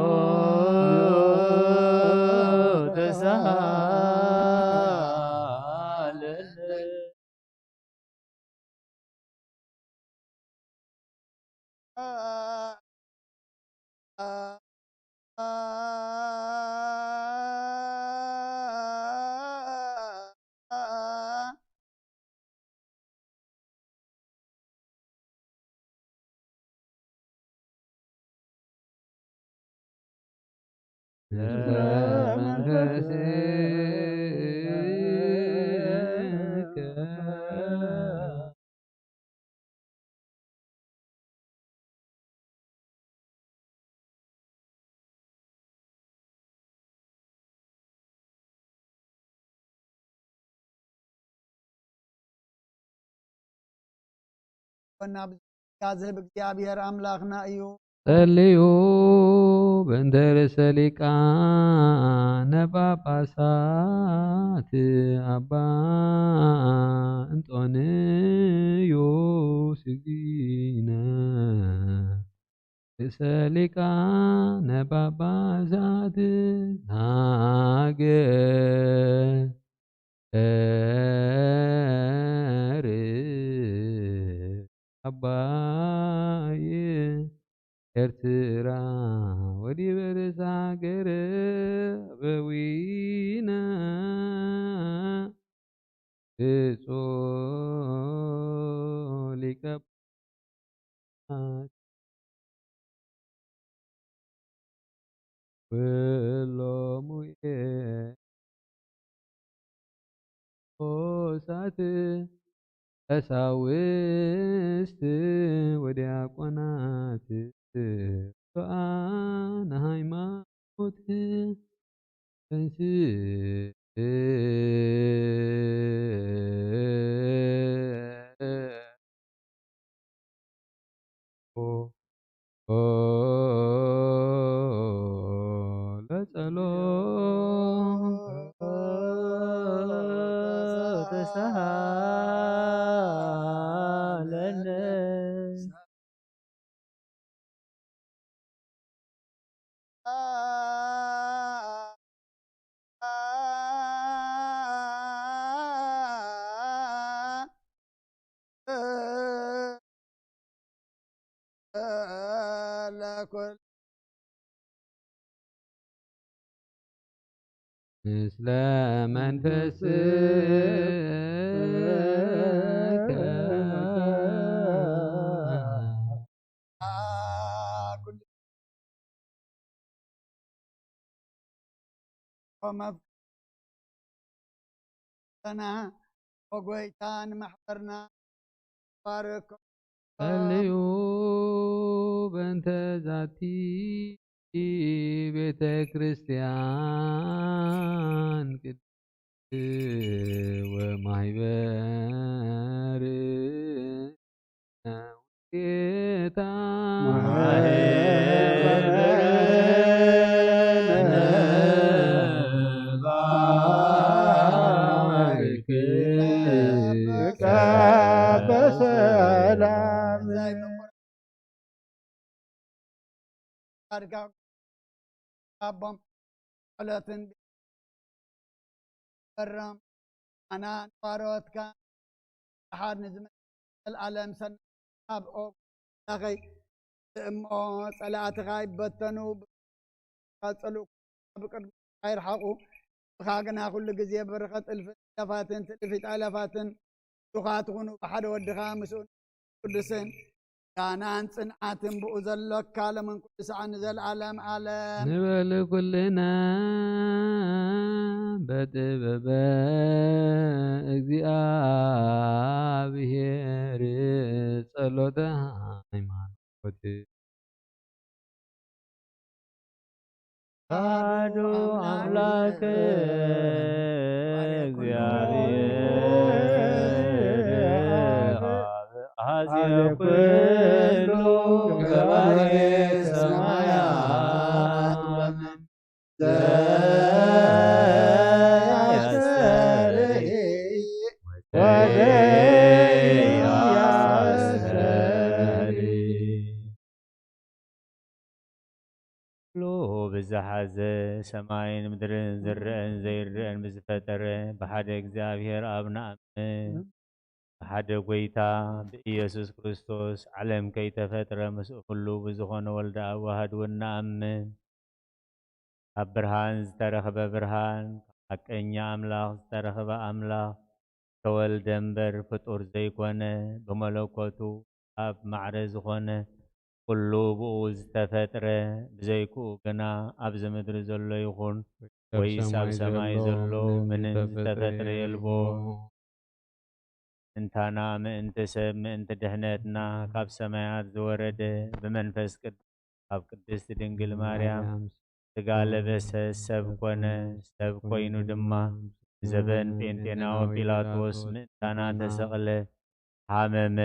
ተሳሃለነ። ኮና ብዝጋ ዝህብ እግዚኣብሔር ኣምላኽና እዩ። ጸልዩ በእንተ ርእሰ ሊቃነ ጳጳሳት ኣባ እንጦንዮስ እግዚእነ ርእሰ ሊቃነ ጳጳሳት ሃገር ዓባይ ኤርትራ ወዲበ ርእሰ ሃገር ኣበዊነ ብፁዕ ይትቀባእ። ኩሎሙ ኤቆሳት ቀሳውስት ወዲያቆናት ሮኣ ንሃይማኖት ተንስእ ለጸሎት ተሳሃለነ። ለኩል ምስለ መንፈስከ ኩሉ ኮመብ ተና ኦጎይታ ንማሕበርና ባርኮ። ጸልዩ በእንተ ዛቲ ቤተ ክርስቲያን ቅድስት ወማሕበር ውዴታ በሰላም። ኣድጋግ ኣቦም ጸሎትን በሮም ኣና ንባሮትካ ሓድ ንዝመ-፣ ዘልኣለም ሰናይ ኣብ ኦግ ኣምላኸይ እሞ ጸላእትኻ ይበተኑ፣ ብቃጸሉ ብቅድሚ ኣይርሓቑ። ብኻ ግና ኩሉ ግዜ በረኸት እልፊ ጠለፋትን ትልፊ ጠለፋትን ድኻ ትኹኑ ብሓደ ወድኻ ምስኡ ቅዱስን ዳናን ጽንዓትን ብኡ ዘሎካ ለመን ኩሉ ሰዓት ንዘለዓለም ዓለም። ንበል ኩልና በጥበበ እግዚኣብሔር ጸሎተ ሃይማኖት። ኣሐዱ ኣምላክ እግዚኣብሔር ኣብ ኣዝየ ኩሉ ገባሬ ሰማያት ወምድር ዘያስተርኢ ወዘያስተርኢ። ኩሉ ብዝሓዘ ሰማይን ምድርን ዝረአን ዘይረአን ብዝፈጠረ ብሓደ እግዚኣብሔር ኣብ ንኣምን። ብሓደ ጐይታ ብኢየሱስ ክርስቶስ ዓለም ከይተፈጥረ ምስኡ ኩሉ ብዝኾነ ወልደ ኣብ ዋህድ እውን ንኣምን። ካብ ብርሃን ዝተረኽበ ብርሃን፣ ካብ ሓቀኛ ኣምላኽ ዝተረኽበ ኣምላኽ፣ ተወልደ እምበር ፍጡር ዘይኮነ፣ ብመለኮቱ ኣብ ማዕረ ዝኾነ፣ ኩሉ ብኡ ዝተፈጥረ፣ ብዘይክኡ ግና ኣብዚ ምድሪ ዘሎ ይኹን ወይስ ኣብ ሰማይ ዘሎ ምንም ዝተፈጥረ የልቦ። እንታና ምእንቲ ሰብ ምእንቲ ድሕነትና ካብ ሰማያት ዝወረደ ብመንፈስ ቅዱስ ካብ ቅድስት ድንግል ማርያም ስጋ ለበሰ፣ ሰብ ኮነ። ሰብ ኮይኑ ድማ ዘበን ጴንጤናዊ ጲላጦስ ምእንታና ተሰቕለ፣ ሓመመ፣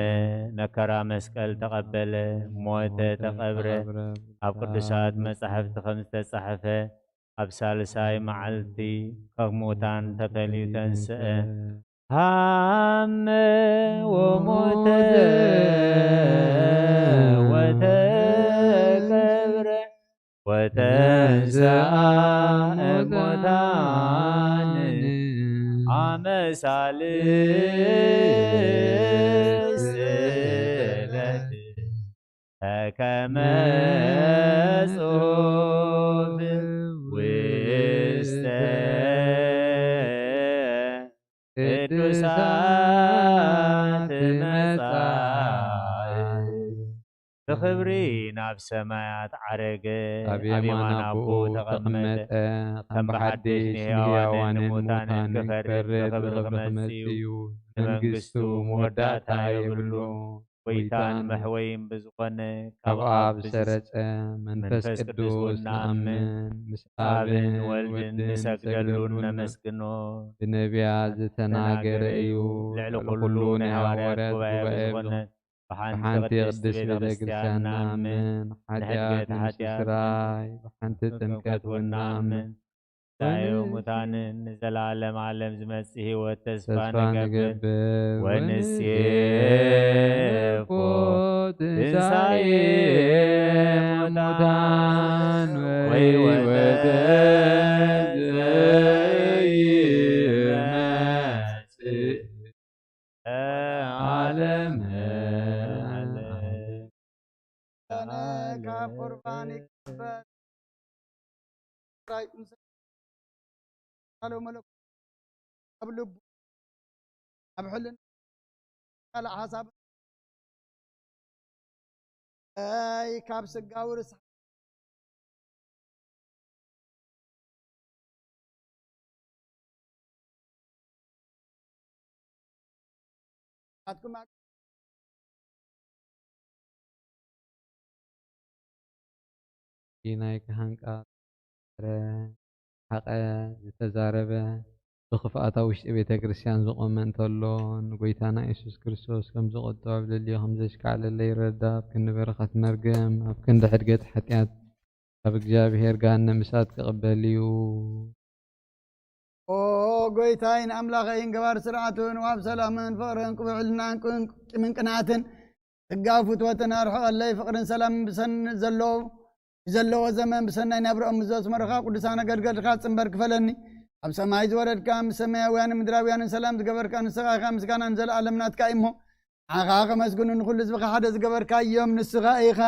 መከራ መስቀል ተቐበለ፣ ሞተ፣ ተቐብረ። ኣብ ቅዱሳት መጻሕፍቲ ከም ዝተጻሕፈ ኣብ ሳልሳይ መዓልቲ ካብ ሙታን ተፈልዩ ተንስአ። ሃመ ወሞተ ወተቀብረ ወተንስአ እሙታን አመ ሳልስት ዕለት ከመ ጽሑፍ ውስተ ቅዱሳት መጻሕፍት። ክብሪ ናብ ሰማያት ዓረገ፣ ኣብ የማን ኣቦኡ ተቐመጠ። ከም ብሓድሽ ንህያዋንን ንሙታንን ክፈርድ ብኽብሪ ክመጽእ እዩ። ንመንግስቱ መወዳእታ የብሉን። ጎይታን መሕወይን ብዝኾነ ካብ ኣብ ዝሰረጸ መንፈስ ቅዱስ ንኣምን። ምስ ኣብን ወልድን ንሰግደሉን ነመስግኖ። ብነቢያት ዝተናገረ እዩ። ልዕሊ ኩሉ ናይ ሃዋርያት ጉባኤ ብዝኾነት ብሓንቲ ቅድስት ቤተ ክርስቲያን ንኣምን። ንሕድገት ሓጢኣት ብሓንቲ ጥምቀት እውን ንኣምን። ትንሳኤ ሙታንን ንዘለዓለም ዓለም ዝመጽእ ህይወት ተስፋ ንገብር። ወንሴፎ ትንሳኤ ሙታን ወሕይወተ ዘይመጽእ ዓለመ ዓለም። ካብ ቁርባን ይቀበል። ራይ ምስ ኣለው መለኮት ኣብ ልቡ ኣብ ሕልና ካልእ ሓሳብ ኣይ ካብ ስጋዊ ርስ ኣትኩም ናይ ካህን ቃል ረ ሓቐ ዝተዛረበ ብኽፍኣት ኣብ ውሽጢ ቤተ ክርስቲያን ዝቖመ እንተሎ ንጎይታና የሱስ ክርስቶስ ከም ዝቐጥዖ ኣብ ልልዮ ከም ዘሽካዕለለ ይረዳ። ኣብ ክንዲ በረኸት መርገም ኣብ ክንዲ ሕድገት ሓጢኣት ካብ እግዚኣብሔር ገሃነም እሳት ክቕበል እዩ። ኦ ጎይታይን ኣምላኸይን ገባር ስርዓቱን ዋብ ሰላምን ፍቕርን ቅቡዕልናን ቂምን ቅንኣትን ስጋዊ ፍትወትን ኣርሕቐለይ ፍቕርን ሰላምን ብሰን ዘለዎ ብዘለዎ ዘመን ብሰናይ ናብርኦም ምስ ዘስመርኻ ቅዱሳን ኣገልገልትኻ ጽንበር ክፈለኒ ኣብ ሰማይ ዝወረድካ ምስ ሰማያውያንን ምድራውያንን ሰላም ዝገበርካ ንስኻ ኢኻ ምስጋናን ዘለኣለም ናትካ እዩ እሞ ንዓኻ ከመስግኑ ንኹሉ ህዝብኻ ሓደ ዝገበርካዮም ንስኻ ኢኻ።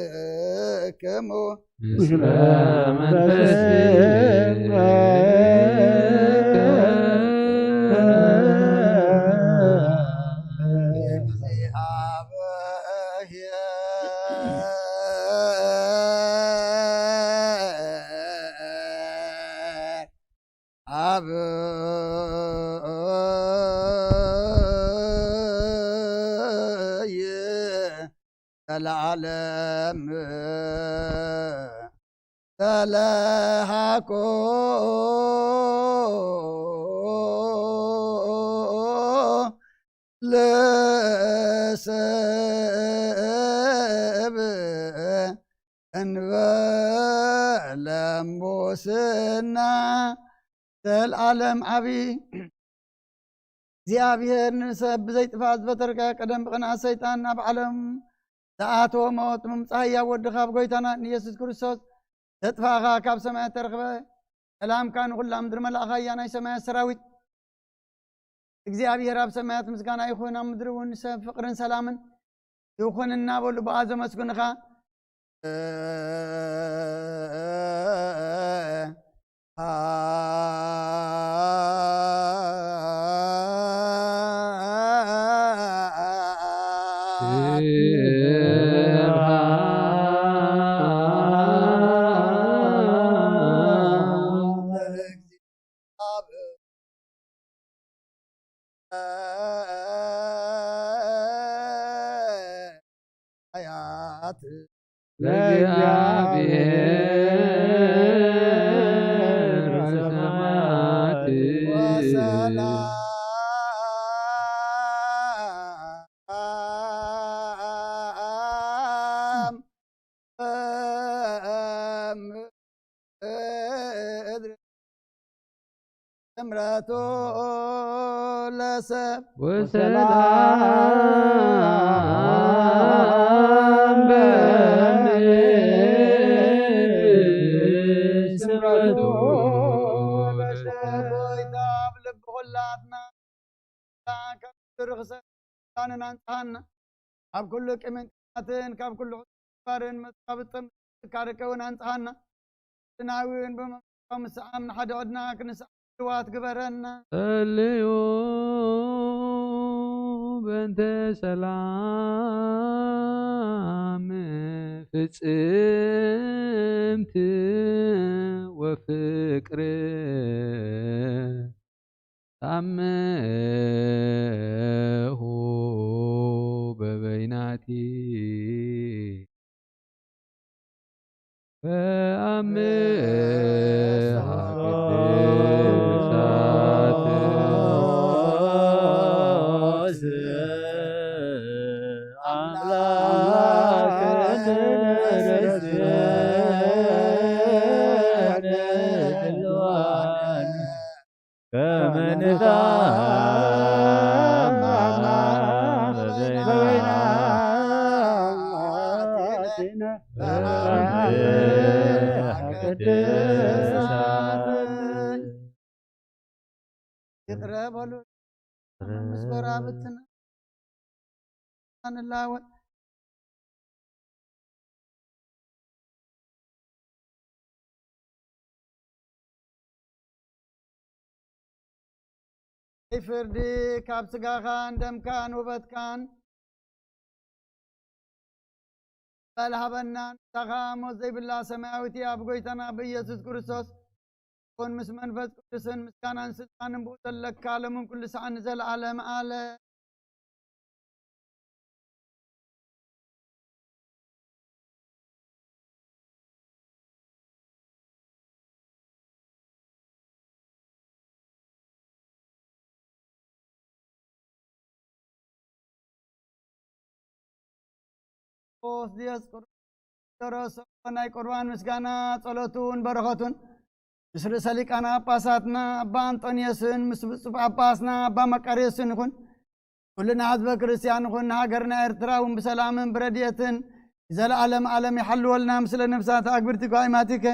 ለኩልክሙ ምስለ መንፈስከ አብ ለዓለም ተለሃኮ ለሰብ እንበለ ሙስና ዘልዓለም ዓቢ እግዚኣብሔር ንሰብ ብዘይጥፋእ ዝበተርከ ቀደም ብቕንኣት ሰይጣን ናብ ዓለም ዝኣተወ ሞት ምምጻእ ህያው ወድኻ ኣብ ጎይታና ንየሱስ ክርስቶስ ዘጥፋእኻ ካብ ሰማያት ተረኽበ ሰላምካ ንኹላ ምድሪ መላእኻ እያ ናይ ሰማያት ሰራዊት እግዚኣብሔር ኣብ ሰማያት ምስጋና ይኹን ኣብ ምድሪ እውን ሰብ ፍቕርን ሰላምን ይኹን እናበሉ ብኣ ዘመስግንኻ አያት ለእግዚአብሔር ሰማያት ወሰላም እድሪ ስምረቱ ለሰብ ወሰላም በምድር ስምረቱ ጎይታ ኣብ ልቢ ኩላትና ካብ ርኽሰት ኣንጽሃና፣ ካብ ኩሉ ቅምንጥናትን ካብ ኩሉ ባርን መጥቃብጥም ካርከውን ኣንጽሃና። ስናዊን ብመንፈሳዊ ምስዓም ንሓደ ዕድና ክንስዓም ድልዋት ግበረና። ጸልዩ በእንተ ሰላም ፍጽምቲ ወፍቅር ታምሁ በበይናቲ በአምስት ቅዱሳት አምላክ ይቕረ በሉ ምስ ጎረባብትና ንላወጥ። ፍርዲ ካብ ስጋኻን ደምካን ውበትካን በል ሃበና። ንሳኻ ሞት ዘይብላ ሰማያዊት ኣብ ጎይታና ብኢየሱስ ክርስቶስ ኩን ምስ መንፈስ ቅዱስን ምስጋናን ስልጣንን ብኡ ዘለካ ሎምን ኩሉ ሰዓት ንዘለዓለም ኣለ ኦስድዮስ ቁር- ደረሶ ናይ ቁርባን ምስጋና ጸሎቱን በረኸቱን ምስ ርእሰ ሊቃነ ጳጳሳትና ኣባ ኣንጦንዮስን ምስ ብፁዕ ጳጳስና ኣባ መቃርዮስን ይኹን። ኩልና ህዝበ ክርስቲያን ይኹን፣ ንሃገርና ኤርትራ እውን ብሰላምን ብረድኤትን ንዘለኣለም ኣለም ይሓልወልና። ምስለ ነፍሳት ኣግብርቲ ጓይማቲከ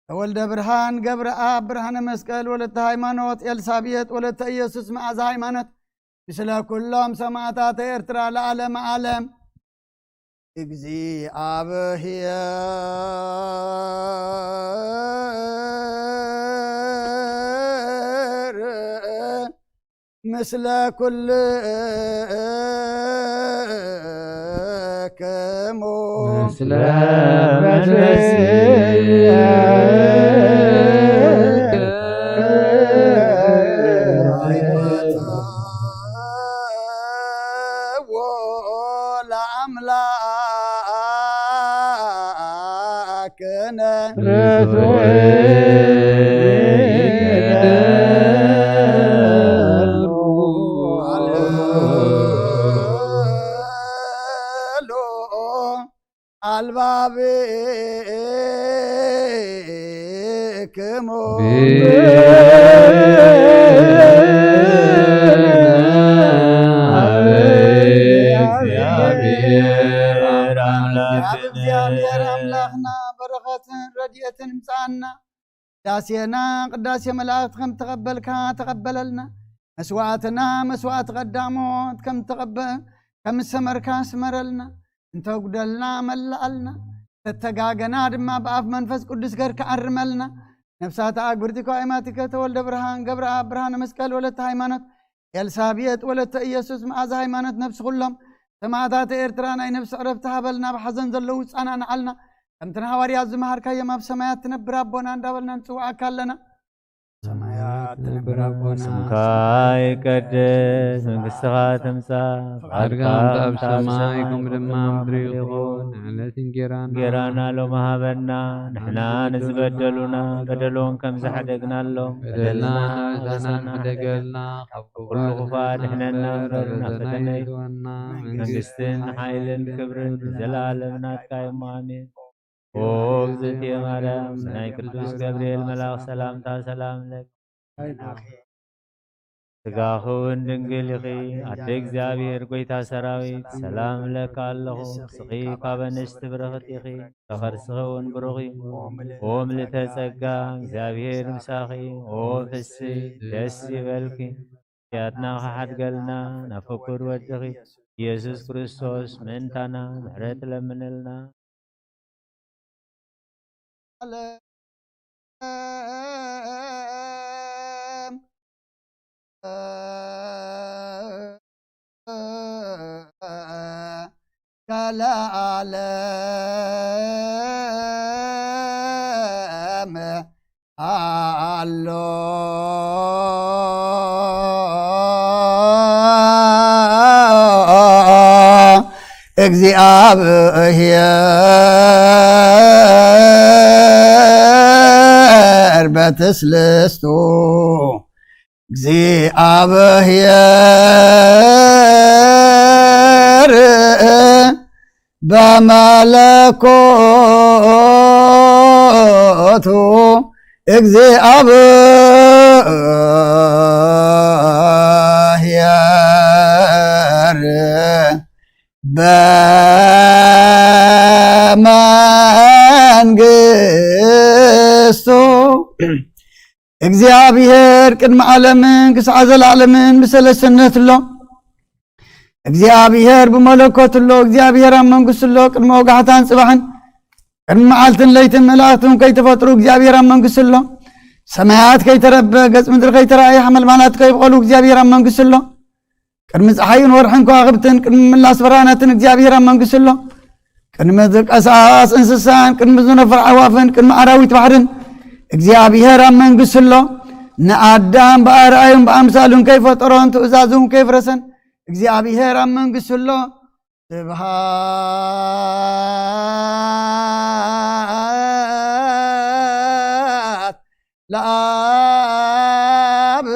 ተወልደ ብርሃን፣ ገብረኣብ፣ ብርሃነ መስቀል፣ ወለተ ሃይማኖት፣ ኤልሳቤጥ፣ ወለተ ኢየሱስ፣ መዓዛ ሃይማኖት፣ ምስለ ኩሎም ሰማዕታት ኤርትራ ለዓለመ ዓለም። እግዚኣብሔር ምስለ ኩልክሙ። ምስለ መንፈስከ ለአምላክነ አልባብክሙ። እግዚአብሔር ካብ እግዚኣብሔር ኣምላኽና በረኸትን ረድኤትን ምጻና። ቅዳሴና ቅዳሴ መላእክት ከም ተቐበልካ ተቐበለልና። መስዋዕትና መስዋዕት ቀዳሞት ከም ተቐበ ከም ዝሰመርካ ስመረልና። እንተጉደልና መላኣልና። ተተጋገና ድማ ብኣፍ መንፈስ ቅዱስ ገርካ ኣርመልና። ነፍሳት ኣግብርቲ ኳይማቲከ ተወልደ ብርሃን ገብረኣብ ብርሃነ መስቀል ወለተ ሃይማኖት ኤልሳቤጥ ወለተ ኢየሱስ መዓዛ ሃይማኖት ነፍሲ ኩሎም ሰማዕታት ኤርትራ ናይ ነፍሲ ዕረፍቲ ሃበልና። ኣብ ሓዘን ዘለዉ ጻናንዓልና። ከምቲ ንሃዋርያት ዝመሃርካዮም ኣብ ሰማያት ትነብር ኣቦና እንዳበልና ንጽውዓካ ኣለና። ሰማያት ትነብር ኣቦና ስምካ ይቀደስ፣ መንግስትኻ ትምጻእ፣ ፍቃድካ ከምቲ ኣብ ሰማይ ከምኡ ድማ ምድሪ ይኹን። ንዕለት እንጌራና እንጌራና ሎሚ ሃበና፣ ንሕና ንዝበደሉና በደሎም ከም ዝሓደግናሎም በደልና ኣበሳና ሕደገልና፣ ካብ ኩሉ ክፉእ ኣድሕነና፣ እምበር ናብ ፈተነ ኣይእትወና። መንግስትን ሓይልን ክብርን ንዘለኣለም ናትካ እዮም። ኣሜን። ኦ እግዝእትየ ማርያም፣ ናይ ቅዱስ ገብርኤል መልኣኽ ሰላምታ ሰላም ለኪ። ስጋኺ እውን ድንግል ኢኺ፣ ኣደ እግዚኣብሔር ጐይታ ሰራዊት፣ ሰላም እብለኪ ኣለኹ። ንስኺ ካብ ኣንስቲ ብርኽቲ ኢኺ፣ ከርሥኺ እውን ብሩኽ እዩ። ኦ ምልዕተ ጸጋ፣ እግዚኣብሔር ምሳኺ፣ ኦ ፍስሕቲ ደስ ይበልኪ። ኃጢኣትና ኽሓድገልና ናብ ፍቁር ወድኺ ኢየሱስ ክርስቶስ ምእንታና ምሕረት ለምንልና። ዓለም ካልእ ዓለም ኣሎ። እግዚኣብሔር በትስልስቱ እግዚኣብሔር በመለኮቱ እግዚኣብሔር በመንግስቱ። እግዚኣብሔር ቅድሚ ዓለምን ክሳዕ ዘለዓለምን ብሰለስተነት ኣሎ። እግዚኣብሔር ብመለኮት ኣሎ። እግዚኣብሔር ኣብ መንግስቱ ኣሎ። ቅድሚ ወጋሕታን ጽባሕን፣ ቅድሚ መዓልትን ለይትን መላእኽትን ከይተፈጥሩ እግዚኣብሔር ኣብ መንግስቱ ኣሎ። ሰማያት ከይተረበ፣ ገጽ ምድሪ ከይተራእየ፣ ሓመልማላት ከይብቐሉ እግዚኣብሔር ኣብ መንግስቱ ኣሎ። ቅድሚ ጸሓይን ወርሕን ከዋኽብትን፣ ቅድሚ ምላስ ብርሃናትን እግዚኣብሔር ኣብ መንግስቱ ኣሎ። ቅድሚ ዝንቀሳቐስ እንስሳን፣ ቅድሚ ዝነፍር ኣዕዋፍን፣ ቅድሚ ኣራዊት ባሕርን እግዚኣብሔር ኣብ መንግስቱ ኣሎ። ንኣዳም ብኣርኣዩን ብኣምሳሉን ከይፈጠሮን ትእዛዙን ከይፍረሰን እግዚኣብሔር ኣብ መንግስቱ ኣሎ። ስብሃት ለኣብ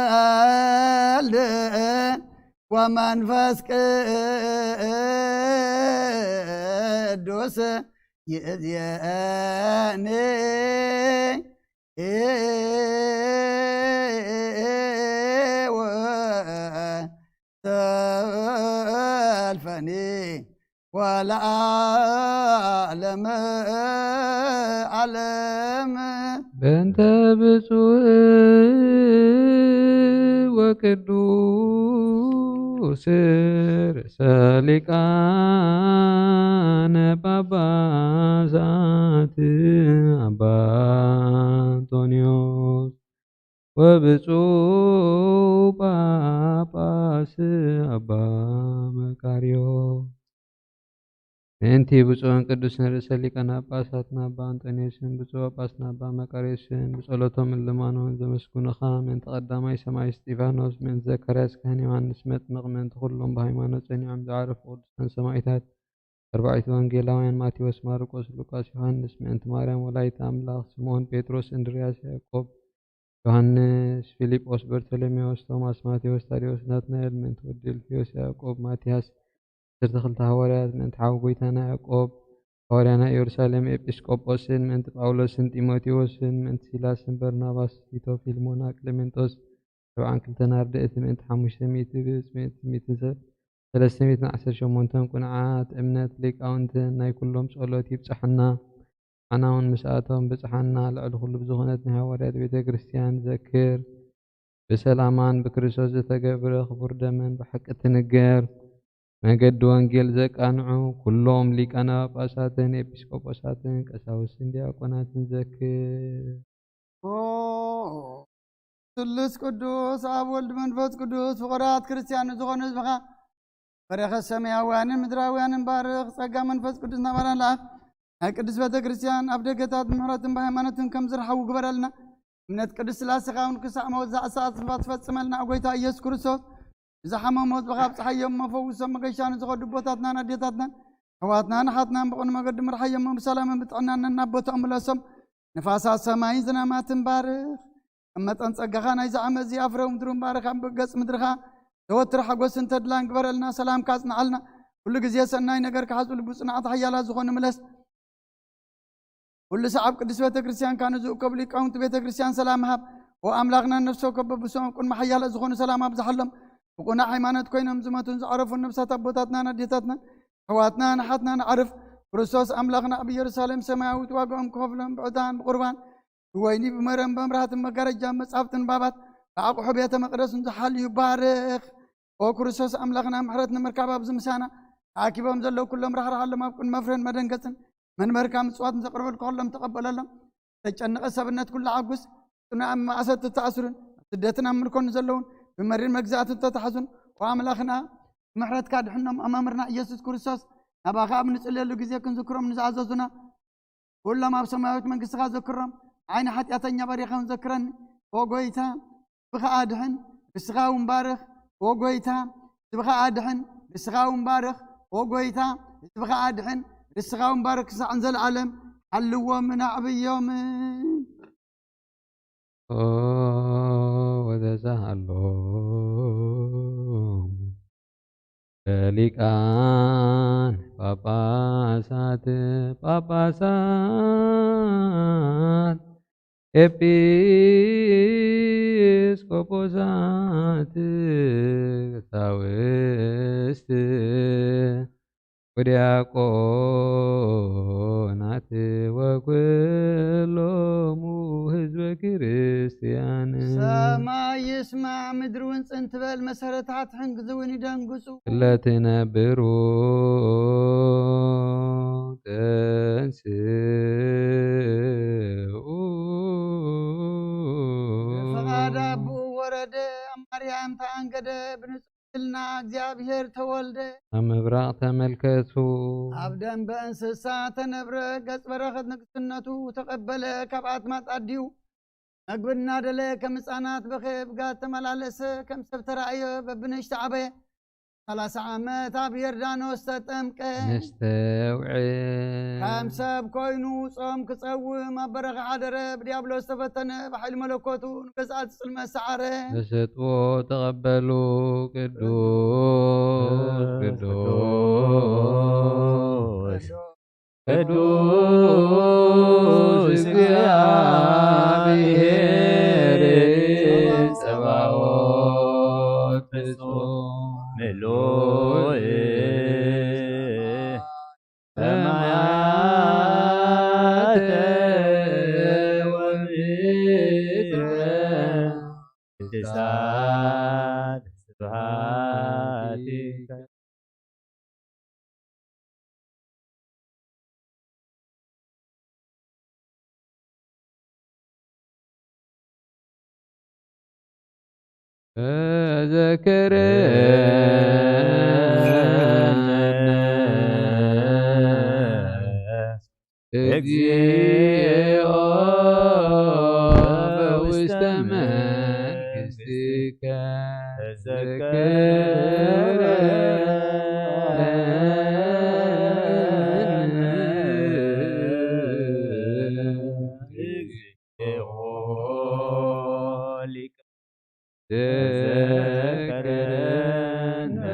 ወወልድ ወመንፈስ ቅዱስ ይእዜኒ ወሰልፈኒ ወለዓለመ ዓለም። በእንተ ብፁዕ ወቅዱስ ርእሰ ሊቃነ ጳጳሳት ኣባ እንጦንዮስ ወብፁዕ ጳጳስ ኣባ መቃርዮስ። ምእንቲ ብፁዕን ቅዱስን ርእሰ ሊቃነ ጳጳሳትና ኣባ እንጦንዮስን ብፁዕ ጳጳስና ኣባ መቃርዮስን ብጸሎቶምን ልማኖምን ዘመስግኑኻ፣ ምእንቲ ቀዳማይ ሰማይ እስጢፋኖስ፣ ምእንቲ ዘካርያስ ካህን ዮሃንስ መጥምቕ፣ ምእንቲ ኩሎም ብሃይማኖት ጸኒዖም ዝዓረፉ ቅዱሳን ሰማዕታት፣ ኣርባዕቱ ወንጌላውያን ማቴዎስ፣ ማርቆስ፣ ሉቃስ፣ ዮሃንስ፣ ምእንቲ ማርያም ወላዲተ ኣምላኽ፣ ስምዖን ጴጥሮስ፣ እንድርያስ፣ ያዕቆብ፣ ዮሃንስ፣ ፊልጶስ፣ በርቶሎሜዎስ፣ ቶማስ፣ ማቴዎስ፣ ታዴዎስ፣ ናትናኤል፣ ምእንቲ ወዲ እልፍዮስ፣ ያዕቆብ፣ ማትያስ፣ ዓሰርተ ክልተ ሃዋርያት፣ ምእንቲ ሓው ጐይታና ያዕቆብ፣ ሃዋርያ ናይ ኢየሩሳሌም ኤጲስቆጶስን፣ ምእንቲ ጳውሎስን ጢሞቴዎስን፣ ምእንቲ ሲላስን በርናባስ፣ ቲቶ፣ ፊልሞና፣ ቅሌሜንጦስ፣ ሰብዓን ክልተን ኣርድእቲ፣ ምእንቲ ሓሙሽተ ሚእቲ ብእጽ፣ ምእንቲ ሚእትን ሰ-፣ ሰለስተ ሚእትን ዓሰርተ ሸሞንተን ቅኑዓት እምነት ሊቃውንትን ናይ ኩሎም ጸሎት ይብጽሓና። ኣና እውን ምስኣቶም ብጽሓና። ልዕሊ ኩሉ ብዝኾነት ናይ ሃዋርያት ቤተ ክርስቲያን ዘክር። ብሰላማን ብክርስቶስ ዝተገብረ ክቡር ደመን ብሓቂ ትንገር። መገዲ ወንጌል ዘቃንዑ ኩሎም ሊቃነ ጳጳሳትን ኤጲስቆጶሳትን ቀሳውስትን ዲያቆናትን ዘክር። ኦ ስሉስ ቅዱስ ኣብ ወልድ መንፈስ ቅዱስ ፍቑራት ክርስቲያን ዝኾኑ ህዝብኻ በረኸት ሰማያውያንን ምድራውያንን ባርኽ። ጸጋ መንፈስ ቅዱስ ናባና ለኣኽ። ናይ ቅድስት ቤተ ክርስቲያን ኣብ ደገታት ብምሕረትን ብሃይማኖትን ከም ዝረሓቡ ግበረልና። እምነት ቅዱስ ስላሴኻ እውን ክሳዕ መወዳእ ሰዓት ትፈጽመልና። ጎይታ ኢየሱስ ክርስቶስ፣ ንዝሓመሙ ህዝብኻ ኣብጽሓዮም፣ መፈውሶም መገሻ ንዝኸዱ ኣቦታትናን ኣዴታትናን ኣሕዋትናን ኣሓትናን ብቕኑ መገዲ ምርሓዮም፣ ብሰላምን ብጥዕናን ናብ ቦታኦም ምለሶም። ንፋሳት ሰማይን ዝናማትን ባርኽ። ከም መጠን ጸጋኻ ናይዚ ዓመት እዚ ኣፍረው ምድሩን ባርኽ። ኣብ ገጽ ምድርኻ ዘወትር ሓጎስን ተድላን ግበረልና። ሰላምካ ኣጽንዓልና። ኩሉ ግዜ ሰናይ ነገር ክሓዙ ልቢ ጽንዓት ሓያላት ዝኾኑ ምለስ። ኩሉ ሰዓብ ቅድስት ቤተ ክርስቲያን ካኑ ዝእከቡ ሊቃውንቲ ቤተ ክርስቲያን ሰላም ሃብ። ኦ ኣምላኽና ነፍሲ ወከፍ በብሶም ኣብ ቅድሚ ሓያላት ዝኾኑ ሰላም ኣብዝሓሎም። ብቁና ሃይማኖት ኮይኖም ዝመቱን ዝዓረፉን ነብሳት ኣቦታትናን ኣዴታትናን ኣሕዋትናን ኣሓትናን ኣዕርፍ። ክርስቶስ ኣምላኽና ኣብ ኢየሩሳሌም ሰማያዊት ዋጋኦም ክኸፍሎም ብዕጣን ብቁርባን ብወይኒ ብመረን ብመብራህትን መጋረጃን መጻሕፍትን ባባት ብኣቑሑ ቤተ መቕደስን ዝሓልዩ ባርኽ። ኦ ክርስቶስ ኣምላኽና ምሕረት ንምርካብ ኣብዚ ምሳና ተኣኪቦም ዘለዉ ኩሎም ራሕርሓሎም ኣብ ቅድሚ መፍረን መደንገጽን መንበርካ ምጽዋት ዘቕርበልኩ ከሎም ተቐበለሎም። ተጨነቐ ሰብነት ኩሉ ሓጉስ ጽኑዕ ኣብ ማእሰርቲ ተኣስሩን ኣብ ስደትን ኣብ ምልኮን ዘለውን ብመሪር መግዛእትን ተታሕዙን ኦ ኣምላኽና ምሕረትካ ድሕኖም ኣማምርና ኢየሱስ ክርስቶስ ናባኻ ኣብ ንጽልየሉ ግዜ ክንዝክሮም ንዝኣዘዙና ኩሎም ኣብ ሰማያዊት መንግስትኻ ዘክሮም። ዓይኒ ሓጢኣተኛ በሪኸ እውን ዘክረኒ ኦ ጎይታ። ስብኻ ኣድሕን ርስኻ እውን ባርኽ ኦ ጎይታ። ስብኻ ኣድሕን ርስኻ እውን ባርኽ ኦ ጎይታ። ስብኻ ኣድሕን ርስኻ እውን ባርኽ ክሳዕ ንዘለኣለም ሓልዎምን ኣዕብዮምን። ኦ ወተሳሃሎም ለሊቃን ጳጳሳት ጳጳሳት ኤጲስቆጶሳት ቀሳውስት ወዲያቆናት ወኩሎሙ ህዝበ ክርስቲያን። ሰማይ ይስማዕ ምድሪ እውን ጽን ትበል፣ መሰረታት ሕንግዚ እውን ይደንግጹ። ለትነብሩ ተንስኡ። ብፍቓድ ኣቦኡ ወረደ፣ ኣብ ማርያም ተኣንገደ፣ ብንጹህ ድንግልና እግዚኣብሔር ተወልደ። ኣብ ምብራቕ ተመልከቱ። ኣብ ደንበ እንስሳ ተነብረ፣ ገጽ በረኸት ንግስነቱ ተቐበለ፣ ካብ ኣትማት ኣዲኡ መግቢ እናደለ ከም ህፃናት በኸ ብጋት ተመላለሰ፣ ከም ሰብ ተራእየ በብንእሽተ ዓበየ። ሰላሳ ዓመት ኣብ ዮርዳኖስ ተጠምቀ። ነስተውዕል። ከም ሰብ ኮይኑ ጾም ክጸውም ኣብ በረኻ ሓደረ፣ ብዲያብሎስ ተፈተነ፣ ብሓይሊ መለኮቱ ንገዛእቲ ጽልመት ሰዓረ። ተሰጥዎ ተቐበሉ። ቅዱስ ቅዱስ ቅዱስ እግዚኣብሔር ጸባኦት ፍጹም ምሉእ ሰማያተ ወምድረ ቅድሳት ስብሐቲከ። ተዘከረነ እግዚኦ በውስተ መንግሥትከ ተዘከረነ እግዚኦ ሊቀ ተዘከረነ።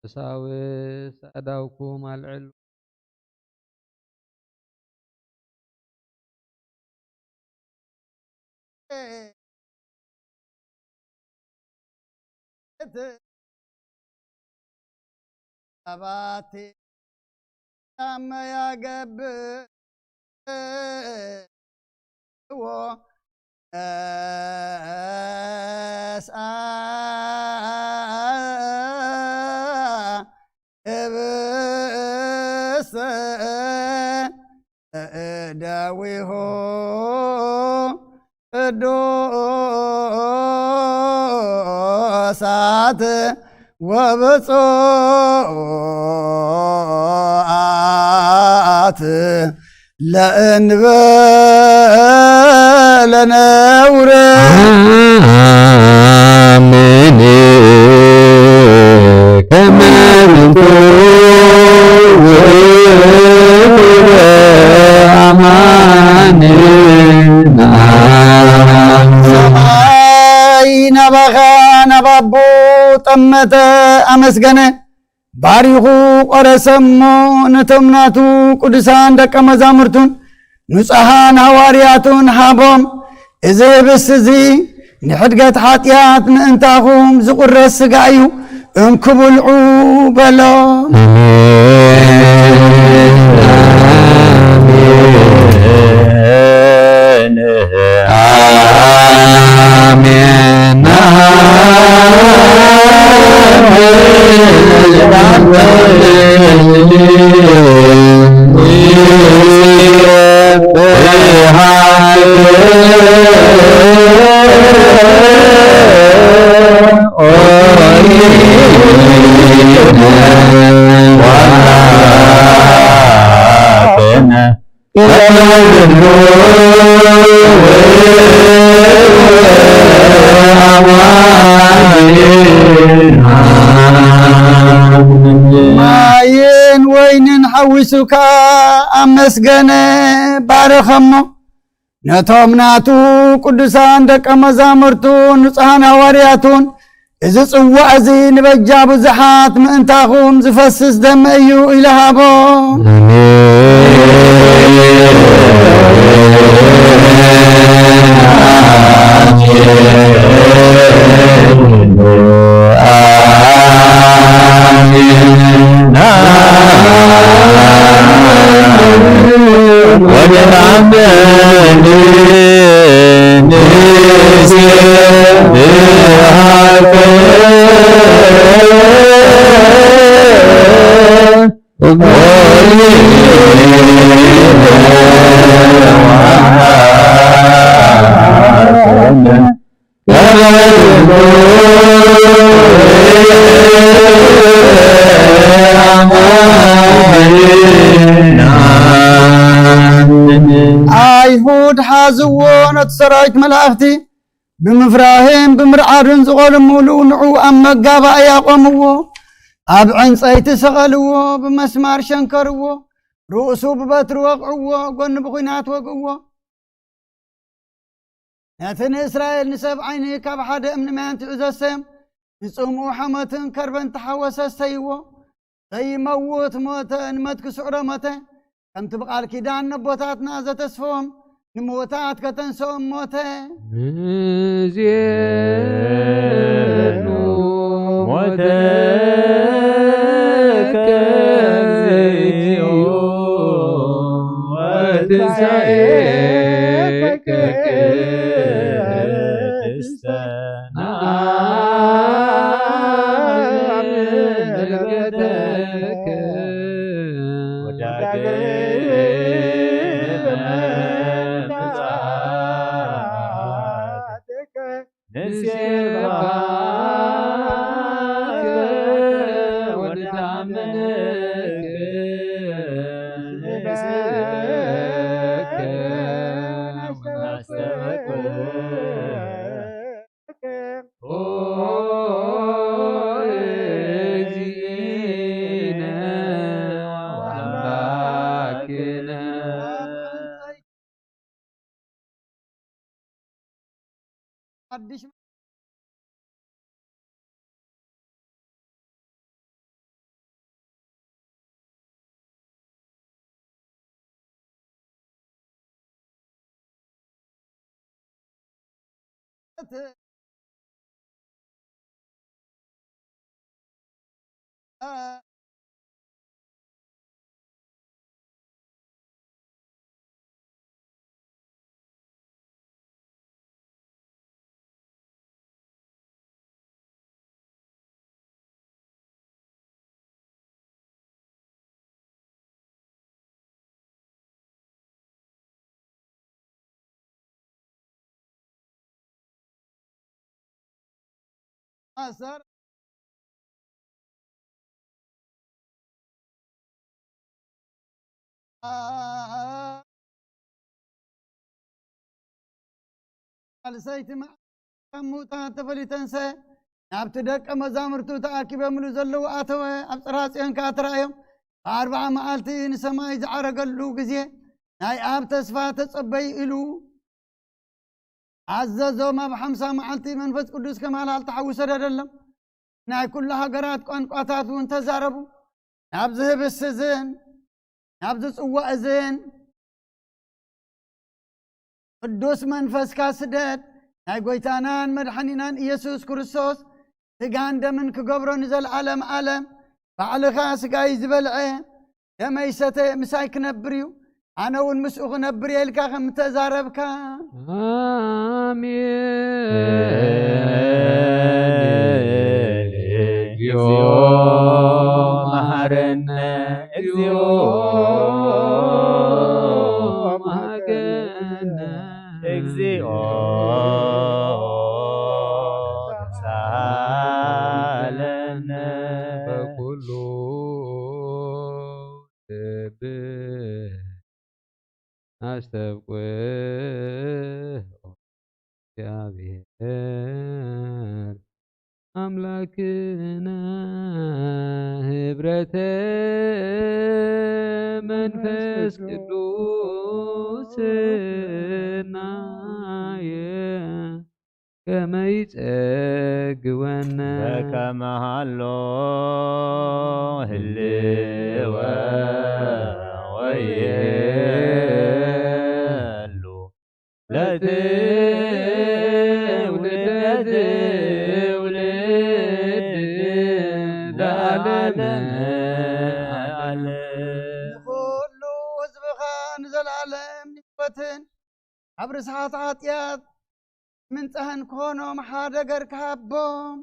ቀሳውስት ኣእዳውኩም ኣልዕሉ። ኣባቲ ኣመ ያገብእዎ እስኣ እብሰ እደዊሁ ቅዱሳት ወብፁዓት ለእንበለ ነውር። ኣሜን። ከመ ዝንቱ ውእቱ ኣማን። ሰማይ ናባኻ ናብ ኣቦ ጠመተ፣ ኣመስገነ፣ ባሪኹ ቆረሰ እሞ ነቶም ናቱ ቅዱሳን ደቀ መዛሙርቱን ንጹሓን ሃዋርያቱን ሃቦም። እዚ ህብስቲ እዚ ንሕድገት ሓጢኣት ምእንታኹም ዝቑረስ ስጋ እዩ፣ እንኩ ብልዑ በሎም። ኣሜን፣ ኣሜን፣ ኣሜን። ማይን ወይንን ሓዊሱካ ኣመስገነ፣ ባረኸሞ። ነቶም ናቱ ቅዱሳን ደቀ መዛሙርቱ ንጹሓን ሃዋርያቱን፣ እዚ ጽዋእ እዚ ንበጃ ብዙሓት ምእንታኹም ዝፈስስ ደመ እዩ ኢሉ ሃቦም። ኣይሁድ ሓዝዎ፣ ነቲ ሰራዊት መላእኽቲ ብምፍራህን ብምርዓድን ዝቖልሙሉ ንዑ ኣብ መጋባእያ ኣቖምዎ። ኣብ ዕንጸይቲ ሰቐልዎ፣ ብመስማር ሸንከርዎ፣ ርእሱ ብበትሪ ወቕዕዎ፣ ጎኑ ብኹናት ወግእዎ። ነቲ ንእስራኤል ንሰብ ዓይኒ ካብ ሓደ እምኒ ማይ ኣንቲዑ ዘሰዮም፣ ንጽምኡ ሓሞትን ከርበን ተሓወሰ ሰይዎ። ዘይመውት ሞተ፣ ንመትኪ ስዕሮ ሞተ። ከምቲ ብቓል ኪዳን ነቦታትና ዘተስፈዎም፣ ንምውታት ከተንስኦም ሞተ። ንዜኑ ሞተከ እግዚኦ ወትንሳኤከ ቅድስተ። ኣሰር ሳልሰይቲ መዓልቲ ካብ ምዉታት ተፈሊጠንሰ፣ ናብቲ ደቀ መዛሙርቱ ተኣኪበምሉ ዘለዉ ኣተወ። ኣብ ጽርሐ ጽዮን ከኣ ተራእዮም። ብኣርብዓ መዓልቲ ንሰማይ ዝዓረገሉ ግዜ ናይ ኣብ ተስፋ ተጸበዩ ኢሉ ኣዘዞም። ኣብ ሓምሳ መዓልቲ መንፈስ ቅዱስ ከም ሃልሃል ተሓዊ ሰደደሎም። ናይ ኩሉ ሃገራት ቋንቋታት እውን ተዛረቡ። ናብ ዝህብስ እዝን ናብ ዝጽዋእ እዝን ቅዱስ መንፈስካ ስደድ። ናይ ጎይታናን መድሓኒናን ኢየሱስ ክርስቶስ ስጋን ደምን ክገብሮ ንዘለዓለም ዓለም ባዕልኻ ስጋይ ዝበልዐ ደመይ ሰተ ምሳይ ክነብር እዩ፣ ኣነ እውን ምስኡ ክነብር እየ ኢልካ ከም ተዛረብካ። ኣሜን። እግዚኦ መሐረነ፣ እግዚኦ መሐረነ፣ እግዚኦ ሳለነ በኩሉ ልብ ኣስተብቅዕ። እግዚኣብሔር ኣምላክነ ህብረተ መንፈስ ቅዱስናየ ከመይ ጸግወነ በከመ ሃሎ ህልወ ወየሉ ለትውልድ ለትውልድ ለዓለመ ዓለም። ንኹሉ ህዝብኻ ንዘለዓለም ህይወትን ካብ ርስሓት ሓጢኣት ምንጻህን ክኾኖም ሓደ ገርካ ሃቦም።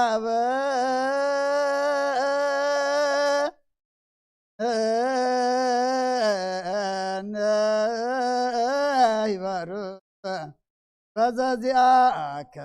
ኣበ ይባሩ በዘዚኣከ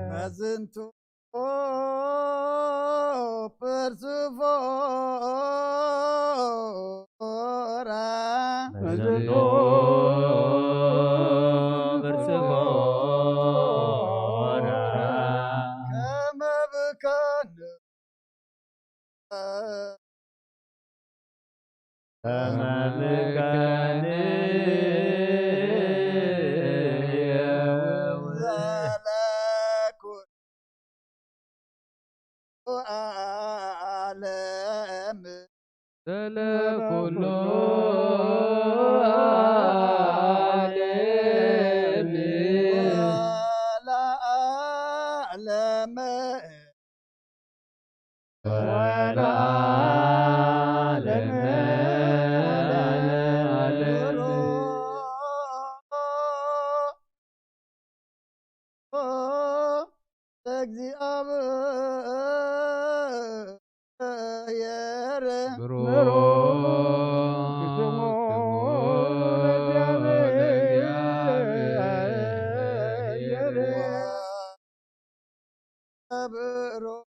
በዝንቱ ፐርስፎራ በዝንቱ ፐርስፎራ ከመ ብከነ ከመ ብከነ ዘለኩ ዓለም ዘለኩሉ ዓለም ለዓለመ ወለዓለመ ዓለም። ለእግዚኣብሔር ብሩክ ስሙ ለእግዚኣብሔር። ብሩክ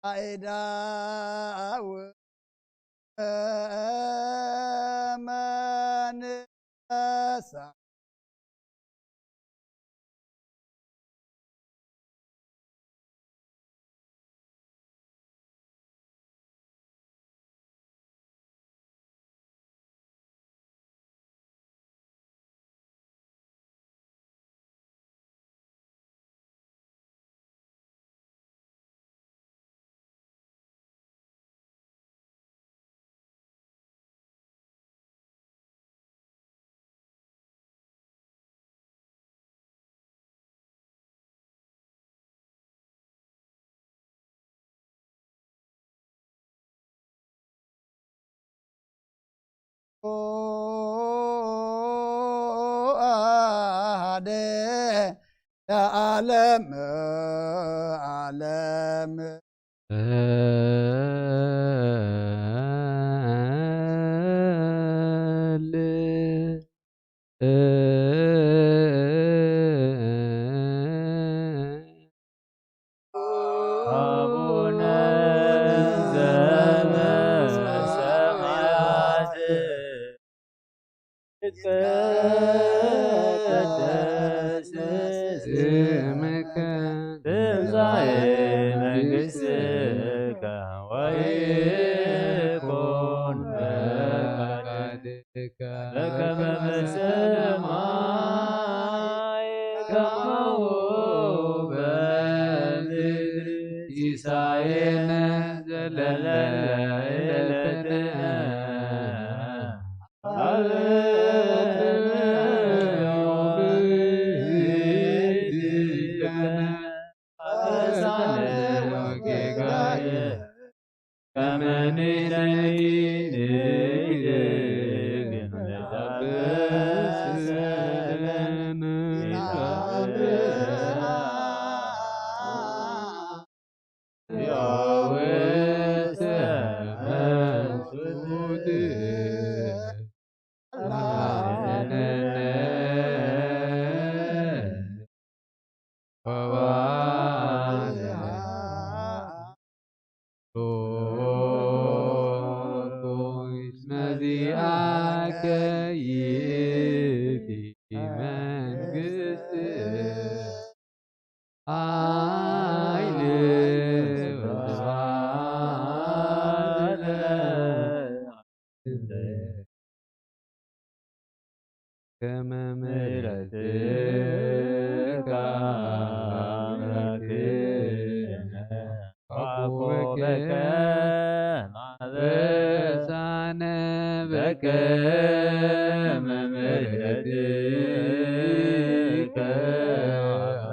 ኣይዳው መንፈሳ ዓለም ዓለም እስተመጹት ላዕለነ ወባልሃ ሎቱ እስመ ዚአከ ይእቲ መንግስት ኃይል ወስብሐት ለዓለመ ዓለም። ከመ ምሕረትከ አምላክነ አኮበከ ማበሳነ በከመ ምሕረትከ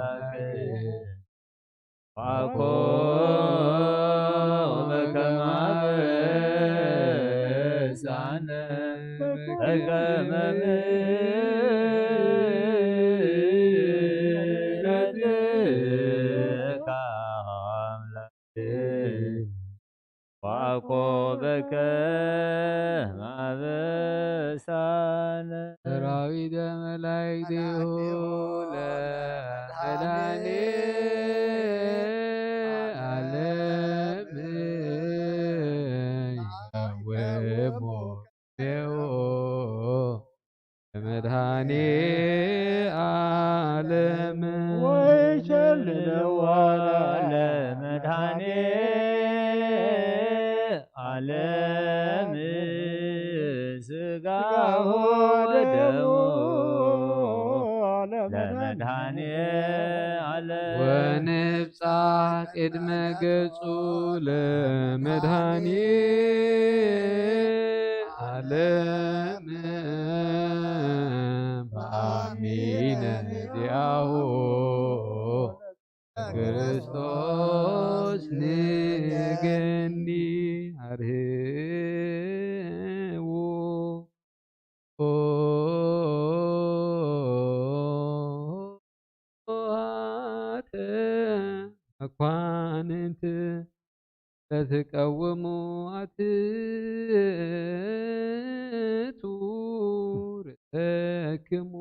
አምላክነ አኮበከ ማበሳነ በከመ ምሕረትከ አምላክነ አኮበከ ማበሳነ ሰራዊተ መላእክቲሁ ለመድኃኔ ዓለም ይቀውሞ ሌሁ ለመድኃኔ ዓለም ወይሸልልዋ ለመድኃኔ ዓለም ስጋሁ ወደሙ ለመድኃኔ ዓለም ወንብጻሕ ቅድመ ገጹ ለመድኃኔ ዓለም በአሚነ ዚአሁ ክርስቶስ ንገኒ አርህዉ ኆኃተ መኳንንት ለትቀውሙ አትቱ ርእሰክሙ።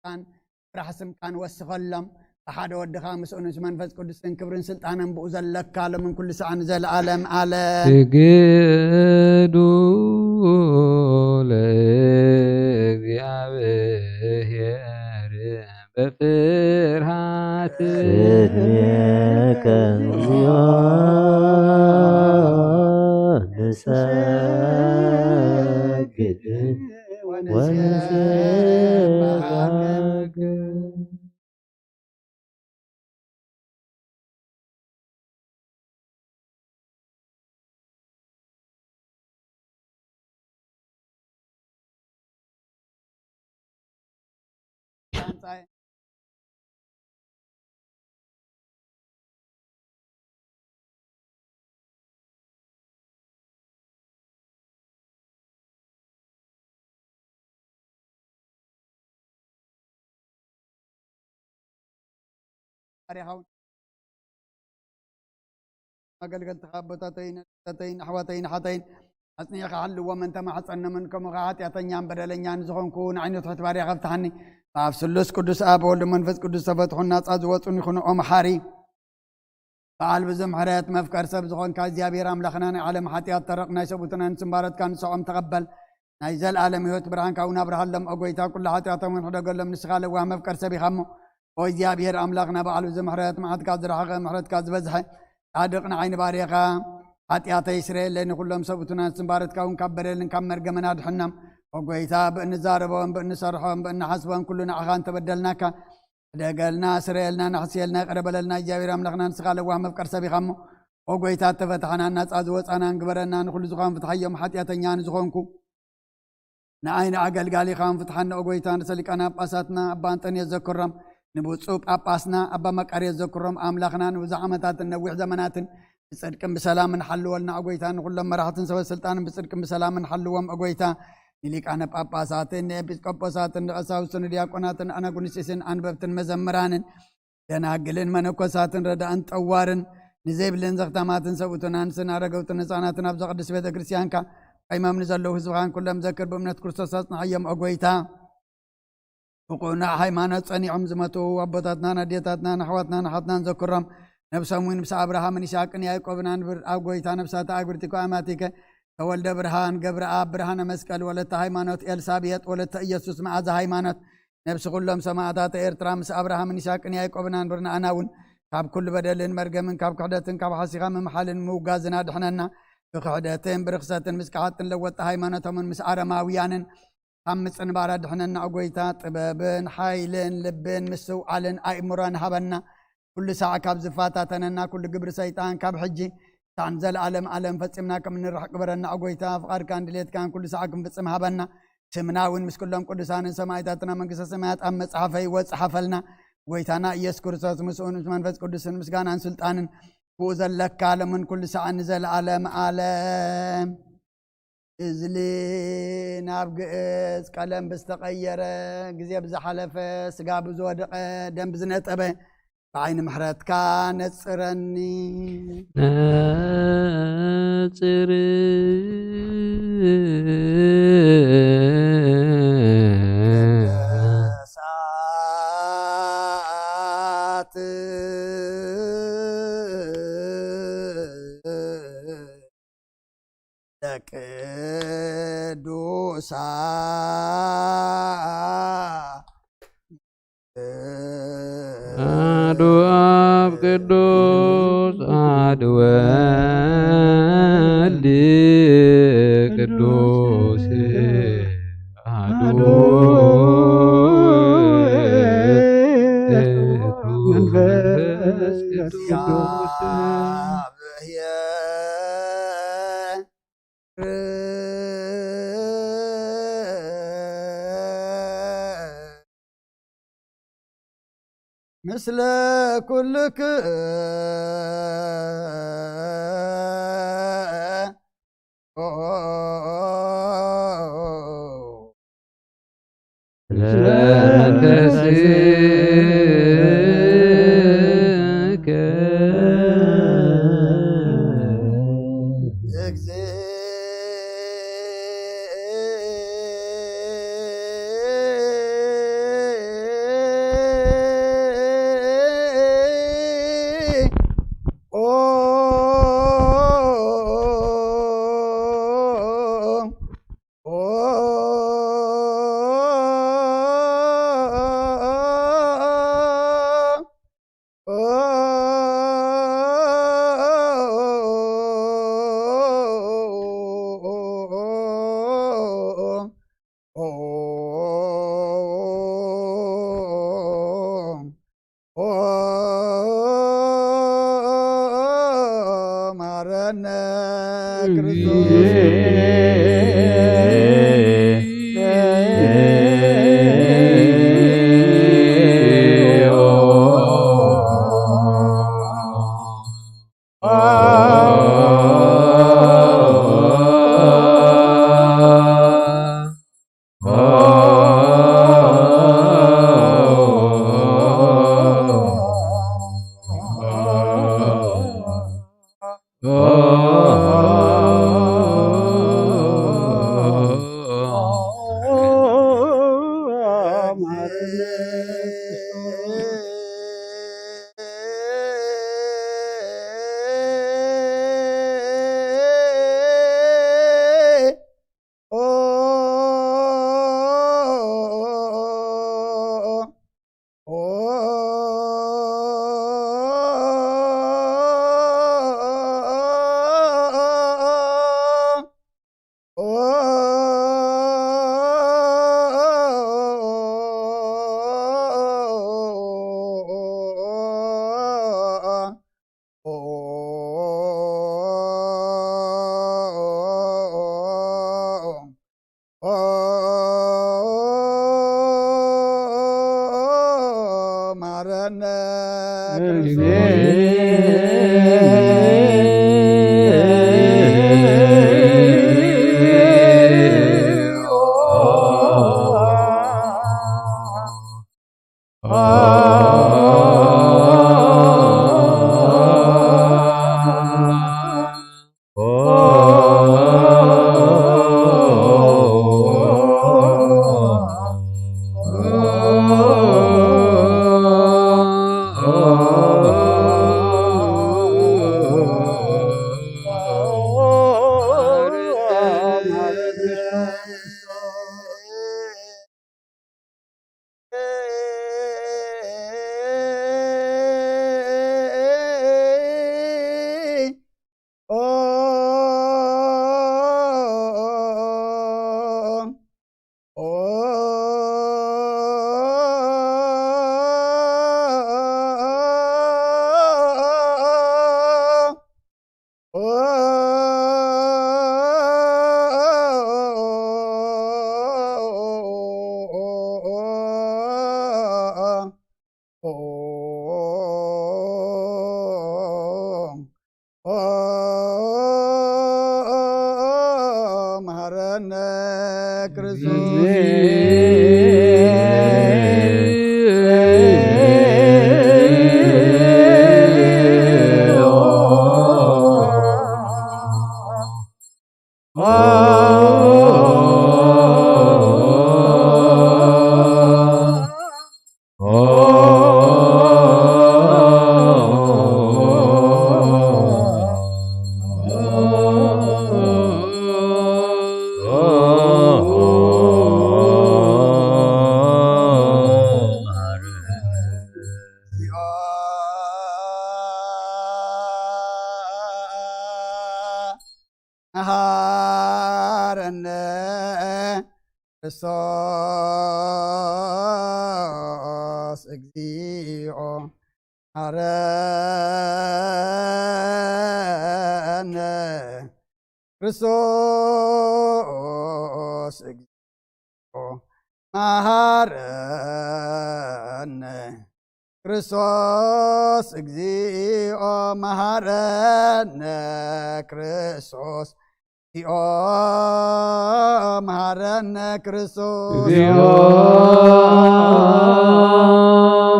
ስልጣን ስራሕ ስምካ ንወስኸሎም፣ ብሓደ ወድኻ ምስኡን ምስ መንፈስ ቅዱስን ክብርን ስልጣንን ብኡ ዘለካ ሎምን ኩሉ ሰዓን ዘለዓለም ዓለም። ስግዱ ለእግዚኣብሔር በፍርሃት ስሜከ እግዚኦ ንሰግድ ወንስብሐከ። ታሪኻውን መገልገልትኻ ኣቦታተይን ኣሓተይን ኣሕዋተይን ኣሓተይን ኣጽኒዕካ ሓልዎም እንተማሕጸኖምን ከምኡ ኸዓ ሓጢኣተኛን በደለኛን ዝኾንኩ ንዓይኑ ትሑት ባርያ ከፍትሓኒ። ኣብ ስሉስ ቅዱስ ኣብ ወልድ መንፈስ ቅዱስ ተፈትሑን ናጻ ዝወጹን ይኹኑ። ኦ መሓሪ በዓል ብዙሕ ምሕረት መፍቀር ሰብ ዝኾንካ እግዚኣብሔር ኣምላኽና ናይ ዓለም ሓጢኣት ተረቕ ናይ ሰቡትና ንስምባረትካ ንስዖም ተቐበል። ናይ ዘለኣለም ህይወት ብርሃንካ እውን ኣብርሃሎም። ኦ ጎይታ ኩሉ ሓጢኣቶም እውን ሕደገሎም። ንስኻ ለዋህ መፍቀር ሰብ ኢኻ እሞ ኦ እግዚኣብሔር ኣምላኽና በዓል ብዙሕ ምሕረት መዓትካ ዝረሓቐ ምሕረትካ ዝበዝሐ ጻድቕ ንዓይኒ ባርያኻ ሓጢኣተይ ስረየለይ። ንኹሎም ሰቡትና ንስምባረትካ እውን ካብ በደልን ካብ መርገምን ኣድሕኖም። ኦ ጎይታ ብእንዛረቦም ብእንሰርሖም ብእንሓስቦም ኩሉ ንዓኻ እንተበደልናካ ሕደገልና፣ ስረየልና፣ ናሕስየልና፣ ይቕረ በለልና። እግዚኣብሔር ኣምላኽና ንስኻ ለዋህ መፍቀር ሰብ ኢኻ እሞ፣ ኦ ጎይታ፣ እተፈታሕናን ናጻ ዝወጻናን ግበረና። ንኹሉ ዝኾን ፍትሓዮም ሓጢኣተኛ ንዝኾንኩ ንኣይ ንኣገልጋሊኻን ፍትሓኒ፣ ኦ ጎይታ፣ ንርእሰ ሊቃነ ጳጳሳትና ኣባ እንጠንዮስ ዘክሮም፣ ንብፁዕ ጳጳስና ኣባ መቃርዮስ ዘክሮም፣ ኣምላኽና ንብዙሕ ዓመታትን ነዊሕ ዘመናትን ብጽድቅን ብሰላምን ሓልወልና፣ ኦ ጎይታ። ንኹሎም መራሕትን ሰበ ስልጣንን ብጽድቅን ብሰላምን ሓልዎም፣ ኦ ጎይታ። ንሊቃነ ጳጳሳትን ንኤጲስቆጶሳትን ንቐሳውስትን ንዲያቆናትን ኣናጉንስጢስን ኣንበብትን መዘምራንን ደናግልን መነኮሳትን ረዳእን ጠዋርን ንዘይብልን ዘኽታማትን ሰብኡትን ኣንስትን ኣረገውትን ህፃናትን ኣብዛ ቅድስት ቤተ ክርስቲያንካ ቀይሞም ንዘለዉ ህዝብኻን ኩሎም ዘክር፣ ብእምነት ክርስቶስ ኣጽንዓዮም፣ ኦ ጎይታ። ብቕኑዕ ሃይማኖት ጸኒዖም ዝመቱ ኣቦታትናን ኣዴታትናን ኣሕዋትናን ኣሓትናን ዘክሮም። ነብሶም እውን ምስ ኣብርሃምን ይስሐቅን ያዕቆብን ኣንብር። ኣብ ጎይታ ነብሳተ ኣግብርቲኮ ኣማቲከ ተወልደ ብርሃን ገብረኣብ ብርሃነ መስቀል ወለተ ሃይማኖት ኤልሳቤጥ ወለተ ኢየሱስ መዓዛ ሃይማኖት ነብሲ ኩሎም ሰማእታት ኤርትራ ምስ ኣብርሃምን ይስሐቅን ያዕቆብን ኣንብር። ንኣና እውን ካብ ኩሉ በደልን መርገምን ካብ ክሕደትን ካብ ሓሲኻ ምምሓልን ምውጋዝን ኣድሕነና። ብክሕደትን ብርኽሰትን ምስ ከሓድትን ለወጥቲ ሃይማኖቶምን ምስ ኣረማውያንን ካብ ምጽንባር ኣድሕነና፣ ኦ ጎይታ። ጥበብን ሓይልን ልብን ምስትውዓልን ኣእምሮን ሃበና። ኩሉ ሳዕ ካብ ዝፈታተነና ኩሉ ግብሪ ሰይጣን ካብ ሕጂ ሳዕ ንዘለኣለም ኣለም ፈጺምና ከም እንርሕቅ ግበረና፣ ኦ ጎይታ። ፍቓድካን ድሌትካን ኩሉ ሳዕ ክንፍጽም ሃበና። ስምና እውን ምስ ኩሎም ቅዱሳንን ሰማእታትና መንግስተ ሰማያት ኣብ መጽሓፈ ህይወት ጸሓፈልና። ጎይታና ኢየሱስ ክርስቶስ ምስኡን ምስ መንፈስ ቅዱስን ምስጋናን ስልጣንን ብኡ ዘለካ ሎምን ኩሉ ሳዕን ንዘለኣለም ኣለም። እዝሊ ናብ ግእዝ ቀለም ብዝተቐየረ፣ ግዜ ብዝሓለፈ፣ ስጋ ብዝወደቐ፣ ደም ብዝነጠበ፣ ብዓይኒ ምሕረትካ ነጽረኒ። ነጽር ቅዱሳት ለቅዱሳ አሐዱ አብ ቅዱስ አሐዱ ወልድ ቅዱስ አሐዱ መንፈስ ቅዱስ። ምስለ ኩልክ ማረነ ክርስቶስ። መሃረነ ክርስቶስ። መሃረነ ክርስቶስ እግዚኦ፣ መሃረነ ክርስቶስ እግዚኦ፣ መሃረነ ክርስቶስ እግዚኦ፣ መሃረነ ክርስቶስ እግዚኦ፣ መሃረነ ክርስቶስ። እግዚኦ፣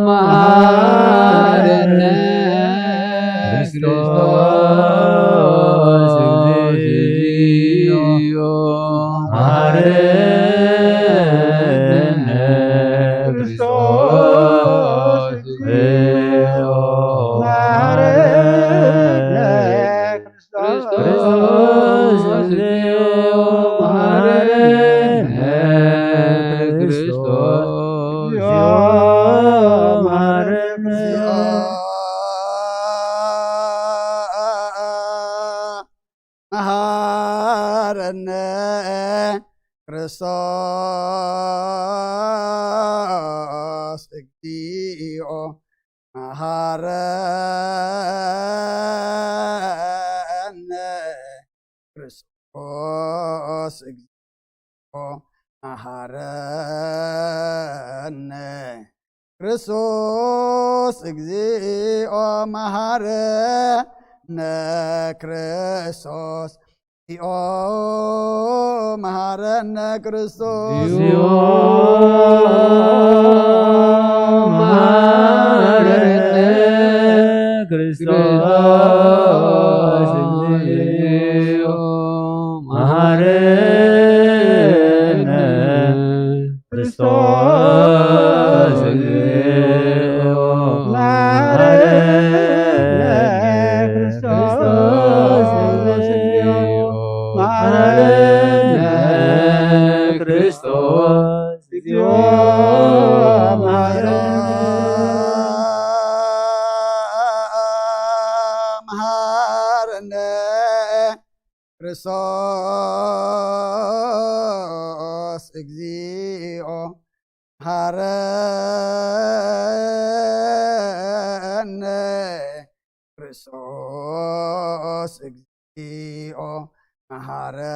መሃረነ ክርስቶስ እግዚኦ፣ መሃረነ ክርስቶስ እግዚኦ፣ መሃረነ ክርስቶስ። ክርስቶስ እግዚኦ፣ መሃረነ ክርስቶስ። መሃረነ ክርስቶስ እግዚኦ፣ መሃረነ ክርስቶስ እግዚኦ፣ መሃረነ ክርስቶስ እግዚኦ፣ መሃረነ ክርስቶስ። እግዚኦ፣ መሃረነ ክርስቶስ። እግዚኦ፣ መሃረነ ክርስቶስ። እግዚኦ፣ መሃረነ ክርስቶስ። እግዚኦ፣ መሃረነ ክርስቶስ። እግዚኦ፣ መሃረነ ክርስቶስ። እግዚኦ፣ መሃረነ መሃረነ ክርስቶስ። እግዚኦ፣ መሃረነ ክርስቶስ። እግዚኦ፣ መሃረነ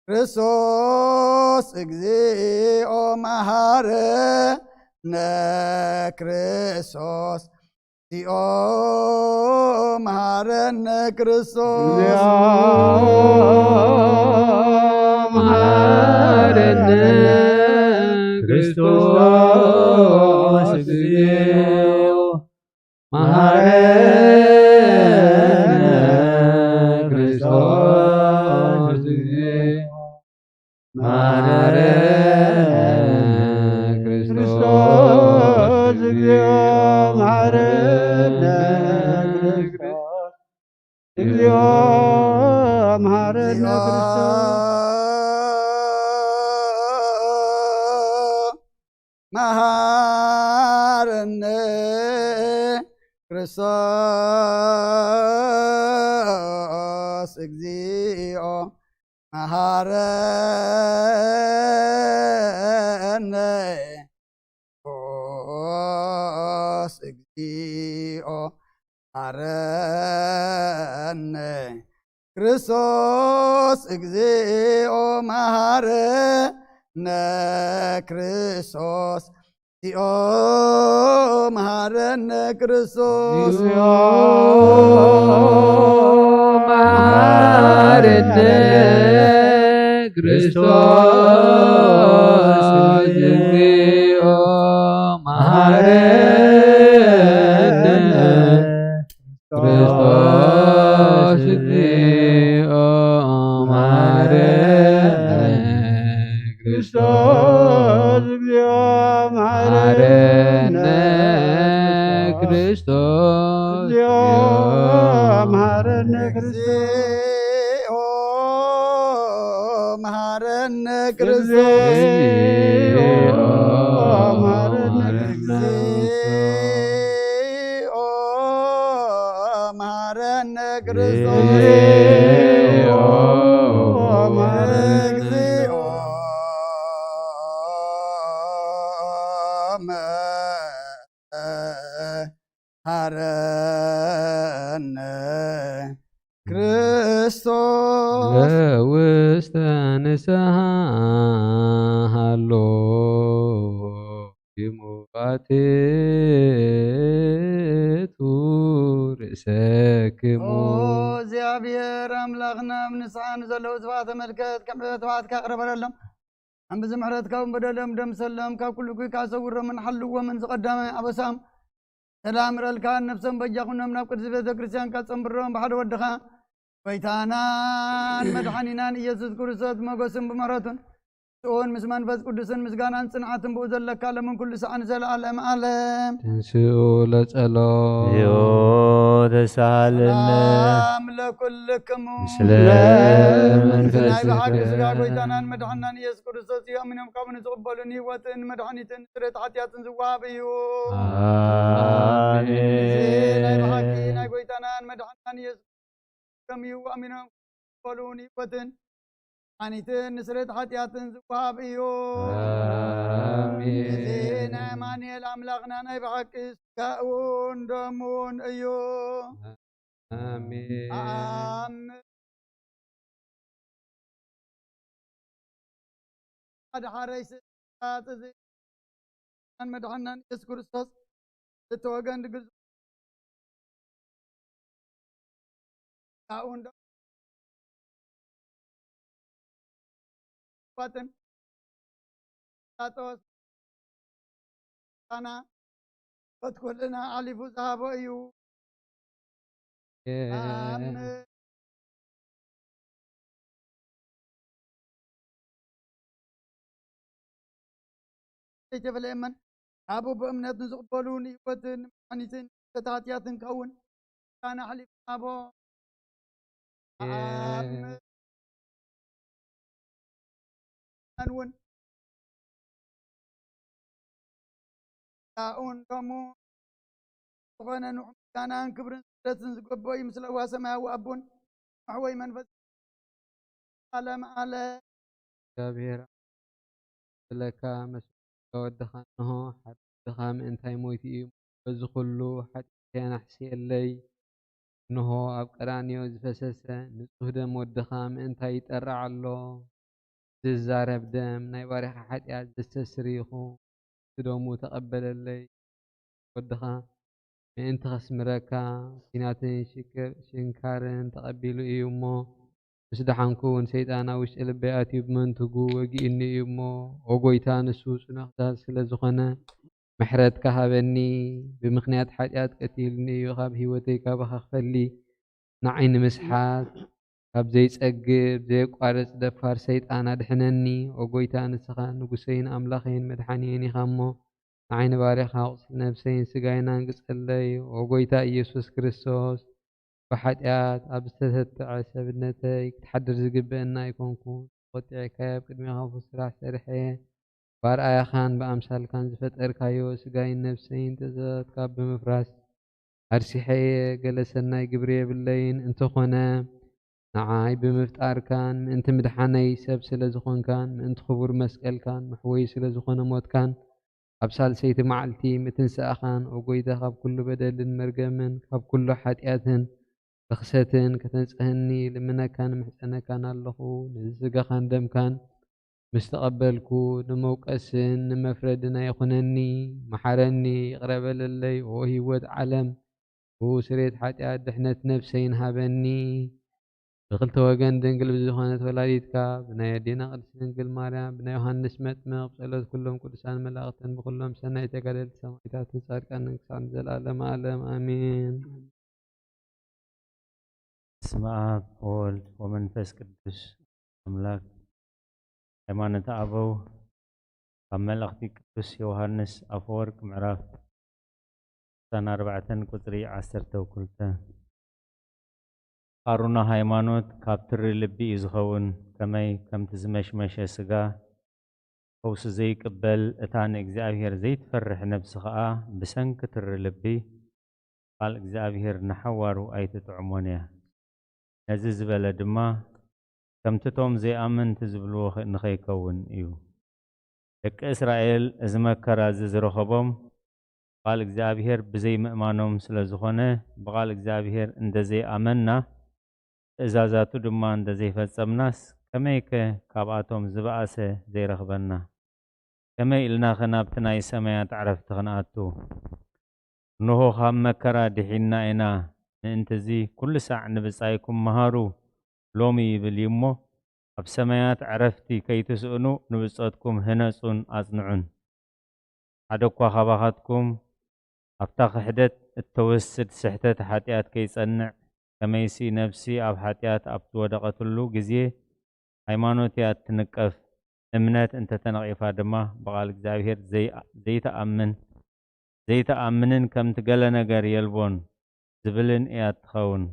ክርስቶስ። እግዚኦ፣ መሃረነ መሃረነ ክርስቶስ፣ እግዚኦ መሃረነ ክርስቶስ። መሃረነ ክርስቶስ፣ እግዚኦ መሃረነ ክርስቶስ፣ እግዚኦ መሃረነ ክርስቶስ፣ እግዚኦ መሃረነ ክርስቶስ፣ እግዚኦ መሃረነ ክርስቶስ። መሃረነ ክርስቶስ፣ እግዚኦ መሃረነ ክርስቶስ፣ እግዚኦ መሃረነ ክርስቶስ፣ እግዚኦ መሃረነ ክርስቶስ፣ እግዚኦ መሃረነ ክርስቶስ። እግዚኦ መሃረነ ክርስቶስ፣ እግዚኦ መሃረነ ክርስቶስ፣ እግዚኦ መሃረነ ክርስቶስ፣ እግዚኦ መሃረነ ክርስቶስ፣ እግዚኦ መሃረነ ክርስቶስ። መሃረነ ክርስቶስ። እግዚኦ መሃረነ ክርስቶስ። እግዚኦ መሃረነ ክርስቶስ። እግዚኦ መሃረነ እግዚኦ መሃረነ ክርስቶስ። ለውስተ ንስሓ ሃሎ ዲሙ ኣትቱ ርእሰክሙ። ኦ እግዚኣብሔር ኣምላኽና፣ ኣብ ንስሓ ንዘለዉ ህዝባ ተመልከት፣ ከም ዕበትባትካ ቅረበለሎም። ኣንብዚ ምሕረትካ እውን በደሎም ደምሰሎም፣ ካብ ኩሉ እኩይ ከኣ ሰውሮምን ሓልዎምን። ዝቐዳማይ ኣበሳም ሰላም እረልካ፣ ነብሶም በጃ ኩኖም ናብ ቅድስቲ ቤተ ክርስቲያንካ ጸንብሮም፣ ብሓደ ወድኻ ጎይታናን መድሓኒናን ኢየሱስ ክርስቶስ ብመጎስን ብምሕረቱን ምስኡን ምስ መንፈስ ቅዱስን ምስጋናን ጽንዓትን ብኡ ዘለካ ለምን ኩሉ ሰዓን ዘለዓለም ዓለም። ትንስኡ ለጸሎ። ዮ ተሳሃለነ። ሰላም ለኩልክሙ። ምስለ ናይ ብሓቂ መንፈስከ። ስጋ ጎይታናን መድሓናን ኢየሱስ ክርስቶስ እዩ። ኣሚኖም ካብ ንዝቕበሉን ህይወትን መድሓኒትን ስርየት ሓጢኣትን ዝወሃብ እዩ። ኣሜን። እዚ ናይ ብሓቂ ናይ ጎይታናን መድሓናን ኢየሱስ ከም እዩ። ኣሚኖም ክቕበሉ ንህይወትን መድሓኒትን ንስርየት ሓጢኣትን ዝወሃብ እዩ። ኣሜን። እዚ ናይ ኣማኑኤል ኣምላኽና ናይ ብሓቂ ስጋኡን ደሙን እዩ። ኣሜን። ኣም-፣ ኣድሓረይ ስጣት እዚ መድሓናን ኢየሱስ ክርስቶስ እቲ ወገን ድግል ካብኡ እንዶ ባትን ጣጦስ ጣና በቲ ኩልና ኣሕሊፉ ዝሃቦ እዩ። ኣም-፣ ዘይተፈለየ መን ኣብኡ ብእምነት ንዝቕበሉ ንህይወትን ንመድሓኒትን ንስርየት ሓጢኣትን ክኸውን ጣና ኣሕሊፉ ሃቦ። ኣም-፣ እውን ያኡን ከምኡ ዝኾነ ንዑ ምስጋናን ክብርን ስግደትን ዝገበኦ እዩ፣ ምስ ለዋ ሰማያዊ ኣቦን መሕወይ መንፈስ ዓለም ኣለ። እግዚኣብሔር ስለካ መስዋእቲ ወድኻ እንሆ፣ ሓጢኣትኻ ምእንታይ ሞይቱ እዩ፣ በዚ ኩሉ ሓጢኣተይ ኣናሕስየለይ። እንሆ ኣብ ቀራንዮ ዝፈሰሰ ንጹህ ደም ወድኻ ምእንታይ ይጠርዕ ኣሎ። ዝዛረብ ደም ናይ ባሪኻ ሓጢኣት ዘስተስሪ ይኹን። ብደሙ ተቐበለለይ። ወድኻ ምእንቲ ከስምረካ፣ ኲናትን ሽክር-፣ ሽንካርን ተቐቢሉ እዩ እሞ፣ ምስ ደሓንኩ እውን ሰይጣን ኣብ ውሽጢ ልበይ ኣትዩ ብመንትጉ ወጊኡኒ እዩ እሞ፣ ኦ ጐይታ፣ ንሱ ጽኑዕ ክሳድ ስለ ዝኾነ፣ ምሕረትካ ሃበኒ። ብምኽንያት ሓጢኣት ቀቲሉኒ እዩ፣ ካብ ህይወተይ ካባኻ ክፈሊ። ንዓይ ንምስሓት ካብ ዘይጸግብ ዘየቋርጽ ደፋር ሰይጣን ኣድሕነኒ። ኦ ጐይታ፣ ንስኻ ንጉሰይን ኣምላኸይን መድሓኒየይን ኢኻ እሞ፣ ንዓይ ንባርያኻ ቁስሊ ነብሰይን ስጋይን ኣንግጸለይ። ኦ ጐይታ ኢየሱስ ክርስቶስ፣ ብሓጢኣት ኣብ ዝተተትዐ ሰብነተይ ክትሓድር ዝግብአና ኣይኮንኩን። ተቖጢዐካዮ ኣብ ቅድሜኻ ክፉእ ስራሕ ሰሪሐ እየ። ብኣርኣያኻን ብኣምሳልካን ዝፈጠርካዮ ስጋይን ነብሰይን ትእዛዛትካ ብምፍራስ ኣርሲሐየ። ገለ ሰናይ ግብሪ የብለይን፣ እንተኾነ ንዓይ ብምፍጣርካን ምእንቲ ምድሓነይ ሰብ ስለ ዝኾንካን ምእንቲ ክቡር መስቀልካን መሕወዪ ስለ ዝኾነ ሞትካን ኣብ ሳልሰይቲ መዓልቲ ምትንሳእኻን፣ ኦ ጐይታ፣ ካብ ኩሉ በደልን መርገምን ካብ ኩሉ ሓጢኣትን ርኽሰትን ከተንጽህኒ ልምነካን ምሕጸነካን ኣለኹ። ነዚ ስጋኻን ደምካን ምስ ተቐበልኩ፣ ንመውቀስን ንመፍረድን ኣይኹነኒ። መሓረኒ፣ ይቕረ በለለይ። ኦ ህይወት ዓለም፣ ብስርየት ሓጢኣት ድሕነት ነፍሰይን ሃበኒ። ብክልተ ወገን ድንግል ብዝኾነት ወላዲትካ፣ ብናይ ኣዴና ቅድስት ድንግል ማርያም፣ ብናይ ዮሃንስ መጥምቕ፣ ብጸሎት ኩሎም ቅዱሳን መላእኽትን ብኩሎም ሰናይ ተጋደልቲ ሰማዕታትን ጻድቃንን ክሳዕ ንዘለዓለመ ዓለም ኣሜን። በስመ አብ ወወልድ ወመንፈስ ቅዱስ አምላክ። ሃይማኖተ አበው ካብ መልእኽቲ ቅዱስ ዮሃንስ አፈወርቅ ምዕራፍ ዕስራን ኣርባዕተን ቁጽሪ ዓሰርተ ክልተ። ቃሩና ሃይማኖት ካብ ትሪ ልቢ እዩ ዝኸውን። ከመይ ከምቲ ዝመሽመሸ ስጋ ፈውሲ ዘይቅበል፣ እታ ንእግዚኣብሔር ዘይትፈርሕ ነብሲ ኸኣ ብሰንኪ ትሪ ልቢ ቃል እግዚኣብሔር ንሓዋሩ ኣይትጥዕሞን እያ። ነዚ ዝበለ ድማ፣ ከምቲ እቶም ዘይኣመንቲ ዝብልዎ ኸ-፣ ንኸይከውን እዩ። ደቂ እስራኤል እዚ መከራ እዚ ዝረኸቦም፣ ቃል እግዚኣብሔር ብዘይምእማኖም ስለ ዝኾነ፣ ብቓል እግዚኣብሔር እንተ ዘይኣመንና፣ ትእዛዛቱ ድማ እንተ ዘይፈጸምናስ፣ ከመይከ ካብኣቶም ዝበኣሰ ዘይረኽበና? ከመይ ኢልናኸ ናብቲ ናይ ሰማያት ዕረፍቲ ክንኣቱ? እንሆ፣ ካብ መከራ ድሒንና ኢና። ምእንቲ እዚ፣ ኩሉ ሳዕ ንብጻይኩም መሃሩ፣ ሎሚ ይብል እዩ እሞ፣ ኣብ ሰማያት ዕረፍቲ ከይትስእኑ፣ ንብጾትኩም ህነጹን ኣጽንዑን። ሓደ እኳ ካባኻትኩም ኣብታ ክሕደት እተወስድ ስሕተት ሓጢኣት ከይጸንዕ፣ ከመይሲ ነፍሲ ኣብ ሓጢኣት ኣብ ዝወደቐትሉ ግዜ፣ ሃይማኖት እያ እትንቀፍ። እምነት እንተ ተነቒፋ ድማ፣ ብቓል እግዚኣብሔር ዘይ-፣ ዘይትኣምን፣ ዘይትኣምንን ከምቲ ገለ ነገር የልቦን ዝብልን እያ እትኸውን።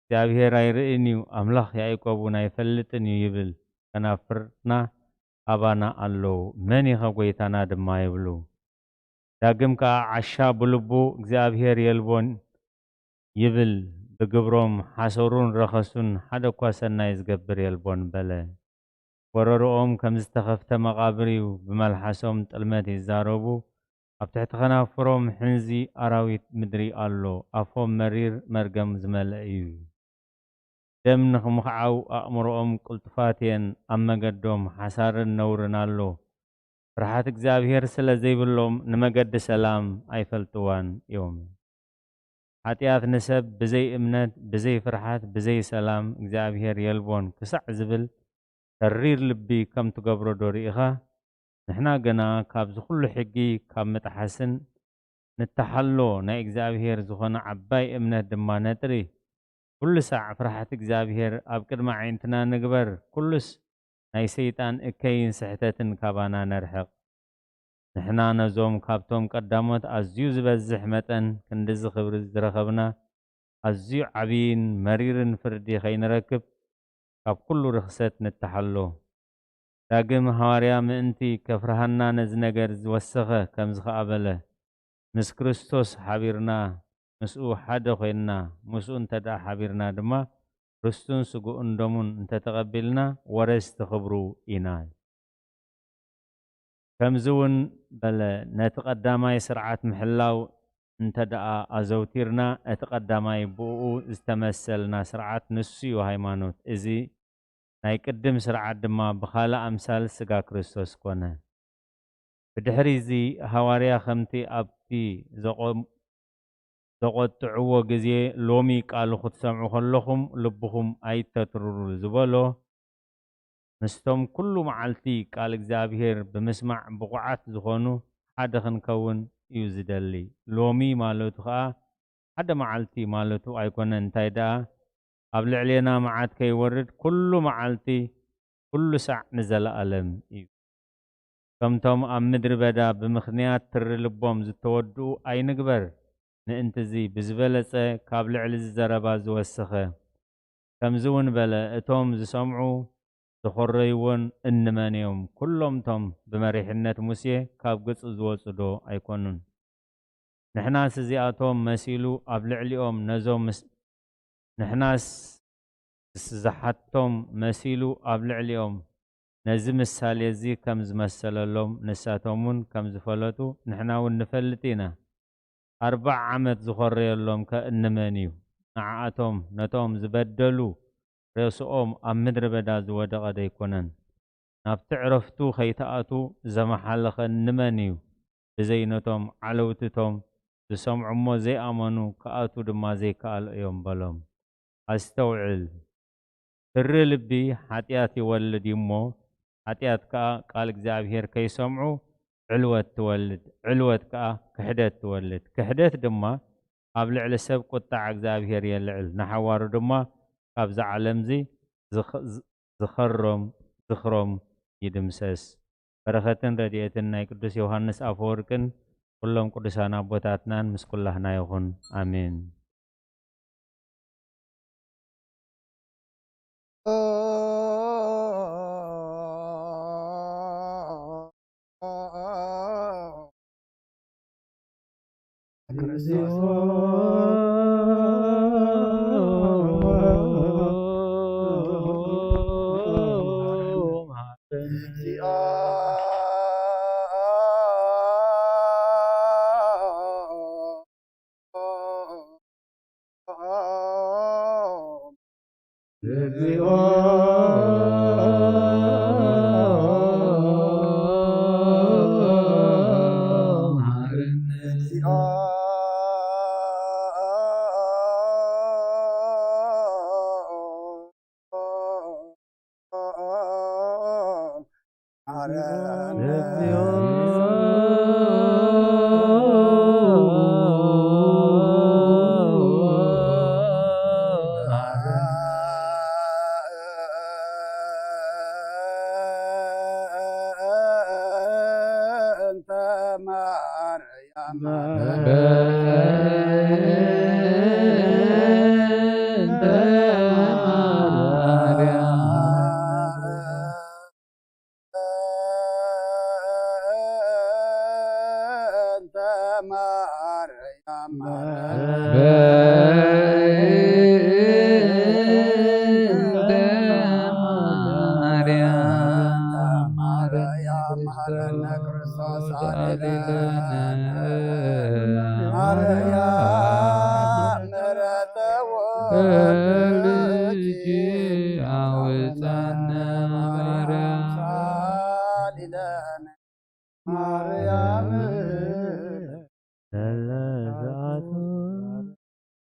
እግዚኣብሔር ኣይርእን እዩ፣ ኣምላኽ ያዕቆብ እውን ኣይፈልጥን እዩ ይብል። ከናፍርና ኣባና ኣለዉ፣ መን ኢኸ ጐይታና ድማ ይብሉ። ዳግም ከኣ ዓሻ ብልቡ እግዚኣብሔር የልቦን ይብል፣ ብግብሮም ሓሰሩን ረኸሱን ሓደ እኳ ሰናይ ዝገብር የልቦን በለ። ጎረሮኦም ከም ዝተኸፍተ መቓብር እዩ፣ ብመልሓሶም ጥልመት ይዛረቡ፣ ኣብ ትሕቲ ከናፍሮም ሕንዚ ኣራዊት ምድሪ ኣሎ፣ ኣፎም መሪር መርገም ዝመልአ እዩ። ደም ንኽምኽዓው ኣእምሮኦም ቅልጡፋት እየን፣ ኣብ መገዶም ሓሳርን ነውርን ኣሎ። ፍርሃት እግዚኣብሔር ስለ ዘይብሎም ንመገዲ ሰላም ኣይፈልጥዋን እዮም። ሓጢኣት ንሰብ ብዘይ እምነት፣ ብዘይ ፍርሃት፣ ብዘይ ሰላም እግዚኣብሔር የልቦን ክሳዕ ዝብል ተሪር ልቢ ከም ትገብሮ ዶ ርኢኻ? ንሕና ግና ካብዚ ኩሉ ሕጊ ካብ ምጥሓስን ንተሓሎ፣ ናይ እግዚኣብሔር ዝኾነ ዓባይ እምነት ድማ ነጥሪ። ኩሉ ሳዕ ፍርሃት እግዚኣብሔር ኣብ ቅድሚ ኣዒንትና ንግበር፣ ኩሉስ ናይ ሰይጣን እከይን ስሕተትን ካባና ነርሕቕ። ንሕና ነዞም ካብቶም ቀዳሞት ኣዝዩ ዝበዝሕ መጠን ክንድዚ ክብሪ ዝረኸብና፣ ኣዝዩ ዓብይን መሪርን ፍርዲ ከይንረክብ ካብ ኩሉ ርኽሰት ንተሓሎ። ዳግም ሃዋርያ ምእንቲ ከፍርሃና ነዚ ነገር ዝወሰኸ ከምዚ ኸኣ በለ፣ ምስ ክርስቶስ ሓቢርና፣ ምስኡ ሓደ ኾይንና፣ ምስኡ እንተ ደኣ ሓቢርና ድማ፣ ርስቱን ስግኡን ደሙን እንተ ተቐቢልና፣ ወረስቲ ክብሩ ኢና። ከምዚ እውን በለ፣ ነቲ ቀዳማይ ስርዓት ምሕላው እንተ ደኣ ኣዘውቲርና፣ እቲ ቀዳማይ ብእኡ ዝተመሰልና ስርዓት ንሱ እዩ ሃይማኖት። እዚ ናይ ቅድም ስርዓት ድማ ብኻልእ ኣምሳል ስጋ ክርስቶስ ኮነ። ብድሕሪ እዚ ሃዋርያ ከምቲ ኣብቲ ዘቖ-፣ ዘቖጥዕዎ ግዜ፣ "ሎሚ ቃሉ ክትሰምዑ ከለኹም ልብኹም ኣይተትርሩ" ዝበሎ፣ ምስቶም ኩሉ መዓልቲ ቃል እግዚኣብሔር ብምስማዕ ብቑዓት ዝኾኑ ሓደ ክንከውን እዩ ዝደሊ። ሎሚ ማለቱ ኸኣ ሓደ መዓልቲ ማለቱ ኣይኮነን፣ እንታይ ደኣ ኣብ ልዕሌና መዓት ከይወርድ ኩሉ መዓልቲ፣ ኩሉ ሳዕ ንዘለኣለም እዩ። ከምቶም ኣብ ምድሪ በዳ ብምኽንያት ትሪ ልቦም ዝተወድኡ ኣይንግበር። ምእንትዚ ብዝበለጸ ካብ ልዕሊ እዚ ዘረባ ዝወሰኸ ከምዚ እውን በለ፣ እቶም ዝሰምዑ ዝኾረይዎን እንመን እዮም? ኩሎም እቶም ብመሪሕነት ሙሴ ካብ ግብጺ ዝወጹ ዶ ኣይኮኑን? ንሕናስ እዚኣቶም መሲሉ ኣብ ልዕሊኦም ነዞም ምስ-፣ ንሕናስ ዝሓቶም መሲሉ ኣብ ልዕሊኦም ነዚ ምሳሌ እዚ ከም ዝመሰለሎም ንሳቶም እውን ከም ዝፈለጡ ንሕና እውን ንፈልጥ ኢና። ኣርብዓ ዓመት ዝኾረየሎም ከ እንመን እዩ? ንዓኣቶም ነቶም ዝበደሉ ሬስኦም ኣብ ምድረ በዳ ዝወደቐ ደይኮነን? ናብቲ ዕረፍቱ ከይትኣቱ ዘመሓለኸ እንመን እዩ? ብዘይ ነቶም ዓለውቲ እቶም ዝሰምዑ እሞ ዘይኣመኑ ክኣትዉ ድማ ዘይከኣሉ እዮም በሎም። ኣስተውዕል። ትሪ ልቢ ሓጢኣት ይወልድ እዩ እሞ፣ ሓጢኣት ከኣ ቃል እግዚኣብሔር ከይሰምዑ ዕልወት ትወልድ፣ ዕልወት ከኣ ክሕደት ትወልድ፣ ክሕደት ድማ ኣብ ልዕሊ ሰብ ቁጣዕ እግዚኣብሔር የልዕል፣ ንሓዋሩ ድማ ካብዛ ዓለምዚ ዝኸ-፣ ዝ-፣ ዝኸሮም፣ ዝኽሮም ይድምሰስ። በረኸትን ረድኤትን ናይ ቅዱስ ዮሃንስ ኣፈወርቅን ኩሎም ቅዱሳን ኣቦታትናን ምስ ኩላህና ይኹን። ኣሜን።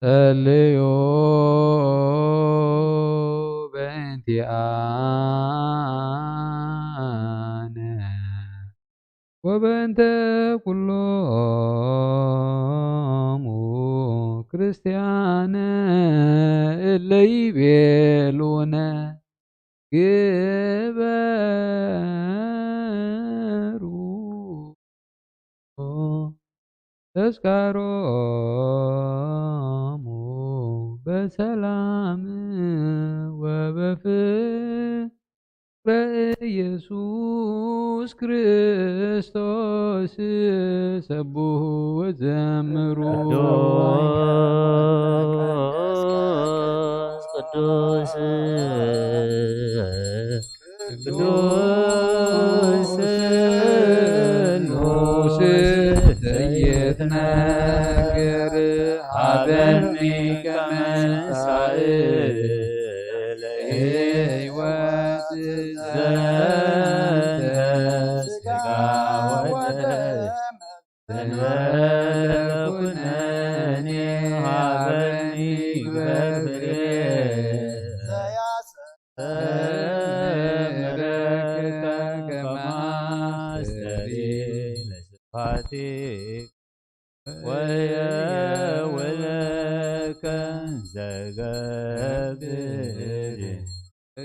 ጸልዩ በእንቲኣነ ወበእንተ ኩሎሙ ክርስቲያን እለ ይቤሉነ ግበሩ ተስካሮሙ በሰላም ወበፍቅረ ኢየሱስ ክርስቶስ ሰብሑ ወዘምሩ። ቅዱስ ቅዱስ ቅዱስ ንዑስ ዘይትነግር ሀበኒ ከመ ሳእለ ሕይወት ዘንተ ሥጋ ወደም። ከማስተሪ ለስብሐቲከ ወየውለከ ዘገብር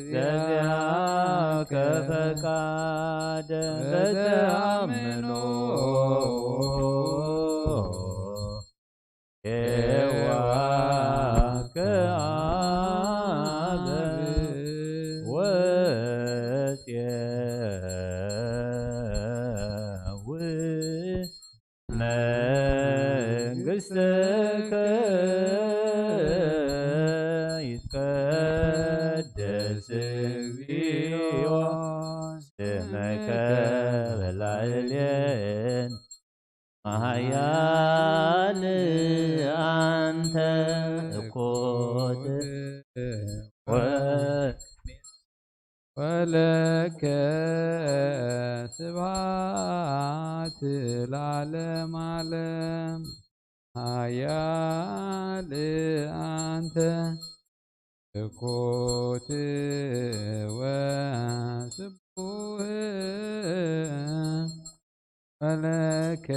ዘዚአከ ፈቃደ በተአምኖ የዋከ አበ ወጽየው መንግሥትከ ይትቀደስ እግዚኦ ስምከ በላዕሌን መሃያል አንተ እኮት ወ ወለከ ስብሐት ለዓለመ ዓለም። ኃያል አንተ እኮት ወስቡህ ወለከ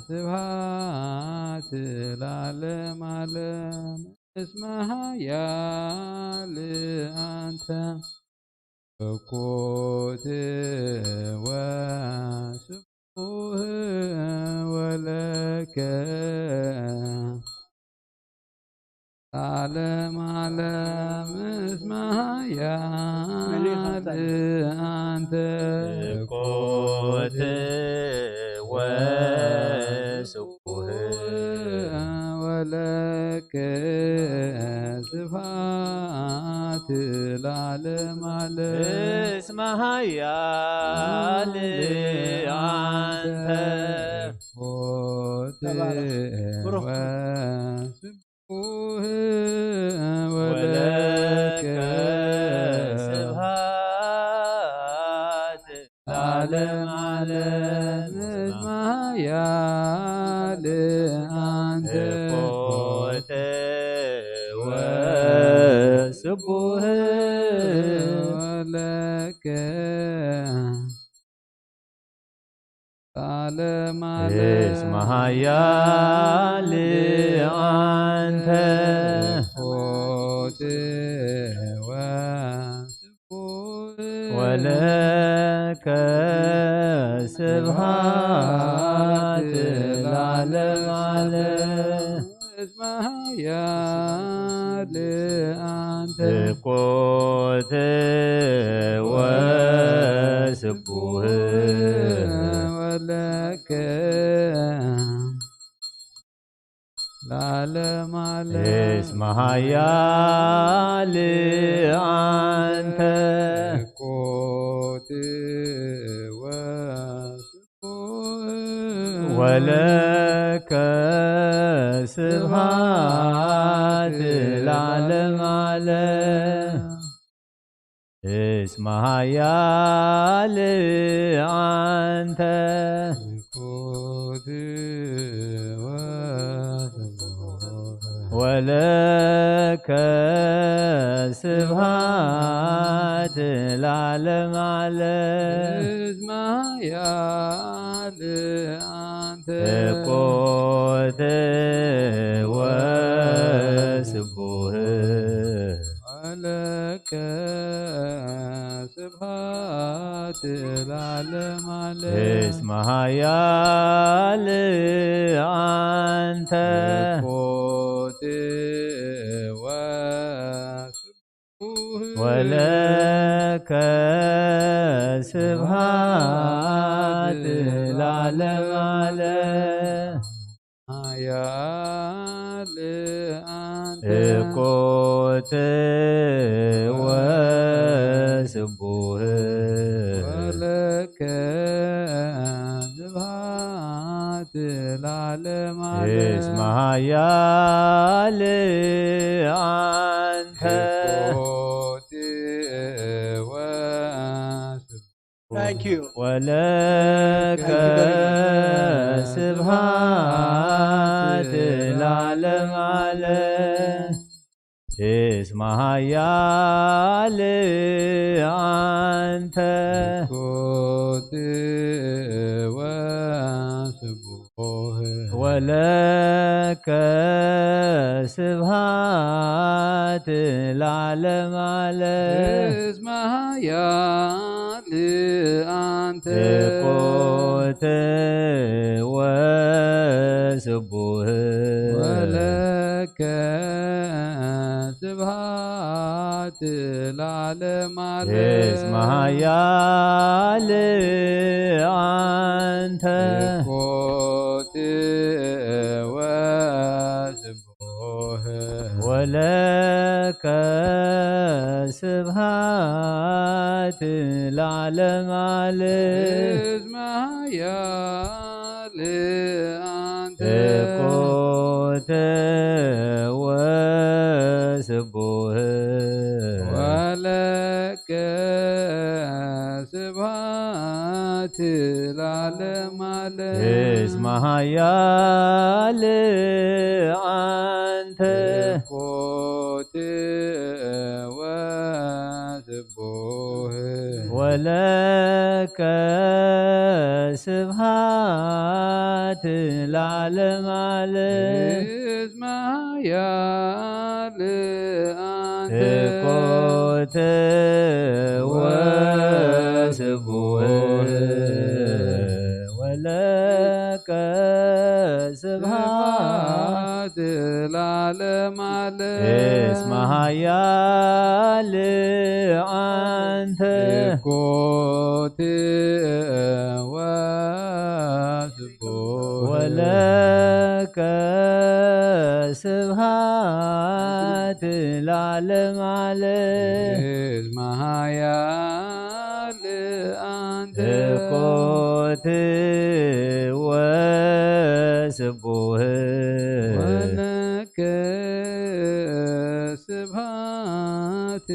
ስብሐት ለዓለመ ዓለም። እስመ ኃያል አንተ እኮት ወስቡህ ወለከ ለዓለመ ዓለም። እስመ ኃያል አንተ እኮት ወስቡህ ወለከ ስብሐት ለዓለመ ዓለም። እስመ ኃያል አንተ እኮት ተባረክ። ብሩክ። ወስቡህ ወለከ ወለከ ስብሐት ለዓለመ ዓለም። እስመ ኃያል አንተ እኮት ወስቡህ ወለከ ለዓለመ ዓለም። እስመ ኃያል አንተ እኮት ወስቡህ ወለከ ስብሐት ለዓለመ ዓለም። እስመ ኃያል አንተ እኮት ወስቡህ ወለከ ለዓለመ ዓለም። እስመ ኃያል አንተ እኮት ወስቡህ ወለከ ስብሐት ለዓለመ ዓለም። እስመ ኃያል አንተ እኮት ወስቡህ ወለከ ስብሐት ለዓለመ ዓለም። እስመ ኃያል አንተ እኮት ወስቡህ ወለከ ስብሐት ለዓለመ ዓለም። እስመ ኃያል አንተ እኮት ወስቡህ ወለከ ስብሐት ለዓለመ ዓለም። ኃያል አንተ እኮት ወስቡህ ወለከ ስብሐት ለዓለመ ዓለም። እስመ ኃያል አንተ እኮት ወስቡህ Thank you. ወለከ Thank you very much. ስብሐት ለዓለመ ዓለም። እስመ ኃያል አንተ። ኮት ወስቡህ ወለከ ስብሃት ለዓለመ ዓለም። እስመ ኃያል አንተ ኮት ወስቡህ ወለከ ስብሃት ለዓለመ ዓለም። እስመ ኃያል አንተ ኮት ወስቡህ ወለከ ስብሃት ለዓለመ ዓለም። እስመ ኃያል አንተ ኮት ወስቡህ ወለከ ስብሃት ለዓለመ ዓለም። እስመ ኃያል አንተ ኮት ወስቡህ ወለከ ስብሃት ለዓለመ ዓለም። እስመ ኃያል አንተ ኮት ወስቡህ ወለከ ስብሃት ስብሃት ለዓለመ ዓለም። እስመ ኃያል አንተ ኮት ወስቡህ ወለከ ስብሃት ለዓለመ ዓለም። እስመ ኃያል አንተ ኮት ወስቡህ ወለከ ስብሃት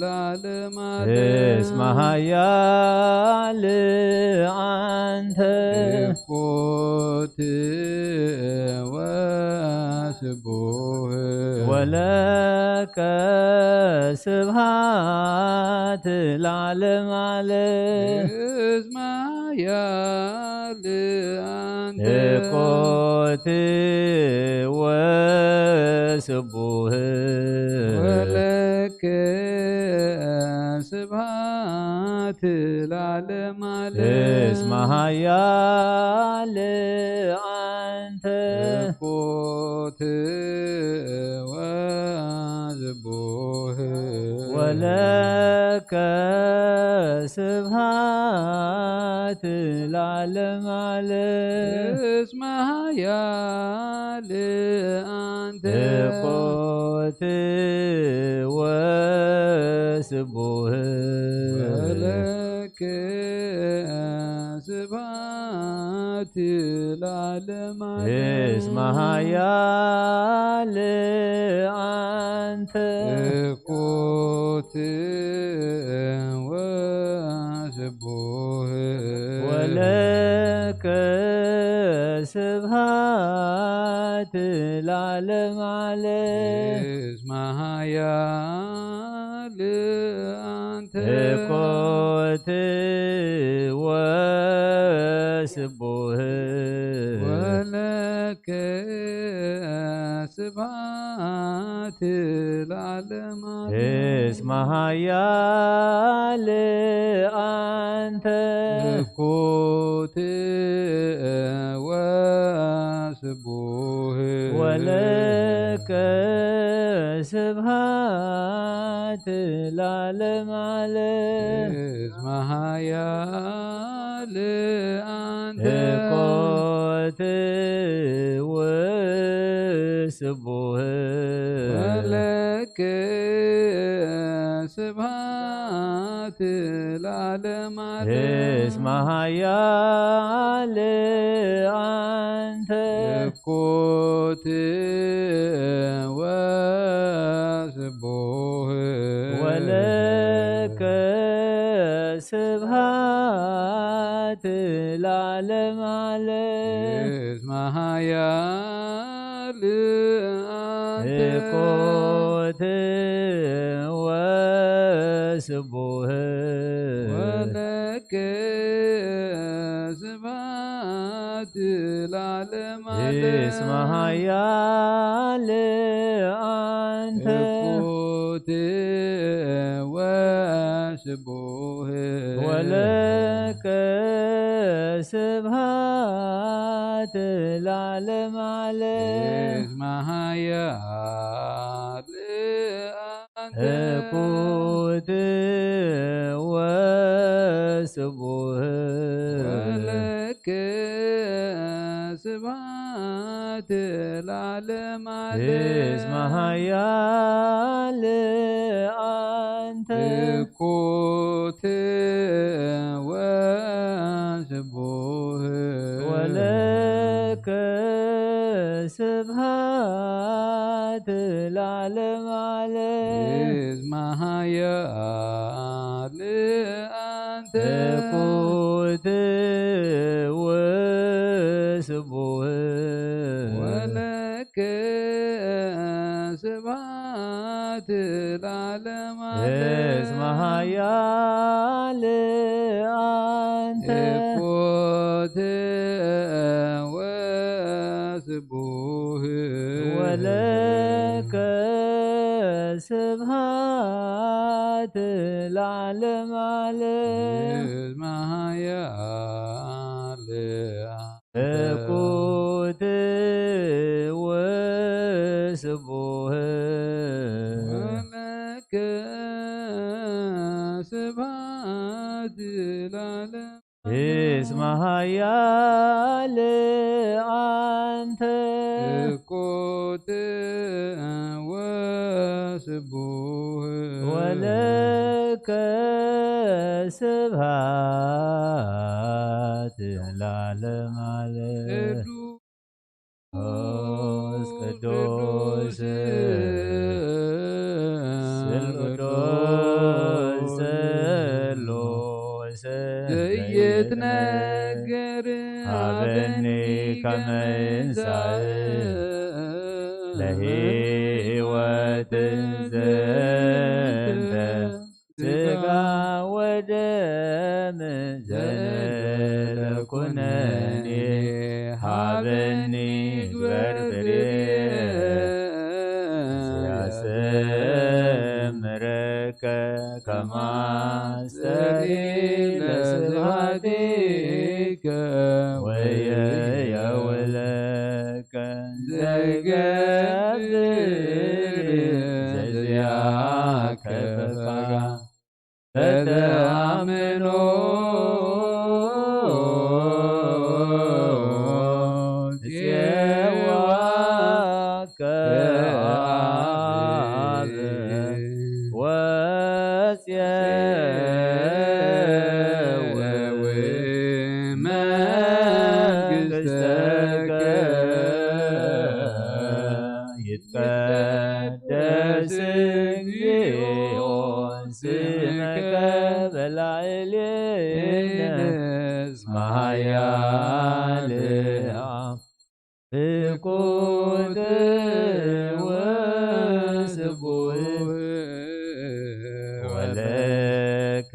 ለዓለመ ዓለም። እስመ ኃያል አንተ ኮት ወስቡህ ወለከ ስብሃት ለዓለመ ዓለም። እስመ ኃያል አንተ ኮት ወስቡህ ወለከ ስብሃት ለዓለመ ዓለም። እስመ ኃያል አንተ ኮት ወስቡህ ወለከ ስብሃት ለዓለመ ዓለም። እስመ ኃያል አንተ ኮት ወስቡህ ወለከ ስብሃት ለዓለመ ዓለም። እስመ ኃያል አንተ ኮት ወስቡህ ወለከ ስብሃት ለዓለመ ዓለም። እስመ ኃያል አንተ ኮት ወስቡህ ወለከ ስብሃት ለዓለመ ዓለም። እስመ ኃያል አንተ ኮት ወስቡህ ወለከ ስብሃት ለዓለመ ዓለም። እስመ ኃያል አንተ ኮት ወስቡህ ወለከ ስብሃት ለዓለመ ዓለም። እስመ ኃያል አንተ ኮት ወስቡህ ወለከ ስብሃት ለዓለመ ዓለም። እስመ ኃያል እኩት ወስቡህ ወለከ ስብሐት ለዓለመ ዓለም። እስመ ኃያል አንተ እኩት ወስቡህ ወለከ ስብሐት ለዓለመ ዓለም። እስመ ኃያል አንተ እኩት ወስቡህ ወለከ ስብሐት ለዓለመ ዓለም። እስመ ኃያል አንተ እኩት ወስቡህ ወለከ ስብሐት ለዓለመ ዓለም። እስመ ኃያል አንተ እኩት ወስቡህ ወለከ ስብሐት ለዓለመ ዓለም። እስመ ኃያል አንተ እኩት ወስቡህ ወለከ ስብሐት ለዓለመ ዓለም። እስመ ኃያል እኩት ወስቡህ ወለከ ስብሐት ለዓለመ ዓለም። እስመ ኃያል አንተ እኩት ወስቡህ ወለከ ስብሐት ለዓለመ ዓለም። ቅዱስ ቅዱስ ስሉስ ስሉስ ዘይትነገር ሀበኒ ከመ ይንሳእ ለህይወት ዘንተ ስጋ ወደም ዘንበለ ኩነኔ ሀበኒ ግበር ብርየ ዘያሰምረከ ከማስተሪ ለስብሐቲከ ወየየውለከ ዘይገብር ዘዚአከ ፈቃድ በተአምኖ ጽዋ ከአብ ወጽየወ መንግሥተከ ይትቀደስ እግዚኦ ስምከ በላዕሌነ እስመ ኃያል አብ እኩት ወስቡህ ወለከ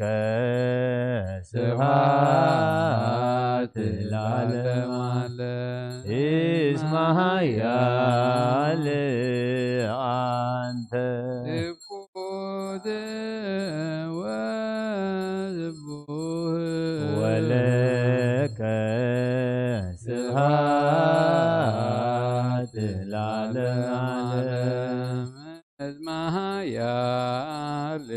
ስብሐት ለዓለመ ዓለም። እስመ ኃያል አንተ እኩት ወስቡህ ወለከ ስብሐት ለዓለመ ዓለም። እስመ ኃያል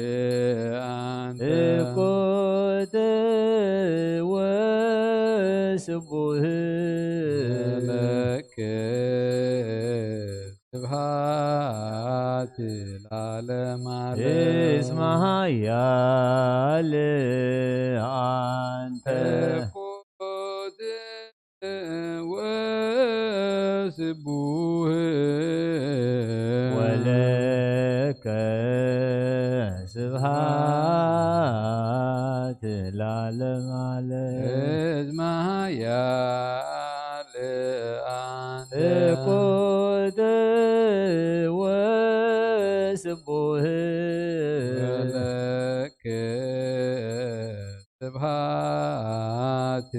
አንተ እኩት ወስቡህ ለከ ስብሐት ለዓለመ ዓለም። እስመ ኃያል አንተ እኩት ወስቡህ ወለከ ስብሐት ለዓለመ ዓለም። እስመ ኃያል አንተ እኩት ስቡህ ወለከ ስብሐት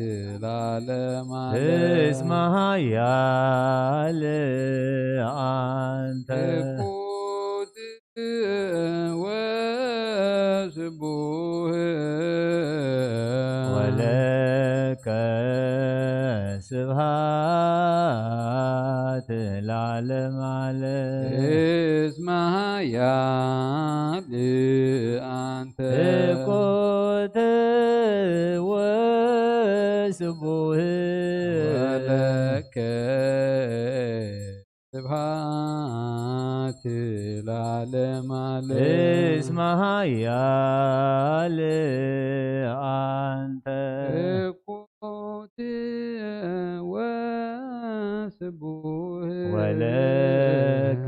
ለዓለመ ዓለም። እስመ ኃያል አንተ። እኩት ወስቡህ ወለከ ስብሐት ለዓለመ ዓለም። እስመ ኃያል አንተ። እኩት ወስቡህ ወለከ ስብሐት ለዓለመ ዓለም። እስመ ኃያል አንተ። እኩት ወስቡህ ወለከ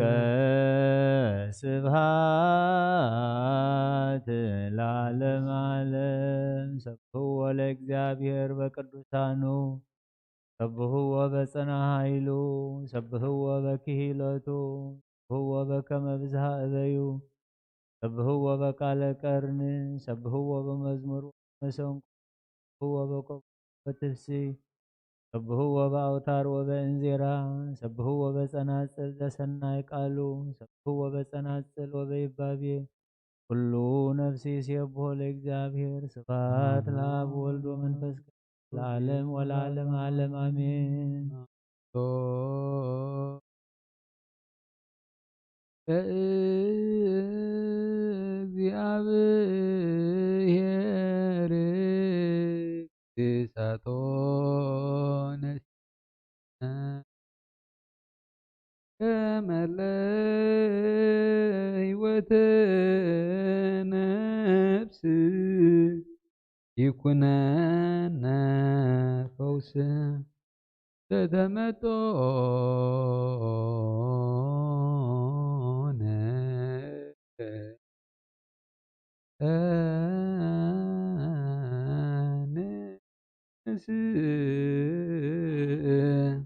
ስብሐት ለዓለመ ዓለም። ሰብሕዎ ለእግዚአብሔር በቅዱሳኑ ሰብህዎ በጽና ኃይሉ፣ ሰብህዎ በክሂሎቱ፣ ሰብህዎ በከመ ብዝሃ እበዩ፣ ሰብህዎ በቃለ ቀርን፣ ሰብህዎ በመዝሙር ወመሰንቆ፣ ሰብህዎ በቆቆ ወትፍሲ፣ ሰብህዎ በአውታር ወበእንዚራ፣ ሰብህዎ በጸናጽል ዘሰናይ ቃሉ፣ ሰብህዎ በጸናጽል ወበይባቤ፣ ኩሉ ነፍሲ ይሴብሖ ለእግዚአብሔር። ስብሐት ለአብ ወልድ ወመንፈስ ቅዱስ ለዓለም ወለዓለም ዓለም አሜን። ለእግዚአብሔር ግሳጦ ነሲነ ከመ ለህይወተ ነፍስ ይኩነነ ፈውስ ለተመጦነ ንስእል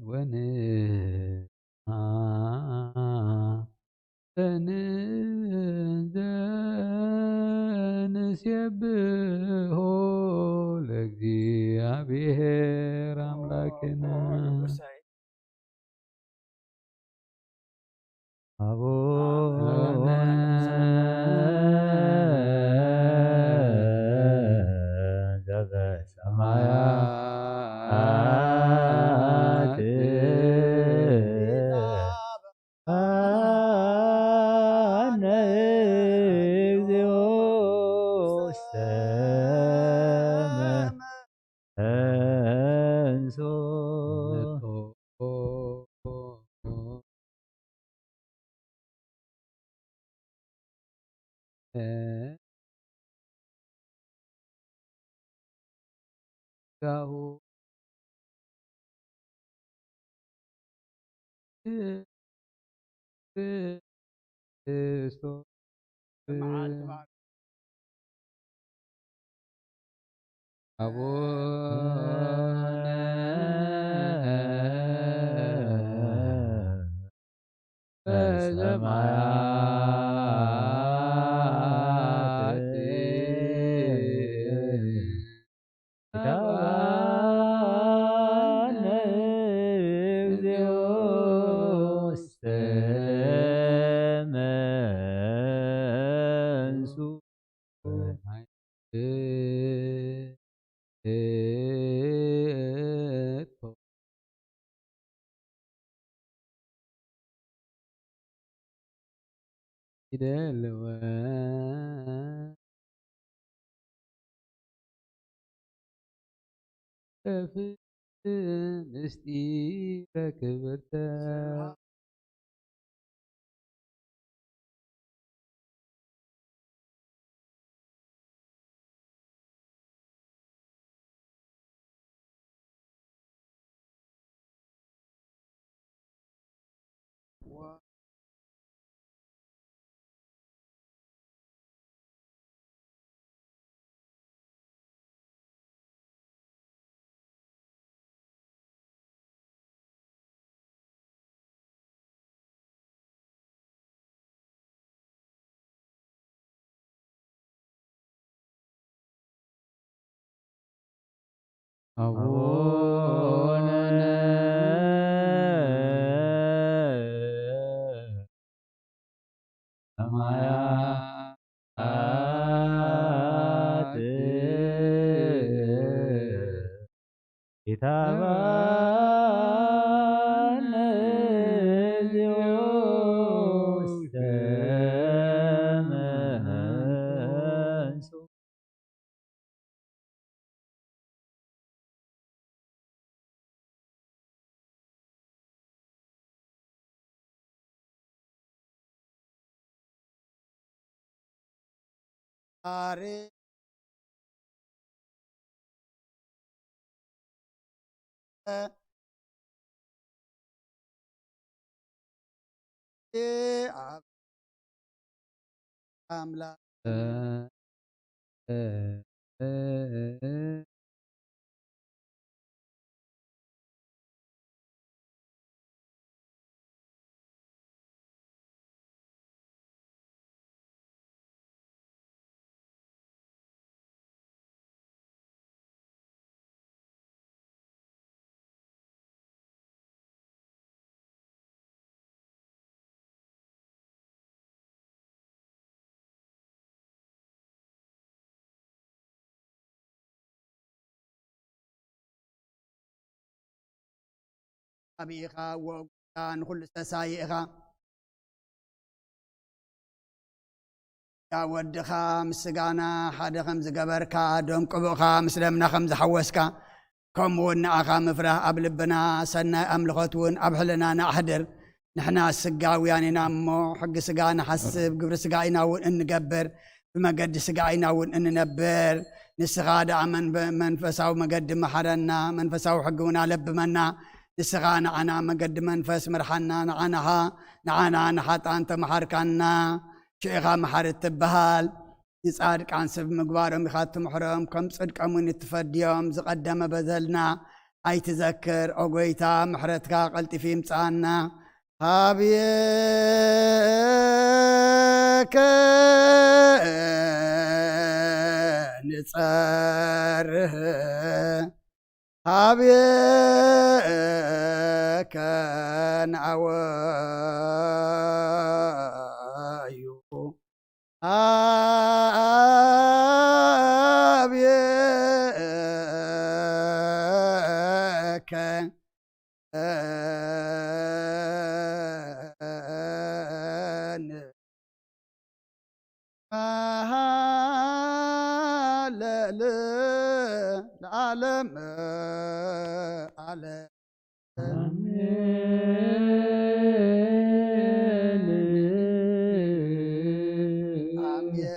ወንሃ እንዘ ንሴብሖ ለእግዚአብሔር አምላክነ። አቡነ ዘበሰማያት አነ እግዚኦ ውስተ መንሱ ዳሁ ክርስቶስ አቡነ በሰማያት አቡነ እግዚኦ ውስተ መንሱ ይደልወ እፍ ምስጢረ ክብርተ አቡነ ሰማያት ኢታብአነ እግዚኦ ውስተ መንሱ። ኣምላኽ ዓቢ ኢኻ፣ ወ-፣ ንኹሉ ዝተሳየ ኢኻ። ያ ወድኻ ምስ ስጋና ሓደ ከም ዝገበርካ፣ ደም ቅቡእኻ ምስ ደምና ከም ዝሓወስካ፣ ከምኡ እውን ንኣኻ ምፍራህ ኣብ ልብና፣ ሰናይ ኣምልኾት እውን ኣብ ሕልናና ኣሕድር። ንሕና ስጋውያን ኢና እሞ፣ ሕጊ ስጋ ንሓስብ፣ ግብሪ ስጋ ኢና እውን እንገብር፣ ብመገዲ ስጋ ኢና እውን እንነብር። ንስኻ ደኣ መን-፣ መንፈሳዊ መገዲ መሓረና፣ መንፈሳዊ ሕጊ እውን ኣለብመና። ንስኻ ንዓና መገዲ መንፈስ ምርሓና፣ ንዓናኻ፣ ንዓና ንሓጣን ተመሓርካና። ሽዕኻ መሓሪ እትበሃል። ንጻድቃን ሰብ ምግባሮም ኢኻ እትምሕሮም፣ ከም ጽድቆም እውን እትፈድዮም። ዝቐደመ በደልና ኣይትዘክር፣ ኦ ጐይታ፣ ምሕረትካ ቀልጢፉ ይምጽኣና። ሃብየከ ንጸርህ፣ ሃብየከ ንኣወዩ፣ ሃብየከ መሃለል ለዓለም ዓለም። ኣሜን። ኣሜን።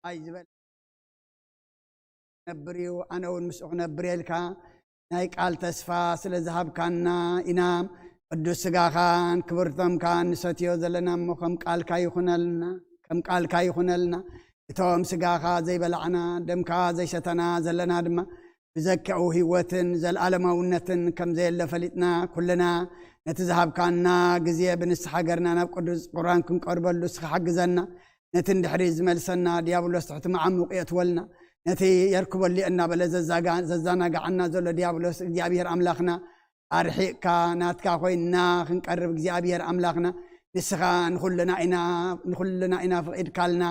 ኣይ ዝበል ነብር እዩ፣ ኣነ እውን ምስኡ ክነብር እየ ኢልካ ናይ ቃል ተስፋ ስለ ዝሃብካና ኢና። ቅዱስ ስጋኻን ክቡር ደምካን ንሰትዮ ዘለና እሞ ከም ቃልካ ይኹነልና፣ ከም ቃልካ ይኹነልና። እቶም ስጋኻ ዘይበላዕና፣ ደምካ ዘይሰተና ዘለና ድማ ብዘኪኡ ህይወትን ዘልኣለማውነትን ከም ዘየለ ፈሊጥና፣ ኩልና ነቲ ዝሃብካና ግዜ ብንስሓ ገርና ናብ ቅዱስ ቁርባን ክንቀርበሉ እስኻ ሓግዘና። ነቲ እንድሕሪት ዝመልሰና ዲያብሎስ ትሕቲ መዓሙቕ የእትወልና። ነቲ የርክበሉ እናበለ ዘዛጋ-፣ ዘዘናግዓና ዘሎ ዲያብሎስ እግዚኣብሔር ኣምላኽና ኣርሒቕካ ናትካ ኮይንና ክንቀርብ እግዚኣብሔር ኣምላኽና ንስኻ ንኹልና ኢና፣ ንኹልና ኢና ፍቒድካልና።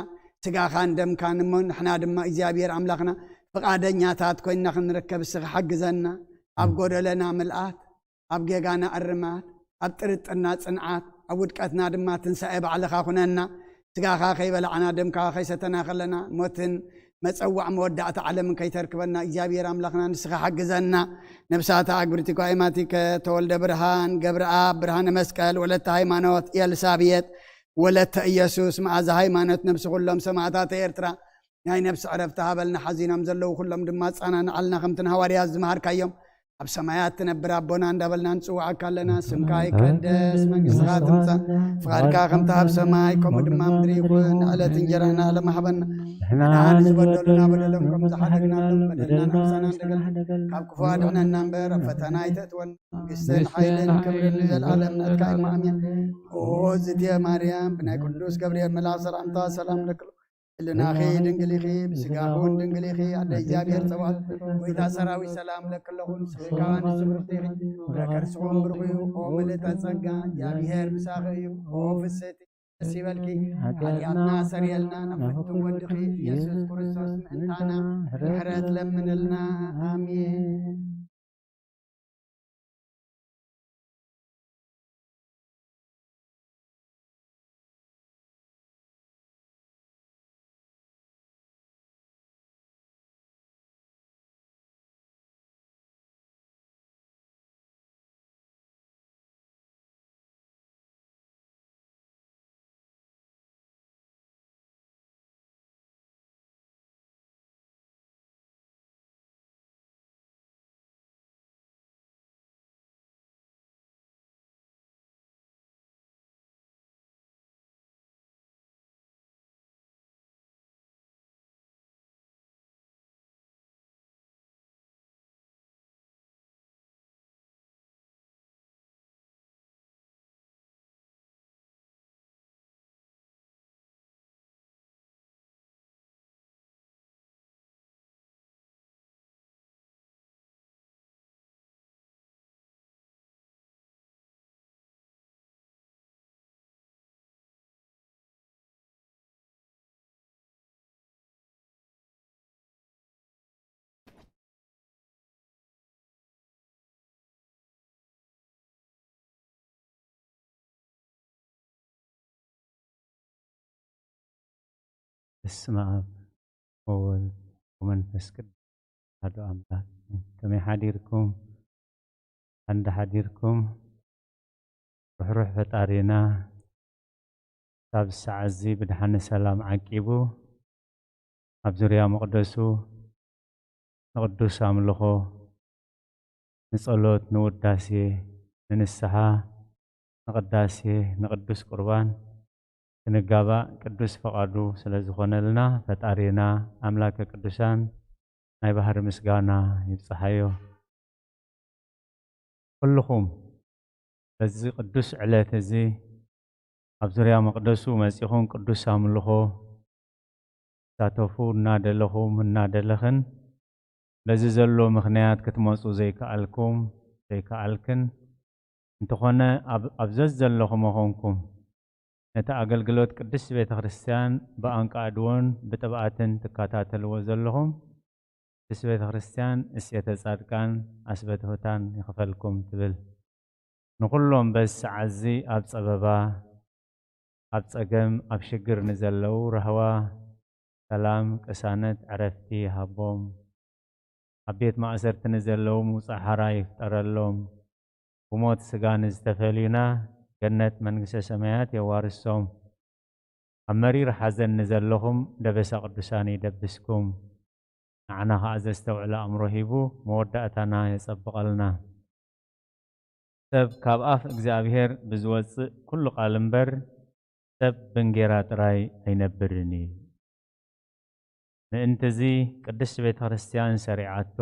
ስጋኻን ደምካን እሞ ንሕና ድማ እግዚኣብሔር ኣምላኽና ፍቓደኛታት ኮይንና ክንርከብ እስኻ ሓግዘና። ኣብ ጎደለና ምልኣት፣ ኣብ ጌጋና እርማት፣ ኣብ ጥርጥርና ጽንዓት፣ ኣብ ውድቀትና ድማ ትንሳኤ ባዕልኻ ኩነና። ስጋኻ ከይበላዕና ደምካ ከይሰተና ከለና ሞትን መጸዋዕ መወዳእታ ዓለምን ከይተርክበና እግዚኣብሔር ኣምላኽና ንስኻ ሓግዘና። ነብሳታ ኣግብርቲ ኳይማቲከ ተወልደ ብርሃን፣ ገብረኣብ ብርሃነ መስቀል፣ ወለተ ሃይማኖት፣ ኤልሳቤጥ፣ ወለተ ኢየሱስ፣ መኣዛ ሃይማኖት፣ ነብሲ ኩሎም ሰማዕታት ኤርትራ ናይ ነብሲ ዕረፍቲ ሃበልና። ሓዚኖም ዘለዉ ኩሎም ድማ ኣጸናንዓልና ከምቲ ንሃዋርያት ዝመሃርካዮም። ኣብ ሰማያት ትነብር ኣቦና እንዳበልና ንጽውዓካ ኣለና። ስምካ ይቀደስ፣ መንግስትኻ ትምጻእ፣ ፍቓድካ ከምታ ኣብ ሰማይ ከምኡ ድማ ምድሪ ይኹን። ዕለት እንጀራና ለማህበና ንሕና ንዝበደሉና በደሎም ከም ዝሓደግናሎም በደልና ንሕሰና እንደገና ካብ ክፉ ኣድሕነና እምበር ኣብ ፈተና ኣይተእትወና። መንግስትን ሓይልን ክብርን ንዘለኣለም ናትካ እዩ። ኣሜን። ኦ ዝትየ ማርያም ብናይ ቅዱስ ገብርኤል መልኣኽ ሰላምታ ሰላም ለክሎ ህልናኺ ድንግል ኢኺ፣ ብስጋኺ እውን ድንግል ኢኺ። ኣደ እግዚኣብሔር ጸባኦት፣ ጎይታ ሰራዊት ሰላም ለኪ ኣለኹ። ንስኺ ከኣ ንስብርኽቲ ኢኺ፣ ፍረ ከርስኹም ብሩኽ እዩ። ኦ ምልእተ ጸጋ፣ እግዚኣብሔር ምሳኺ እዩ። ኦ ፍስሕቲ ደስ ይበልኪ፣ ሓጢኣትና ሰርየልና፣ ናብ ፍቱው ወድኺ ኢየሱስ ክርስቶስ ምእንታና ምሕረት ለምንልና። ኣሜን። በስመ ኣብ ወወልድ ወመንፈስ ቅዱስ ኣሐዱ ኣምላክ። ከመይ ሓዲርኩም? ኣንዳ ሓዲርኩም? ርሕሩሕ ፈጣሪና ክሳብ ሰዓት እዚ ብድሓን ሰላም ዓቂቡ ኣብ ዙርያ መቕደሱ ንቕዱስ ኣምልኾ፣ ንጸሎት፣ ንውዳሴ፣ ንንስሓ፣ ንቕዳሴ፣ ንቅዱስ ቁርባን ክንጋባእ ቅዱስ ፈቓዱ ስለ ዝኾነልና ፈጣሪና ኣምላከ ቅዱሳን ናይ ባህሪ ምስጋና ይብጽሓዮ። ኩልኹም በዚ ቅዱስ ዕለት እዚ ኣብ ዙርያ መቕደሱ መጺኹም ቅዱስ ኣምልኾ ትሳተፉ እናደለኹም እናደለኽን በዚ ዘሎ ምኽንያት ክትመጹ ዘይከኣልኩም ዘይከኣልክን እንተኾነ ኣብ ኣብ ዘዘለኹሞ ኾንኩም ነቲ ኣገልግሎት ቅድስቲ ቤተ ክርስቲያን ብኣንቃዕድዎን ብጥብኣትን ትከታተልዎ ዘለኹም ቅድስቲ ቤተ ክርስቲያን እስየተ ጻድቃን ኣስበትሁታን ይኽፈልኩም ትብል። ንኹሎም በዚ ሰዓት እዚ ኣብ ጸበባ ኣብ ጸገም ኣብ ሽግር ንዘለዉ ራህዋ ሰላም ቅሳነት ዕረፍቲ ይሃቦም። ኣብ ቤት ማእሰርቲ ንዘለዉ ምውጻእ ሓራ ይፍጠረሎም። ብሞት ስጋ ንዝተፈልዩና ገነት መንግስተ ሰማያት የዋርሶም። ኣብ መሪር ሓዘን ንዘለኹም ደበሳ ቅዱሳን ይደብስኩም። ንዓና ኸዓ ዘስተውዕል ኣእምሮ ሂቡ መወዳእታና የጸብቐልና። ሰብ ካብ ኣፍ እግዚኣብሔር ብዝወጽእ ኩሉ ቃል እምበር ሰብ ብእንጌራ ጥራይ ኣይነብርን እዩ። ምእንትዚ ቅድስቲ ቤተ ክርስቲያን ሰሪዓቶ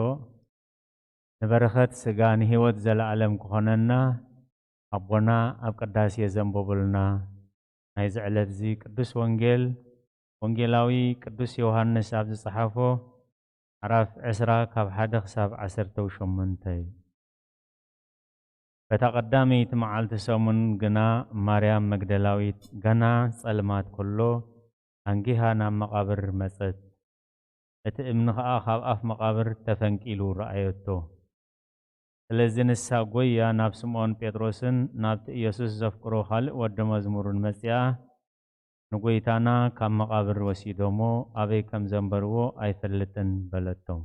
ንበረኸት ስጋ ንህይወት ዘለኣለም ክኾነና ኣቦና ኣብ ቅዳሴ ዘንበቡልና ናይዚ ዕለት እዚ ቅዱስ ወንጌል ወንጌላዊ ቅዱስ ዮሃንስ ኣብ ዝጸሓፎ ምዕራፍ ዕስራ ካብ ሓደ ክሳብ ዓሰርተ ሸሞንተ እዩ። በታ ቀዳመይቲ መዓልቲ ሰሙን ግና ማርያም መግደላዊት ገና ጸልማት ከሎ ኣንጊሃ ናብ መቓብር መጸት። እቲ እምኒ ኸኣ ካብ ኣፍ መቓብር ተፈንቂሉ ረኣየቶ። ስለዚ ንሳ ጐይያ ናብ ስምዖን ጴጥሮስን ናብቲ ኢየሱስ ዘፍቅሮ ካልእ ወዲ መዝሙርን መጺኣ፣ ንጐይታና ካብ መቓብር ወሲዶሞ ኣበይ ከም ዘንበርዎ ኣይፈልጥን በለቶም።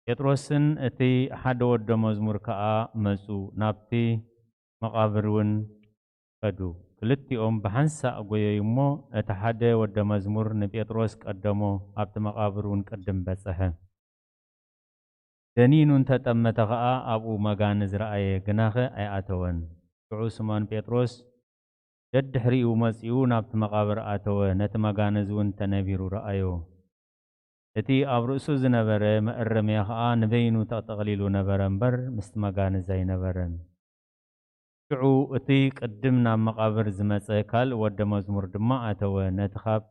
ጴጥሮስን እቲ ሓደ ወዲ መዝሙር ከኣ መጹ፣ ናብቲ መቓብር እውን ከዱ። ክልቲኦም ብሓንሳእ ጐየዩ እሞ፣ እቲ ሓደ ወዲ መዝሙር ንጴጥሮስ ቀደሞ፣ ኣብቲ መቓብር እውን ቅድም በጽሐ። ደኒኑ እንተጠመተ ኸኣ ኣብኡ መጋንዝ ረኣየ፣ ግናኸ ኣይኣተወን። ሽዑ ስምዖን ጴጥሮስ ደድሕሪኡ መጺኡ ናብቲ መቓብር ኣተወ፣ ነቲ መጋንዝ እውን ተነቢሩ ረኣዮ። እቲ ኣብ ርእሱ ዝነበረ መእረምያ ኸኣ ንበይኑ ተጠቕሊሉ ነበረ እምበር፣ ምስቲ መጋንዝ ኣይነበረን። ሽዑ እቲ ቅድም ናብ መቓብር ዝመጸ ካልእ ወደ መዝሙር ድማ ኣተወ፣ ነቲ ካብ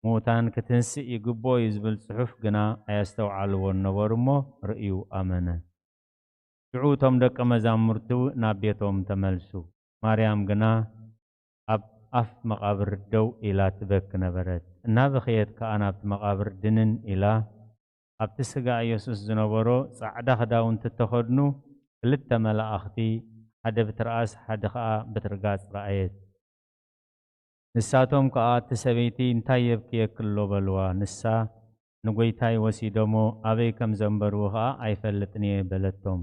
ምዉታን ክትንስእ ይግብኦ እዩ ዝብል ጽሑፍ ግና ኣየስተውዓልዎን ነበሩ እሞ፣ ርእዩ ኣመነ። ሽዑ እቶም ደቀ መዛሙርቱ ናብ ቤቶም ተመልሱ። ማርያም ግና ኣብ ኣፍ መቓብር ደው ኢላ ትበኪ ነበረት። እናበኸየት ከኣ ናብቲ መቓብር ድንን ኢላ፣ ኣብቲ ስጋ ኢየሱስ ዝነበሮ ጻዕዳ ክዳውንቲ እተኸድኑ ክልተ መላእኽቲ፣ ሓደ ብትርኣስ ሓደ ኸኣ ብትርጋጽ ረኣየት። ንሳቶም ከኣ፣ "እቲ ሰበይቲ እንታይ የብክየኪ ኣሎ?" በልዋ። ንሳ፣ "ንጐይታይ ወሲዶሞ ኣበይ ከም ዘንበርዎ ኸኣ ኣይፈልጥን እየ" በለቶም።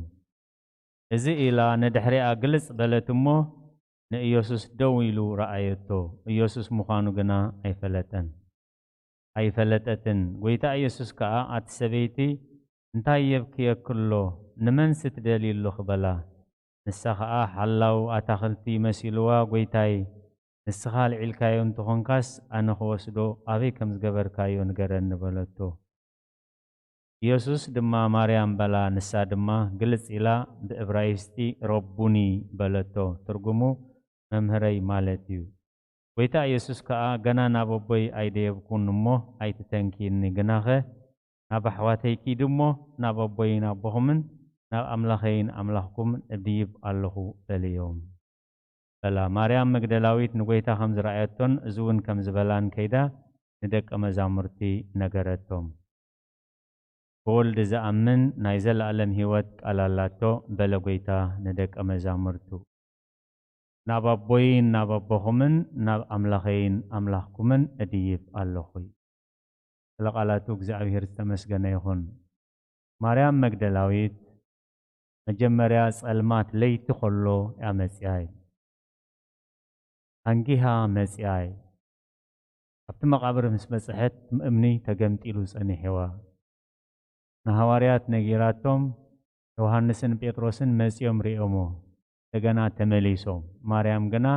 እዚ ኢላ ንድሕሪኣ ግልጽ በለት እሞ፣ ንኢየሱስ ደው ኢሉ ረኣየቶ። ኢየሱስ ምዃኑ ግና ኣይፈለጠን። ኣይፈለጠትን። ጐይታ ኢየሱስ ከኣ፣ "ኣቲ ሰበይቲ፣ እንታይ የብክየኪ ኣሎ? ንመንስ ትደልዪ ኣለኺ?" በላ። ንሳ ኸኣ፣ "ሓላው ኣታኽልቲ" መሲልዋ፣ "ጐይታይ፣ ንስኻ ኣልዒልካዮ እንተኾንካስ፣ ኣነ ክወስዶ ኣበይ ከም ዝገበርካዮ ንገረኒ" በለቶ። ኢየሱስ ድማ፣ "ማርያም" በላ። ንሳ ድማ ግልጽ ኢላ ብእብራይስጢ "ረቡኒ" በለቶ። ትርጉሙ "መምህረይ" ማለት እዩ። ጐይታ ኢየሱስ ከኣ፣ "ገና ናብ ኣቦይ ኣይደየብኩን እሞ ኣይትተንክይኒ፣ ግናኸ ናብ ኣሕዋተይ ኪዲ እሞ ናብ ኣቦይን ኣቦኹምን ናብ ኣምላኸይን ኣምላኽኩምን እድይብ ኣለኹ" በልዮም። በላ። ማርያም መግደላዊት ንጐይታ ከም ዝረኣየቶን እዚ እውን ከም ዝበላን ከይዳ ንደቀ መዛሙርቲ ነገረቶም። "ብወልድ ዝኣምን ናይ ዘለኣለም ህይወት ቃል ኣላቶ" በለ ጐይታ ንደቀ መዛሙርቱ። "ናብ ኣቦይን ናብ ኣቦኹምን ናብ ኣምላኸይን ኣምላኽኩምን እድይብ ኣለኹ" እዩ። ስለ ቃላቱ እግዚኣብሔር ዝተመስገነ ይኹን። ማርያም መግደላዊት መጀመርያ ጸልማት ለይቲ ኸሎ እያ መጺኣ እዩ። ኣንጊሃ መጺኣ እዩ። ኣብቲ መቓብር ምስ በጽሐት እምኒ ተገምጢሉ ጸኒሕዋ። ንሃዋርያት ነጊራቶም፣ ዮሃንስን ጴጥሮስን መጺኦም ርእዮሞ፣ እንደገና ተመሊሶም። ማርያም ግና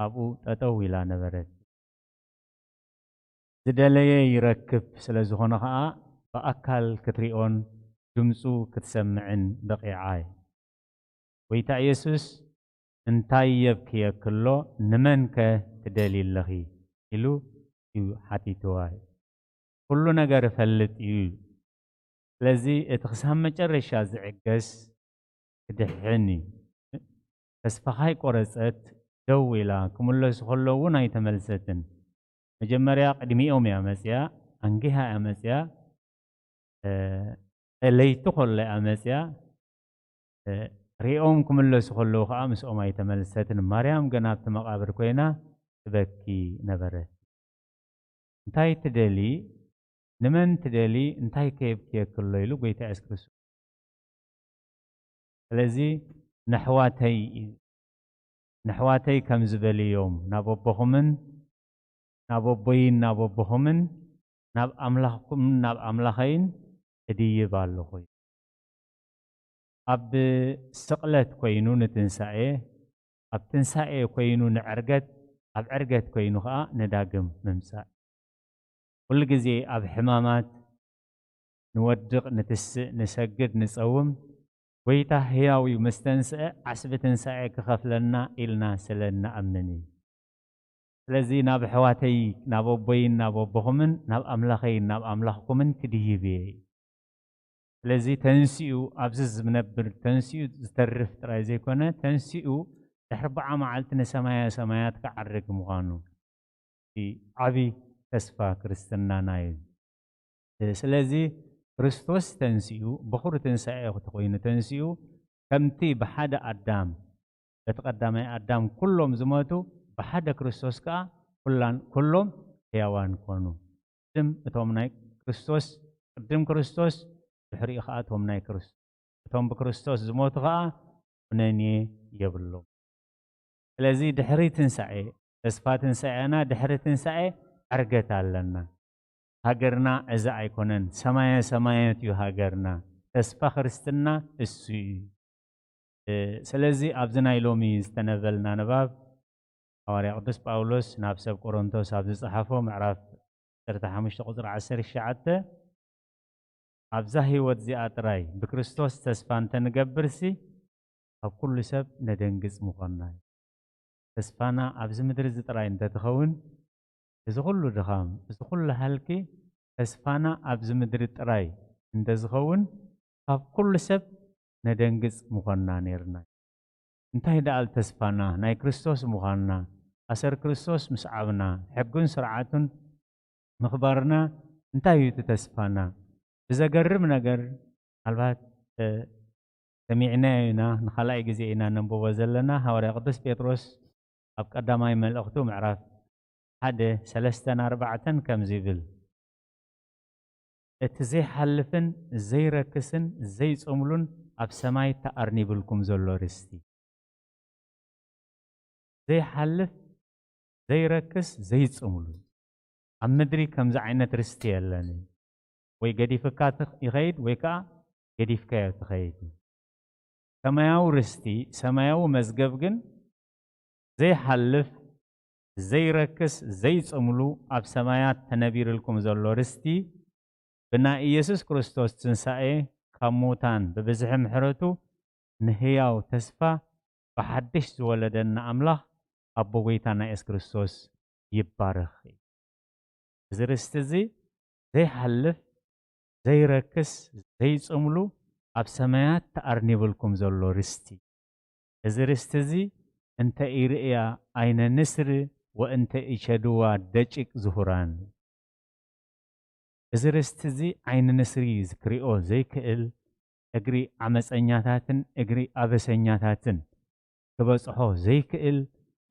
ኣብኡ ጠጠው ኢላ ነበረት። ዝደለየ ይረክብ ስለ ዝኾነ ኸኣ፣ ብኣካል ክትሪኦን ድምጹ ክትሰምዕን በቒዓ እያ። ጐይታ ኢየሱስ፣ "እንታይ የብክየኪ ኣሎ? ንመንከ ትደልዪ ኣለኺ?" ኢሉ እዩ ሓቲትዋ። "ኩሉ ነገር እፈልጥ እዩ" ኢሉ። ስለዚ እቲ ክሳብ መጨረሻ ዝዕገስ ክድሕን እዩ። ተስፋ ካይቆረጸት ደው ኢላ፣ ክምለሱ ከለዉ እውን ኣይተመልሰትን። መጀመርያ ቅድሚኦም እያ መጽያ፣ ኣንጊሃ እያ መጽያ፣ እ፣ ለይቲ ከሎ እያ መጽያ፣ እ፣ ሪኦም ክምለሱ ከለዉ ከኣ ምስኦም ኣይተመልሰትን። ማርያም ግን ኣብቲ መቓብር ኮይና ትበኪ ነበረት። "እንታይ ትደሊ? ንመን ትደሊ? እንታይ ከ የብክየኪ ኣሎ?" ኢሉ ጐይታ የሱስ ክርስቶስ። ስለዚ ነሕዋተይ እዩ፣ ነሕዋተይ ከምዚ በልዮም፣ "ናብ ኣቦኹምን ናብ ኣቦይን ናብ ኣቦኹምን ናብ ኣምላኽኩምን ናብ ኣምላኸይን እድይብ ኣለኹ" እዩ። ኣብ ስቕለት ኮይኑ ንትንሳኤ፣ ኣብ ትንሳኤ ኮይኑ ንዕርገት፣ ኣብ ዕርገት ኮይኑ ኸኣ ንዳግም ምምጻእ። ኩሉ ግዜ ኣብ ሕማማት ንወድቕ፣ ንትስእ፣ ንሰግድ፣ ንጸውም፣ ጐይታ ህያው እዩ፣ ምስ ተንስአ ዓስቢ ትንሳኤ ክኸፍለና ኢልና ስለ እንኣምን እዩ። ስለዚ ናብ ኣሕዋተይ፣ ናብ ኣቦይን ናብ ኣቦኹምን ናብ ኣምላኸይን ናብ ኣምላኽኩምን ክድይብ እየ። ስለዚ ተንሲኡ ኣብዚ ዝነብር፣ ተንሲኡ ዝተርፍ ጥራይ ዘይኮነ፣ ተንሲኡ ድሕሪ ኣርብዓ መዓልቲ ንሰማየ ሰማያት ክዓርግ ምዃኑ እቲ ዓቢ ተስፋ ክርስትናና እዩ። ስለዚ ክርስቶስ ተንሲኡ፣ በኹሪ ትንሳኤ ተኾይኑ ተንሲኡ፣ ከምቲ ብሓደ ኣዳም፣ በቲ ቀዳማይ ኣዳም ኩሎም ዝሞቱ፣ ብሓደ ክርስቶስ ከኣ ኩላን፣ ኩሎም ሕያዋን ኮኑ። ቅድም እቶም ናይ ክርስቶስ፣ ቅድም ክርስቶስ፣ ድሕሪኡ ከኣ እቶም ናይ ክርስቶስ። እቶም ብክርስቶስ ዝሞቱ ከኣ ኩነኔ የብሎም። ስለዚ ድሕሪ ትንሳኤ፣ ተስፋ ትንሳኤና፣ ድሕሪ ትንሳኤ ዕርገት ኣለና። ሃገርና እዚ ኣይኮነን፣ ሰማየ ሰማያት እዩ ሃገርና። ተስፋ ክርስትና እሱ እዩ። እ፣ ስለዚ ኣብዚ ናይ ሎሚ ዝተነበልና ንባብ፣ ሃዋርያ ቅዱስ ጳውሎስ ናብ ሰብ ቆሮንቶስ ኣብ ዝጸሓፎ ምዕራፍ ዓሰርተ ሓሙሽተ ቁጽሪ ዓሰርተ ትሽዓተ፣ ኣብዛ ህይወት እዚኣ ጥራይ ብክርስቶስ ተስፋ እንተንገብርሲ፣ ካብ ኩሉ ሰብ ነደንግጽ ምኾንና እዩ። ተስፋና ኣብዚ ምድሪ እዚ ጥራይ እንተትኸውን፣ እዚ ኩሉ ድኻም፣ እዚ ኩሉ ሃልኪ፣ ተስፋና ኣብዚ ምድሪ ጥራይ እንተዝኸውን፣ ካብ ኩሉ ሰብ ነደንግጽ ምኾንና ነይርና። እንታይ ደኣል ተስፋና? ናይ ክርስቶስ ምዃንና፣ ኣሰር ክርስቶስ ምስዓብና፣ ሕጉን ስርዓቱን ምኽባርና፣ እንታይ እዩ እቲ ተስፋና? ብዘገርም ነገር፣ ምናልባት፣ እ፣ ሰሚዕናዮ ኢና፣ ንኻልኣይ ግዜ ኢና ነንብቦ ዘለና። ሃዋርያ ቅዱስ ጴጥሮስ ኣብ ቀዳማይ መልእኽቱ ምዕራፍ ሓደ፣ ሰለስተን ኣርባዕተን ከምዚ ይብል፣ "እቲ ዘይሓልፍን ዘይረክስን ዘይጽምሉን ኣብ ሰማይ ተኣርኒብልኩም ዘሎ ርስቲ።" ዘይሓልፍ፣ ዘይረክስ፣ ዘይጽምሉ። ኣብ ምድሪ ከምዚ ዓይነት ርስቲ የለን። ወይ ገዲፍካ ትኽ-፣ ይኸይድ፣ ወይ ከኣ ገዲፍካዮ ትኸይድ። ሰማያዊ ርስቲ፣ ሰማያዊ መዝገብ ግን ዘይሓልፍ፣ ዘይረክስ፣ ዘይጽምሉ ኣብ ሰማያት ተነቢርልኩም ዘሎ ርስቲ ብናይ ኢየሱስ ክርስቶስ ትንሳኤ ካብ ምዉታን ብብዝሒ ምሕረቱ ንህያው ተስፋ ብሓድሽ ዝወለደና ኣምላኽ ኣቦ ጐይታና የሱስ ክርስቶስ ይባረኽ። እዚ ርስቲ እዚ ዘይሓልፍ፣ ዘይረክስ፣ ዘይጽምሉ ኣብ ሰማያት ተኣርኒብልኩም ዘሎ ርስቲ። እዚ ርስቲ እዚ እንተ ኢርእያ ዓይነ ንስሪ ወእንተ ኢሸድዋ ደቂቅ ዝሁራን። እዚ ርስቲ እዚ ዓይኒ ንስሪ ክሪኦ ዘይክእል፣ እግሪ ዓመፀኛታትን እግሪ ኣበሰኛታትን ክበጽሖ ዘይክእል፣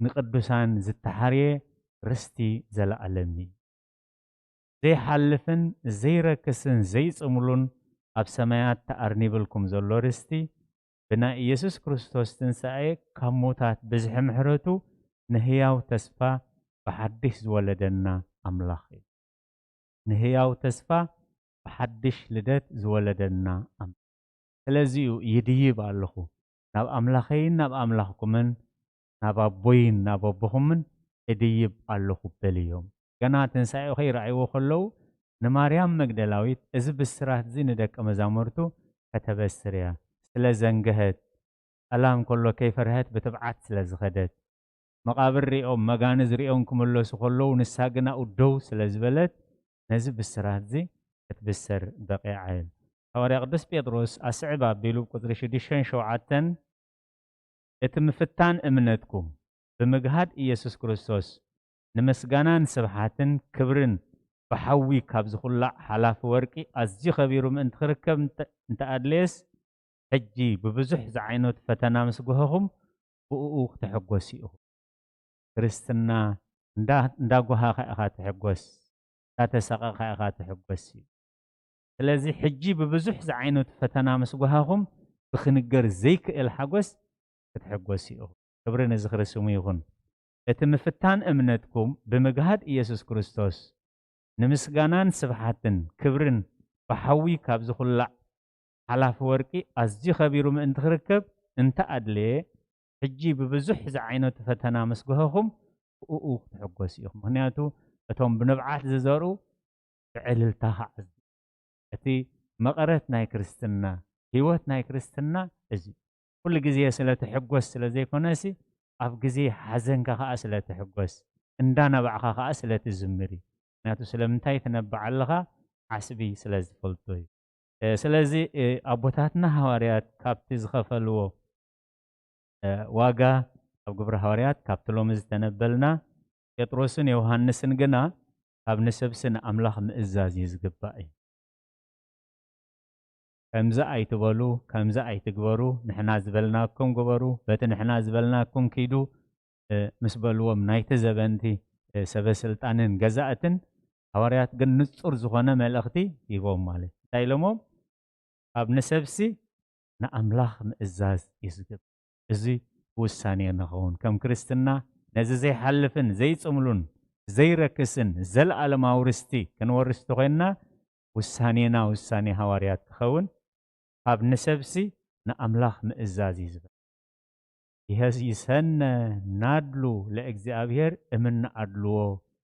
ንቅዱሳን ዝተሓርየ ርስቲ ዘለኣለም እዩ። ዘይሓልፍን ዘይረክስን ዘይጽምሉን ኣብ ሰማያት ተኣርኒብልኩም ዘሎ ርስቲ፣ ብናይ ኢየሱስ ክርስቶስ ትንሳኤ ካብ ሙታት ብዝሒ ምሕረቱ ንህያው ተስፋ ብሓድሽ ዝወለደና ኣምላኽ እዩ። ንህያው ተስፋ ብሓድሽ ልደት ዝወለደና ኣምላኽ። ስለዚ እዩ ይድይብ ኣለኹ፣ ናብ ኣምላኸይን ናብ ኣምላኽኩምን፣ ናብ ኣቦይን ናብ ኣቦኹምን እድይብ ኣለኹ በልዮም። ገና ትንሳኤኡ ከይረኣይዎ ከለዉ፣ ንማርያም መግደላዊት እዚ ብስራት እዚ ንደቀ መዛሙርቱ ከተበስር እያ። ስለ ዘንገሀት፣ ጠላም ከሎ ከይፈርሀት ብትብዓት ስለ ዝኸደት፣ መቓብር ሪኦም፣ መጋንዝ ሪኦም ክምለሱ ከለዉ፣ ንሳ ግን ኣብኡ ደው ስለ ዝበለት፣ ነዚ ብስራት እዚ ክትብሰር በቒዓ እያ። ሃዋርያ ቅዱስ ጴጥሮስ ኣስዕብ ኣቢሉ ቁጽሪ ሽዱሽተን ሸውዓተን፣ "እቲ ምፍታን እምነትኩም ብምግሃድ ኢየሱስ ክርስቶስ ንምስጋናን ስብሓትን ክብርን ብሓዊ ካብ ዝኹላዕ ሓላፊ ወርቂ ኣዝዩ ኸቢሩ ምእንቲ ክርከብ እንተ-፣ እንተ ኣድለየስ፣ ሕጂ ብብዙሕ ዝዓይነቱ ፈተና ምስ ጓሃኹም ብእኡ ክትሕጎሱ ኢኹም።" ክርስትና እንዳ-፣ እንዳጓሃኻ ኢኻ ትሕጎስ፣ እንዳተሳቐኻ ኢኻ ትሕጎስ እዩ። ስለዚ ሕጂ ብብዙሕ ዝዓይነቱ ፈተና ምስ ጓሃኹም ብኽንገር ዘይክእል ሓጎስ ክትሕጎሱ ኢኹም። ክብሪ ንዝኽሪ ስሙ ይኹን። እቲ ምፍታን እምነትኩም ብምግሃድ ኢየሱስ ክርስቶስ ንምስጋናን ስብሓትን ክብርን ብሓዊ ካብ ዝኹላዕ ሓላፊ ወርቂ ኣዝዩ ኸቢሩ ምእንቲ ክርከብ እንተ ኣድለየ፣ ሕጂ ብብዙሕ ዝዓይነቱ ፈተና ምስ ጓሃኹም ብእኡ ክትሕጎሱ ኢኹም። ምኽንያቱ እቶም ብንብዓት ዝዘርኡ ብዕልልታ ክዓጽዱ። እቲ መቐረት ናይ ክርስትና፣ ህይወት ናይ ክርስትና እዚ እዩ። ኩሉ ግዜ ስለ ትሕጎስ ስለ ዘይኮነሲ፣ ኣብ ግዜ ሓዘንካ ከኣ ስለ ትሕጎስ፣ እንዳነባዕካ ከኣ ስለ ትዝምር እዩ። ምኽንያቱ ስለምንታይ ትነብዕ ኣለኻ? ዓስቢ ስለ ዝፈልጦ እዩ። እ፣ ስለዚ፣ እ፣ ኣቦታትና ሃዋርያት ካብቲ ዝኸፈልዎ፣ እ፣ ዋጋ ኣብ ግብሪ ሃዋርያት ካብቲ ሎሚ ዝተነበልና ጴጥሮስን ዮሃንስን ግና ካብ ንሰብሲ ንኣምላኽ ምእዛዝ እዩ ዝግባእ እዩ። ከምዚ ኣይትበሉ፣ ከምዚ ኣይትግበሩ፣ ንሕና ዝበልናኩም ግበሩ፣ በቲ ንሕና ዝበልናኩም ኪዱ፣ እ፣ ምስ በልዎም ናይቲ ዘበንቲ፣ እ፣ ሰበ ስልጣንን ገዛእትን ሃዋርያት ግን ንጹር ዝኾነ መልእኽቲ ሂቦም ማለት እዩ። እንታይ ኢሎሞም? ካብ ንሰብሲ ንኣምላኽ ምእዛዝ እዩ ዝግባእ። እዚ ውሳኔ ንኸውን። ከም ክርስትና ነዚ ዘይሓልፍን ዘይጽምሉን ዘይረክስን ዘለኣለማዊ ርስቲ ክንወርስ ተኾይንና ውሳኔና ውሳኔ ሃዋርያት ክኸውን ካብ ንሰብሲ ንኣምላኽ ምእዛዝ እዩ ዝበል። ይሰነ ናድሉ ለእግዚኣብሔር እምነ ኣድልዎ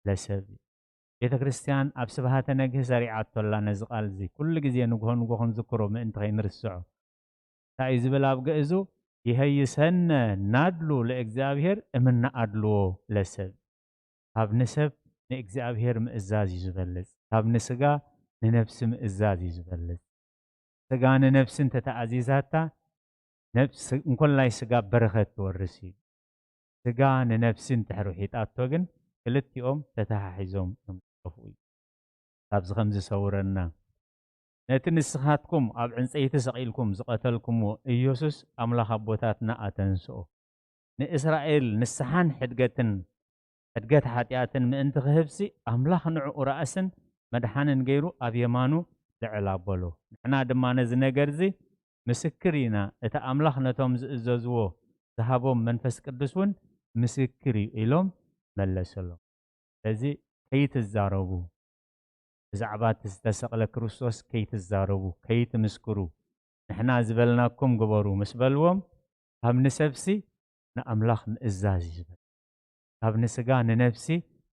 ለሰብ እዩ። ቤተ ክርስቲያን ኣብ ስብሃተ ነግህ ሰሪዓቶላ ነዚ ቃል እዚ ኩሉ ግዜ ንግሆ ንግሆ ክንዝክሮ ምእንቲ ከይንርስዖ። እንታይ እዩ ዝብል ኣብ ግእዙ? ይሀይሰነ ናድሉ ለእግዚኣብሔር እምነ ኣድልዎ ለሰብ። ካብ ንሰብ ንእግዚኣብሔር ምእዛዝ እዩ ዝበልጽ። ካብ ንስጋ ንነፍሲ ምእዛዝ እዩ ዝበልጽ። ስጋ ንነፍሲ እንተተኣዚዛታ፣ ነፍሲ እንኮላይ ስጋ በረኸት ትወርስ እዩ። ስጋ ንነፍሲ እንተሕሪ ሒጣቶ ግን ክልቲኦም ተተሓሒዞም እዮም ዝጠፍኡ እዩ። ካብዚ ከም ዝሰውረና፣ ነቲ ንስኻትኩም ኣብ ዕንጸይቲ ሰቒልኩም ዝቐተልኩምዎ ኢየሱስ ኣምላኽ ኣቦታትና ኣተንስኦ። ንእስራኤል ንስሓን ሕድገትን፣ ሕድገት ሓጢኣትን ምእንቲ ክህብሲ ኣምላኽ ንዕኡ ራእስን መድሓንን ገይሩ ኣብ የማኑ ልዕል ኣበሎ። ንሕና ድማ ነዚ ነገር እዚ ምስክር ኢና፣ እቲ ኣምላኽ ነቶም ዝእዘዝዎ ዝሃቦም መንፈስ ቅዱስ እውን ምስክር እዩ ኢሎም መለሰሎም። ስለዚ ከይትዛረቡ፣ ብዛዕባ እቲ ዝተሰቕለ ክርስቶስ ከይትዛረቡ፣ ከይትምስክሩ፣ ንሕና ዝበልናኩም ግበሩ ምስ በልዎም፣ ካብ ንሰብሲ ንኣምላኽ ምእዛዝ እዩ ዝበል። ካብ ንስጋ ንነፍሲ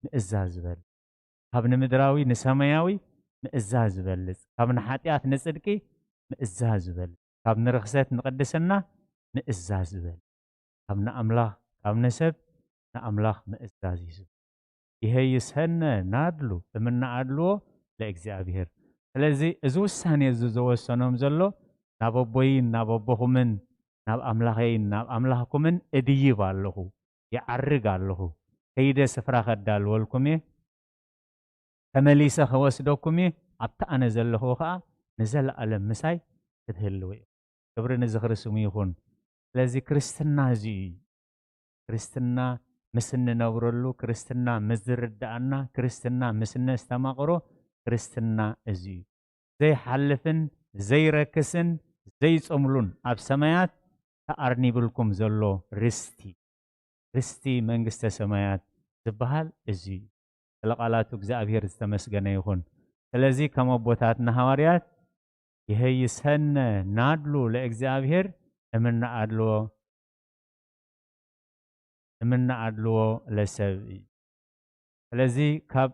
ምእዛዝ ዝበል። ካብ ንምድራዊ ንሰማያዊ ምእዛዝ ዝበልጽ። ካብ ንሓጢኣት ንጽድቂ ምእዛዝ ዝበል። ካብ ንርኽሰት ንቅድስና ምእዛዝ ዝበል። ካብ ንኣምላኽ፣ ካብ ንሰብ ንኣምላኽ ምእዛዝ እዩ ዝብል። ይሄይሰነ ናድሉ እምነ ኣድልዎ ለእግዚኣብሔር። ስለዚ እዚ ውሳኔ እዚ ዘወሰኖም ዘሎ ናብ ኣቦይን ናብ ኣቦኹምን ናብ ኣምላኸይን ናብ ኣምላኽኩምን እድይብ ኣለኹ፣ ይዓርግ ኣለኹ፣ ከይደ ስፍራ ከዳልወልኩም እየ፣ ተመሊሰ ከወስደኩም እየ፣ ኣብቲ ኣነ ዘለኹ ኸኣ ንዘለኣለም ምሳይ ክትህልዉ ኢኹም። ክብሪ ንዝኽሪ ስሙ ይኹን። ስለዚ ክርስትና እዚ እዩ። ክርስትና ምስ እንነብረሉ፣ ክርስትና ምስ ዝርድኣና፣ ክርስትና ምስ እነስተማቕሮ፣ ክርስትና እዚ እዩ። ዘይሓልፍን ዘይረክስን ዘይጸምሉን ኣብ ሰማያት ተኣርኒብልኩም ዘሎ ርስቲ፣ ርስቲ መንግስተ ሰማያት ዝበሃል እዚ እዩ። ስለ ቃላቱ እግዚኣብሔር ዝተመስገነ ይኹን። ስለዚ ከም ኣቦታትና ሃዋርያት ይሄይሰነ ናድሉ ለእግዚኣብሔር እምነ ኣድልዎ እምነ ኣድልዎ ለሰብ እዩ። ስለዚ ካብ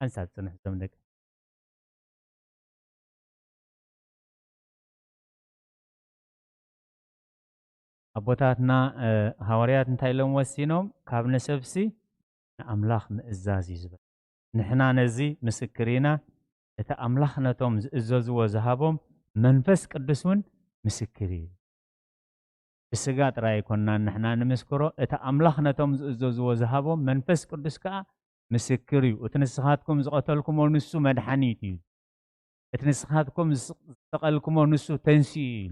ሓንሳብ ጽንሕ እዞም ደቂ ኣቦታትና፣ እ፣ ሃዋርያት እንታይ ኢሎም ወሲኖም? ካብ ንሰብሲ ንኣምላኽ ምእዛዝ እዩ ዝበል። ንሕና ነዚ ምስክር ኢና። እቲ ኣምላኽ ነቶም ዝእዘዝዎ ዝሃቦም መንፈስ ቅዱስ እውን ምስክር እዩ። ብስጋ ጥራይ ኣይኮንናን ንሕና ንምስክሮ፣ እቲ ኣምላኽ ነቶም ዝእዘዝዎ ዝሃቦም መንፈስ ቅዱስ ከኣ ምስክር እዩ። እቲ ንስኻትኩም ዝቐተልኩሞ ንሱ መድሓኒት እዩ። እቲ ንስኻትኩም ዝስ-፣ ዝሰቐልኩሞ ንሱ ተንሲኡ እዩ።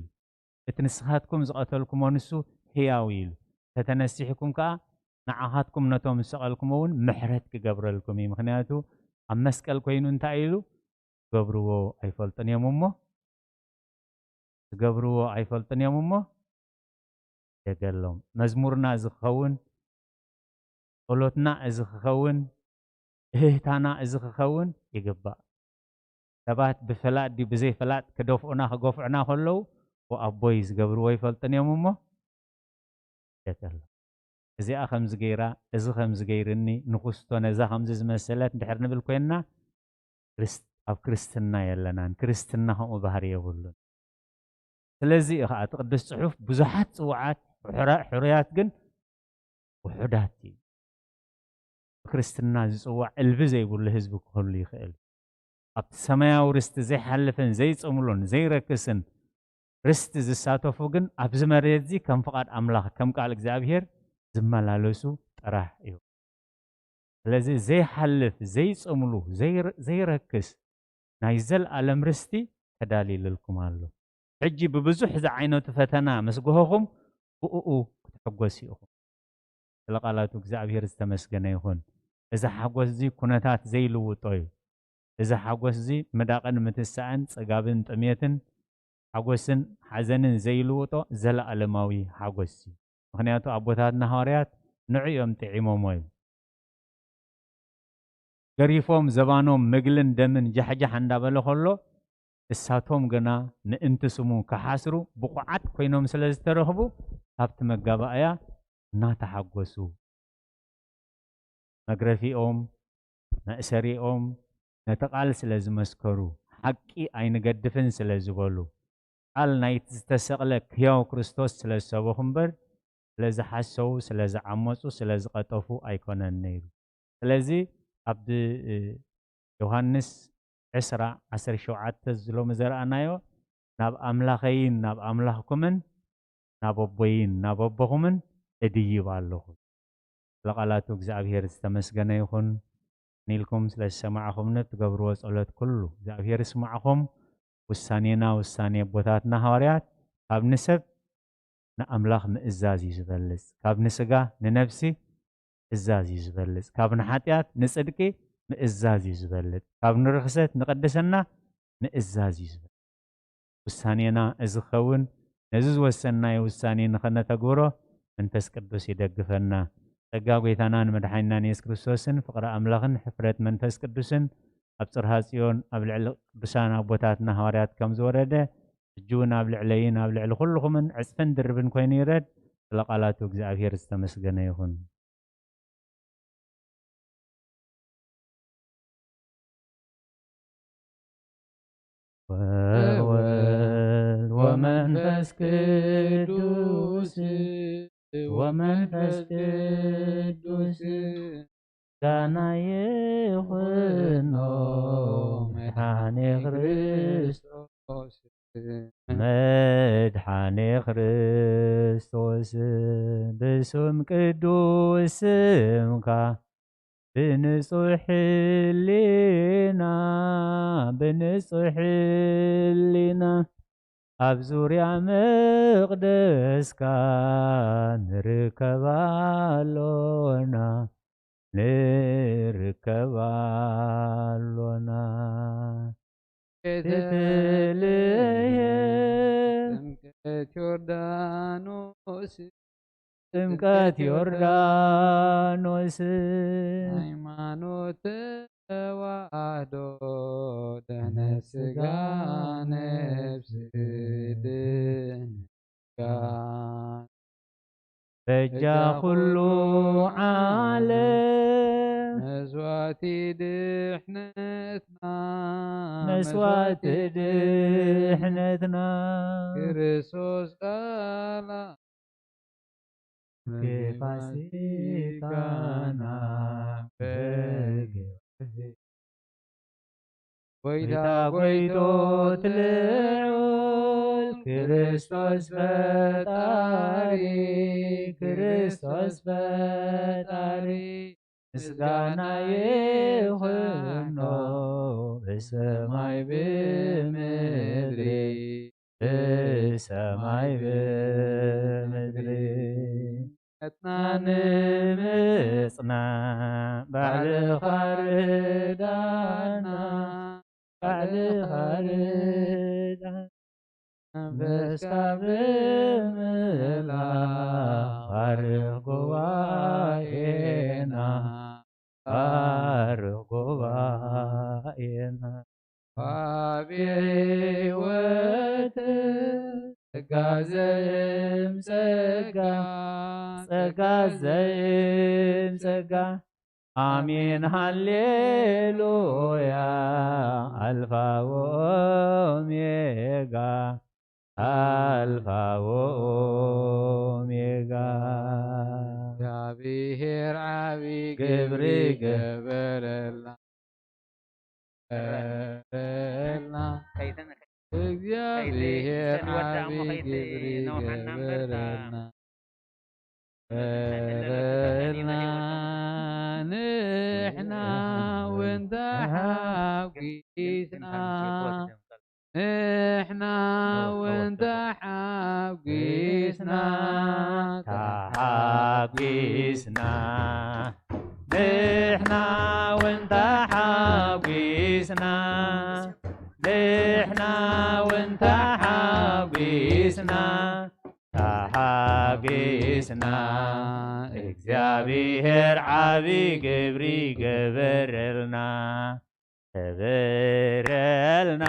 እቲ ንስኻትኩም ዝቐተልኩሞ ንሱ ሕያው እዩ ኢሉ። ተተነሲሕኩም ከኣ ንዓኻትኩም ነቶም ዝሰቐልኩሞ እውን ምሕረት ክገብረልኩም እዩ። ምኽንያቱ ኣብ መስቀል ኮይኑ እንታይ ኢሉ? ዝገብርዎ ኣይፈልጡን እዮም እሞ፣ ዝገብርዎ ኣይፈልጡን እዮም እሞ፣ የገሎም። መዝሙርና እዚ ክኸውን፣ ጸሎትና እዚ ክኸውን፣ እህህታና እዚ ክኸውን ይግባእ። ሰባት ብፍላጥ ድዩ ብዘይ ፍላጥ ክደፍኡና ክገፍዑና ከለዉ፣ "ወኣቦይ ዝገብርዎ ኣይፈልጡን እዮም እሞ፣ የገሎም። እዚኣ ከምዚ ገይራ፣ እዚ ከምዚ ገይርኒ፣ ንኹስቶ ነዛ ከምዚ ዝመሰለት" እንድሕር ንብል ኮይንና፣ ክርስት-፣ ኣብ ክርስትና የለናን። ክርስትና ከምኡ ባህሪ የብሉን። ስለዚ እዩ ኸዓ እቲ ቅዱስ ጽሑፍ ብዙሓት ጽዉዓት፣ ሕራ-፣ ሕሩያት ግን ውሑዳት እዩ። ብክርስትና ዝጽዋዕ እልቢ ዘይብሉ ህዝቢ ክህሉ ይኽእል። ኣብቲ ሰማያዊ ርስቲ ዘይሓልፍን ዘይጽምሉን ዘይረክስን ርስቲ ዝሳተፉ ግን ኣብዚ መሬት እዚ ከም ፍቓድ ኣምላኽ፣ ከም ቃል እግዚኣብሔር ዝመላለሱ ጥራሕ እዩ። ስለዚ ዘይሓልፍ፣ ዘይጽምሉ፣ ዘይረ-፣ ዘይረክስ ናይ ዘልኣለም ርስቲ ተዳሊልልኩም ኣሎ። ሕጂ ብብዙሕ ዝዓይነቱ ፈተና ምስ ጎሆኹም ብእኡ ክትሕጎሱ ኢኹም። ስለ ቃላቱ እግዚኣብሔር ዝተመስገነ ይኹን። እዚ ሓጎስ እዚ ኩነታት ዘይልውጦ እዩ። እዚ ሓጎስ እዚ ምዳቕን ምትሳእን፣ ጽጋብን ጥሜትን፣ ሓጎስን ሓዘንን ዘይልውጦ ዘለኣለማዊ ሓጎስ እዩ። ምኽንያቱ ኣቦታትና ሃዋርያት ንዑ እዮም ጥዒሞሞ እዩ። ገሪፎም ዘባኖም ምግልን ደምን ጃሕጃሕ እንዳበለ ከሎ፣ እሳቶም ግና ምእንቲ ስሙ ክሓስሩ ብቑዓት ኮይኖም ስለ ዝተረኽቡ፣ ካብቲ መጋባእያ እናተሓጎሱ፣ መግረፊኦም፣ መእሰሪኦም ነቲ ቃል ስለ ዝመስከሩ፣ ሓቂ ኣይንገድፍን ስለ ዝበሉ፣ ቃል ናይቲ ዝተሰቕለ ህያው ክርስቶስ ስለ ዝሰበኹ እምበር፣ ስለ ዝሓሰዉ፣ ስለ ዝዓመፁ፣ ስለ ዝቐጠፉ ኣይኮነን ነይሩ። ስለዚ ኣብ ዮሃንስ ዕስራ ዓሰርተ ሸውዓተ ዝሎሚ ዘረኣናዮ፣ ናብ ኣምላኸይን ናብ ኣምላኽኩምን ናብ ኣቦይን ናብ ኣቦኹምን እድይብ ኣለኹ። ስለ ቃላቱ እግዚኣብሔር ዝተመስገነ ይኹን። ኒልኩም ስለ ዝሰማዕኹምኒ ትገብርዎ ጸሎት ኩሉ እግዚኣብሔር ይስማዕኹም። ውሳኔና ውሳኔ ኣቦታትና ሃዋርያት ካብ ንሰብ ንኣምላኽ ምእዛዝ እዩ ዝበልጽ። ካብ ንስጋ ንነፍሲ እዛዝ እዩ ዝበልጽ። ካብ ንሓጢኣት ንጽድቂ ምእዛዝ እዩ ዝበልጽ። ካብ ንርኽሰት ንቅድስና ምእዛዝ እዩ ዝበልጽ። ውሳኔና እዚ ክኸውን፣ ነዚ ዝወሰንናዮ ውሳኔ ንኸነተግብሮ መንፈስ ቅዱስ ይደግፈና። ጸጋ ጐይታናን መድሓኒናን የሱስ ክርስቶስን ፍቕሪ ኣምላኽን ሕፍረት መንፈስ ቅዱስን ኣብ ጽርሃ ጽዮን ኣብ ልዕሊ ቅዱሳን ኣቦታትና ሃዋርያት ከም ዝወረደ፣ ሕጂ እውን ኣብ ልዕለይን ኣብ ልዕሊ ኩልኹምን ዕጽፍን ድርብን ኮይኑ ይረድ። ስለ ቃላቱ እግዚኣብሔር ዝተመስገነ ይኹን። ወወልድ ወመንፈስ ቅዱስ፣ ወመንፈስ ቅዱስ፣ ምስጋና ይኹኖ መድሓኔ ክርስቶስ። መድሓኔ ክርስቶስ፣ ብስም ቅዱስ ስምካ፣ ብንጹሕ ሕሊና፣ ብንጹሕ ሕሊና፣ ኣብ ዙርያ መቕደስካ ንርከብ ኣሎና፣ ንርከብ ኣሎና። ቤተልሔም፣ ጥምቀት ዮርዳኖስ፣ ጥምቀት ዮርዳኖስ፣ ሃይማኖት ተዋህዶ፣ ድሕነት ስጋ ነፍሲ፣ ድሕነት ስጋ በጃ ኩሉ ዓለም፣ መስዋእቲ ድሕነትና፣ መስዋእቲ ድሕነትና፣ ክርስቶስ ቃል በጌ ፋሲካና፣ በጌ ጎይታ ጎይቶት ልዑል ክርስቶስ ፈጣሪ፣ ክርስቶስ ፈጣሪ፣ ምስጋና ይኹኖ ብሰማይ ብምድሪ፣ ብሰማይ ብምድሪ። እምነትና ንምጽናዕ ባዕልኻ ርዳና፣ ባዕልኻ ርዳና። መንፈስካ ብምልኣኽ ባርኽ ጉባኤና፣ ባርኽ ጉባኤና። ባቤ ሕይወት ጸጋ ዘእም ጸጋ፣ ጸጋ ዘእም ጸጋ። ኣሜን ሃሌሉያ። ኣልፋ ወኦሜጋ፣ ኣልፋ ወኦሜጋ። እግዚኣብሔር ዓቢ ግብሪ ገበረልና። ገበረልና። ከይትን-፣ እግዚኣብሔር ከይትን-፣ ወዲ ዓቢ ኣሞ ከይት-፣ ግብሪ ነውሓና እምበር፣ እታ ገበረልና። ገበረልና። ንሕና እውን ተሓጒስና። ንሕና እውን ተሓጒስና፣ ተሓጒስና። ንሕና እውን ተሓጒስና፣ ንሕና እውን ተሓጒስና፣ ተሓጒስና። እግዚኣብሔር ዓቢ ግብሪ ገበረልና። ገበረልና።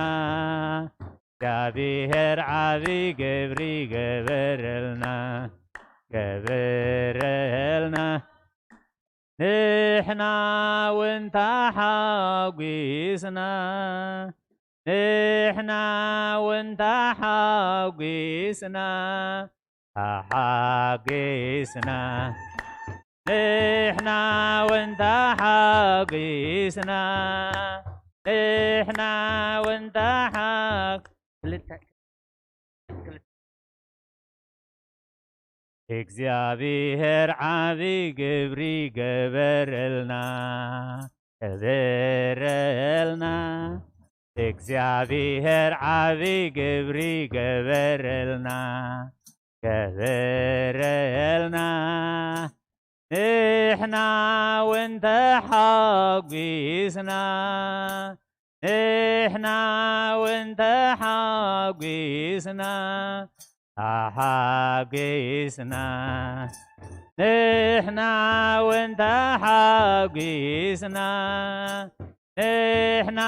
እግዚኣብሔር ዓቢ ግብሪ ገበረልና፣ ገበረልና። ንሕና እውን ተሓጒስና፣ ንሕና እውን ተሓጒስና፣ ተሓጒስና። ንሕና እውን ተሓጒስና፣ ንሕና እውን ተሓ-፣ እግዚኣብሔር ዓቢ ግብሪ ገበረልና፣ ገበረልና። እግዚኣብሔር ዓቢ ግብሪ ገበረልና፣ ገበረልና። ንሕና እውን ተሓጒስና፣ ንሕና እውን ተሓጒስና፣ ተሓጒስና። ንሕና እውን ተሓጒስና፣ ንሕና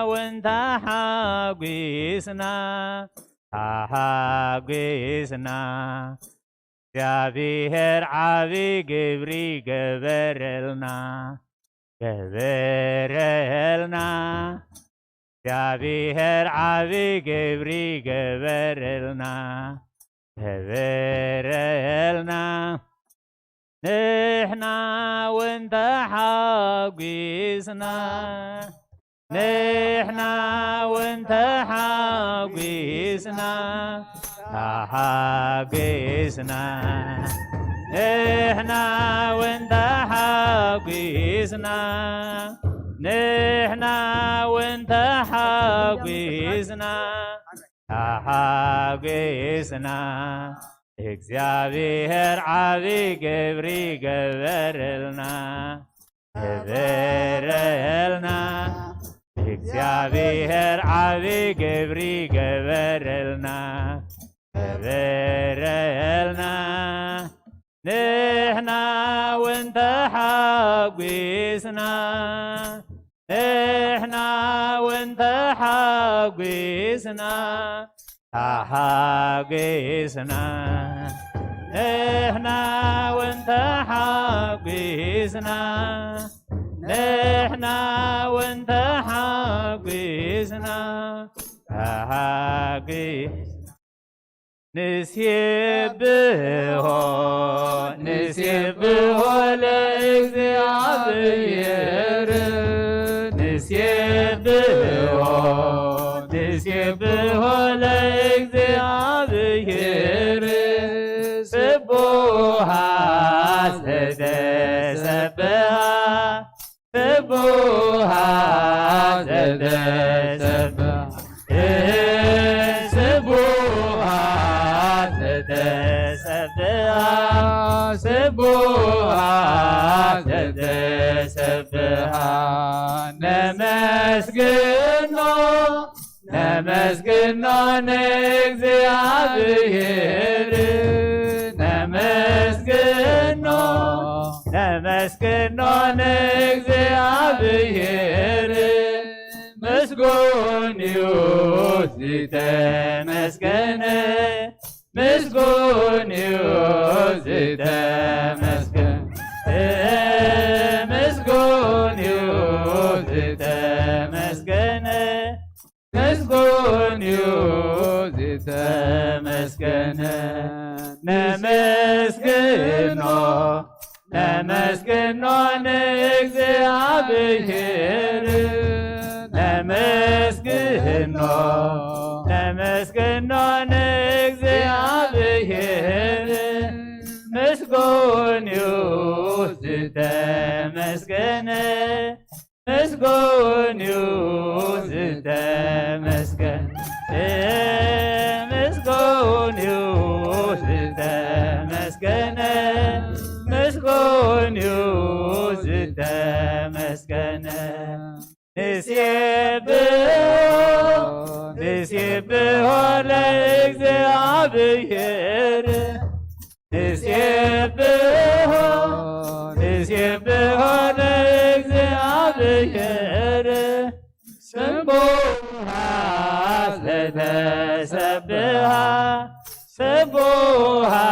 እውን ተሓጒስና፣ ተሓጒስና። እግዚኣብሔር ዓቢ ግብሪ ገበረልና፣ ገበረልና። እግዚኣብሔር ዓቢ ግብሪ ገበረልና፣ ገበረልና። ንሕና እውን ተሓጒስና፣ ንሕና እውን ተሓጒስና፣ ተሓጒስና። ንሕና እውን ተሓጒስና፣ ንሕና እውን ተሓጒስና፣ ተሓጒስና። እግዚኣብሔር ዓቢ ግብሪ ገበረልና፣ ገበረልና። እግዚኣብሔር ዓቢ ግብሪ ገበረልና፣ ገበረልና። ንሕና እውን ተሓጒስና፣ ንሕና እውን ተሓጒስና፣ ተሓጒስና። ንሕና እውን ተሓጒስና፣ ንሕና እውን ተሓጒስና፣ ተሓጒስና። ንሴብሖ፣ ንሴብሖ ለእግዚኣብሔር፣ ንሴብሖ፣ ንሴብሖ ለእግዚኣብሔር። ስቡሃት ዘተሰብሃ፣ ስቡሃት ዘተሰብሃ፣ ስቡሃት ዘተሰብሃ፣ ስቡሃት ዘተሰብሃ። ነመስግኖ፣ ነመስግኖ ንእግዚኣብሔር፣ ነመስግኖ፣ ነመስግኖ ንእግዚኣብሔር። ምስጉን እዩ ዝተመስገነ፣ ምስጉን እዩ ዝተመስገነ፣ ምስጉን እዩ ዝተመስገነ። ምስጉን እዩ ዝተመስገነ። ነመስግኖ፣ ነመስግኖ ንእግዚኣብሔር፣ ነመስግኖ፣ ነመስግኖ ንእግዚኣብሔር። ምስጉን እዩ ዝተመስገነ፣ ምስጉን እዩ ዝተመስገነ፣ ምስጉን እዩ ዝተመስገነ፣ ምስጉን እዩ ዝተመስገነ። ንሴብሖ፣ ንሴብሖ ለእግዚኣብሔር፣ ንሴብሖ፣ ንሴብሖ ለእግዚኣብሔር። ስቡሃት ዘተሰብሃ፣ ስቡሃት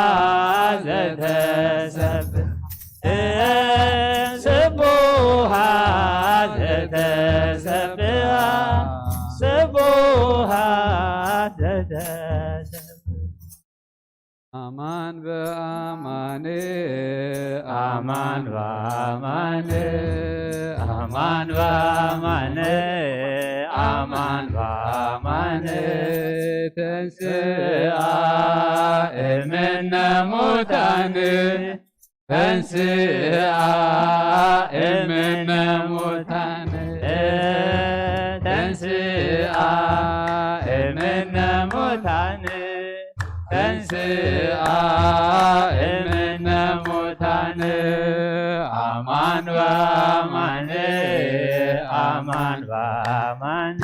ዘተሰብሃ፣ ስቡሃት ዘተሰብሃ፣ ስቡሃት ዘተሰብሃ። ኣማን በኣማን፣ ኣማን በኣማን፣ ኣማን በኣማን፣ ኣማን በኣማን፣ ተንስኣ እምነ ሙታን፣ ተንስኣ እምነ ሙታን፣ ተንስኣ እምነ ሙታን፣ ተንስኣ እምነ ሙታን፣ ኣማን በኣማን፣ ኣማን በኣማን፣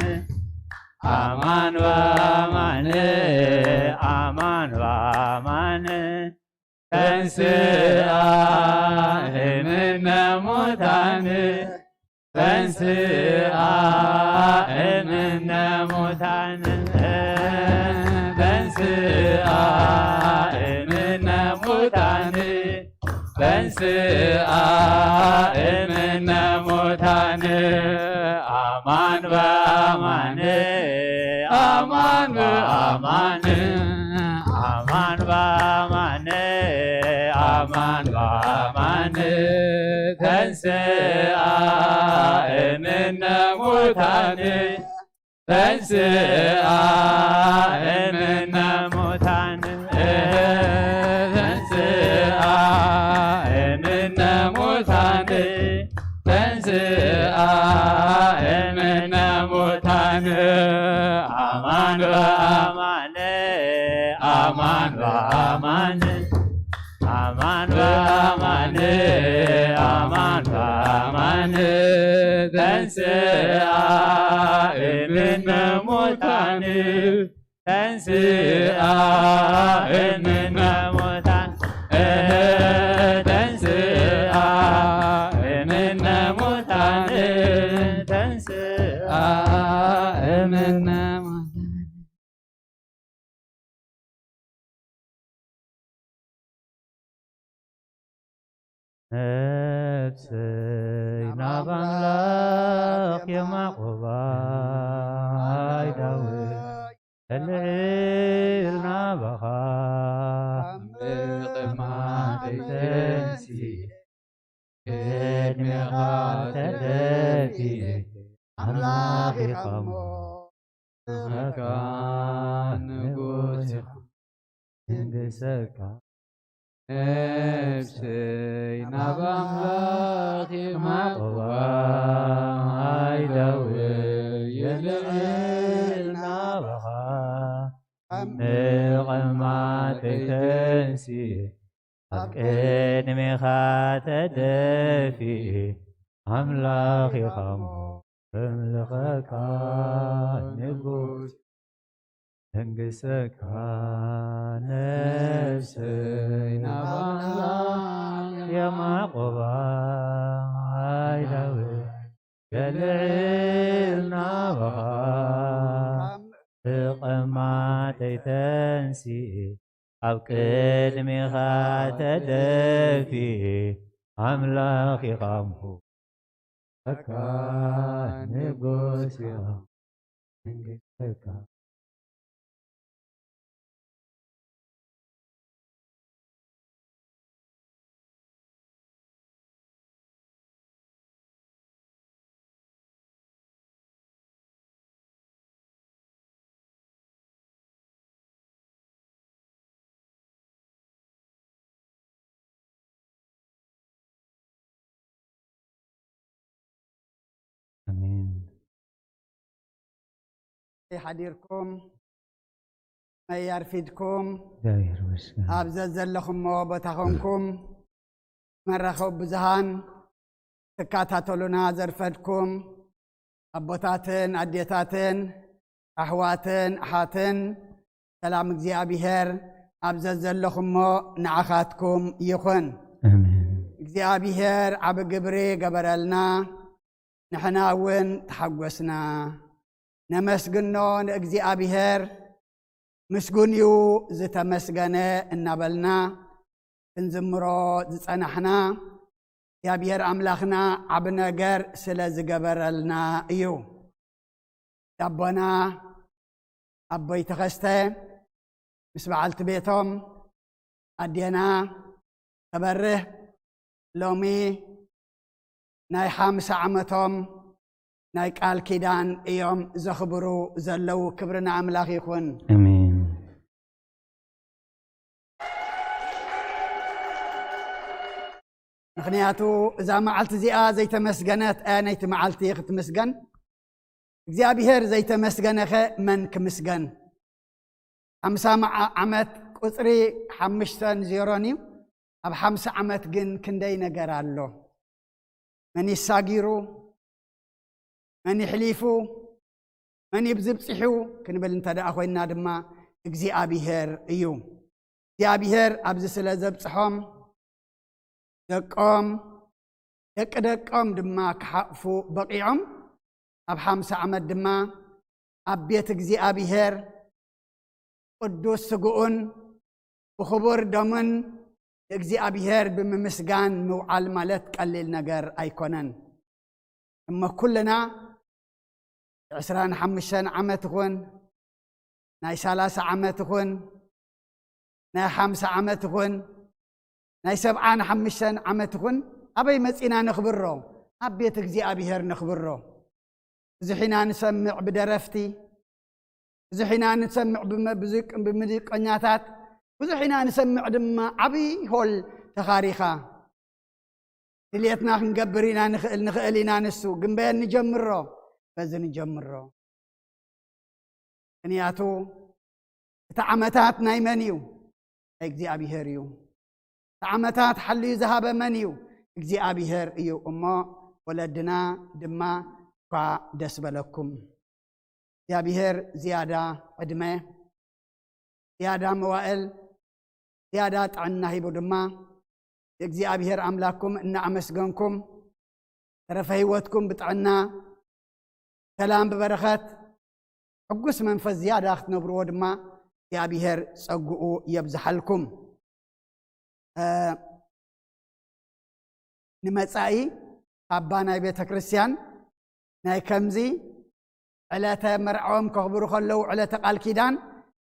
ኣማን በኣማን፣ ኣማን በኣማን፣ ተንስኣ እምነ ሙታን፣ ተንስኣ እምነ ሙታን፣ ተንስኣ እምነ ሙታን፣ ተንስኣ እምነ ሙታን፣ ኣማን በኣማን፣ ኣማን በኣማን፣ ኣማን በኣማን፣ ኣማን በኣማን፣ ተንስኣ እምነ ሙታን፣ ተንስኣ እምነ ሙታን፣ ተንስኣ እምነ ሙታን፣ ተንስኣ እምነ ሙታን፣ ኣማን በኣማን፣ ኣማን በኣማን፣ ኣማን በኣማን፣ ኣማን በኣማን፣ ተንስኣ እምነ ሙታን፣ ተንስኣ እምነ ሙታን፣ ተንስኣ እምነ ሙታን፣ ተንስኣ እምነ ሙታን። ነፍሰይ ናብ ኣምላኽ የማቑባ፣ ኣይዳዊ ኣልዒል ናባኻ፣ ካብ ምቕማጠይ ተንሲኤ፣ ቅድሜኻ ተደፊኤ፣ ኣምላኽ ኢኻ እሞ፣ ንስኻ ንጉስ ኢኻ፣ ንግሰካ። ነፍሰይ ናብ ኣምላኽ የማቕባ፣ ኣይዳዊ የልዕል ናባኻ፣ ካብ ምቕማጠይ ተንሲኤ፣ ኣብ ቅድሜኻ ተደፊኤ፣ ኣምላኽ ኢኻ እሞ፣ እምልኸካ ንጉስ፣ እንግሰካ። ነፍሰይ ናብ ኣምላኽ የማቑባ፣ ኣይዳዊ የልዕል ናባኻ፣ ካብ ምቕማጠይ ተንሲኤ፣ ኣብ ቅድሜኻ ተደፊኤ፣ ኣምላኽ ኢኻ እሞ፣ እካ ንጉስ ኢኻ፣ መንግስትካ። ኣሜን። ሓዲርኩም፣ መይ ኣርፊድኩም፣ እግዚኣብሔር ይመስገን። ኣብ ዘዘለኹሞ ቦታ ኾንኩም መራኸቢ ብዙሃን ትከታተሉና ዘርፈድኩም ኣቦታትን ኣዴታትን ኣሕዋትን ኣሓትን፣ ሰላም እግዚኣብሔር ኣብ ዘዘለኹሞ ንዓኻትኩም ይኹን። ኣሜን። እግዚኣብሔር ዓቢ ግብሪ ገበረልና፣ ንሕና እውን ተሓጎስና። ነመስግኖ ንእግዚኣብሔር፣ ምስጉን እዩ ዝተመስገነ እናበልና ክንዝምሮ ዝጸናሕና፣ እግዚኣብሔር ኣምላኽና ዓቢ ነገር ስለ ዝገበረልና እዩ። ዳቦና ኣቦይ ተኸስተ ምስ በዓልቲ ቤቶም ኣዴና ተበርህ ሎሚ ናይ ሓምሳ ዓመቶም ናይ ቃል ኪዳን እዮም ዘኽብሩ ዘለዉ። ክብሪ ንኣምላኽ ይኹን። ኣሜን። ምኽንያቱ እዛ መዓልቲ እዚኣ ዘይተመስገነት ኣየነይቲ መዓልቲ ክትምስገን? እግዚኣብሔር ዘይተመስገነኸ መን ክምስገን? ሓምሳ መዓ-፣ ዓመት ቁጽሪ ሓሙሽተን ዜሮን እዩ። ኣብ ሓምሳ ዓመት ግን ክንደይ ነገር ኣሎ። መን ይሳጊሩ? መን ይሕሊፉ? መን ይብዚ ብጺሑ? ክንብል እንተ ደኣ ኮይንና ድማ እግዚኣብሔር እዩ። እግዚኣብሔር ኣብዚ ስለ ዘብጽሖም ደቆም፣ ደቂ ደቆም ድማ ክሓቕፉ በቒዖም። ኣብ ሓምሳ ዓመት ድማ ኣብ ቤት እግዚኣብሔር ቅዱስ ስግኡን ብኽቡር ደሙን ንእግዚኣብሔር ብምምስጋን ምውዓል ማለት ቀሊል ነገር ኣይኮነን። እሞ ኩልና ዕስራን ሓሙሽተን ዓመት ይኹን፣ ናይ ሰላሳ ዓመት ይኹን፣ ናይ ሓምሳ ዓመት ይኹን፣ ናይ ሰብዓን ሓሙሽተን ዓመት ይኹን፣ ኣበይ መጺና ነኽብሮ? ኣብ ቤት እግዚኣብሔር ነኽብሮ። ብዙሕ ኢና ንሰምዕ ብደረፍቲ፣ ብዙሕ ኢና ንሰምዕ ብመ-፣ ብዙ-፣ ብሙዚቀኛታት፣ ብዙሕ ኢና ንሰምዕ ድማ ዓብዪ ሆል ተኻሪኻ። ድልየትና ክንገብር ኢና ንኽእል፣ ንኽእል ኢና ንሱ። ግን በየን ንጀምሮ? በዚ ንጀምሮ። ምኽንያቱ እቲ ዓመታት ናይ መን እዩ? ናይ እግዚኣብሔር እዩ። እቲ ዓመታት ሓልዩ ዝሃበ መን እዩ? እግዚኣብሔር እዩ። እሞ ወለድና ድማ እንኳዕ ደስ በለኩም። እግዚኣብሔር ዝያዳ ዕድመ፣ ዝያዳ መዋእል፣ ዝያዳ ጥዕና ሂቡ ድማ ንእግዚኣብሔር ኣምላክኩም እናኣመስገንኩም፣ ተረፈ ህይወትኩም ብጥዕና፣ ሰላም፣ ብበረኸት፣ ሕጉስ መንፈስ ዝያዳ ክትነብርዎ ድማ እግዚኣብሔር ጸግኡ የብዝሓልኩም። እ፣ ንመጻኢ ካባ ናይ ቤተ ክርስቲያን ናይ ከምዚ ዕለተ መርዓኦም ከኽብሩ ከለዉ ዕለተ ቃል ኪዳን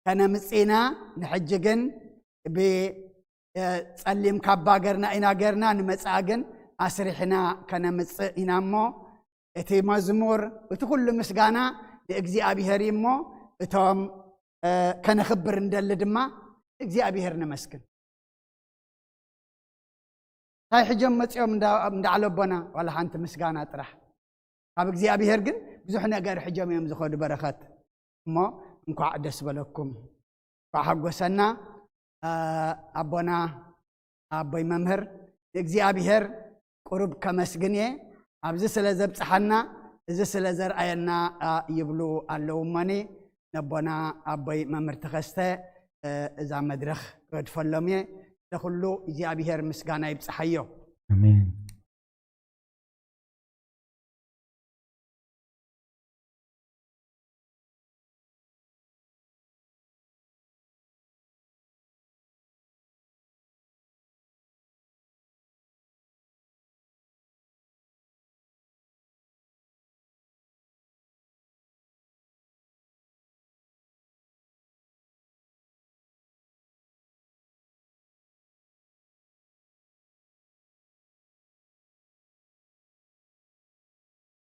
ከነምጽእ ኢና። ንሕጂ ግን ብ-፣ እ፣ ጸሊም ካባ ገርና ኢና ገርና፣ ንመጻኢ ግን ኣስሪሕና ከነምጽእ ኢና። እሞ እቲ መዝሙር፣ እቲ ኩሉ ምስጋና ንእግዚኣብሔር እዩ። እሞ እቶም፣ እ፣ ከነኽብር እንደሊ ድማ እግዚኣብሔር ነመስግን። እንታይ ሕጆም መጺኦም እንዳ-፣ እንዳዓለቦና? ዋላ ሓንቲ ምስጋና ጥራሕ። ካብ እግዚኣብሔር ግን ብዙሕ ነገር ሕጆም እዮም ዝኸዱ በረኸት። እሞ እንኳዕ ደስ በለኩም፣ እንኳዕ ሓጎሰና። እ፣ ኣቦና ኣቦይ መምህር ንእግዚኣብሔር ቁሩብ ከመስግን እየ። ኣብዚ ስለ ዘብጽሓና፣ እዚ ስለ ዘርኣየና፣ እ፣ ይብሉ ኣለዉ። እሞኒ ነቦና ኣቦይ መምህር ተኸስተ፣ እ፣ እዛ መድረኽ ክገድፈሎም እየ። ንኹሉ እግዚኣብሔር ምስጋና ይብጽሓዮ። ኣሜን።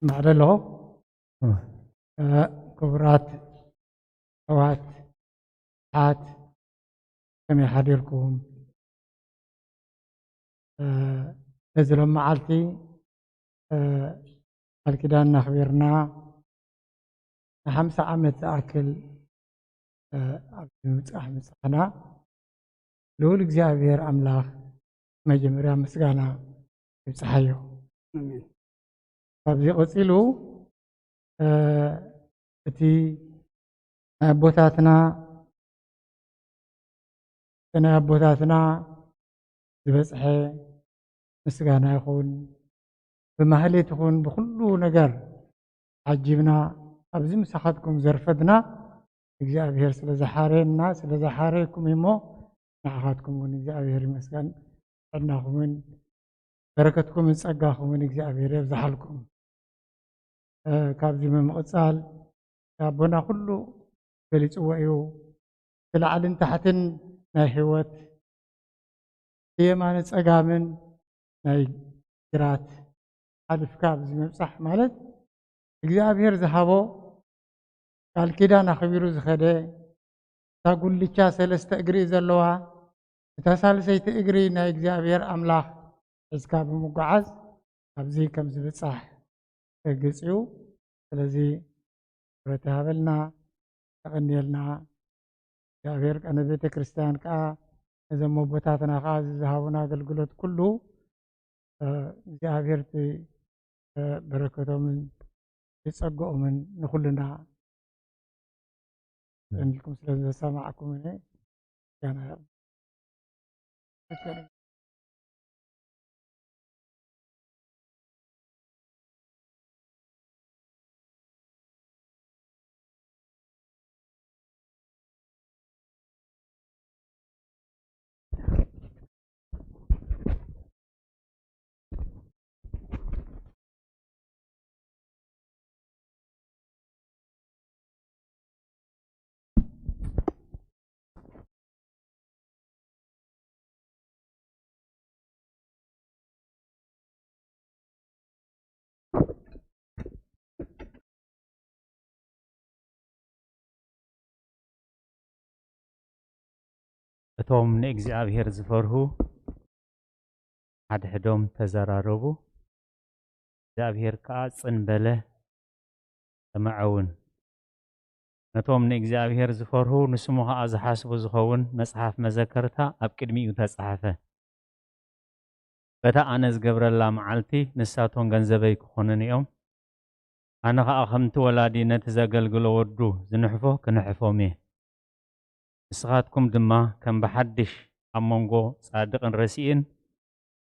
ማዕረ ኣለኹ። እ፣ ክቡራት ኣሕዋት፣ ኣሓት፣ ከመይ ሓዲርኩም? እ፣ ነዚ ሎም መዓልቲ፣ እ፣ ቃል ኪዳን ኣኽቢርና ንሓምሳ ዓመት ዝኣክል፣ እ፣ ኣብዚ ምብጻሕ ምብጻሕና ልዑል እግዚኣብሔር ኣምላኽ መጀመርያ ምስጋና ይብጽሓዮ። ኣሜን። ካብዚ ቀጺሉ፣ እ፣ እቲ ናይ ኣቦታትና፣ እቲ ናይ ኣቦታትና ዝበጽሐ ምስጋና ይኹን፣ ብማህሌት ይኹን፣ ብኹሉ ነገር ዓጂብና ኣብዚ ምሳኻትኩም ዘርፈድና እግዚኣብሔር ስለ ዝሓረየና፣ ስለ ዝሓረየኩም እሞ ንዓኻትኩም እውን እግዚኣብሔር ይመስገን። ጥዕናኹምን በረከትኩምን ጸጋኹምን እግዚኣብሔር የብዝሓልኩም። እ፣ ካብዚ ብምቕጻል ኣቦና ኩሉ ገሊጽዎ እዩ። እቲ ላዕልን ታሕትን ናይ ህይወት፣ ብየማነ ጸጋምን ናይ ግራት ሓልፍካ ኣብዚ ምብጻሕ ማለት እግዚኣብሔር ዝሃቦ ቃል ኪዳን ኣኽቢሩ ዝኸደ፣ እታ ጉልቻ ሰለስተ እግሪ ዘለዋ፣ እታ ሳልሰይቲ እግሪ ናይ እግዚኣብሔር ኣምላኽ ሒዝካ ብምጓዓዝ ኣብዚ ከም ዝብጻሕ ርግጽ እዩ። ስለዚ ምሕረት ይሃበልና፣ የቐንየልና። እግዚኣብሔር ቀነ ቤተ ክርስቲያን ከኣ ነዞም ኣቦታትና ከኣ እዚ ዝሃቡና ኣገልግሎት ኩሉ፣ እ፣ እግዚኣብሔር እቲ፣ እ፣ በረከቶምን እቲ ጸግኦምን ንኹልና ቀኒልኩም ስለ ዘሰማዕኩም እኔ ምስጋና ይሃብ። እቶም ንእግዚኣብሔር ዝፈርሁ ሓድሕዶም ተዘራረቡ፣ እግዚኣብሔር ከኣ ጽን በለ፣ ሰምዐ እውን። ነቶም ንእግዚኣብሔር ዝፈርሁ፣ ንስሙ ኸኣ ዝሓስቡ ዝኸውን መጽሓፍ መዘከርታ ኣብ ቅድሚኡ ተጻሕፈ። በታ ኣነ ዝገብረላ መዓልቲ ንሳቶም ገንዘበይ ክኾኑኒ እዮም። ኣነ ኸኣ ከምቲ ወላዲ ነቲ ዘገልግሎ ወዱ ዝንሕፎ ክንሕፎም እየ። ንስኻትኩም ድማ ከም ብሓድሽ ኣብ መንጎ ጻድቕን ረሲእን፣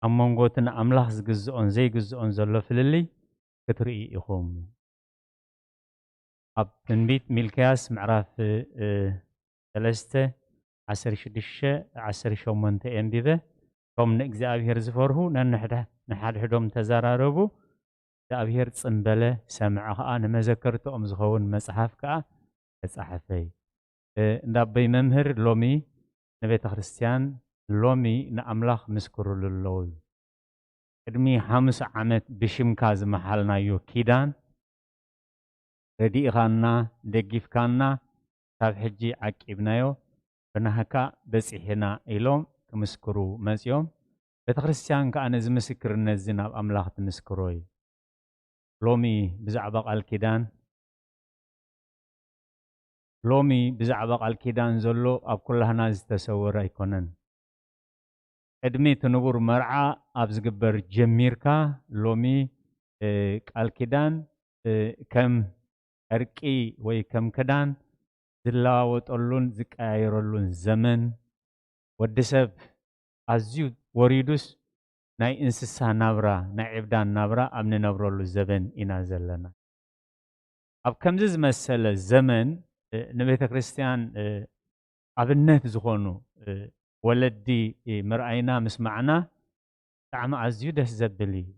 ኣብ መንጎ እቲ ንኣምላኽ ዝግዝኦን ዘይግዝኦን ዘሎ ፍልልይ ክትርእዩ ኢኹም። ኣብ ትንቢት ሚልክያስ ምዕራፍ፣ እ፣ ሰለስተ፣ ዓሰርተ ሽዱሽተ፣ ዓሰርተ ሸሞንተ የንቢበ። እቶም ንእግዚኣብሔር ዝፈርሁ ነንሕደ-፣ ንሓድሕዶም ተዘራረቡ። እግዚኣብሔር ጽን በለ፣ ሰምዐ ኸኣ፣ ንመዘከርትኦም ዝኸውን መጽሓፍ ከኣ ተጻሕፈ። እ፣ እንዳ ኣቦይ መምህር ሎሚ ንቤተ ክርስቲያን፣ ሎሚ ንኣምላኽ ምስክሩሉ ኣለዉ። ቅድሚ ሓሙሳ ዓመት ብሽምካ ዝመሓልናዮ ኪዳን፣ ረዲእኻና፣ ደጊፍካና፣ ካብ ሕጂ ዓቂብናዮ፣ ብናህካ በጺሕና ኢሎም ክምስክሩ መጺኦም። ቤተ ክርስቲያን ከኣ ነዚ ምስክርነት እዚ ናብ ኣምላኽ ትምስክሮ እዩ። ሎሚ ብዛዕባ ቃል ኪዳን፣ ሎሚ ብዛዕባ ቃል ኪዳን ዘሎ ኣብ ኩላህና ዝተሰወረ ኣይኮነን። ቅድሚ እቲ ንቡር መርዓ ኣብ ዝግበር ጀሚርካ፣ ሎሚ፣ እ፣ ቃል ኪዳን፣ እ፣ ከም ዕርቂ ወይ ከም ክዳን ዝለዋወጠሉን ዝቀያየረሉን ዘመን፣ ወዲ ሰብ ኣዝዩ ወሪዱስ ናይ እንስሳ ናብራ፣ ናይ ዕብዳን ናብራ ኣብ ንነብረሉ ዘበን ኢና ዘለና። ኣብ ከምዚ ዝመሰለ ዘመን፣ እ፣ ንቤተ ክርስቲያን፣ እ፣ ኣብነት ዝኾኑ፣ እ፣ ወለዲ፣ እ፣ ምርኣይና ምስማዕና ብጣዕሚ ኣዝዩ ደስ ዘብል እዩ።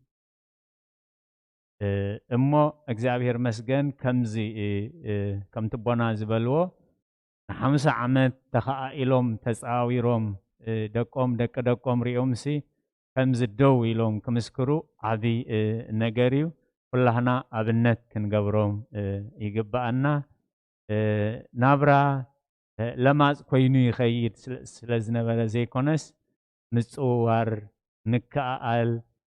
እ፣ እሞ እግዚኣብሔር መስገን ከምዚ፣ እ፣ እ፣ ከምቲ ኣቦና ዝበልዎ ንሓምሳ ዓመት ተኸኣኢሎም ተጻዊሮም፣ እ፣ ደቆም ደቂ ደቆም ሪኦምሲ ከምዚ ደው ኢሎም ክምስክሩ ዓቢ፣ እ፣ ነገር እዩ። ኩላህና ኣብነት ክንገብሮም፣ እ፣ ይግብኣና። እ፣ ናብራ፣ እ፣ ለማጽ ኮይኑ ይኸይድ ስለ፣ ስለ ዝነበረ ዘይኮነስ፣ ምጽውዋር፣ ምክእኣል፣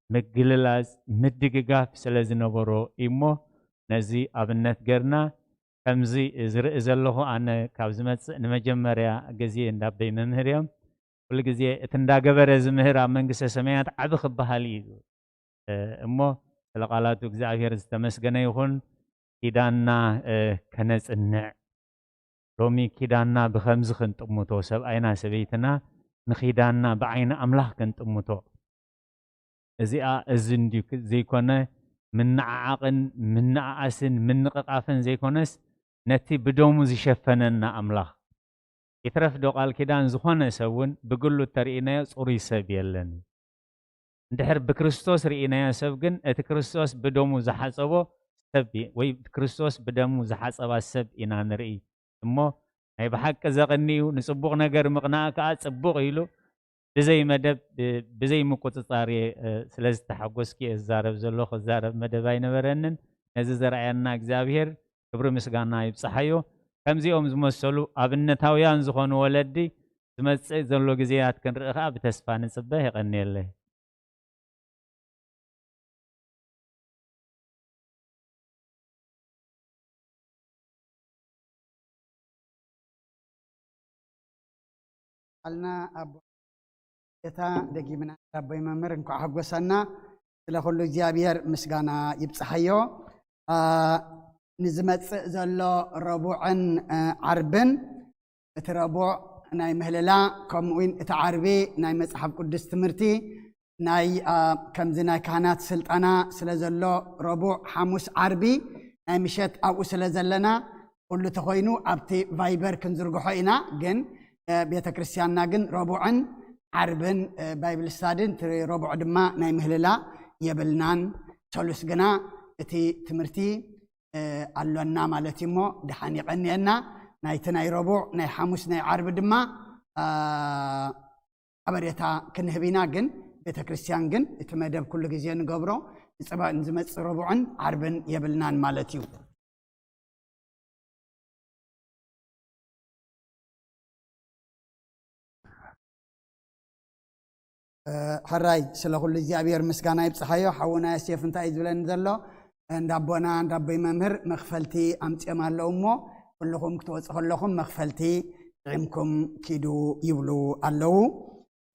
ምግልላጽ፣ ምድግጋፍ ስለ ዝነበሮ እዩሞ፣ ነዚ ኣብነት ገርና። ከምዚ ዝርኢ ዘለኹ ኣነ ካብ ዝመጽእ ንመጀመርያ ግዜ እንዳ ኣቦይ መምህር እዮም። ኩሉ ግዜ እቲ እንዳገበረ ዝምህር ኣብ መንግስተ ሰማያት ዓቢ ክበሃል እዩ። እ፣ እሞ ስለ ቃላቱ እግዚኣብሔር ዝተመስገነ ይኹን። ኪዳንና፣ እ፣ ከነጽንዕ። ሎሚ ኪዳንና ብኸምዚ ክንጥምቶ፣ ሰብኣይና ሰበይትና ንኺዳንና ብዓይኒ ኣምላኽ ክንጥምቶ። እዚኣ እዚ እንድዩ ክ-፣ ዘይኮነ ምንዓዓቕን ምንኣኣስን ምንቕቓፍን ዘይኮነስ፣ ነቲ ብደሙ ዝሸፈነና ኣምላኽ። ይትረፍ ዶ ቃል ኪዳን ዝኾነ ሰብ እውን ብግሉ እተርኢናዮ ጽሩይ ሰብ የለን። እንድሕር ብክርስቶስ ርኢናዮ ሰብ ግን፣ እቲ ክርስቶስ ብደሙ ዝሓጸቦ ሰብ ኢ-፣ ወይ ክርስቶስ ብደሙ ዝሓጸባ ሰብ ኢና ንርኢ እሞ፣ ናይ ብሓቂ ዘቕንእ እዩ። ንጽቡቕ ነገር ምቕናእ ከኣ ጽቡቕ ኢሉ ብዘይ መደብ፣ ብ-፣ ብዘይ ምቁጽጻር እየ፣ እ፣ ስለ ዝተሓጎስኩ እየ ዝዛረብ ዘለኹ። ክዛረብ መደብ ኣይነበረንን። ነዚ ዘርኣየና እግዚኣብሔር ክብሪ ምስጋና ይብጽሓዮ። ከምዚኦም ዝመሰሉ ኣብነታውያን ዝኾኑ ወለዲ ዝመጽእ ዘሎ ግዜያት ክንርኢ ከኣ ብተስፋ ንጽበ። የቐንየለይ። ኣልና ኣቦ፣ ጌታ ደጊምና ኣቦይ መምህር እንኳዕ ሓጎሰና። ስለ ኩሉ እግዚኣብሔር ምስጋና ይብጽሓዮ። ኣ፣ ንዝመጽእ ዘሎ ረቡዕን፣ እ፣ ዓርብን፣ እቲ ረቡዕ ናይ ምህልላ፣ ከምኡ እውን እቲ ዓርቢ ናይ መጽሓፍ ቅዱስ ትምህርቲ፣ ናይ፣ ኣ፣ ከምዚ ናይ ካህናት ስልጠና ስለ ዘሎ፣ ረቡዕ፣ ሓሙስ፣ ዓርቢ ናይ ምሸት ኣብኡ ስለ ዘለና፣ ኩሉ ተኾይኑ ኣብቲ ቫይበር ክንዝርግሖ ኢና። ግን፣ እ፣ ቤተ ክርስቲያንና ግን ረቡዕን ዓርብን፣ እ፣ ባይብል ስታድን፣ እቲ ረቡዕ ድማ ናይ ምህልላ የብልናን። ሰሉስ ግና እቲ ትምህርቲ፣ እ፣ ኣሎና ማለት እዩ። እሞ ደሓን የቐንየና። ናይቲ ናይ ረቡዕ፣ ናይ ሓሙስ፣ ናይ ዓርቢ ድማ፣ ኣ፣ ሓበሬታ ክንህብ ኢና። ግን ቤተ ክርስቲያን ግን እቲ መደብ ኩሉ ግዜ ንገብሮ፣ ንጽባ-፣ ንዝመጽእ ረቡዕን ዓርብን የብልናን ማለት እዩ። እ፣ ሕራይ ስለ ኩሉ እግዚኣብሔር ምስጋና ይብጽሓዮ። ሓውና ዮሴፍ እንታይ እዩ ዝብለኒ ዘሎ? እንዳ ኣቦና፣ እንዳ ኣቦይ መምህር መኽፈልቲ ኣምጺኦም ኣለዉ እሞ፣ ኩልኹም ክትወጹ ከለኹም መኽፈልቲ ጥዒምኩም ኪዱ ይብሉ ኣለዉ።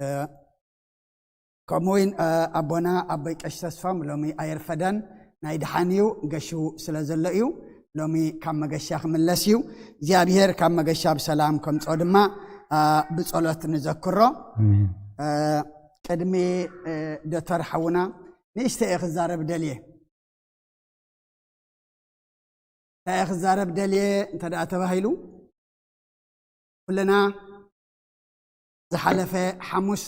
እ፣ ከምኡ እውን፣ እ፣ ኣቦና ኣቦይ ቀሺ ተስፋም ሎሚ ኣየርፈደን፣ ናይ ደሓን እዩ፣ ገሹ ስለ ዘሎ እዩ። ሎሚ ካብ መገሻ ክምለስ እዩ። እግዚኣብሔር ካብ መገሻ ብሰላም ከምጽኦ ድማ፣ እ፣ ብጸሎት ንዘክሮ። ኣሜን። እ፣ ቅድሚ፣ እ፣ ዶክተር ሓውና ንእሽተ እየ ክዛረብ ደልየ። እንታይ እየ ክዛረብ ደልየ እንተ ደኣ ተባሂሉ፣ ኩልና ዝሓለፈ ሓሙስ፣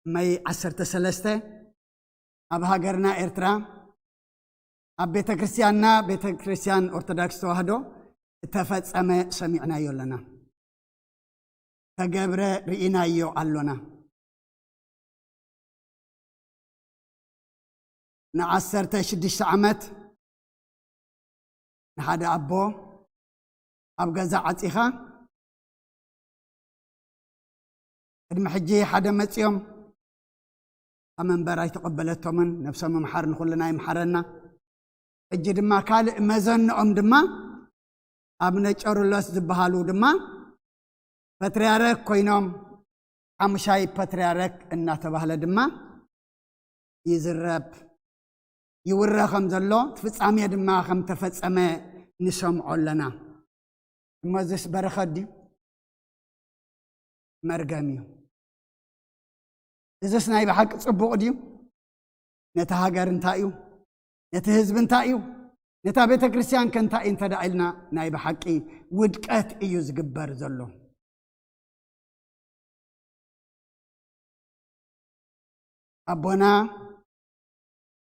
ሜይ ዓሰርተ ሰለስተ፣ ኣብ ሃገርና ኤርትራ፣ ኣብ ቤተ ክርስቲያንና፣ ቤተ ክርስቲያን ኦርቶዶክስ ተዋህዶ፣ እተፈጸመ ሰሚዕናዮ ኣለና። ተገብረ ርኢናዮ ኣሎና። ንዓሰርተ ሽዱሽተ ዓመት ንሓደ ኣቦ ኣብ ገዛ ዓጺኻ፣ ቅድሚ ሕጂ ሓደ መጺኦም ኣብ መንበር ኣይተቐበለቶምን፣ ነብሶም ይምሓር፣ ንኹልና ይምሓረና። ሕጂ ድማ ካልእ መዘንኦም ድማ ኣቡነ ቄርሎስ ዝበሃሉ ድማ ፓትርያርክ ኮይኖም፣ ሓሙሻይ ፓትርያርክ እናተባህለ ድማ ይዝረብ፣ ይውረ ከም ዘሎ፣ እቲ ፍጻሜ ድማ ከም ተፈጸመ ንሰምዖ ኣለና። እሞ እዚስ በረኸት ድዩ? መርገም እዩ። እዚስ ናይ ብሓቂ ጽቡቕ ድዩ? ነታ ሃገር እንታይ እዩ? ነቲ ህዝቢ እንታይ እዩ? ነታ ቤተ ክርስቲያን ከ እንታይ እዩ እንተ ደኣ ኢልና፣ ናይ ብሓቂ ውድቀት እዩ ዝግበር ዘሎ። ኣቦና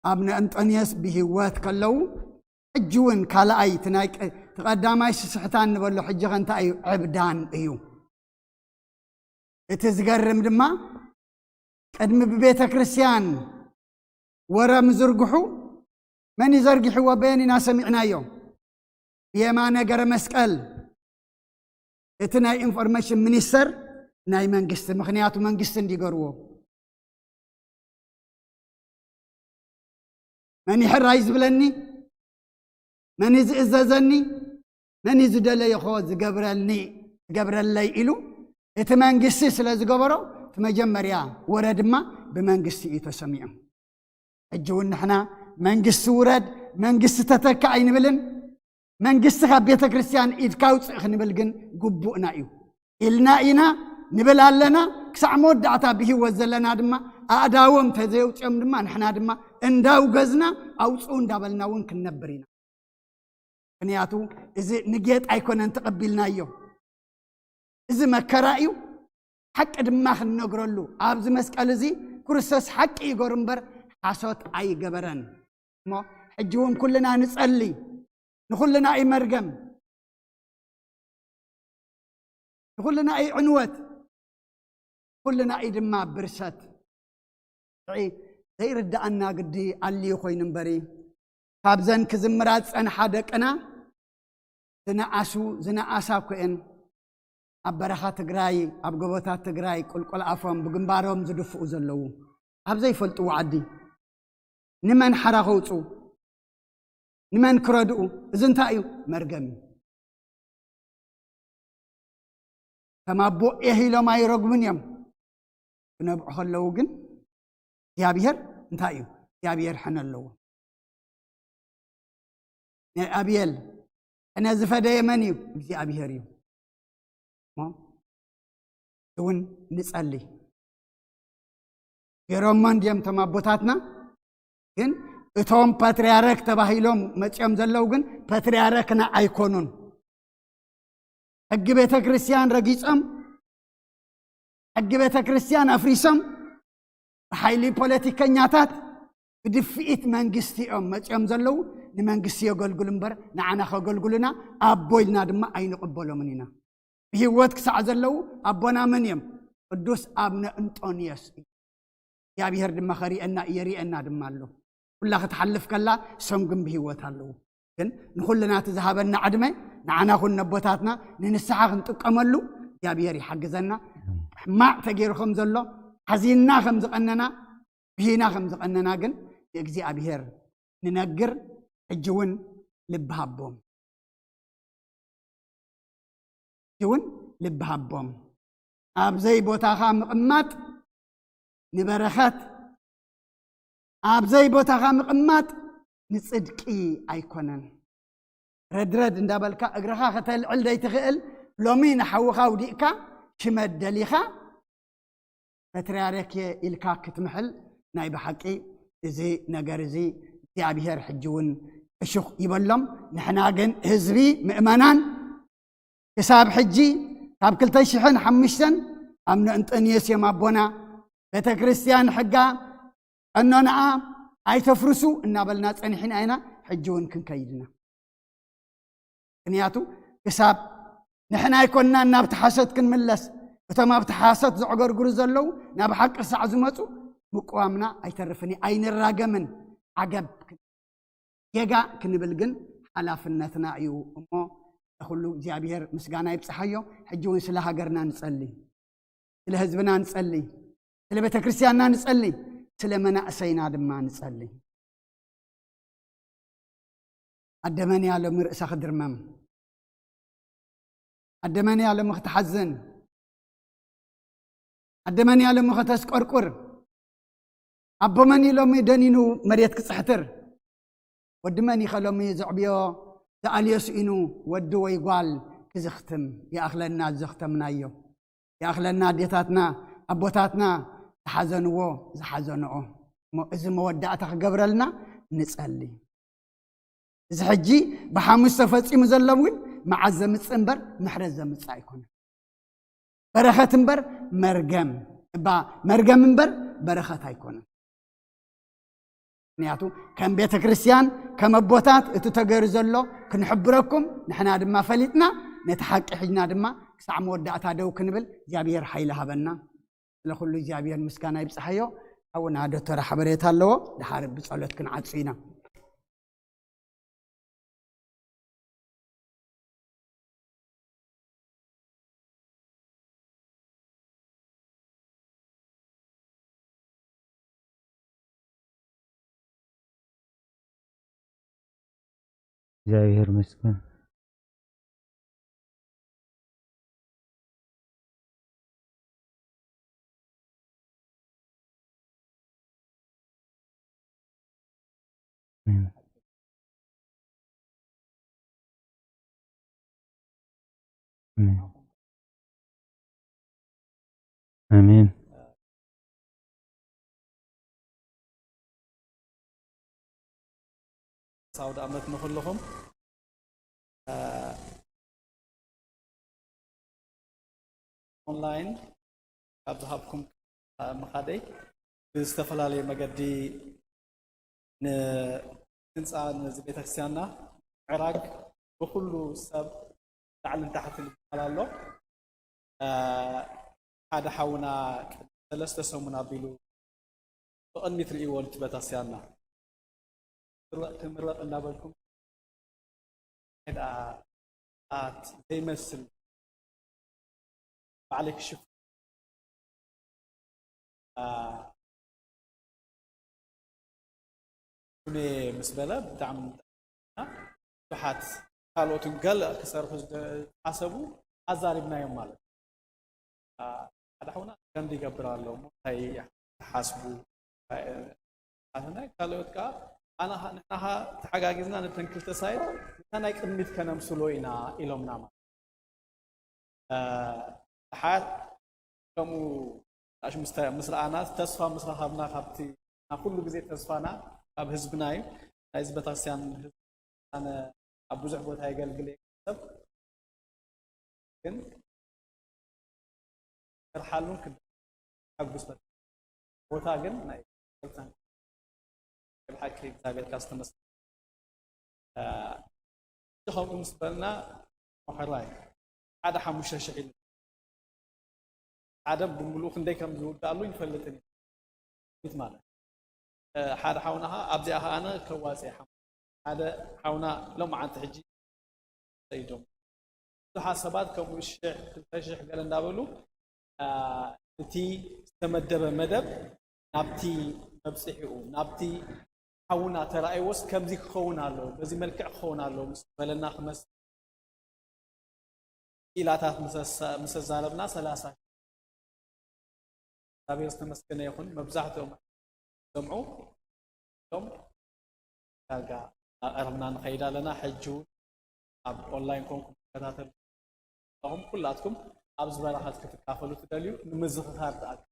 ኣቡነ እንጦንዮስ ብህይወት ከለዉ፣ ሕጂ እውን ካልኣይ፣ እቲ ናይ ቀ-፣ እቲ ቀዳማይ ስስሕታን ንበሎ፣ ሕጂ ከ እንታይ እዩ? ዕብዳን እዩ። እቲ ዝገርም ድማ፣ ቅድሚ ብቤተ ክርስቲያን ወረ ምዝርግሑ፣ መን እዩ ዘርጊሕዎ? በየን ኢና ሰሚዕናዮ? ብየማነ ገረ መስቀል፣ እቲ ናይ ኢንፎርሜሽን ሚኒስተር ናይ መንግስቲ፣ ምኽንያቱ መንግስቲ እንዲገርዎ። መን ይሕራይ ዝብለኒ? መን እዩ ዝእዘዘኒ? መን እዩ ዝደለየኾ ዝገብረልኒ፣ ዝገብረለይ ኢሉ እቲ መንግስቲ ስለ ዝገበሮ፣ እቲ መጀመርያ ወረ ድማ ብመንግስቲ እዩ ተሰሚዑ። ሕጂ እውን ንሕና መንግስቲ ውረድ፣ መንግስቲ ተተካ ኣይንብልን። መንግስቲ ካብ ቤተ ክርስቲያን ኢድካ ውፅእ ክንብል ግን ግቡእና እዩ። ኢልና ኢና፣ ንብል ኣለና። ክሳዕ መወዳእታ ብህይወት ዘለና ድማ ኣእዳዎም ተዘየውፅኦም ድማ ንሕና ድማ እንዳውገዝና ኣውፅኡ እንዳበልና እውን ክንነብር ኢና። ምክንያቱ እዚ ንጌጥ ኣይኮነን ተቐቢልናዮ። እዚ መከራ እዩ። ሓቂ ድማ ክንነግረሉ ኣብዚ መስቀል እዚ ክርስቶስ ሓቂ ይገሩ እምበር ሓሶት ኣይገበረን። እሞ ሕጂ እውን ኩልና ንጸሊ። ንኹልና እዩ መርገም፣ ንኹልና እዩ ዕንወት፣ ኩልና እዩ ድማ ብርሰት። ዒ ዘይርድኣና ግዲ ኣልዩ ኮይኑ እምበሪ፣ ካብዘን ክዝምራ ዝጸንሓ ደቅና ዝነኣሱ ዝነኣሳ እኮ እየን ኣብ በረኻ ትግራይ፣ ኣብ ጎቦታት ትግራይ ቁልቁል ኣፎም ብግንባሮም ዝድፍኡ ዘለዉ፣ ኣብ ዘይፈልጥዎ ዓዲ። ንመን ሓራ ከውፁ? ንመን ክረድኡ? እዚ እንታይ እዩ? መርገም እዩ። ከም ኣቦ ኤህ ኢሎም ኣይረግሙን እዮም። ክነብዑ ከለዉ ግን እግዚኣብሔር እንታይ እዩ? እግዚኣብሔር ሕነ ኣለዎ። ናይ ኣብየል ሕነ ዝፈደየ መን እዩ? እግዚኣብሔር እዩ። እሞ እውን ንጸሊ። ገይሮሞ እንድዮም እቶም ኣቦታትና። ግን እቶም ፓትርያርክ ተባሂሎም መጺኦም ዘለዉ ግን ፓትርያርክና ኣይኮኑን። ሕጊ ቤተ ክርስቲያን ረጊጾም፣ ሕጊ ቤተ ክርስቲያን ኣፍሪሶም፣ ብሓይሊ ፖለቲከኛታት፣ ብድፍኢት መንግስቲ እዮም መጺኦም ዘለዉ። ንመንግስቲ የገልግሉ እምበር ንዓና ከገልግሉና ኣቦ ኢልና ድማ ኣይንቕበሎምን ኢና። ብህይወት ክሳዕ ዘለዉ ኣቦና መን እዮም? ቅዱስ ኣብነ እንጦንዮስ እዩ። እግዚኣብሔር ድማ ከሪአና የሪአና ድማ ኣሎ። ኩላ ክትሓልፍ ከላ እሶም ግን ብህይወት ኣለዉ። ግን ንኹልና እቲ ዝሃበና ዕድመ ንዓና ኹን ነቦታትና ንንስሓ ክንጥቀመሉ እግዚኣብሔር ይሓግዘና። ሕማቕ ተገይሩ ከም ዘሎ ሓዚንና ከም ዝቐነና ብሂና ከም ዝቐነና ግን ንእግዚኣብሔር ንነግር። ሕጂ እውን ልቢ ሃቦም። ሕጂ እውን ልቢ ሃቦም። ኣብ ዘይቦታኻ ምቕማጥ ንበረኸት፣ ኣብ ዘይቦታኻ ምቕማጥ ንጽድቂ ኣይኮነን። ረድረድ እንዳበልካ እግርኻ ከተልዕል ዘይትኽእል፣ ሎሚ ንሓውኻ ውዲቕካ ሽመት ደሊኻ ፓትርያርክ ኢልካ ክትምሕል ናይ ብሓቂ እዚ ነገር እዚ እግዚኣብሔር ሕጂ እውን እሹኽ ይበሎም። ንሕና ግን ህዝቢ ምእመናን ክሳብ ሕጂ ካብ ክልተ ሽሕን ሓሙሽተን ኣብ ንእንጠንዮስ እዮም ኣቦና ቤተ ክርስቲያን ሕጋ ቀኖናኣ ኣይተፍርሱ እናበልና ጸኒሕና ኢና። ሕጂ እውን ክንከይድ ኢና። ምክንያቱ ክሳብ ንሕና ኣይኮንናን ናብቲ ሓሶት ክንምለስ፣ እቶም ኣብቲ ሓሶት ዘዕገርግሩ ዘለዉ ናብ ሓቂ ክሳዕ ዝመፁ ምቅዋምና ኣይተርፍን እዩ፣ ኣይንራገምን። ዓገብ ጌጋ ክንብል ግን ሓላፍነትና እዩ። እሞ ንኹሉ እግዚኣብሔር ምስጋና ይብፅሓዮ። ሕጂ እውን ስለ ሃገርና ንጸሊ፣ ስለ ህዝብና ንጸሊ፣ ስለ ቤተ ክርስቲያንና ንጸሊ፣ ስለ መናእሰይና ድማ ንጸሊ። ኣደ መን እያ ሎሚ ርእሳ ክድርመም? ኣደ መን እያ ሎሚ ክትሓዝን? ኣደ መን እያ ሎሚ ከተስቆርቁር? ኣቦ መን እዩ ሎሚ ደኒኑ መሬት ክፅሕትር? ወዲ መን እዩ ኸ ሎሚ ዘዕብዮ ዝኣልዮ ስኢኑ ወዲ ወይ ጓል ክዝኽትም? ይኣኽለና ዘኽተምናዮ። ይኣኽለና ኣዴታትና ኣቦታትና ዝሓዘንዎ ዝሓዘንኦ። እሞ እዚ መወዳእታ ክገብረልና ንጸሊ። እዚ ሕጂ ብሓሙስ ተፈጺሙ ዘሎ እውን መዓዝ ዘምጽእ እምበር ምሕረት ዘምጽእ ኣይኮነን። በረኸት እምበር መርገም፣ እባ መርገም እምበር በረኸት ኣይኮነን። ምክንያቱ ከም ቤተ ክርስቲያን ከም ኣቦታት እቲ ተገይሩ ዘሎ ክንሕብረኩም ንሕና ድማ ፈሊጥና ነቲ ሓቂ ሒዝና ድማ ክሳዕ መወዳእታ ደው ክንብል እግዚኣብሔር ሓይሊ ሃበና። ስለ ኩሉ እግዚኣብሔር ምስጋና ይብጽሓዮ። ሓውና ዶክተር ሓበሬታ ኣለዎ፣ ድሓር ብጸሎት ክንዓጹ ኢና። እግዚኣብሔር ይመስገን። ኣሜን። ኣሜን። ኣሜን። ኣውደ ኣመት ንኹልኹም። ኦንላይን ካብ ዝሃብኩም ምኻደይ ብዝተፈላለየ መገዲ ንህንፃ ነዚ ቤተክርስትያንና ምዕራግ ብኩሉ ሰብ ላዕልን ታሕትን ዝበሃል ኣሎ። ሓደ ሓውና ሰለስተ ሰሙን ኣቢሉ ብቕድሚት ርእይዎ ንትበታስያና ክምረቕ እንዳበልኩም ዳ ኣት ዘይመስል ባዕለይ ክሽፍ ነ ምስ በለ ብጣዕሚ ብዙሓት ካልኦትን ገለ ክሰርሑ ዝሓሰቡ ኣዛሪብናዮም ማለት ሓደ ሓውና ከምዚ ይገብር ኣሎ እንታይ ትሓስቡ ኣነ ካልኦት ከዓ ኣነ ንሕና ተሓጋጊዝና ነተን ክልተ ሳይድ እታ ናይ ቅድሚት ከነምስሎ ኢና ኢሎምና ማለት ሓት ከምኡ ኣሽ ምስ ረኣና ተስፋ ምስ ረኸብና ካብቲ ናብ ኩሉ ግዜ ተስፋና ካብ ህዝብና እዩ ናይ ህዝቢ ቤተክርስትያን ኣነ ኣብ ብዙሕ ቦታ የገልግል ሰብ ግን ክርሓሉን ክሓጉስ ቦታ ግን ናይ ብሓቂ እግዚኣብሔር ካብ ዝተመስገነ ከምኡ ምስ በልና መኸራ እዩ ሓደ ሓሙሽተ ሽሕ ኢሉ ሓደ ብምሉኡ ክንደይ ከም ዝውዳእሉ ይፈልጥን ማለት ሓደ ሓውና ከዓ ኣብዚኣ ከዓ ከዋፀ ሓደ ሓውና ሎማዓንቲ ሕጂ ሰይዶም ብዙሓት ሰባት ከምኡ ሽሕ ክልተ ሽሕ ገለ እንዳበሉ እቲ ዝተመደበ መደብ ናብቲ መብፅሒኡ ናብቲ ሓውና ተራእይዎስ ከምዚ ክኸውን ኣለዎ በዚ መልክዕ ክኸውን ኣለዎ ምስ በለና ክመስ ኢላታት ምስ ኣዛረብና ሰላሳ እግዚኣብሔር ዝተመስገነ ይኹን መብዛሕትኦም ሰምዑ እቶም ዳርጋ ኣቐርብና ንኸይድ ኣለና ሕጂ እውን ኣብ ኦንላይን ኮንኩም ትከታተሉ ዘለኹም ኩላትኩም ኣብዚ በረኸት ክትካፈሉ ትደልዩ ንምዝኽኻር ትኣክል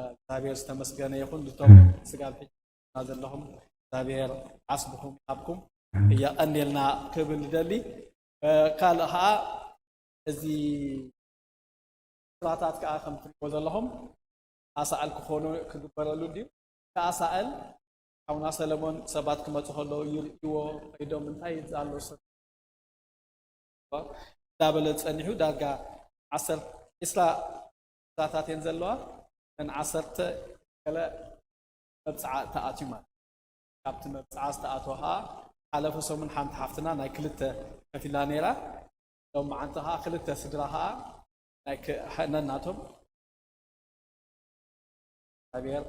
እግዚኣብሔር ዝተመስገነ ይኹን ድቶም ስጋብ ሕጂ ዘለኹም እግዚኣብሔር ዓስብኹም ይሃብኩም የቐንየልና ክብል ንደሊ ካልእ ከዓ እዚ ስራታት ከዓ ከም ትሪእዎ ዘለኹም ኣሳእል ክኾኑ ክግበረሉ ድዩ ተኣሳእል ሓውና ሰለሞን ሰባት ክመፁ ከለዉ ይርእይዎ ከይዶም እንታይ እዩ ኣሎ እንዳበለ ፀኒሑ ዳርጋ ዓሰርተ ዒስራ ስራታት እየን ዘለዋ እተን ዓሰርተ ገለ መብፅዓ ተኣትዩ ማለት ካብቲ መብፅዓ ዝተኣተወ ከዓ ሓለፈ ሰሙን ሓንቲ ሓፍትና ናይ ክልተ ከፊላ ነይራ ሎም መዓንቲ ከዓ ክልተ ስድራ ከዓ ናይ ነናቶም እግዚኣብሔር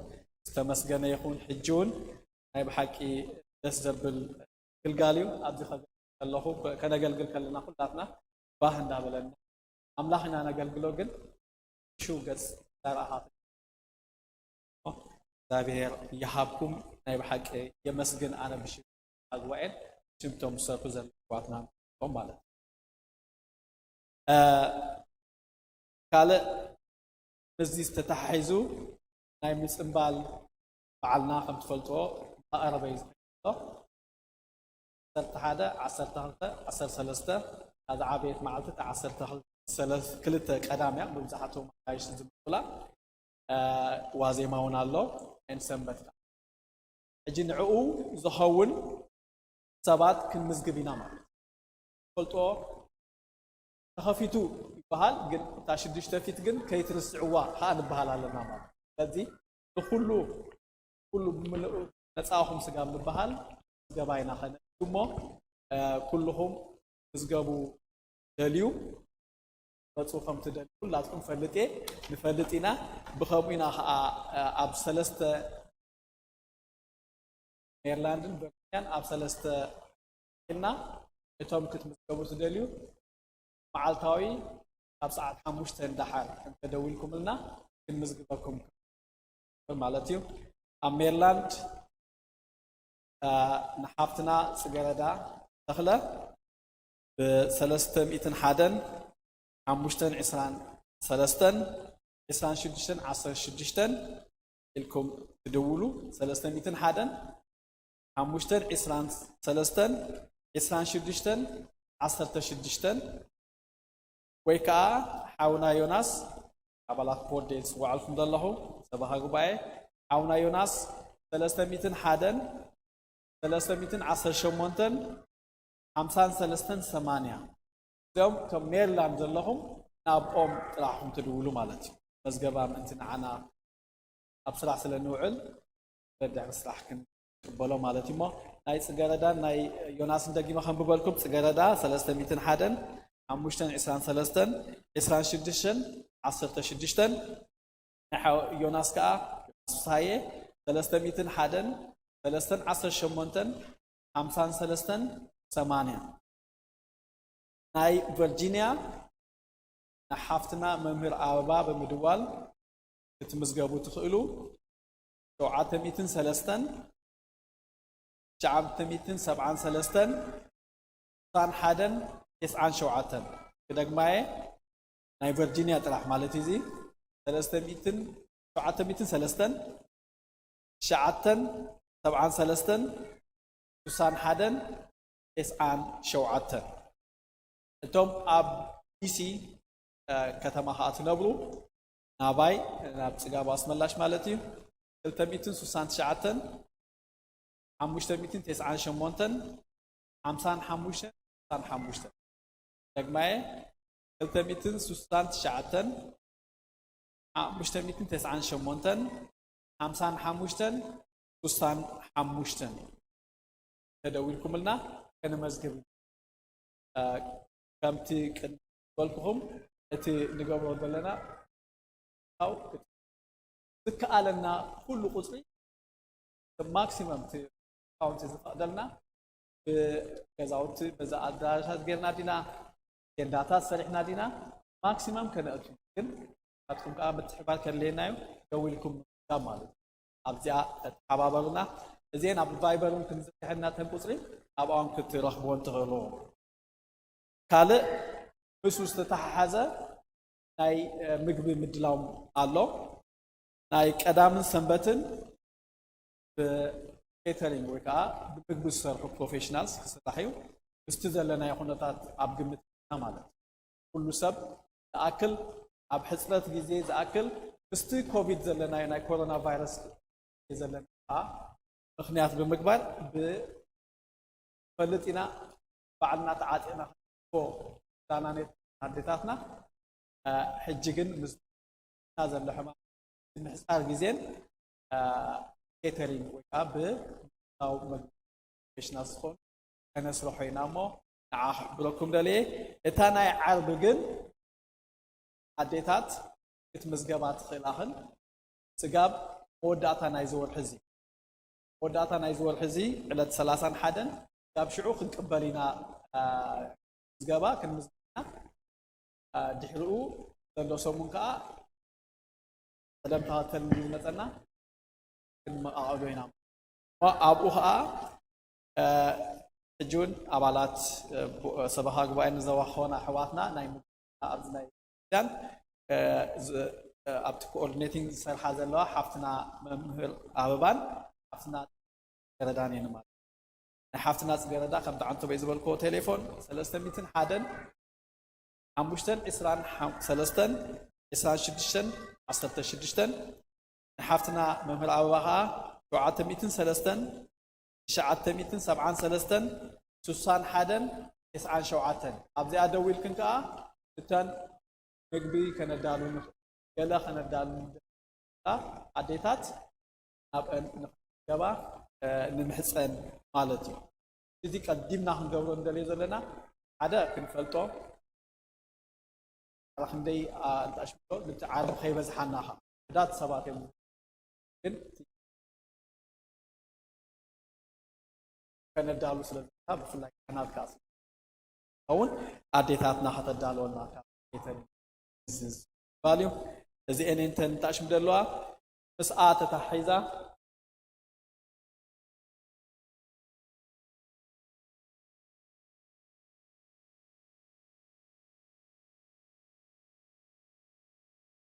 ዝተመስገነ ይኹን ሕጂ እውን ናይ ብሓቂ ደስ ዘብል ግልጋል እዩ ኣብዚ ከለኹ ከነገልግል ከለና ኩላትና ባህ እንዳበለና ኣምላኽ ኢና ነገልግሎ ግን ሽው ገፅ እንዳረኣኻ እግዚኣብሔር ይሃብኩም ናይ ብሓቂ የመስግን ኣነ ብሽም ኣግባኤን ሽምቶም ዝሰርሑ ዘለዋትና ማለት ካልእ ምስዚ ዝተተሓሒዙ ናይ ምፅምባል በዓልና ከም ትፈልጥዎ እንዳቐረበ እዩ ዝሎ ዓሰርተ ሓደ ዓሰርተ ክልተ ዓሰርተ ሰለስተ እዛ ዝዓበየት መዓልቲ ዓሰርተ ክልተ ቀዳም እያ መብዛሕትኦም ኣጋይሽ ዝምጡላ ዋዜማ እውን ኣሎ ን ሰንበት ሕጂ ንዕኡ ዝኸውን ሰባት ክንምዝግብ ኢና ማለት ፈልጦ ተኸፊቱ ይበሃል ግን እታ ሽዱሽተ ፊት ግን ከይትርስዕዋ ከዓ ንበሃል ኣለና ማለት ስለዚ ንኩሉ ኩሉ ብምልኡ ነፃኹም ስጋብ ምበሃል ምዝገባ ኢና ከነእቱ እሞ ኩልኹም ምዝገቡ ደልዩ መፁ ከም ትደልዩ ኩላትኩም ፈልጥ እየ ንፈልጥ ኢና ብከምኡ ኢና ከዓ ኣብ ሰለስተ ሜርላንድን ቨርጂኒያን ኣብ ሰለስተ ኢልና እቶም ክትምዝገቡ ትደልዩ መዓልታዊ ካብ ሰዓት ሓሙሽተ እንዳሓር እንተደዊልኩምልና ክንምዝግበኩም ማለት እዩ ኣብ ሜርላንድ ንሓፍትና ፅገረዳ ተኽለ ብሰለስተ ሚእትን ሓደን ሓሙሽተን ዕስራን ሰለስተን ዕስራን ሽዱሽተን ዓሰርተ ሽዱሽተን ኢልኩም ትድውሉ። ሰለስተ ሚእትን ሓደን ሓሙሽተን ዕስራን ሰለስተን ዕስራን ሽዱሽተን ዓሰርተ ሽዱሽተን ወይ ከዓ ሓውና ዮናስ፣ ኣባላት ቦርድ እየ ዝፅውዓልኩም ዘለኹ፣ ሰበኻ ጉባኤ። ሓውና ዮናስ ሰለስተ ሚእትን ሓደን ሰለስተ ሚእትን ዓሰርተ ሸሞንተን ሓምሳን ሰለስተን ሰማንያ። እዚኦም ከም ሜሪላንድ ዘለኹም ናብኦም ጥራሕኹም ትድውሉ ማለት እዩ። መዝገባ ምእንቲ ንዓና ኣብ ስራሕ ስለ ንውዕል በድሕሪ ስራሕ ክንቅበሎ ማለት እዩ። እሞ ናይ ፅገረዳን ናይ ዮናስን ደጊመ ከንብበልኩም። ፅገረዳ ሰለስተ ሚእትን ሓደን ሓሙሽተን ዕስራን ሰለስተን ዕስራን ሽዱሽተን ዓሰርተ ሽዱሽተን፣ ናይ ሓው ዮናስ ከዓ ፍስሃየ ሰለስተ ሚእትን ሓደን ሰለስተን ዓሰርተ ሸሞንተን ሓምሳን ሰለስተን ሰማንያ። ናይ ቨርጂንያ ንሓፍትና መምህር ኣበባ ብምድዋል ክትምዝገቡ ትኽእሉ። ሸውዓተ ሚእትን ሰለስተን ትሽዓተ ሚእትን ሰብዓን ሰለስተን ስሳን ሓደን ተስዓን ሸውዓተን። ክደግማየ፣ ናይ ቨርጂንያ ጥራሕ ማለት እዩ። እዚ ሰለስተ ሚእትን ሸውዓተ ሚእትን ሰለስተን ትሽዓተን ሰብዓን ሰለስተን ስሳን ሓደን ተስዓን ሸውዓተን። እቶም ኣብ ዲሲ ከተማ ከዓ ትነብሩ፣ ናባይ ናብ ፅጋቡ ኣስመላሽ ማለት እዩ። ክልተ ሚእትን ስሳን ትሽዓተን ሓሙሽተ ሚእትን ተስዓን ሸሞንተን ሓምሳን ሓሙሽተን ስሳን ሓሙሽተን። ደግማየ፣ ክልተ ሚእትን ስሳን ትሽዓተን ሓሙሽተ ሚእትን ተስዓን ሸሞንተን ሓምሳን ሓሙሽተን ስሳን ሓሙሽተን ተደዊልኩምልና ከነመዝግብ። ከምቲ ቅድም ዝበልኩኹም፣ እቲ ንገብሮ ዘለና ዝከኣለና ኩሉ ቁፅሪ ማክሲመም እቲ ካውንቲ ዝፈቕደልና ብገዛውቲ በዛ ኣዳራሻት ጌርና ዲና ቴንዳታት ሰሪሕና ዲና ማክሲመም ከነእቱ። ግን ናትኩም ከዓ ምትሕባር ከድልየና እዩ። ደዊልኩም ምምዝጋብ ማለት እዩ። ኣብዚኣ ተተሓባበሩና። እዚአን ኣብ ቫይበር እውን ክንዝርግሐን ናተን ቁፅሪ ኣብኣውን ክትረኽብዎን ትኽእሉ። ካልእ ምስኡ ዝተተሓሓዘ ናይ ምግቢ ምድላው ኣሎ። ናይ ቀዳምን ሰንበትን ብኬተሪንግ ወይ ከዓ ብምግቢ ዝሰርሑ ፕሮፌሽናልስ ክስራሕ እዩ። ምስቲ ዘለናዮ ኩነታት ኣብ ግምት ኣእቲና ማለት እዩ። ኩሉ ሰብ ዝኣክል ኣብ ሕፅረት ግዜ ዝኣክል ምስቲ ኮቪድ ዘለናዮ ናይ ኮሮና ቫይረስ ዘለና ምኽንያት ብምግባር ብፈልጥ ኢና ባዕልና ተዓጢቕና ዳናኔት ኣዴታትና ሕጂ ግን ምስ ዘሎ ሕማም ምሕፃር ግዜን ኬተሪንግ ወይ ከዓ ብታው መግቢ ፕሮፌሽናል ዝኾኑ ከነስርሖ ኢና እሞ ንዓ ክሕብረኩም ደልየ። እታ ናይ ዓርቢ ግን ኣዴታት ክትምዝገባ ትኽእላኽን ስጋብ መወዳእታ ናይዚ ወርሒ እዚ መወዳእታ ናይዚ ወርሒ እዚ ዕለት ሰላሳን ሓደን ስጋብ ሽዑ ክንቅበል ኢና። ምዝገባ ክንምዝገባ ድሕሪኡ ዘሎ ሰሙን ከዓ ቅደም ተኸተል ዝመፀና ክንመቃቐሎ ኢና። ኣብኡ ከዓ ሕጂ እውን ኣባላት ሰበኻ ጉባኤ ንዘዋኾና ኣሕዋትና ናይ ኣብዚ ናይ ክርስቲያን ኣብቲ ኮኦርዲኔቲንግ ዝሰርሓ ዘለዋ ሓፍትና መምህር ኣበባን ሓፍትና ገረዳን እየን ማለት። ናይ ሓፍትና ፅገረዳ ከምቲ ዓንተቦይ ዝበልክዎ ቴሌፎን ሰለስተ ሚእትን ሓደን ሓሙሽተን ዕስራን ሰለስተን ዕስራን ሽዱሽተን ዓሰርተ ሽዱሽተን፣ ንሓፍትና መምህር ኣበባ ከዓ ሸውዓተ ሚእትን ሰለስተን ትሽዓተ ሚእትን ሰብዓን ሰለስተን ስሳን ሓደን ተስዓን ሸውዓተን ኣብዚኣ ደዊልክን ከዓ እተን ምግቢ ከነዳሉ ንኽእል፣ ገለ ከነዳሉ ንኽእል ኣዴታት ናብአን ንኽገባ ንምሕፀን ማለት እዩ። እዚ ቀዲምና ክንገብሮ እንደልዮ ዘለና ሓደ ክንፈልጦ ዋላ ክንደይ እንተኣሽምቶ ልቲ ዓርቢ ከይበዝሓና ከዓ ሕዳት ሰባት እዮም ግን ከነዳሉ ስለ ዘለና ብፍላይ ካህናት ከዓ እውን ኣዴታትና ከተዳልወና ካብ ቤተን ዝባል እዩ። እዚአን እንተን እንተኣሽም ደለዋ ምስኣ ተታሒዛ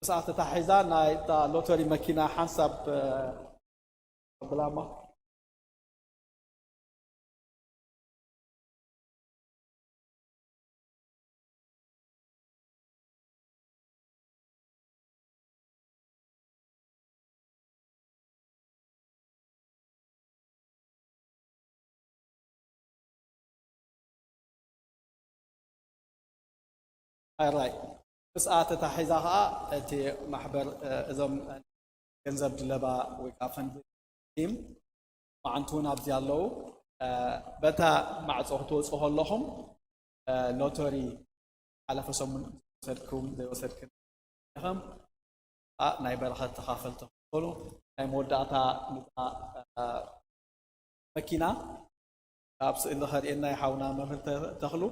ምስኣ ተታሒዛ ናይ እታ ሎተሪ መኪና ሓንሳብ፣ እ፣ ብላማ። ኣራይ ምስኣ ተታሒዛ ኸዓ እቲ ማሕበር፣ እ፣ እዞም ገንዘብ ድለባ ወይ ከዓ ፈንድ ቲም መዓንቱ እውን ኣብዚ ኣለዉ። እ፣ በታ ማዕፆ ክትወፁ ከለኹም፣ እ፣ ሎተሪ ሓለፈ ሰሙን ዝወሰድኩም ዘይወሰድክን ኢኹም። እ፣ ናይ በረኸት ተኻፈልቲ ክትኾኑ ናይ መወዳእታ ምስኣ፣ እ፣ መኪና ኣብ ስእሊ ከርእየና ይሓውና መምህር ተ-፣ ተኽሉ።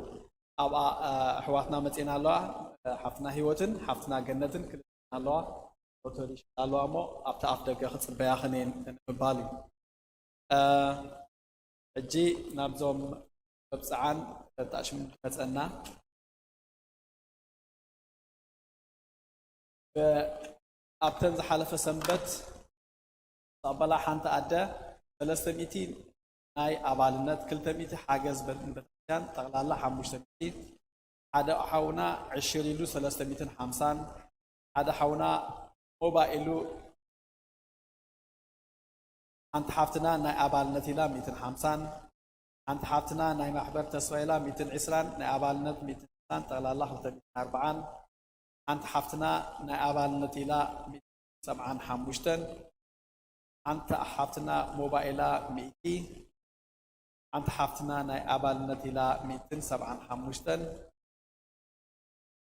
ኣብኣ፣ እ፣ ኣሕዋትና መፂኤን ኣለዋ። እ፣ ሓፍትና ህይወትን ሓፍትና ገነትን ክልተን ኣለዋ። ሎተሪ ይሸጣ ኣለዋ እሞ ኣብቲ ኣፍ ደገ ክፅበያ ክኔን ንምባል እዩ። እ፣ ሕጂ ናብዞም መብፅዓን ተጣሽሙ መፀና። ብ-፣ ኣብተን ዝሓለፈ ሰንበት ዝተቐበላ ሓንቲ ኣደ ሰለስተ ሚእቲ ናይ ኣባልነት፣ ክልተ ሚእቲ ሓገዝ በ-፣ ቤተክርስትያን፣ ጠቕላላ ሓሙሽተ ሚእቲ፣ ሓደ ሓውና ዕሽር ኢሉ ሰለስተ ሚእትን ሓምሳን፣ ሓደ ሓውና ሞባይሉ ሓንቲ ሓፍትና ናይ ኣባልነት ኢላ ሚእትን ሓምሳን፣ ሓንቲ ሓፍትና ናይ ማሕበር ተስፋ ኢላ ሚእትን ዕስራን፣ ናይ ኣባልነት ሚእትን ዕስራን፣ ጠቕላላ ክልተ ሚእትን ኣርባዓን፣ ሓንቲ ሓፍትና ናይ ኣባልነት ኢላ ሚእትን ሰብዓን ሓሙሽተን፣ ሓንቲ ሓፍትና ሞባይላ ሚእቲ፣ ሓንቲ ሓፍትና ናይ ኣባልነት ኢላ ሚእትን ሰብዓን ሓሙሽተን፣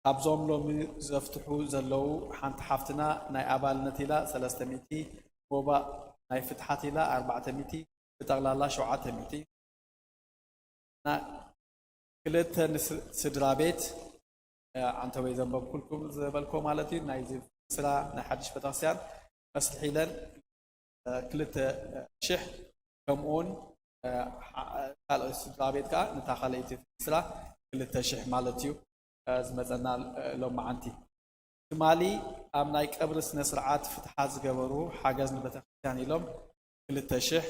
ካብዞም ሎሚ ዘፍትሑ ዘለዉ ሓንቲ ሓፍትና ናይ ኣባልነት ኢላ ሰለስተ ሚእቲ፣ ሞባእ ናይ ፍትሓት ኢላ ኣርባዕተ ሚእቲ፣ ብጠቕላላ ሸውዓተ ሚእቲ። ና-፣ ክልተ ንስ-፣ ስድራ ቤት፣ እ፣ ዓንተወይ ዘንበብኩልኩም ዝበልኮ ማለት እዩ። ናይዚ ስራ ናይ ሓድሽ ቤተክርስትያን መስርሒ ኢለን፣ እ፣ ክልተ ሽሕ፣ ከምኡውን፣ እ፣ ሓ-፣ ካልኦት ስድራ ቤት ከዓ ነታ ካልኣይቲ ስራ ክልተ ሽሕ ማለት እዩ፣ እ፣ ዝመፀና፣ እ፣ ሎመዓንቲ። ትማሊ ኣብ ናይ ቀብሪ ስነ ስርዓት ፍትሓት ዝገበሩ ሓገዝ ንቤተክርስትያን ኢሎም ክልተ ሽሕ፣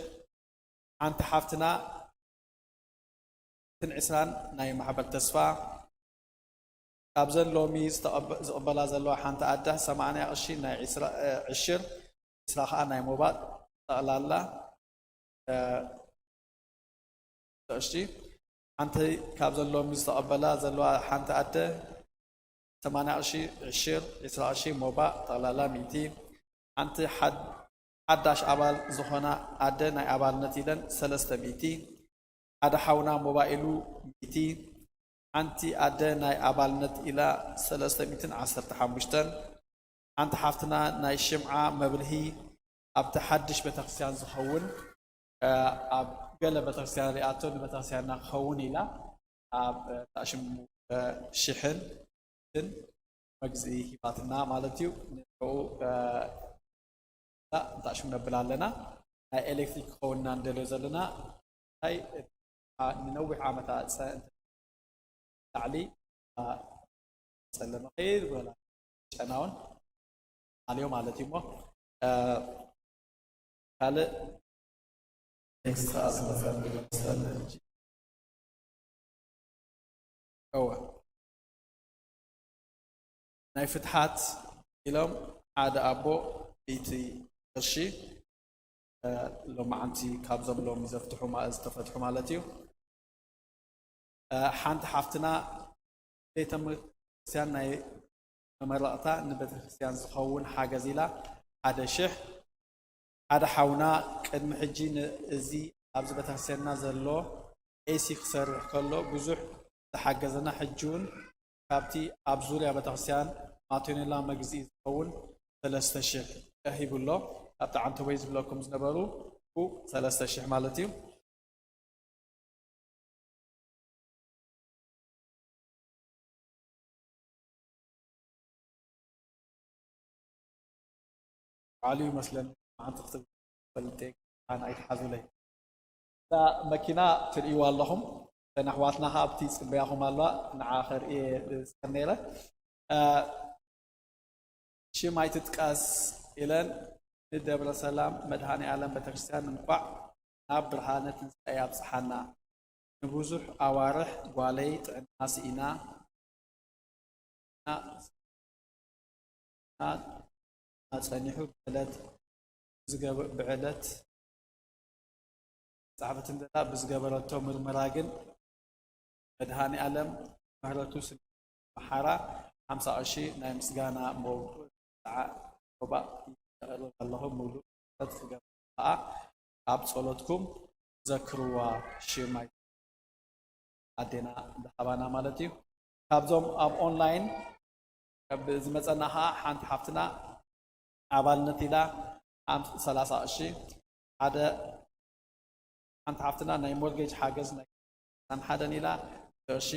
ሓንቲ ሓፍትና ሚእትን ዕስራን ናይ ማሕበር ተስፋ፣ ካብዘን ሎሚ ዝተቐበ-፣ ዝቕበላ ዘለዋ ሓንቲ ኣደ ሰማንያ ቅርሺ ናይ ዕስራ፣ እ፣ ዕሽር፣ ዕስራ ኸዓ ናይ ሞባእ፣ ጠቕላላ፣ እ፣ ቅርሺ። ሓንቲ ካብዘን ሎሚ ዝተቐበላ ዘለዋ ሓንቲ ኣደ ሰማንያ ቅርሺ ዕሽር፣ ዕስራ ቅርሺ ሞባእ፣ ጠቕላላ ሚእቲ። ሓንቲ ሓድ-፣ ሓዳሽ ኣባል ዝኾና ኣደ ናይ ኣባልነት ኢለን ሰለስተ ሚእቲ። ሓደ ሓውና ሞባይሉ ሚእቲ። ሓንቲ ኣደ ናይ ኣባልነት ኢላ ሰለስተ ሚእትን ዓሰርተ ሓሙሽተን። ሓንቲ ሓፍትና ናይ ሽምዓ መብርሂ ኣብቲ ሓድሽ ቤተክርስትያን ዝኸውን፣ እ፣ ኣብ ገለ ቤተክርስትያን ሪኣቶ ንቤተክርስትያንና ክኸውን ኢላ ኣብ፣ እ፣ ታሽሙ፣ እ፣ ሽሕን ትን መግዝኢ ሂባትና ማለት እዩ። ንዕኡ፣ እ፣ እንዳ ሽም ነብል ኣለና። ናይ ኤሌክትሪክ ክኸውን ኢና ንደልዮ ዘለና። እንታይ፣ እ፣ ንነዊሕ ዓመታት ጸ-፣ ላዕሊ፣ እ፣ ጸለመ ከይድ ወላ ጨናውን ኣልዮ ማለት እዩ እሞ፣ እ፣ ካልእ ቴክስት ከኣ ዝመጸኒ ይመስለኒ ሕጂ። እወ። ናይ ፍትሓት ኢሎም ሓደ ኣቦ ሚእቲ ቅርሺ፣ እ፣ ሎማዓንቲ ካብዞም ሎሚ ዘፍትሑ ማ-፣ ዝተፈትሑ ማለት እዩ። እ፣ ሓንቲ ሓፍትና ቤተ ክርስቲያን ናይ መመረቕታ ንቤተ ክርስቲያን ዝኸውን ሓገዝ ኢላ ሓደ ሽሕ። ሓደ ሓውና ቅድሚ ሕጂ ን-፣ እዚ ኣብዚ ቤተ ክርስቲያንና ዘሎ ኤሲ ክሰርሕ ከሎ ብዙሕ ዝሓገዘና፣ ሕጂ እውን ካብቲ ኣብ ዙርያ ቤተ ክርስቲያን ማቴኔላ መግዝኢ ዝኸውን ሰለስተ ሽሕ ሂቡ ኣሎ። ካብቲ ዓንተቦይ ዝብለኩም ዝነበሩ ሰለስተ ሽሕ ማለት እዩ። ባዕሉ ይመስለኒ፣ ሓንቲ ክትብል ፈልጥ ኣነ ኣይትሓዙለይ። እዛ መኪና ትርእይዋ ኣለኹም። እተን ኣሕዋትና ከኣ ኣብቲ ይጽበያኹም ኣለዋ። ንዓ ከርእየ ዝጸር ነይረ። እ፣ ሽም ኣይትጥቀስ ኢለን ንደብረ ሰላም መድኃኔ ዓለም ቤተክርስትያን እንኳዕ ናብ ብርሃነ ትንሳኤ ኣብጽሓና። ንብዙሕ ኣዋርሕ ጓለይ ጥዕና ስኢና ጸኒሑ ብዕለት ብዕለት ጻሕፈትን ዘላ ብዝገበረቶ ምርመራ ግን መድሃኒ ኣለም ምህረቱ ስለ መሓራ ሓምሳ ቅርሺ ናይ ምስጋና ሞባእ ይቕርብ ኣለኹ። ሙሉ ክገብር ከዓ ኣብ ጸሎትኩም ዘክርዋ ሽማይ ኣዴና ዝሃባና ማለት እዩ። ካብዞም ኣብ ኦንላይን ዝመፀና ከዓ ሓንቲ ሓፍትና ኣባልነት ኢላ ሰላሳ ቅርሺ ሓደ ሓንቲ ሓፍትና ናይ ሞርጌጅ ሓገዝ ናይ ሓደን ኢላ ቅርሺ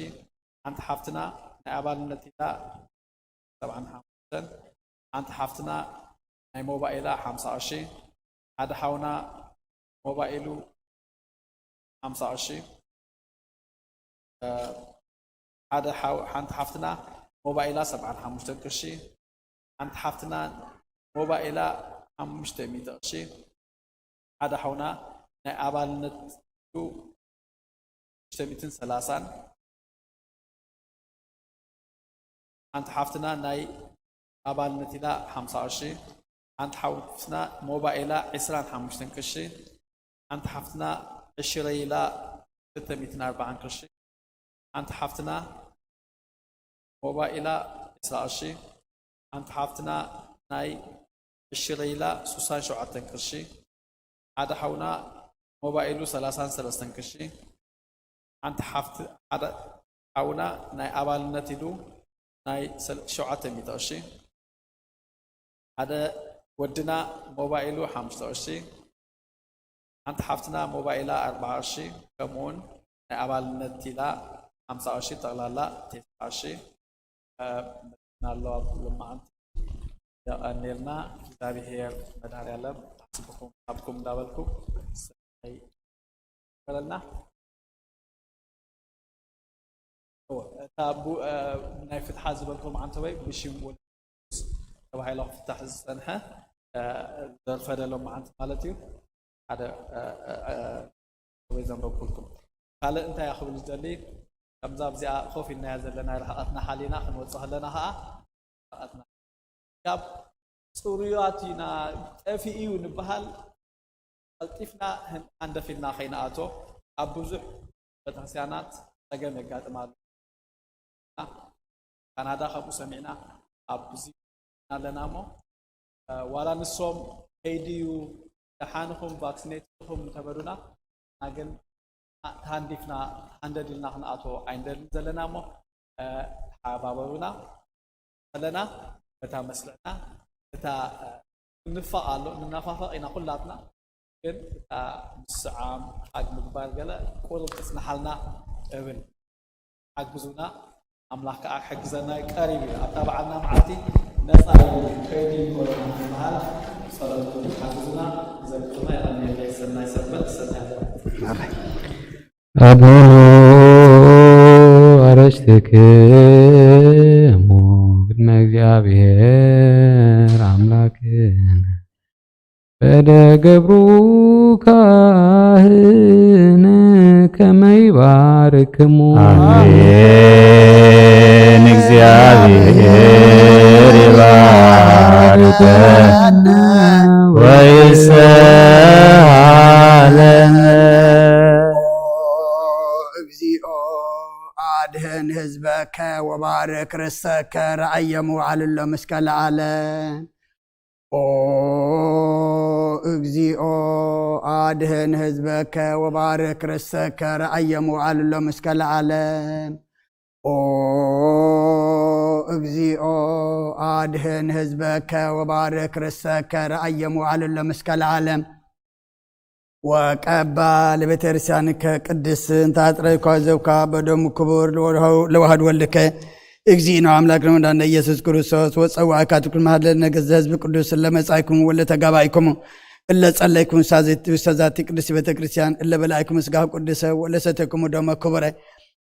ሓንቲ ሓፍትና ናይ ኣባልነት ኢላ ሰብዓን ሓሙሽተን ሓንቲ ሓፍትና ናይ ሞባይላ ሓምሳ ቅርሺ ሓደ ሓውና ሞባይሉ ሓምሳ ቅርሺ ሓደ ሓንቲ ሓፍትና ሞባይላ ሰብዓን ሓሙሽተን ቅርሺ ሓንቲ ሓፍትና ሞባይላ ሓሙሽተ ሚእቲ ቅርሺ ሓደ ሓውና ናይ ኣባልነቱ ሽዱሽተ ሚእትን ሰላሳን ሓንቲ ሓፍትና ናይ ኣባልነት ኢላ ሓምሳ ቅርሺ ሓንቲ ሓፍትና ሞባይላ ዕስራን ሓሙሽተን ቅርሺ ሓንቲ ሓፍትና ዕሽረይ ኢላ ክልተ ሚእትን ኣርባዓን ቅርሺ ሓንቲ ሓፍትና ሞባይላ ዕስራ ቅርሺ ሓንቲ ሓፍትና ናይ ዕሽረይ ኢላ ሱሳን ሸውዓተን ቅርሺ ሓደ ሓውና ሞባይሉ ሰላሳን ሰለስተን ቅርሺ ሓንቲ ሓፍቲ ሓደ ሓውና ናይ ኣባልነት ኢሉ ናይ ሸውዓተ ሚእቲ ቅርሺ ሓደ ወድና ሞባይሉ ሓሙሽተ ቅርሺ ሓንቲ ሓፍትና ሞባይላ ኣርባዓ ቅርሺ ከምኡውን ናይ ኣባልነት ኢላ ሓምሳ ቅርሺ ጠቕላላ ቴስዓ ቅርሺ ኣለዋ። ኩሎም መዓልቲ የቐንየልና እግዚኣብሔር መድኃኔዓለም ሓስብኩም ኣብኩም እንዳበልኩ ሰናይ ይበለልና። እወ፣ እታ ቡ- እ፣ ናይ ፍትሓ ዝበልኩም ዓንተወይ ብሽም ወልድ ተባሂሉ ክፍታሕ ዝጸንሐ እ፣ ዘርፈደሎም መዓልቲ ማለት እዩ። ሓደ እ፣ እ፣ እ፣ ወይ ዘንበብኩልኩም ካልእ እንታይ ክብል ዝደሊ ከምዛ ኣብዚኣ ኮፍ ኢልናያ ዘለና ርሕቐትና ሓሊና ክንወጽእ ከለና ከዓ ርሕቐትና ካብ ጽሩያት ኢና ጠፊኡ እዩ ንበሃል ቀልጢፍና ኣንደፊልና ከይንኣቶ ኣብ ብዙሕ ቤተክርስትያናት ጸገም የጋጥም ኣሎ። ካናዳ ከምኡ ሰሚዕና ኣብዚ ኣለና እሞ ዋላ ንሶም ከይድዩ ደሓንኹም ቫክሲኔት ኢኹም እንተበሉና ግን ተሃንዲፍና ተሃንደድ ኢልና ክንኣቶ ኣይንደልን ዘለና እሞ ተሓባበሩና ከለና በታ መስርዕና እታ ንፋቕ ኣሎ ንናፋፈቕ ኢና ኩላትና ግን እታ ምስዓም ሓግ ምግባር ገለ ቁሩብ ክጽንሓልና እብል ሓግዙና ኣምላኽ ከዓ ክሕግዘና ቀሪብ እዩ ኣብታ በዓልና መዓልቲ ነፃ እዩ ከይዱ ይኮረና ዝበሃል ጸሎት ሓግዙና ዘግቱና የቐንየለይ ሰናይ ሰንበት ሰናይ ኣድሕኑ ኣረሽትክሙ ቅድመ እግዚኣብሔር ኣምላክን በደ ገብሩ ካህን ከመ ይባርክሙ። ኣሜን። እግዚኣብሔር ይባርከነ ወይስሃለነ። ኦ እግዚኦ ኣድህን ህዝበከ ወባርክ ርሰከ ረኣየ መዋዕልሎም እስከ ለዓለም። ኦ እግዚኦ ኣድህን ህዝበከ ወባርክ ርሰከ ረኣየ መዋዕልሎም እስከ ለዓለም። ኦ እግዚኦ ኣድህን ህዝበከ ወባርክ ርሰከ ረኣየ መዋዕልሎም እስከ ለዓለም። ወቀባ ለቤተክርስቲያንከ ቅድስት እንተ አጥረይኳ ዘብካ በደሙ ክቡር ለዋህድ ወልድከ እግዚእነ አምላክ ለመድኃኒነ ኢየሱስ ክርስቶስ ወጸዋዕካ ትኩል መሃለ ነገ ዘህዝብ ቅዱስ ለመጻይኩም ወለ ተጋባይኩም እለ ጸለይኩም ሳዘቲ ውስተዛቲ ቅድስት ቤተክርስቲያን እለ በላይኩም ስጋ ቅዱሰ ወለ ሰተይኩም ደመ ክቡረ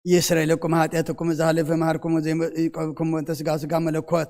ይስረይ ለኩም ኃጢአትኩም ዛህልፍ መሃርኩም ዘይቆብኩም ወንተ ስጋ ስጋ መለኮት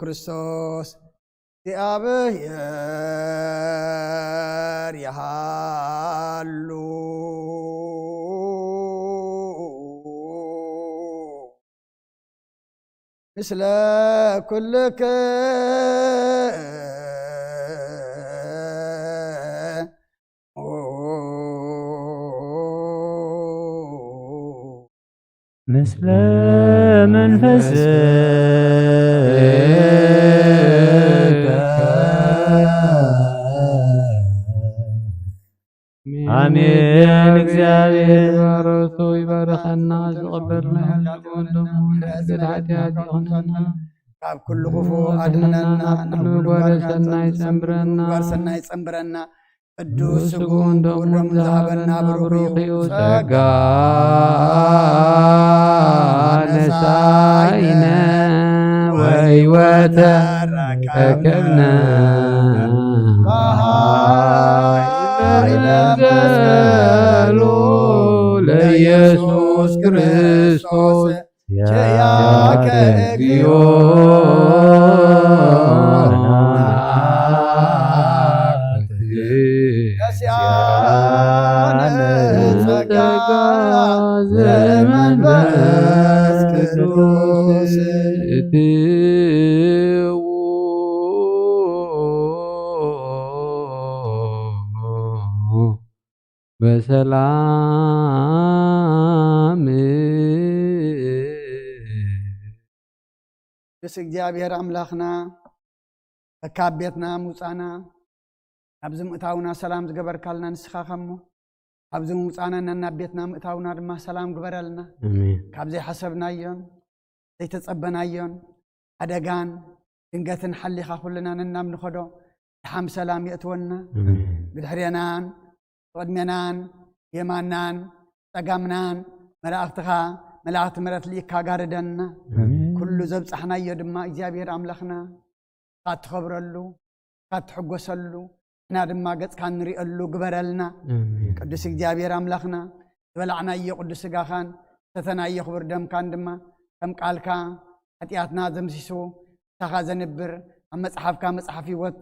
ክርስቶስ እግዚኣብሔር ይሃሉ። ምስለ ኩልክ ምስለ መንፈስከ ኣሜን። እግዚኣብሔር በረከቱ ይባርኸና፣ ዝቐበልና ይሃልወን፣ ደሙ ንሕድገት ሓጢኣት ይኹነና፣ ካብ ኩሉ ክፉ ኣድሕነና፣ ኩሉ ጓል ሰናይ ጸንብረና። ጓል ሰናይ ጸንብረና። ቅዱስ ስግኡን ደሙን ዝሃበና ብሩኽ እዩ። ጸጋ ነሳኢነ ወሕይወተ ረከብነ በኃይለ መስቀሉ ለኢየሱስ ክርስቶስ ኪያከ እግዚኦ ነሲኣነ ጸጋ ዘመንፈስ ቅዱስ። በሰላም ቅዱስ እግዚኣብሔር ኣምላኽና፣ ካብ ቤትና ምውፃና፣ ኣብዚ ምእታውና ሰላም ዝገበርካልና ንስኻ ከሞ፣ ኣብዚ ምውፃና ናብ ቤትና ምእታውና ድማ ሰላም ግበረልና። ኣሜን። ካብ ዘይሓሰብናዮን ዘይተጸበናዮን ሓደጋን ድንገትን ሓሊኻ ኩልና ነናብ ንኸዶ ድሓም ሰላም የእትወና። ኣሜን። ብድሕሬናን ብቕድሜናን የማናን ጸጋምናን መላእኽትኻ፣ መላእኽቲ ምሕረት ልኢካ ጋርደና። ኣሜን። ኩሉ ዘብጻሕናዮ ድማ እግዚኣብሔር ኣምላኽና፣ ንስኻ እትኸብረሉ፣ ንስኻ እትሕጎሰሉ፣ ንሕና ድማ ገጽካ እንሪእሉ ግበረልና። ኣሜን። ቅዱስ እግዚኣብሔር ኣምላኽና፣ ዝበላዕናዮ ቅዱስ ስጋኻን ዝሰተናዮ ክቡር ደምካን ድማ ከም ቃልካ ሓጢኣትና ዘምሲሱ ምሳኻ ዘንብር፣ ኣብ መጽሓፍካ መጽሓፍ ህይወት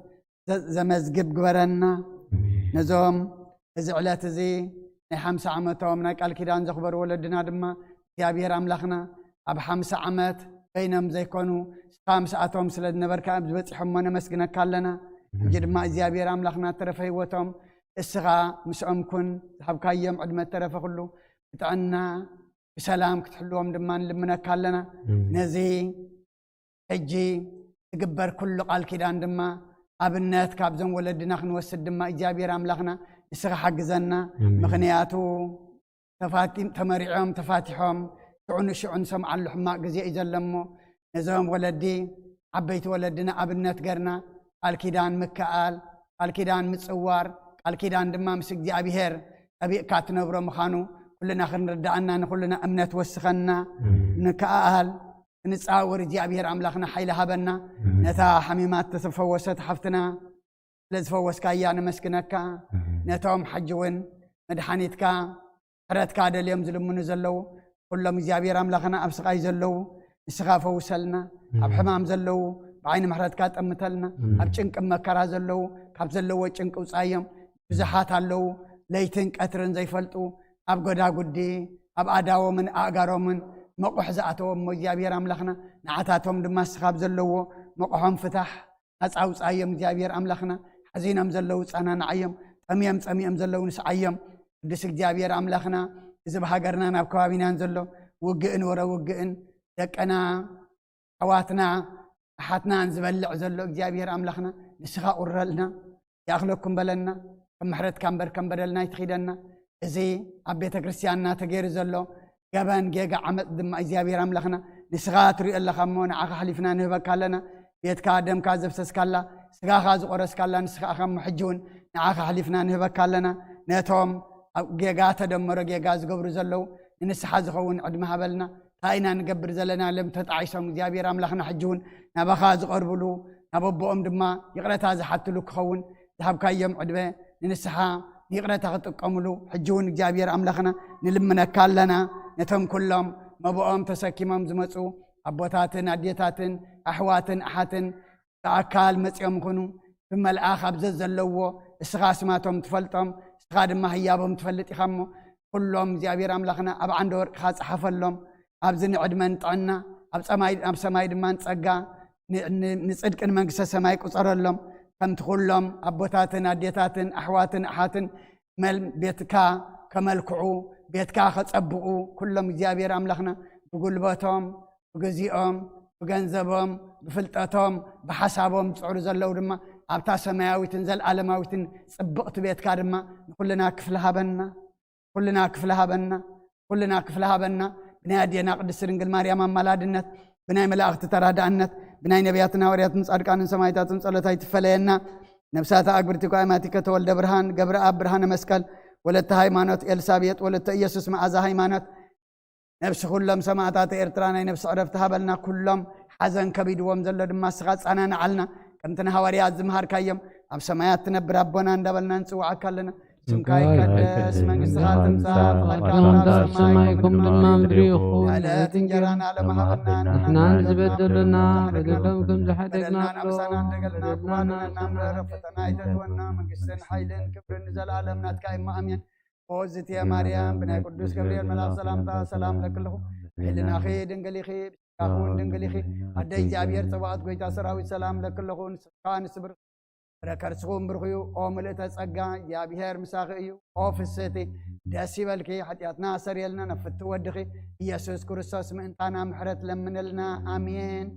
ዘ-፣ ዘመዝግብ ግበረና። ኣሜን። ነዞም እዚ ዕለት እዚ ናይ ሓምሳ ዓመቶም ናይ ቃል ኪዳን ዘኽበሩ ወለድና ድማ እግዚኣብሔር ኣምላኽና ኣብ ሓምሳ ዓመት በይኖም ዘይኮኑ ንስኻ ምስኣቶም ስለ ዝነበርካ ኣብዚ በጺሖሞ ነመስግነካ ኣለና። ሕጂ ድማ እግዚኣብሔር ኣምላኽና እተረፈ ህይወቶም እስኻ ምስኦም ኩን፣ ዝሃብካዮም ዕድመ እተረፈ ኩሉ ብጥዕና ብሰላም ክትሕልዎም ድማ ንልምነካ ኣለና። ኣሜን። ነዚ ሕጂ ትግበር ኩሉ ቃል ኪዳን ድማ ኣብነት ካብዞም ወለድና ክንወስድ ድማ እግዚኣብሔር ኣምላኽና ንስኻ ሓግዘና። ኣሜን። ምኽንያቱ ተፋቲ-፣ ተመሪዖም ተፋቲሖም ሽዑ ንሽዑ ንሰምዓሉ ሕማቕ ግዜ እዩ ዘሎ እሞ ነዞም ወለዲ ዓበይቲ ወለድና ኣብነት ገርና ቃል ኪዳን ምክኣል፣ ቃል ኪዳን ምጽዋር፣ ቃል ኪዳን ድማ ምስ እግዚኣብሔር ጠቢቕካ ትነብሮ ምዃኑ ኩልና ክንርዳኣና ንኩልና እምነት ወስኸና ኣሜን። ንከኣል ክንጻወር እግዚኣብሔር ኣምላኽና ሓይሊ ሃበና። ኣሜን። ነታ ሓሚማት ተፈወሰት ሓፍትና ስለ ዝፈወስካያ ነመስግነካ። ኣሜን። ነቶም ሕጂ እውን መድሓኒትካ ሕረትካ ደልዮም ዝልምኑ ዘለዉ ኩሎም እግዚኣብሔር ኣምላኽና ኣብ ስቓይ ዘለዉ ንስኻ ፈውሰልና። ኣብ ኣሜን። ሕማም ዘለዉ ብዓይኒ ምሕረትካ ጠምተልና። ኣሜን። ኣብ ጭንቂ መከራ ዘለዉ ካብ ዘለዎ ጭንቂ ውፃዮም። ብዙሓት ኣለዉ ለይትን ቀትርን ዘይፈልጡ ኣብ ጎዳጉዲ ኣብ ኣዳዎምን ኣእጋሮምን መቑሕ ዝኣተዎም እሞ እግዚኣብሔር ኣምላኽና ንዓታቶም ድማ ንስኻ ኣብ ዘለዎ መቑሖም ፍታሕ ኣጻውጻዮም እግዚኣብሔር ኣምላኽና። ሓዚኖም ዘለዉ ጸናንዓዮም። ጠምዮም ጸሚኦም ዘለዉ ንስዓዮም። ቅዱስ እግዚኣብሔር ኣምላኽና እዚ ብሃገርናን ኣብ ከባቢናን ዘሎ ውግእን ወረ ውግእን ደቀና ኣሕዋትና ኣሓትናን ዝበልዕ ዘሎ እግዚኣብሔር ኣምላኽና ንስኻ ቁረልና፣ ይኣኽለኩም በለና። ከም ምሕረትካ እምበር ከም በደልና ይትኺደና። እዚ ኣብ ቤተ ክርስቲያንና ተገይሩ ዘሎ ገበን ጌጋ ዓመፅ ድማ እግዚኣብሔር ኣምላኽና ንስኻ ትሪኦ ኣለኻ እሞ ንዓኻ ሓሊፍና ንህበካ ኣለና። ቤትካ ደምካ ዘፍሰስካላ ስጋኻ ዝቆረስካላ ንስኻ ኢኻ እሞ ሕጂ እውን ንዓኻ ሓሊፍና ንህበካ ኣለና። ነቶም ኣብ ጌጋ ተደመሮ ጌጋ ዝገብሩ ዘለዉ ንንስሓ ዝኸውን ዕድመ ሃበልና። እንታይ ኢና ንገብር ዘለና ኢሎም ተጣዒሶም እግዚኣብሔር ኣምላኽና ሕጂ እውን ናባኻ ዝቐርብሉ ናብ ኣቦኦም ድማ ይቕረታ ዝሓትሉ ክኸውን ዝሃብካዮም ዕድመ ንንስሓ ንይቕረታ ክጥቀምሉ ሕጂ እውን እግዚኣብሔር ኣምላኽና ንልምነካ ኣለና። ነቶም ኩሎም መብኦም ተሰኪሞም ዝመፁ ኣቦታትን ኣዴታትን ኣሕዋትን ኣሓትን ብኣካል መፂኦም ይኹኑ ብመልኣኽ ኣብ ዘዘለዎ እስኻ ስማቶም ትፈልጦም እስኻ ድማ ህያቦም ትፈልጥ ኢኻ እሞ ኩሎም እግዚኣብሔር ኣምላኽና ኣብ ዓንደ ወርቅኻ ፀሓፈሎም። ኣብዚ ንዕድመን ጥዕና ኣብ ሰማይ ድማ ንፀጋ ንፅድቂ ንመንግስተ ሰማይ ቁፀረሎም። ከምቲ ኩሎም ኣቦታትን ኣዴታትን ኣሕዋትን ኣሓትን ቤትካ ከመልክዑ ቤትካ ከፀብቑ ኩሎም እግዚኣብሔር ኣምላኽና ብጉልበቶም ብግዚኦም ብገንዘቦም ብፍልጠቶም ብሓሳቦም ዝፅዕሩ ዘለዉ ድማ ኣብታ ሰማያዊትን ዘለዓለማዊትን ፅብቕቲ ቤትካ ድማ ንኩልና ክፍሊ ሃበና። ኩልና ክፍሊ ሃበና። ኩልና ክፍሊ ሃበና። ብናይ ኣዴና ቅድስቲ ድንግል ማርያም ኣማላድነት፣ ብናይ መላእኽቲ ተራዳእነት፣ ብናይ ነቢያትን ሃዋርያትን ጻድቃንን ሰማዕታትን ጸሎት ኣይትፈለየና። ነብሳት ኣግብርቲ ኳይማቲከ ተወልደ ብርሃን፣ ገብረኣብ ብርሃነ መስቀል፣ ወለተ ሃይማኖት፣ ኤልሳቤጥ ወለተ ኢየሱስ፣ መዓዛ ሃይማኖት፣ ነብሲ ኩሎም ሰማዕታት ኤርትራ ናይ ነብሲ ዕረፍቲ ሃበልና። ኩሎም ሓዘን ከቢድዎም ዘሎ ድማ እስኻ ጻናንዓልና። ከምቲ ንሃዋርያት ዝምሃርካዮም ኣብ ሰማያት ትነብር ኣቦና እንዳበልና ንጽውዓካ ኣለና። ስምካ ይቀደስ፣ መንግስትኻ ትምጻእ፣ ፍቓድካ ከም ኣብ ሰማይ ከምኡ ድማ ኣብ ምድሪ ይኹን። ዕለት እንጀራና ለመሃበና ንሕና ንዝበደሉና በደሎም ከም ዝሓደግና በደልና ናብሳና እንደገልና ክዋልነና እምበር ፈተና ኣይተእትወና። መንግስትን ሓይልን ክብርን ንዘለኣለም ናትካ እሞ ኣሜን። ኦ ዝትየ ማርያም ብናይ ቅዱስ ገብርኤል መልኣኽ ሰላምታ ሰላም ለክልኹ። ሕልናኺ ድንግል ኢኺ፣ ብስጋኺ እውን ድንግል ኢኺ። ኣደ እግዚኣብሔር ጸባኦት ጎይታ ሰራዊት ሰላም ለክልኹ። ንስኻ ንስብር ፍረ ከርስኹም ብርኽዩ። ኦ ምልእተ ጸጋ እግዚኣብሔር ምሳኺ እዩ። ኦ ፍስህቲ ደስ ይበልኪ። ሓጢኣትና ሰሪየልና ነፍቲ ወድኺ ኢየሱስ ክርስቶስ ምእንታና ምሕረት ለምንልና። ኣሜን።